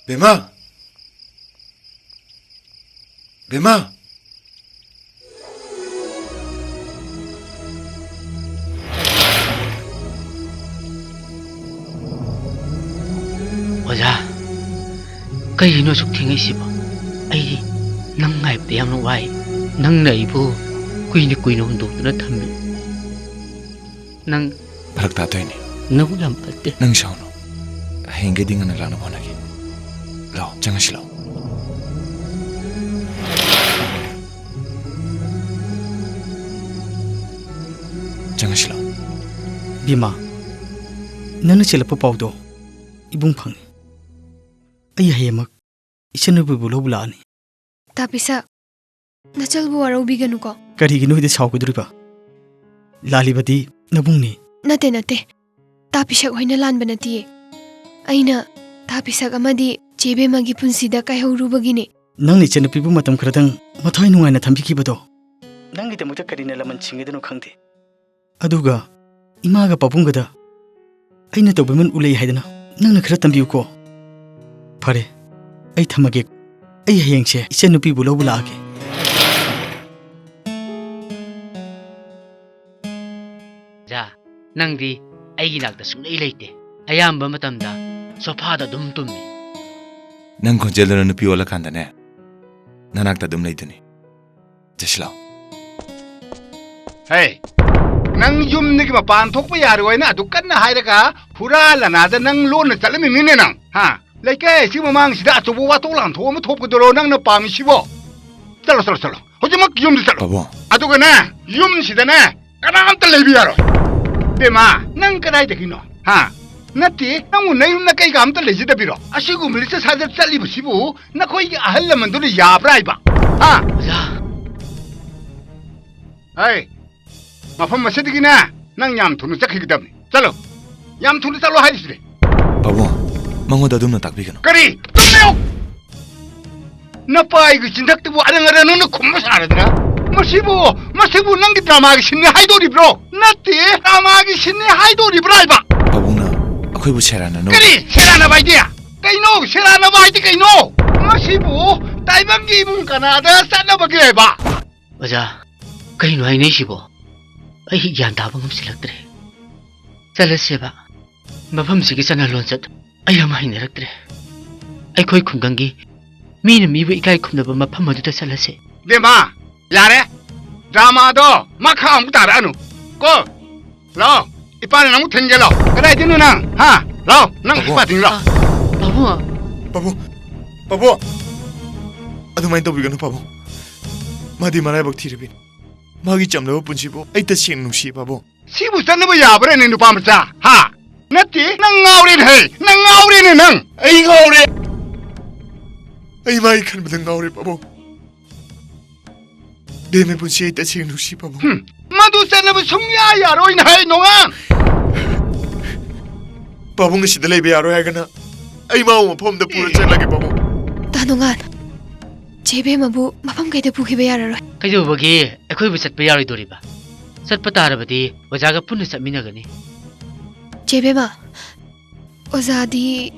ꯕꯦꯝꯃ! ꯕꯦꯝꯃ! ꯑꯣꯖꯥ, ꯀꯩꯒꯤꯅꯣ ꯑꯁꯨꯛ ꯊꯦꯡꯉꯛꯏꯁꯤꯕꯣ? ꯌꯥꯝꯅ ꯋꯥꯏ꯫ ꯅꯪꯅ ꯑꯩꯕꯨ ꯀꯨꯏꯅ ꯀꯨꯏꯅ ꯍꯨꯟꯗꯣꯛꯇꯨꯅ ꯊꯝꯃꯤ꯫ ꯅꯪ ꯐꯔꯛ ꯇꯥꯗꯣꯏꯅꯦ꯫ ꯅꯕꯨꯛ ꯌꯥꯝ ꯐꯠꯇꯦ꯫ ꯅꯪ ꯁꯥꯎꯅꯨ꯫ ꯍꯌꯦꯡꯒꯩꯗꯤ ꯉꯟꯅ ꯂꯥꯛꯅꯕ ꯍꯣꯠꯅꯒꯦ꯫ ꯂꯥꯛꯑꯣ, ꯆꯪꯉꯁꯤ ꯂꯥꯛꯑꯣ꯫ ꯆꯪꯉꯁꯤ ꯂꯥꯛꯑꯣ꯫ ꯕꯤꯃꯥ, ꯅꯪꯅ ꯆꯦꯜꯂꯛꯄ ꯄꯥꯎꯗꯣ ꯏꯕꯨꯡ ꯐꯪꯉꯤ꯫ ꯑꯩ ꯍꯌꯦꯡꯃꯛ ꯏꯆꯟꯅꯨꯄꯤꯕꯨ ꯂꯧꯕ ꯂꯥꯛꯑꯅꯤ꯫ ꯇꯥ ꯄꯤꯁꯛ, ꯅꯆꯜꯕꯨ ꯋꯥꯔꯧꯕꯤꯒꯅꯨꯀꯣ꯫ ꯀꯔꯤꯒꯤꯅꯣ ꯍꯦꯛꯇ ꯁꯥꯎꯒꯗꯧꯔꯤꯕ? ꯂꯥꯜꯂꯤꯕꯗꯤ ꯅꯕꯨꯡꯅꯤ꯫ ꯅꯠꯇꯦ, ꯅꯠꯇꯦ꯫ ꯇꯥ ꯄꯤꯁꯛ ꯍꯣꯏꯅ ꯂꯥꯟꯕ ꯅꯠꯇꯤꯌꯦ꯫ ꯑꯩꯅ ꯇꯥ ꯄꯤꯁꯛ ꯑꯃꯗꯤ ꯆꯦ ꯕꯦꯝꯃꯒꯤ ꯄꯨꯟꯁꯤꯗ ꯀꯥꯏꯍꯧꯔꯨꯕꯒꯤꯅꯦ꯫ ꯅꯪꯅ ꯏꯆꯟꯅꯨꯄꯤꯕꯨ ꯃꯇꯝ ꯈꯔꯗꯪ ꯃꯊ꯭ꯋꯥꯏ ꯅꯨꯡꯉꯥꯏꯅ ꯊꯝꯕꯤꯈꯤꯕꯗꯣ ꯅꯪꯒꯤꯗꯃꯛꯇ ꯀꯔꯤꯅ ꯂꯃꯟ ꯁꯤꯡꯒꯗꯅꯣ ꯈꯪꯗꯦ꯫ ꯑꯗꯨꯒ ꯏꯃꯥꯒ ꯄꯥꯕꯨꯡꯒꯗ ꯑꯩꯅ ꯇꯧꯕꯤꯃꯜ ꯎꯠꯂꯛꯏ ꯍꯥꯏꯗꯅ ꯅꯪꯅ ꯈꯔ ꯇꯝꯕꯤꯌꯨꯀꯣ꯫ ꯐꯔꯦ, ꯑꯩ ꯊꯝꯃꯒꯦ꯫ ꯑꯩ ꯍꯌꯦꯡꯁꯦ ꯏꯆꯟꯅꯨꯄꯤꯕꯨ ꯂꯧꯕ ꯂꯥꯛꯑꯒꯦ꯫ ꯖꯥ, ꯅꯪꯗꯤ ꯑꯩꯒꯤ ꯅꯥꯛꯇ ꯁꯨꯡꯂꯩ ꯂꯩꯇꯦ꯫ ꯑꯌꯥꯝꯕ ꯃꯇꯝꯗ ꯁꯣꯐꯥꯗ ꯑꯗꯨꯝ ꯇꯨꯝꯃꯤ꯫ ꯅꯪ ꯈꯣꯟꯖꯦꯜꯗꯨꯅ ꯅꯨꯄꯤ ꯑꯣꯜꯂꯀꯥꯟꯗꯅꯦ, ꯅꯅꯥꯛꯇ ꯑꯗꯨꯝ ꯂꯩꯗꯨꯅꯤ꯫ ꯆꯠꯁꯤ ꯂꯥꯛꯑꯣ꯫ ꯍꯦ, ꯅꯪ ꯌꯨꯝꯗꯒꯤ ꯃꯄꯥꯟ ꯊꯣꯛꯄ ꯌꯥꯔꯣꯏ ꯍꯥꯏꯅ ꯑꯗꯨ ꯀꯟꯅ ꯍꯥꯏꯔꯒ ꯍꯨꯔꯥ ꯂꯅꯥꯗ ꯅꯪ ꯂꯣꯟꯅ ꯆꯠꯂꯝꯃꯤꯅꯤꯅꯦ ꯅꯪ, ꯍꯥ? ꯂꯩꯀꯥꯏ ꯑꯁꯤ ꯃꯃꯥꯡꯁꯤꯗ ꯑꯆꯧꯕ ꯋꯥꯊꯣꯛ ꯂꯥꯟꯊꯣꯛ ꯑꯃ ꯊꯣꯛꯀꯗꯣꯏꯔꯣ ꯅꯪꯅ ꯄꯥꯝꯃꯤꯁꯤꯕꯣ? ꯆꯠꯂꯣ, ꯆꯠꯂꯣ, ꯆꯠꯂꯣ꯫ ꯍꯧꯖꯤꯛꯃꯛ ꯌꯨꯝꯗ ꯆꯠꯂꯣ꯫ ꯄꯥꯕꯨꯡ꯫ ꯑꯗꯨꯒꯅꯦ, ꯌꯨꯝꯁꯤꯗꯅꯦ, ꯀꯅꯥꯝꯇ ꯂꯩꯕ ꯌꯥꯔꯣꯏ꯫ ꯕꯦꯝꯃ, ꯅꯪ ꯀꯗꯥꯏꯗꯒꯤꯅꯣ? ꯍꯥ? ꯅꯠꯇꯦ, ꯅꯪꯕꯨ ꯅꯌꯨꯝꯗ ꯀꯩꯒ ꯑꯝꯇ ꯂꯩꯖꯗꯕꯤꯔꯣ? ꯑꯁꯤꯒꯨꯝꯕ ꯂꯤꯆꯠ ꯁꯥꯖꯠ ꯆꯠꯂꯤꯕꯁꯤꯕꯨ ꯅꯈꯣꯏꯒꯤ ꯑꯍꯜ ꯂꯃꯟꯗꯨꯅ ꯌꯥꯕ꯭ꯔꯥ ꯍꯥꯏꯕ? ꯍꯥ? ꯑꯣꯖꯥ꯫ ꯍꯩ, ꯃꯐꯝ ꯑꯁꯤꯗꯒꯤꯅꯦ, ꯅꯪ ꯌꯥꯝ ꯊꯨꯅ ꯆꯠꯈꯤꯒꯗꯕꯅꯤ꯫ ꯆꯠꯂꯣ꯫ ꯌꯥꯝ ꯊꯨꯅ ꯆꯠꯂꯣ ꯍꯥꯏꯔꯤꯁꯤꯗꯤ꯫ ꯄꯥꯕꯨꯡ, ꯃꯉꯣꯟꯗ ꯑꯗꯨꯝꯅ ꯇꯥꯛꯄꯤꯒꯅꯨ꯫ ꯀꯔꯤ? ꯇꯨꯃꯤꯟ ꯂꯩꯌꯨ! ꯅꯄꯥꯏꯒꯤ ꯆꯤꯟꯊꯛꯇꯨꯕꯨ ꯑꯔꯪ ꯑꯔꯪ ꯅꯪꯅ ꯈꯨꯝꯕ ꯁꯥꯔꯗꯅ? ꯃꯁꯤꯕꯨ, ꯃꯁꯤꯕꯨ ꯅꯪꯒꯤ ꯗ꯭ꯔꯃꯥꯒꯤ ꯁꯤꯟꯅꯤ ꯍꯥꯏꯗꯣꯔꯤꯕ꯭ꯔꯣ? ꯅꯠꯇꯦ, ꯗ꯭ꯔꯃꯥꯒꯤ ꯁꯤꯟꯅꯤ ꯍꯥꯏꯗꯣꯔꯤꯕ꯭ꯔꯥ ꯍꯥꯏꯕ? ꯄꯥꯕꯨꯡꯅ ꯑꯩꯈꯣꯏꯕꯨ ꯁꯦꯔꯥꯟꯅꯅꯨ꯫ ꯀꯔꯤ ꯁꯦꯔꯥꯟꯅꯕ ꯍꯥꯏꯗꯤ? ꯀꯩꯅꯣ ꯁꯦꯔꯥꯟꯅꯕ ꯍꯥꯏꯗꯤ ꯀꯩꯅꯣ? ꯃꯁꯤꯕꯨ ꯇꯥꯏꯕꯪꯒꯤ ꯏꯃꯨꯡ ꯀꯅꯥꯗ ꯆꯠꯅꯕꯒꯦ ꯍꯥꯏꯕ? ꯑꯣꯖꯥ, ꯀꯩꯅꯣ ꯍꯥꯏꯅꯩꯁꯤꯕꯣ? ꯑꯩ ꯒ꯭ꯌꯥꯟ ꯇꯥꯕ ꯉꯝꯁꯤꯜꯂꯛꯇ꯭ꯔꯦ꯫ ꯆꯠꯂꯁꯦꯕ꯫ ꯃꯐꯝꯁꯤꯒꯤ ꯆꯠꯅ ꯂꯣꯟꯆꯠ ꯑꯩ ꯑꯃ ꯍꯩꯅꯔꯛꯇ꯭ꯔꯦ꯫ ꯑꯩꯈꯣꯏ ꯈꯨꯡꯒꯪꯒꯤ ꯃꯤꯅ ꯃꯤꯕꯨ ꯏꯀꯥꯏ ꯈꯨꯝꯅꯕ ꯃꯐꯝ ꯑꯗꯨꯗ ꯆꯠꯂꯁꯦ꯫ ꯏꯕꯦꯝꯃ, ꯌꯥꯔꯦ꯫ ꯗ꯭ꯔꯃꯥꯗꯣ ꯃꯈꯥ ꯑꯃꯨꯛ ꯇꯥꯔꯛꯑꯅꯨ ꯀꯣ꯫ ꯂꯥꯛꯑꯣ, ꯏꯄꯥꯅ ꯅꯪꯕꯨ ꯊꯤꯟꯒꯦ ꯂꯥꯛꯑꯣ꯫ ꯀꯗꯥꯏꯗꯩꯅꯣ ꯅꯪ? ꯍꯥ? ꯂꯥꯛꯑꯣ, ꯅꯪ ꯄꯥꯕꯨꯡ꯫ ꯏꯄꯥ ꯊꯤꯟꯒꯦ ꯂꯥꯛꯑꯣ꯫ ꯄꯥꯕꯨꯡ꯫ ꯄꯥꯕꯨꯡ, ꯄꯥꯕꯨꯡ, ꯑꯗꯨꯃꯥꯏꯅ ꯇꯧꯕꯤꯒꯅꯨ ꯄꯥꯕꯨꯡ꯫ ꯃꯥꯗꯤ ꯃꯔꯥꯏꯕꯛ ꯊꯤꯔꯕꯤꯅꯤ꯫ ꯃꯥꯒꯤ ꯆꯝꯂꯕ ꯄꯨꯟꯁꯤꯕꯨ ꯑꯩ ꯇꯁꯦꯡꯅ ꯅꯨꯡꯁꯤ ꯄꯥꯕꯨꯡ꯫ ꯁꯤꯕꯨ ꯆꯠꯅꯕ ꯌꯥꯕ꯭ꯔꯥꯅꯦ, ꯅꯨꯄꯥ ꯃꯆꯥ? ꯍꯥ? ꯅꯠꯇꯦ, ꯅꯪ ꯉꯥꯎꯔꯦꯅꯦ ꯍꯦ! ꯅꯪ ꯉꯥꯎꯔꯦꯅꯦ ꯅꯪ! ꯑꯩ ꯉꯥꯎꯔꯦ꯫ ꯑꯩ ꯃꯥꯒꯤ ꯈꯟꯕꯗ ꯉꯥꯎꯔꯦ ꯄꯥꯕꯨꯡ꯫ ꯕꯦꯝꯃ ꯄꯨꯟꯁꯤ ꯑꯩ ꯇꯁꯦꯡꯅ ꯅꯨꯡꯁꯤ ꯄꯥꯕꯨꯡ꯫ ꯍꯨꯝ, ꯃꯗꯨ ꯆꯠꯅꯕ ꯁꯨꯡꯌꯥ ꯌꯥꯔꯣꯏꯅꯦ ꯍꯦ, ꯅꯣꯡꯉꯥꯟ! ꯄꯥꯕꯨꯡ ꯑꯁꯤꯗ ꯂꯩꯕ ꯌꯥꯔꯣꯏ ꯍꯥꯏꯔꯒꯅ ꯑꯩ ꯃꯥꯕꯨ ꯃꯐꯝ ꯑꯃꯗ ꯄꯨꯔ ꯆꯠꯂꯒꯦ ꯄꯥꯕꯨꯡ꯫ ꯇꯥ ꯅꯣꯡꯉꯥꯟ, ꯆꯦ ꯕꯦꯝꯃꯕꯨ ꯃꯐꯝ ꯀꯩꯗ ꯄꯨꯈꯤꯕ ꯌꯥꯔꯔꯣꯏ꯫ ꯀꯩꯗꯧꯕꯒꯤ ꯑꯩꯈꯣꯏꯕꯨ ꯆꯠꯄ ꯌꯥꯔꯣꯏꯗꯣꯔꯤꯕ? ꯆꯠꯄ ꯇꯥꯔꯕꯗꯤ ꯑꯣꯖꯥꯒ ꯄꯨꯟꯅ ꯆꯠꯃꯤꯟꯅꯒꯅꯤ꯫ ꯆꯦ ꯕꯦꯝꯃ, ꯑꯣꯖꯥꯗꯤ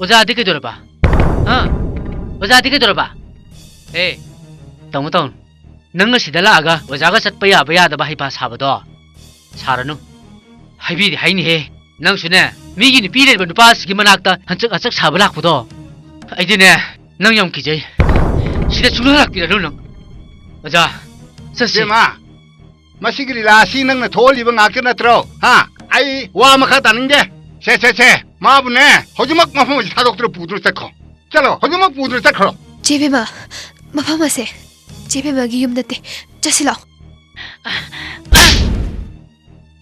ꯑꯣꯖꯥꯗꯤ ꯀꯩꯗꯧꯔꯕ? ꯍꯥ? ꯑꯣꯖꯥꯗꯤ ꯀꯩꯗꯧꯔꯕ? ꯑꯦ, ꯇꯧꯅꯨ ꯇꯧꯅꯨ꯫ ꯅꯪ ꯑꯁꯤꯗ ꯂꯥꯛꯑꯒ ꯑꯣꯖꯥꯒ ꯆꯠꯄ ꯌꯥꯕ ꯌꯥꯗꯕ ꯍꯩꯄꯥ ꯁꯥꯕꯗꯣ ꯁꯥꯔꯅꯨ꯫ ꯍꯥꯏꯕꯤꯗꯤ ꯍꯥꯏꯅꯤꯍꯦ꯫ ꯅꯪꯁꯨꯅꯦ, ꯃꯤꯒꯤ ꯅꯨꯄꯤ ꯂꯩꯔꯕ ꯅꯨꯄꯥ ꯑꯁꯤꯒꯤ ꯃꯅꯥꯛꯇ ꯍꯟꯆꯛ ꯍꯟꯆꯛ ꯁꯥꯕ ꯂꯥꯛꯄꯗꯣ, ꯑꯩꯗꯤꯅꯦ, ꯅꯪ ꯌꯥꯝ ꯀꯤꯖꯩ꯫ ꯁꯤꯗ ꯁꯨꯡꯂꯥꯛ ꯂꯥꯛꯄꯤꯔꯅꯨ ꯅꯪ꯫ ꯑꯣꯖꯥ, ꯆꯠꯁꯤ꯫ ꯏꯕꯦꯝꯃ, ꯃꯁꯤꯒꯤ ꯂꯤꯂꯥ ꯑꯁꯤ ꯅꯪꯅ ꯊꯣꯛꯍꯜꯂꯤꯕ ꯉꯥꯛꯇ ꯅꯠꯇ꯭ꯔꯣ? ꯍꯥ? ꯑꯩ ꯋꯥ ꯃꯈꯥ ꯇꯥꯅꯤꯡꯗꯦ꯫ ꯁꯦ, ꯁꯦ, ꯁꯦ, ꯃꯥꯕꯨꯅꯦ, ꯍꯧꯖꯤꯛꯃꯛ ꯃꯐꯝ ꯑꯁꯤ ꯊꯥꯗꯣꯛꯇꯨꯅ ꯄꯨꯗꯨꯅ ꯆꯠꯈꯣ꯫ ꯆꯠꯂꯣ, ꯍꯧꯖꯤꯛꯃꯛ ꯄꯨꯗꯨꯅ ꯆꯠꯈ꯭ꯔꯣ꯫ ꯆꯦ ꯕꯦꯝꯃ, ꯃꯐꯝ ꯑꯁꯦ ꯆꯦ ꯕꯦꯝꯃꯒꯤ ꯌꯨꯝ ꯅꯠꯇꯦ꯫ ꯆꯠꯁꯤ ꯂꯥꯛꯑꯣ꯫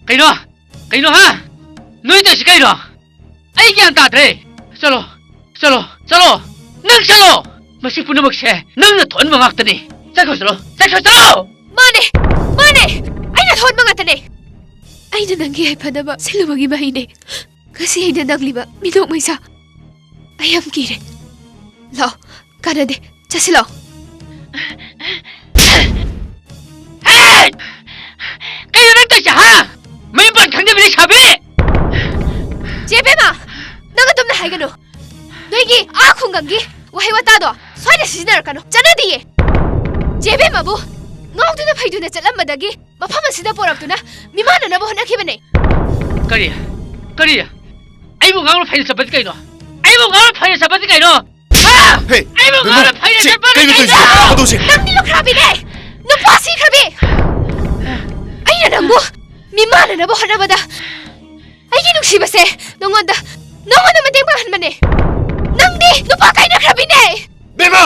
ꯀꯩꯅꯣ? ꯀꯩꯅꯣ ꯍꯥ? ꯅꯣꯏ ꯇꯧꯔꯤꯁꯤ ꯀꯩꯅꯣ? ꯑꯩ ꯒ꯭ꯌꯥꯟ ꯇꯥꯗ꯭ꯔꯦ꯫ ꯆꯠꯂꯣ, ꯆꯠꯂꯣ, ꯆꯠꯂꯣ꯫ ꯅꯪ ꯆꯠꯂꯣ꯫ ꯃꯁꯤ ꯄꯨꯝꯅꯃꯛꯁꯦ ꯅꯪꯅ ꯊꯣꯛꯍꯟꯕ ꯉꯥꯛꯇꯅꯤ꯫ ꯆꯠꯈ꯭ꯔꯣ, ꯆꯠꯂꯣ, ꯆꯠꯈ꯭ꯔꯣ, ꯆꯠꯂꯣ꯫ ꯃꯥꯅꯦ, ꯃꯥꯅꯦ, ꯑꯩꯅ ꯊꯣꯛꯍꯟꯕ ꯉꯥꯛꯇꯅꯦ꯫ ꯑꯩꯅ ꯅꯪꯒꯤ ꯌꯥꯏꯐꯅꯕ ꯁꯤꯜꯂꯨꯕꯒꯤ ꯃꯍꯩꯅꯦ꯫ ꯉꯁꯤ ꯑꯩꯅ ꯅꯪꯂꯤꯕ ꯃꯤꯅꯣꯛ ꯃꯩꯁꯥ꯫ ꯑꯩ ꯌꯥꯝ ꯀꯤꯔꯦ꯫ ꯂꯥꯛꯑꯣ, ꯀꯥꯟꯅꯗꯦ, ꯆꯠꯁꯤ ꯂꯥꯛꯑꯣ꯫ ꯍꯦ! ꯀꯩꯅꯣ ꯅꯪ ꯇꯧꯔꯤꯁꯦ ꯍꯥ? ꯃꯌꯨꯝ ꯄꯥꯟ ꯈꯪꯗꯕꯤ ꯂꯩꯁꯥꯕꯤ! ꯆꯦ ꯕꯦꯝꯃ, ꯅꯪ ꯑꯗꯨꯝꯅ ꯍꯥꯏꯒꯅꯨ꯫ ꯅꯣꯏꯒꯤ ꯑꯥ ꯈꯨꯡꯒꯪꯒꯤ ꯋꯥꯍꯩ ꯋꯥꯇꯥꯗꯣ ꯁ꯭ꯋꯥꯏꯗ ꯁꯤꯖꯤꯟꯅꯔꯛꯀꯅꯨ꯫ ꯆꯠꯅꯗꯤꯌꯦ꯫ ꯆꯦ ꯕꯦꯝꯃꯕꯨ ꯉꯥꯎꯗꯨꯅ ꯐꯩꯗꯨꯅ ꯆꯠꯂꯝꯕꯗꯒꯤ ꯃꯐꯝ ꯑꯁꯤꯗ ꯄꯣꯔꯛꯇꯨꯅ ꯃꯤꯃꯥꯟꯅꯅꯕ ꯍꯣꯠꯅꯈꯤꯕꯅꯦ꯫ ꯀꯔꯤ? ꯀꯔꯤ? ꯑꯩꯕꯨ ꯉꯥꯎꯅ ꯐꯩꯅ ꯆꯠꯄꯗꯤ ꯀꯩꯅꯣ? ꯑꯩꯕꯨ ꯉꯥꯎꯅ ꯐꯩꯅ ꯆꯠꯄꯗꯤ ꯀꯩꯅꯣ? ꯍꯥ? ꯍꯦ, ꯑꯩꯕꯨ ꯕꯦꯝꯃ, ꯃꯥꯅ ꯐꯩꯅ ꯁꯦ, ꯆꯠꯄ ꯀꯩꯅꯣ ꯂꯩꯇꯦ꯫ ꯇꯧꯔꯤꯁꯦ? ꯊꯥꯗꯧꯁꯦ꯫ ꯅꯪꯗꯤ ꯂꯨꯈ꯭ꯔꯥꯕꯤꯅꯦ! ꯅꯨꯄꯥ ꯁꯤꯈ꯭ꯔꯕꯤ! ꯑꯩꯅ ꯅꯪꯕꯨ ꯃꯤꯃꯥꯟꯅꯅꯕ ꯍꯣꯠꯅꯕꯗ ꯑꯩꯒꯤ ꯅꯨꯡꯁꯤꯕꯁꯦ ꯅꯉꯣꯟꯗ, ꯅꯉꯣꯟꯗ ꯃꯇꯦꯡ ꯄꯥꯡꯍꯟꯕꯅꯦ꯫ ꯅꯪꯗꯤ ꯅꯨꯄꯥ ꯀꯥꯏꯅꯈ꯭ꯔꯕꯤꯅꯦ! ꯕꯦꯝꯃ!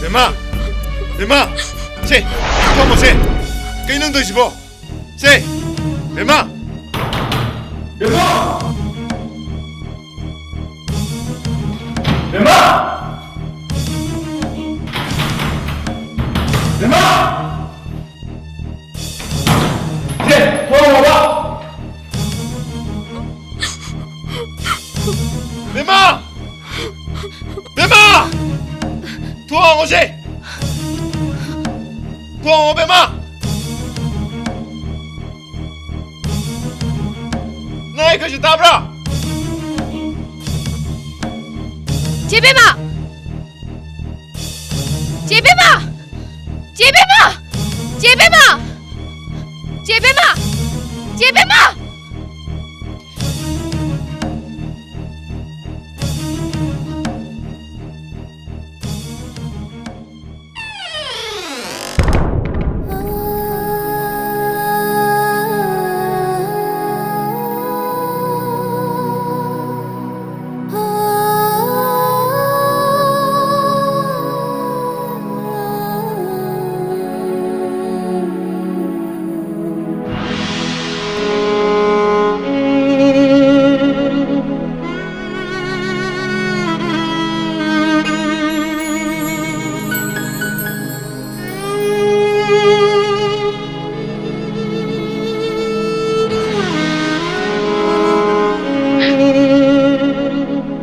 ꯕꯦꯝꯃ! ꯕꯦꯝꯃ! ꯁꯦ! ꯐꯝꯃꯣ ꯁꯦ! ꯀꯩꯅꯣ ꯅꯪ ꯇꯧꯔꯤꯁꯤꯕꯣ? ꯁꯦ! ꯕꯦꯝꯃ! ꯕꯦꯝꯃ! ꯕꯦꯝꯃ! ꯕꯦꯝꯃ! ꯁꯦ! ꯊꯣꯡꯉꯣꯕ! ꯕꯦꯝꯃ! ꯕꯦꯝꯃ! ꯊꯣꯡ ꯍꯥꯡꯉꯣꯁꯦ! ꯊꯣꯡ ꯍꯥꯡꯉꯣ, ꯕꯦꯝꯃ! ꯅꯪ ꯑꯩ ꯀꯩꯁꯨ ꯇꯥꯕ꯭ꯔꯥ? ꯆꯦ ꯕꯦꯝꯃ! ꯆꯦ ꯕꯦꯝꯃ! ꯆꯦ ꯕꯦꯝꯃ! ꯆꯦ ꯕꯦꯝꯃ! ꯆꯦ ꯕꯦꯝꯃ!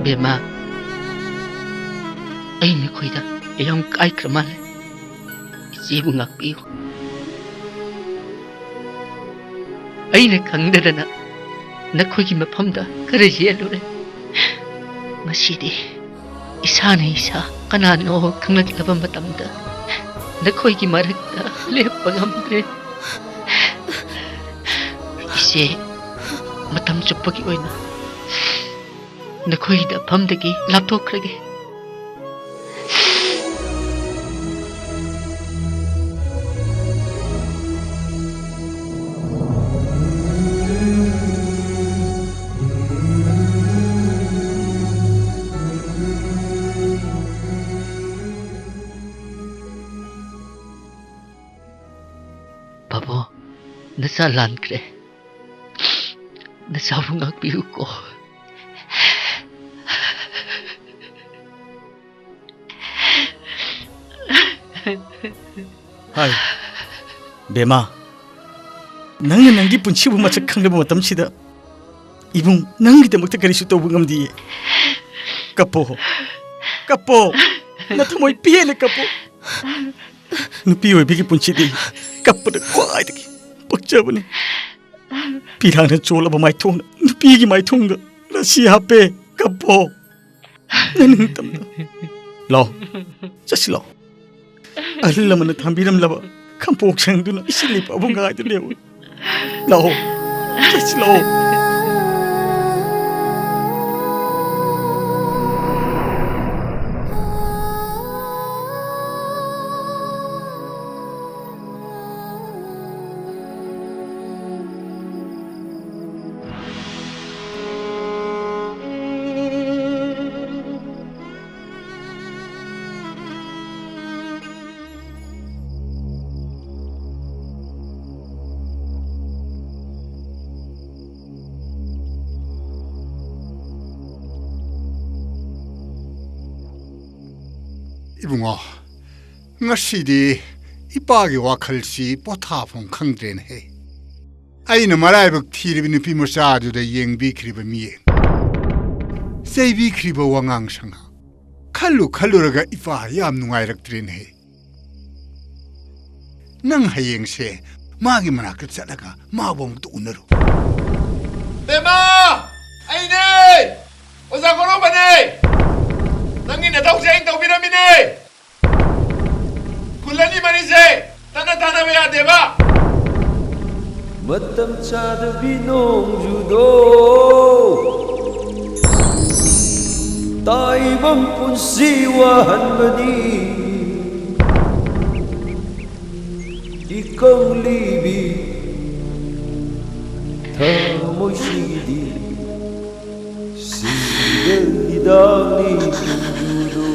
ꯕꯦꯝꯃ, ꯑꯩ ꯅꯈꯣꯏꯗ ꯌꯥꯝ ꯀꯥꯏꯈ꯭ꯔ ꯃꯥꯜꯂꯦ꯫ ꯏꯆꯦꯕꯨ ꯉꯥꯛꯄꯤꯌꯨ꯫ ꯑꯩꯅ ꯈꯪꯗꯗꯅ ꯅꯈꯣꯏꯒꯤ ꯃꯐꯝꯗ ꯈꯔ ꯌꯦꯠꯂꯨꯔꯦ꯫ ꯉꯁꯤꯗꯤ ꯏꯁꯥꯅ ꯏꯁꯥ ꯀꯅꯥꯅꯣ ꯈꯪꯂꯛꯂꯕ ꯃꯇꯝꯗ ꯅꯈꯣꯏꯒꯤ ꯃꯔꯛꯇ ꯂꯦꯞꯄ ꯉꯝꯗ꯭ꯔꯦ꯫ ꯏꯆꯦ, ꯃꯇꯝ ꯆꯨꯞꯄꯒꯤ ꯑꯣꯏꯅ ꯅꯈꯣꯏꯒꯤ ꯃꯐꯝꯗꯒꯤ ꯂꯥꯞꯊꯣꯛꯈ꯭ꯔꯒꯦ꯫ ꯄꯥꯕꯨꯡ, ꯅꯆꯥ ꯂꯥꯟꯈ꯭ꯔꯦ꯫ ꯅꯆꯥꯕꯨ ꯉꯥꯛꯄꯤꯌꯨꯀꯣ꯫ ꯍꯥꯏ, ꯕꯦꯃꯥ, ꯅꯪꯅ ꯅꯪꯒꯤ ꯄꯨꯟꯁꯤꯕꯨ ꯃꯁꯛ ꯈꯪꯗꯕ ꯃꯇꯝꯁꯤꯗ ꯏꯕꯨꯡ ꯅꯪꯒꯤꯗꯃꯛꯇ ꯀꯔꯤꯁꯨ ꯇꯧꯕ ꯉꯝꯗꯤꯌꯦ꯫ ꯀꯞꯄꯣ, ꯀꯞꯄꯣ, ꯅꯊꯃꯣꯏ ꯄꯦꯟꯅ ꯀꯞꯄꯣ꯫ ꯅꯨꯄꯤ ꯑꯣꯏꯕꯒꯤ ꯄꯨꯟꯁꯤꯗꯤ ꯀꯞꯄꯅ ꯈ꯭ꯋꯥꯏꯗꯒꯤ ꯄꯛꯆꯕꯅꯤ꯫ ꯄꯤꯔꯥꯡꯅ ꯆꯣꯠꯂꯕ ꯃꯥꯏꯊꯣꯡꯅ ꯅꯨꯄꯤꯒꯤ ꯃꯥꯏꯊꯣꯡꯗ ꯔꯥꯁꯤ ꯍꯥꯞꯄꯦ꯫ ꯀꯞꯄꯣ꯫ ꯅꯅꯤꯡꯇꯝꯅ꯫ ꯂꯥꯎ꯫ ꯆꯠꯁꯤ ꯂꯥꯎ꯫ ꯑꯍꯜ ꯂꯃꯟꯅ ꯊꯝꯕꯤꯔꯝꯂꯕ ꯈꯝꯄꯣꯛ ꯁꯪꯗꯨꯅ ꯏꯆꯦ ꯂꯩꯄꯥꯕꯨ ꯉꯥꯏꯗꯨ ꯂꯩꯍꯧꯏ꯫ ꯂꯥꯛꯑꯣ꯫ ꯆꯠꯁꯤ ꯂꯥꯛꯑꯣ꯫ ꯏꯕꯨꯡꯉꯣ, ꯉꯁꯤꯗꯤ ꯏꯄꯥꯒꯤ ꯋꯥꯈꯜꯁꯤ ꯄꯣꯊꯥꯐꯝ ꯈꯪꯗ꯭ꯔꯦꯅꯦꯍꯦ꯫ ꯑꯩꯅ ꯃꯔꯥꯏꯕꯛ ꯊꯤꯔꯤꯕ ꯅꯨꯄꯤ ꯃꯆꯥꯗꯨꯗ ꯌꯦꯡꯕꯤꯈ꯭ꯔꯤꯕ ꯃꯤꯠꯌꯦꯡ, ꯆꯩꯕꯤꯈ꯭ꯔꯤꯕ ꯋꯥꯉꯥꯡ ꯁꯉꯥꯡ ꯈꯜꯂꯨ ꯈꯜꯂꯨꯔꯒ ꯏꯄꯥ ꯌꯥꯝ ꯅꯨꯡꯉꯥꯏꯔꯛꯇ꯭ꯔꯦꯅꯦꯍꯦ꯫ ꯅꯪ ꯍꯌꯦꯡꯁꯦ ꯃꯥꯒꯤ ꯃꯅꯥꯛꯇ ꯆꯠꯂꯒ ꯃꯥꯕꯨ ꯑꯃꯨꯛꯇ ꯎꯅꯔꯨ꯫ ꯕꯦꯝꯃ! ꯑꯩꯅꯦ! ꯑꯣꯖꯥ ꯒꯣꯔꯣꯕꯅꯦ! ꯅꯪꯒꯤ ꯅꯊꯧꯁꯦ ꯑꯩꯅ ꯇꯧꯕꯤꯔꯝꯃꯤꯅꯦ! ꯈꯨꯜ ꯑꯅꯤ ꯃꯔꯤꯁꯦ ꯇꯠꯅ ꯊꯥꯅꯕ ꯌꯥꯗꯦꯕ! ꯃꯇꯝ ꯆꯥꯗꯕꯤ ꯅꯣꯡꯖꯨꯗꯣ ꯇꯥꯏꯕꯪ ꯄꯨꯟꯁꯤ ꯋꯥꯍꯟꯕꯅꯤ꯫ ꯏꯀꯪꯂꯤꯕꯤ ꯊꯃꯣꯏꯁꯤꯒꯤꯗꯤ ꯁꯤꯗ ꯍꯤꯗꯥꯛꯅꯤ ꯅꯣꯡꯖꯨꯗꯣ꯫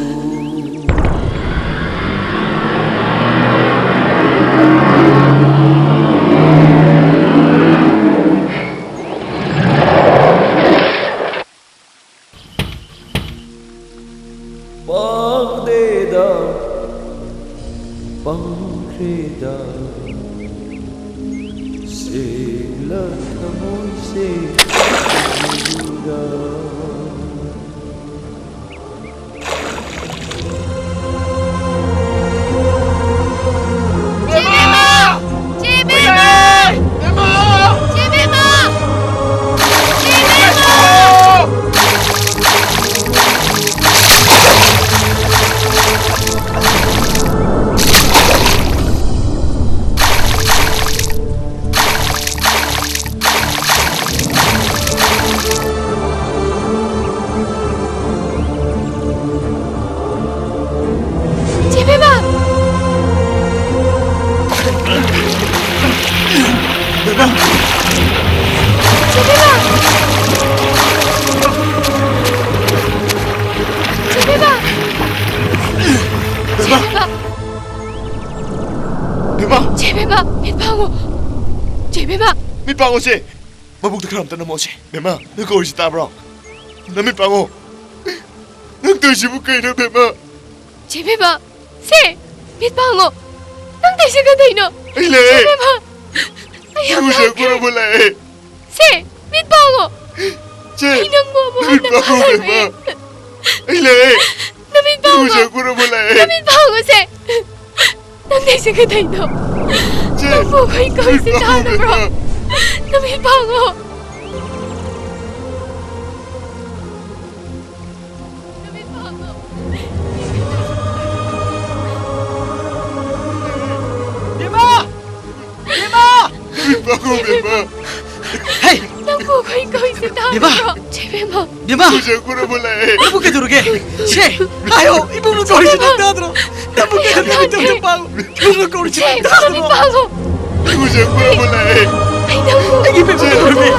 ꯄꯥꯡꯗꯦꯗ, ꯄꯪꯈ꯭ꯔꯦꯗ, ꯁꯦꯡꯂ ꯊꯃꯣꯏꯁꯦ ꯎꯗ꯫ ꯆꯦ ꯕꯦꯝꯃ! ꯆꯦ ꯕꯦꯝꯃ! ꯆꯦ ꯕꯦꯝꯃ! ꯆꯦ ꯕꯦꯝꯃ! ꯆꯦ ꯕꯦꯝꯃ! ꯆꯦ ꯕꯦꯝꯃ! ꯆꯦ ꯕꯦꯝꯃ! ꯕꯦꯝꯃ! ꯆꯦ ꯕꯦꯝꯃ! ꯃꯤꯠ ꯄꯥꯡꯉꯣ! ꯆꯦ ꯕꯦꯝꯃ! ꯃꯤꯠ ꯄꯥꯡꯉꯣ ꯁꯦ! ꯃꯕꯨꯛꯇ ꯈꯔ ꯑꯝꯇ ꯅꯝꯃꯣ ꯁꯦ! ꯕꯦꯝꯃ, ꯅꯪ ꯀꯧꯔꯤꯁꯤ ꯇꯥꯕ꯭ꯔꯣ? ꯅꯃꯤꯠ ꯄꯥꯡꯉꯣ! ꯅꯪ ꯇꯧꯔꯤꯁꯤꯕꯨ ꯀꯩꯅꯣ, ꯕꯦꯝꯃ? ꯆꯦ ꯕꯦꯝꯃ! ꯁꯦ! ꯃꯤꯠ ꯄꯥꯡꯉꯣ! ꯅꯪ ꯇꯧꯔꯤꯁꯤ ꯀꯩꯗꯧꯅꯣ? ꯑꯩ ꯂꯥꯛꯑꯦ! ꯆꯦ ꯕꯦꯝꯃ! ꯑꯩ ꯌꯥꯝ ꯏꯔꯨꯖ ꯂꯥꯛꯈ꯭ꯔꯦ! ꯈꯣꯠꯂꯕ ꯂꯥꯛꯑꯦ! ꯁꯦ! ꯃꯤꯠ ꯄꯥꯡꯉꯣ! ꯆꯦ! ꯑꯩ ꯅꯪꯕꯨ ꯑꯃꯨꯛ ꯅꯃꯤꯠ ꯍꯟꯅ ꯄꯥꯡꯉꯣ, ꯐꯥꯔꯔꯣꯏ! ꯕꯦꯝꯃ! ꯑꯩ ꯂꯥꯛꯑꯦ! ꯅꯃꯤꯠ ꯄꯥꯡꯉꯣ! ꯏꯔꯨꯖ ꯈꯣꯠꯂꯕ ꯂꯥꯛꯑꯦ! ꯅꯃꯤꯠ ꯄꯥꯡꯉꯣ ꯁꯦ! ꯅꯪ ꯇꯧꯔꯤꯁꯤ ꯀꯩꯗꯧꯅꯣ? ꯆꯦ! ꯅꯪꯕꯨ ꯑꯩꯈꯣꯏ ꯀꯧꯔꯤꯁꯤ ꯅꯃꯤꯠ ꯄꯥꯡꯉꯣ, ꯇꯥꯗꯕ꯭ꯔꯣ? ꯕꯦꯝꯃ! ꯅꯃꯤꯠ ꯄꯥꯡꯉꯣ! ꯅꯃꯤꯠ ꯄꯥꯡꯉꯣ! ꯕꯦꯝꯃ! ꯕꯦꯝꯃ! ꯅꯃꯤꯠ ꯄꯥꯡꯉꯣ, ꯕꯦꯝꯃ! ꯍꯦ! ꯅꯪꯕꯨ ꯑꯩꯈꯣꯏ ꯀꯧꯔꯤꯁꯤ ꯕꯦꯝꯃ! ꯇꯥꯗꯕ꯭ꯔꯣ? ꯆꯦ ꯕꯦꯝꯃ! ꯕꯦꯝꯃ! ꯏꯔꯨꯖ ꯈꯣꯠꯂꯕ ꯂꯥꯛꯑꯦ! ꯅꯪꯕꯨ ꯀꯩꯗꯧꯔꯒꯦ? ꯁꯦ! ꯍꯥꯏꯌꯣ! ꯏꯕꯨꯡꯅ ꯀꯧꯔꯤꯁꯤ ꯅꯪ ꯇꯥꯗ꯭ꯔꯣ? ꯅꯪꯕꯨ ꯀꯩꯗꯧꯔꯒꯦ? ꯅꯃꯤꯠꯇꯣ ꯑꯝꯇ ꯄꯥꯡꯉꯨ! ꯏꯕꯨꯡꯅ ꯀꯧꯔꯤꯁꯤ ꯅꯪ ꯇꯥꯗ꯭ꯔꯣ? ꯅꯃꯤꯠ ꯄꯥꯡꯉꯣ! ꯏꯔꯨꯖ ꯈꯣꯠꯂꯕ ꯂꯥꯛꯑꯦ! ꯑꯩ ꯅꯪꯕꯨ ꯑꯩꯒꯤ ꯕꯦꯝꯃ ꯀꯩꯗꯧꯔꯒꯦ?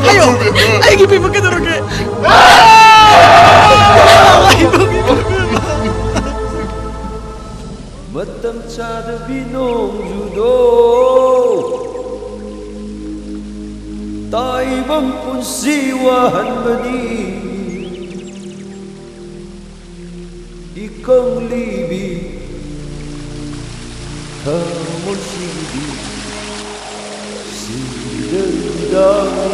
ꯍꯥꯏꯌꯣ! ꯑꯩꯒꯤ ꯕꯦꯝꯃ ꯀꯩꯗꯧꯔꯒꯦ? ꯃꯇꯝ ꯆꯥꯗꯕꯤ ꯅꯣꯡꯖꯨꯗꯣ ꯇꯥꯏꯕꯪ ꯄꯨꯟꯁꯤ ꯋꯥꯍꯟꯕꯅꯤ꯫ ꯏꯀꯪꯂꯤꯕꯤ ꯊꯃꯣꯏꯁꯤꯗꯤ ꯁꯤꯗ ꯅꯨꯃꯤꯗꯥꯡ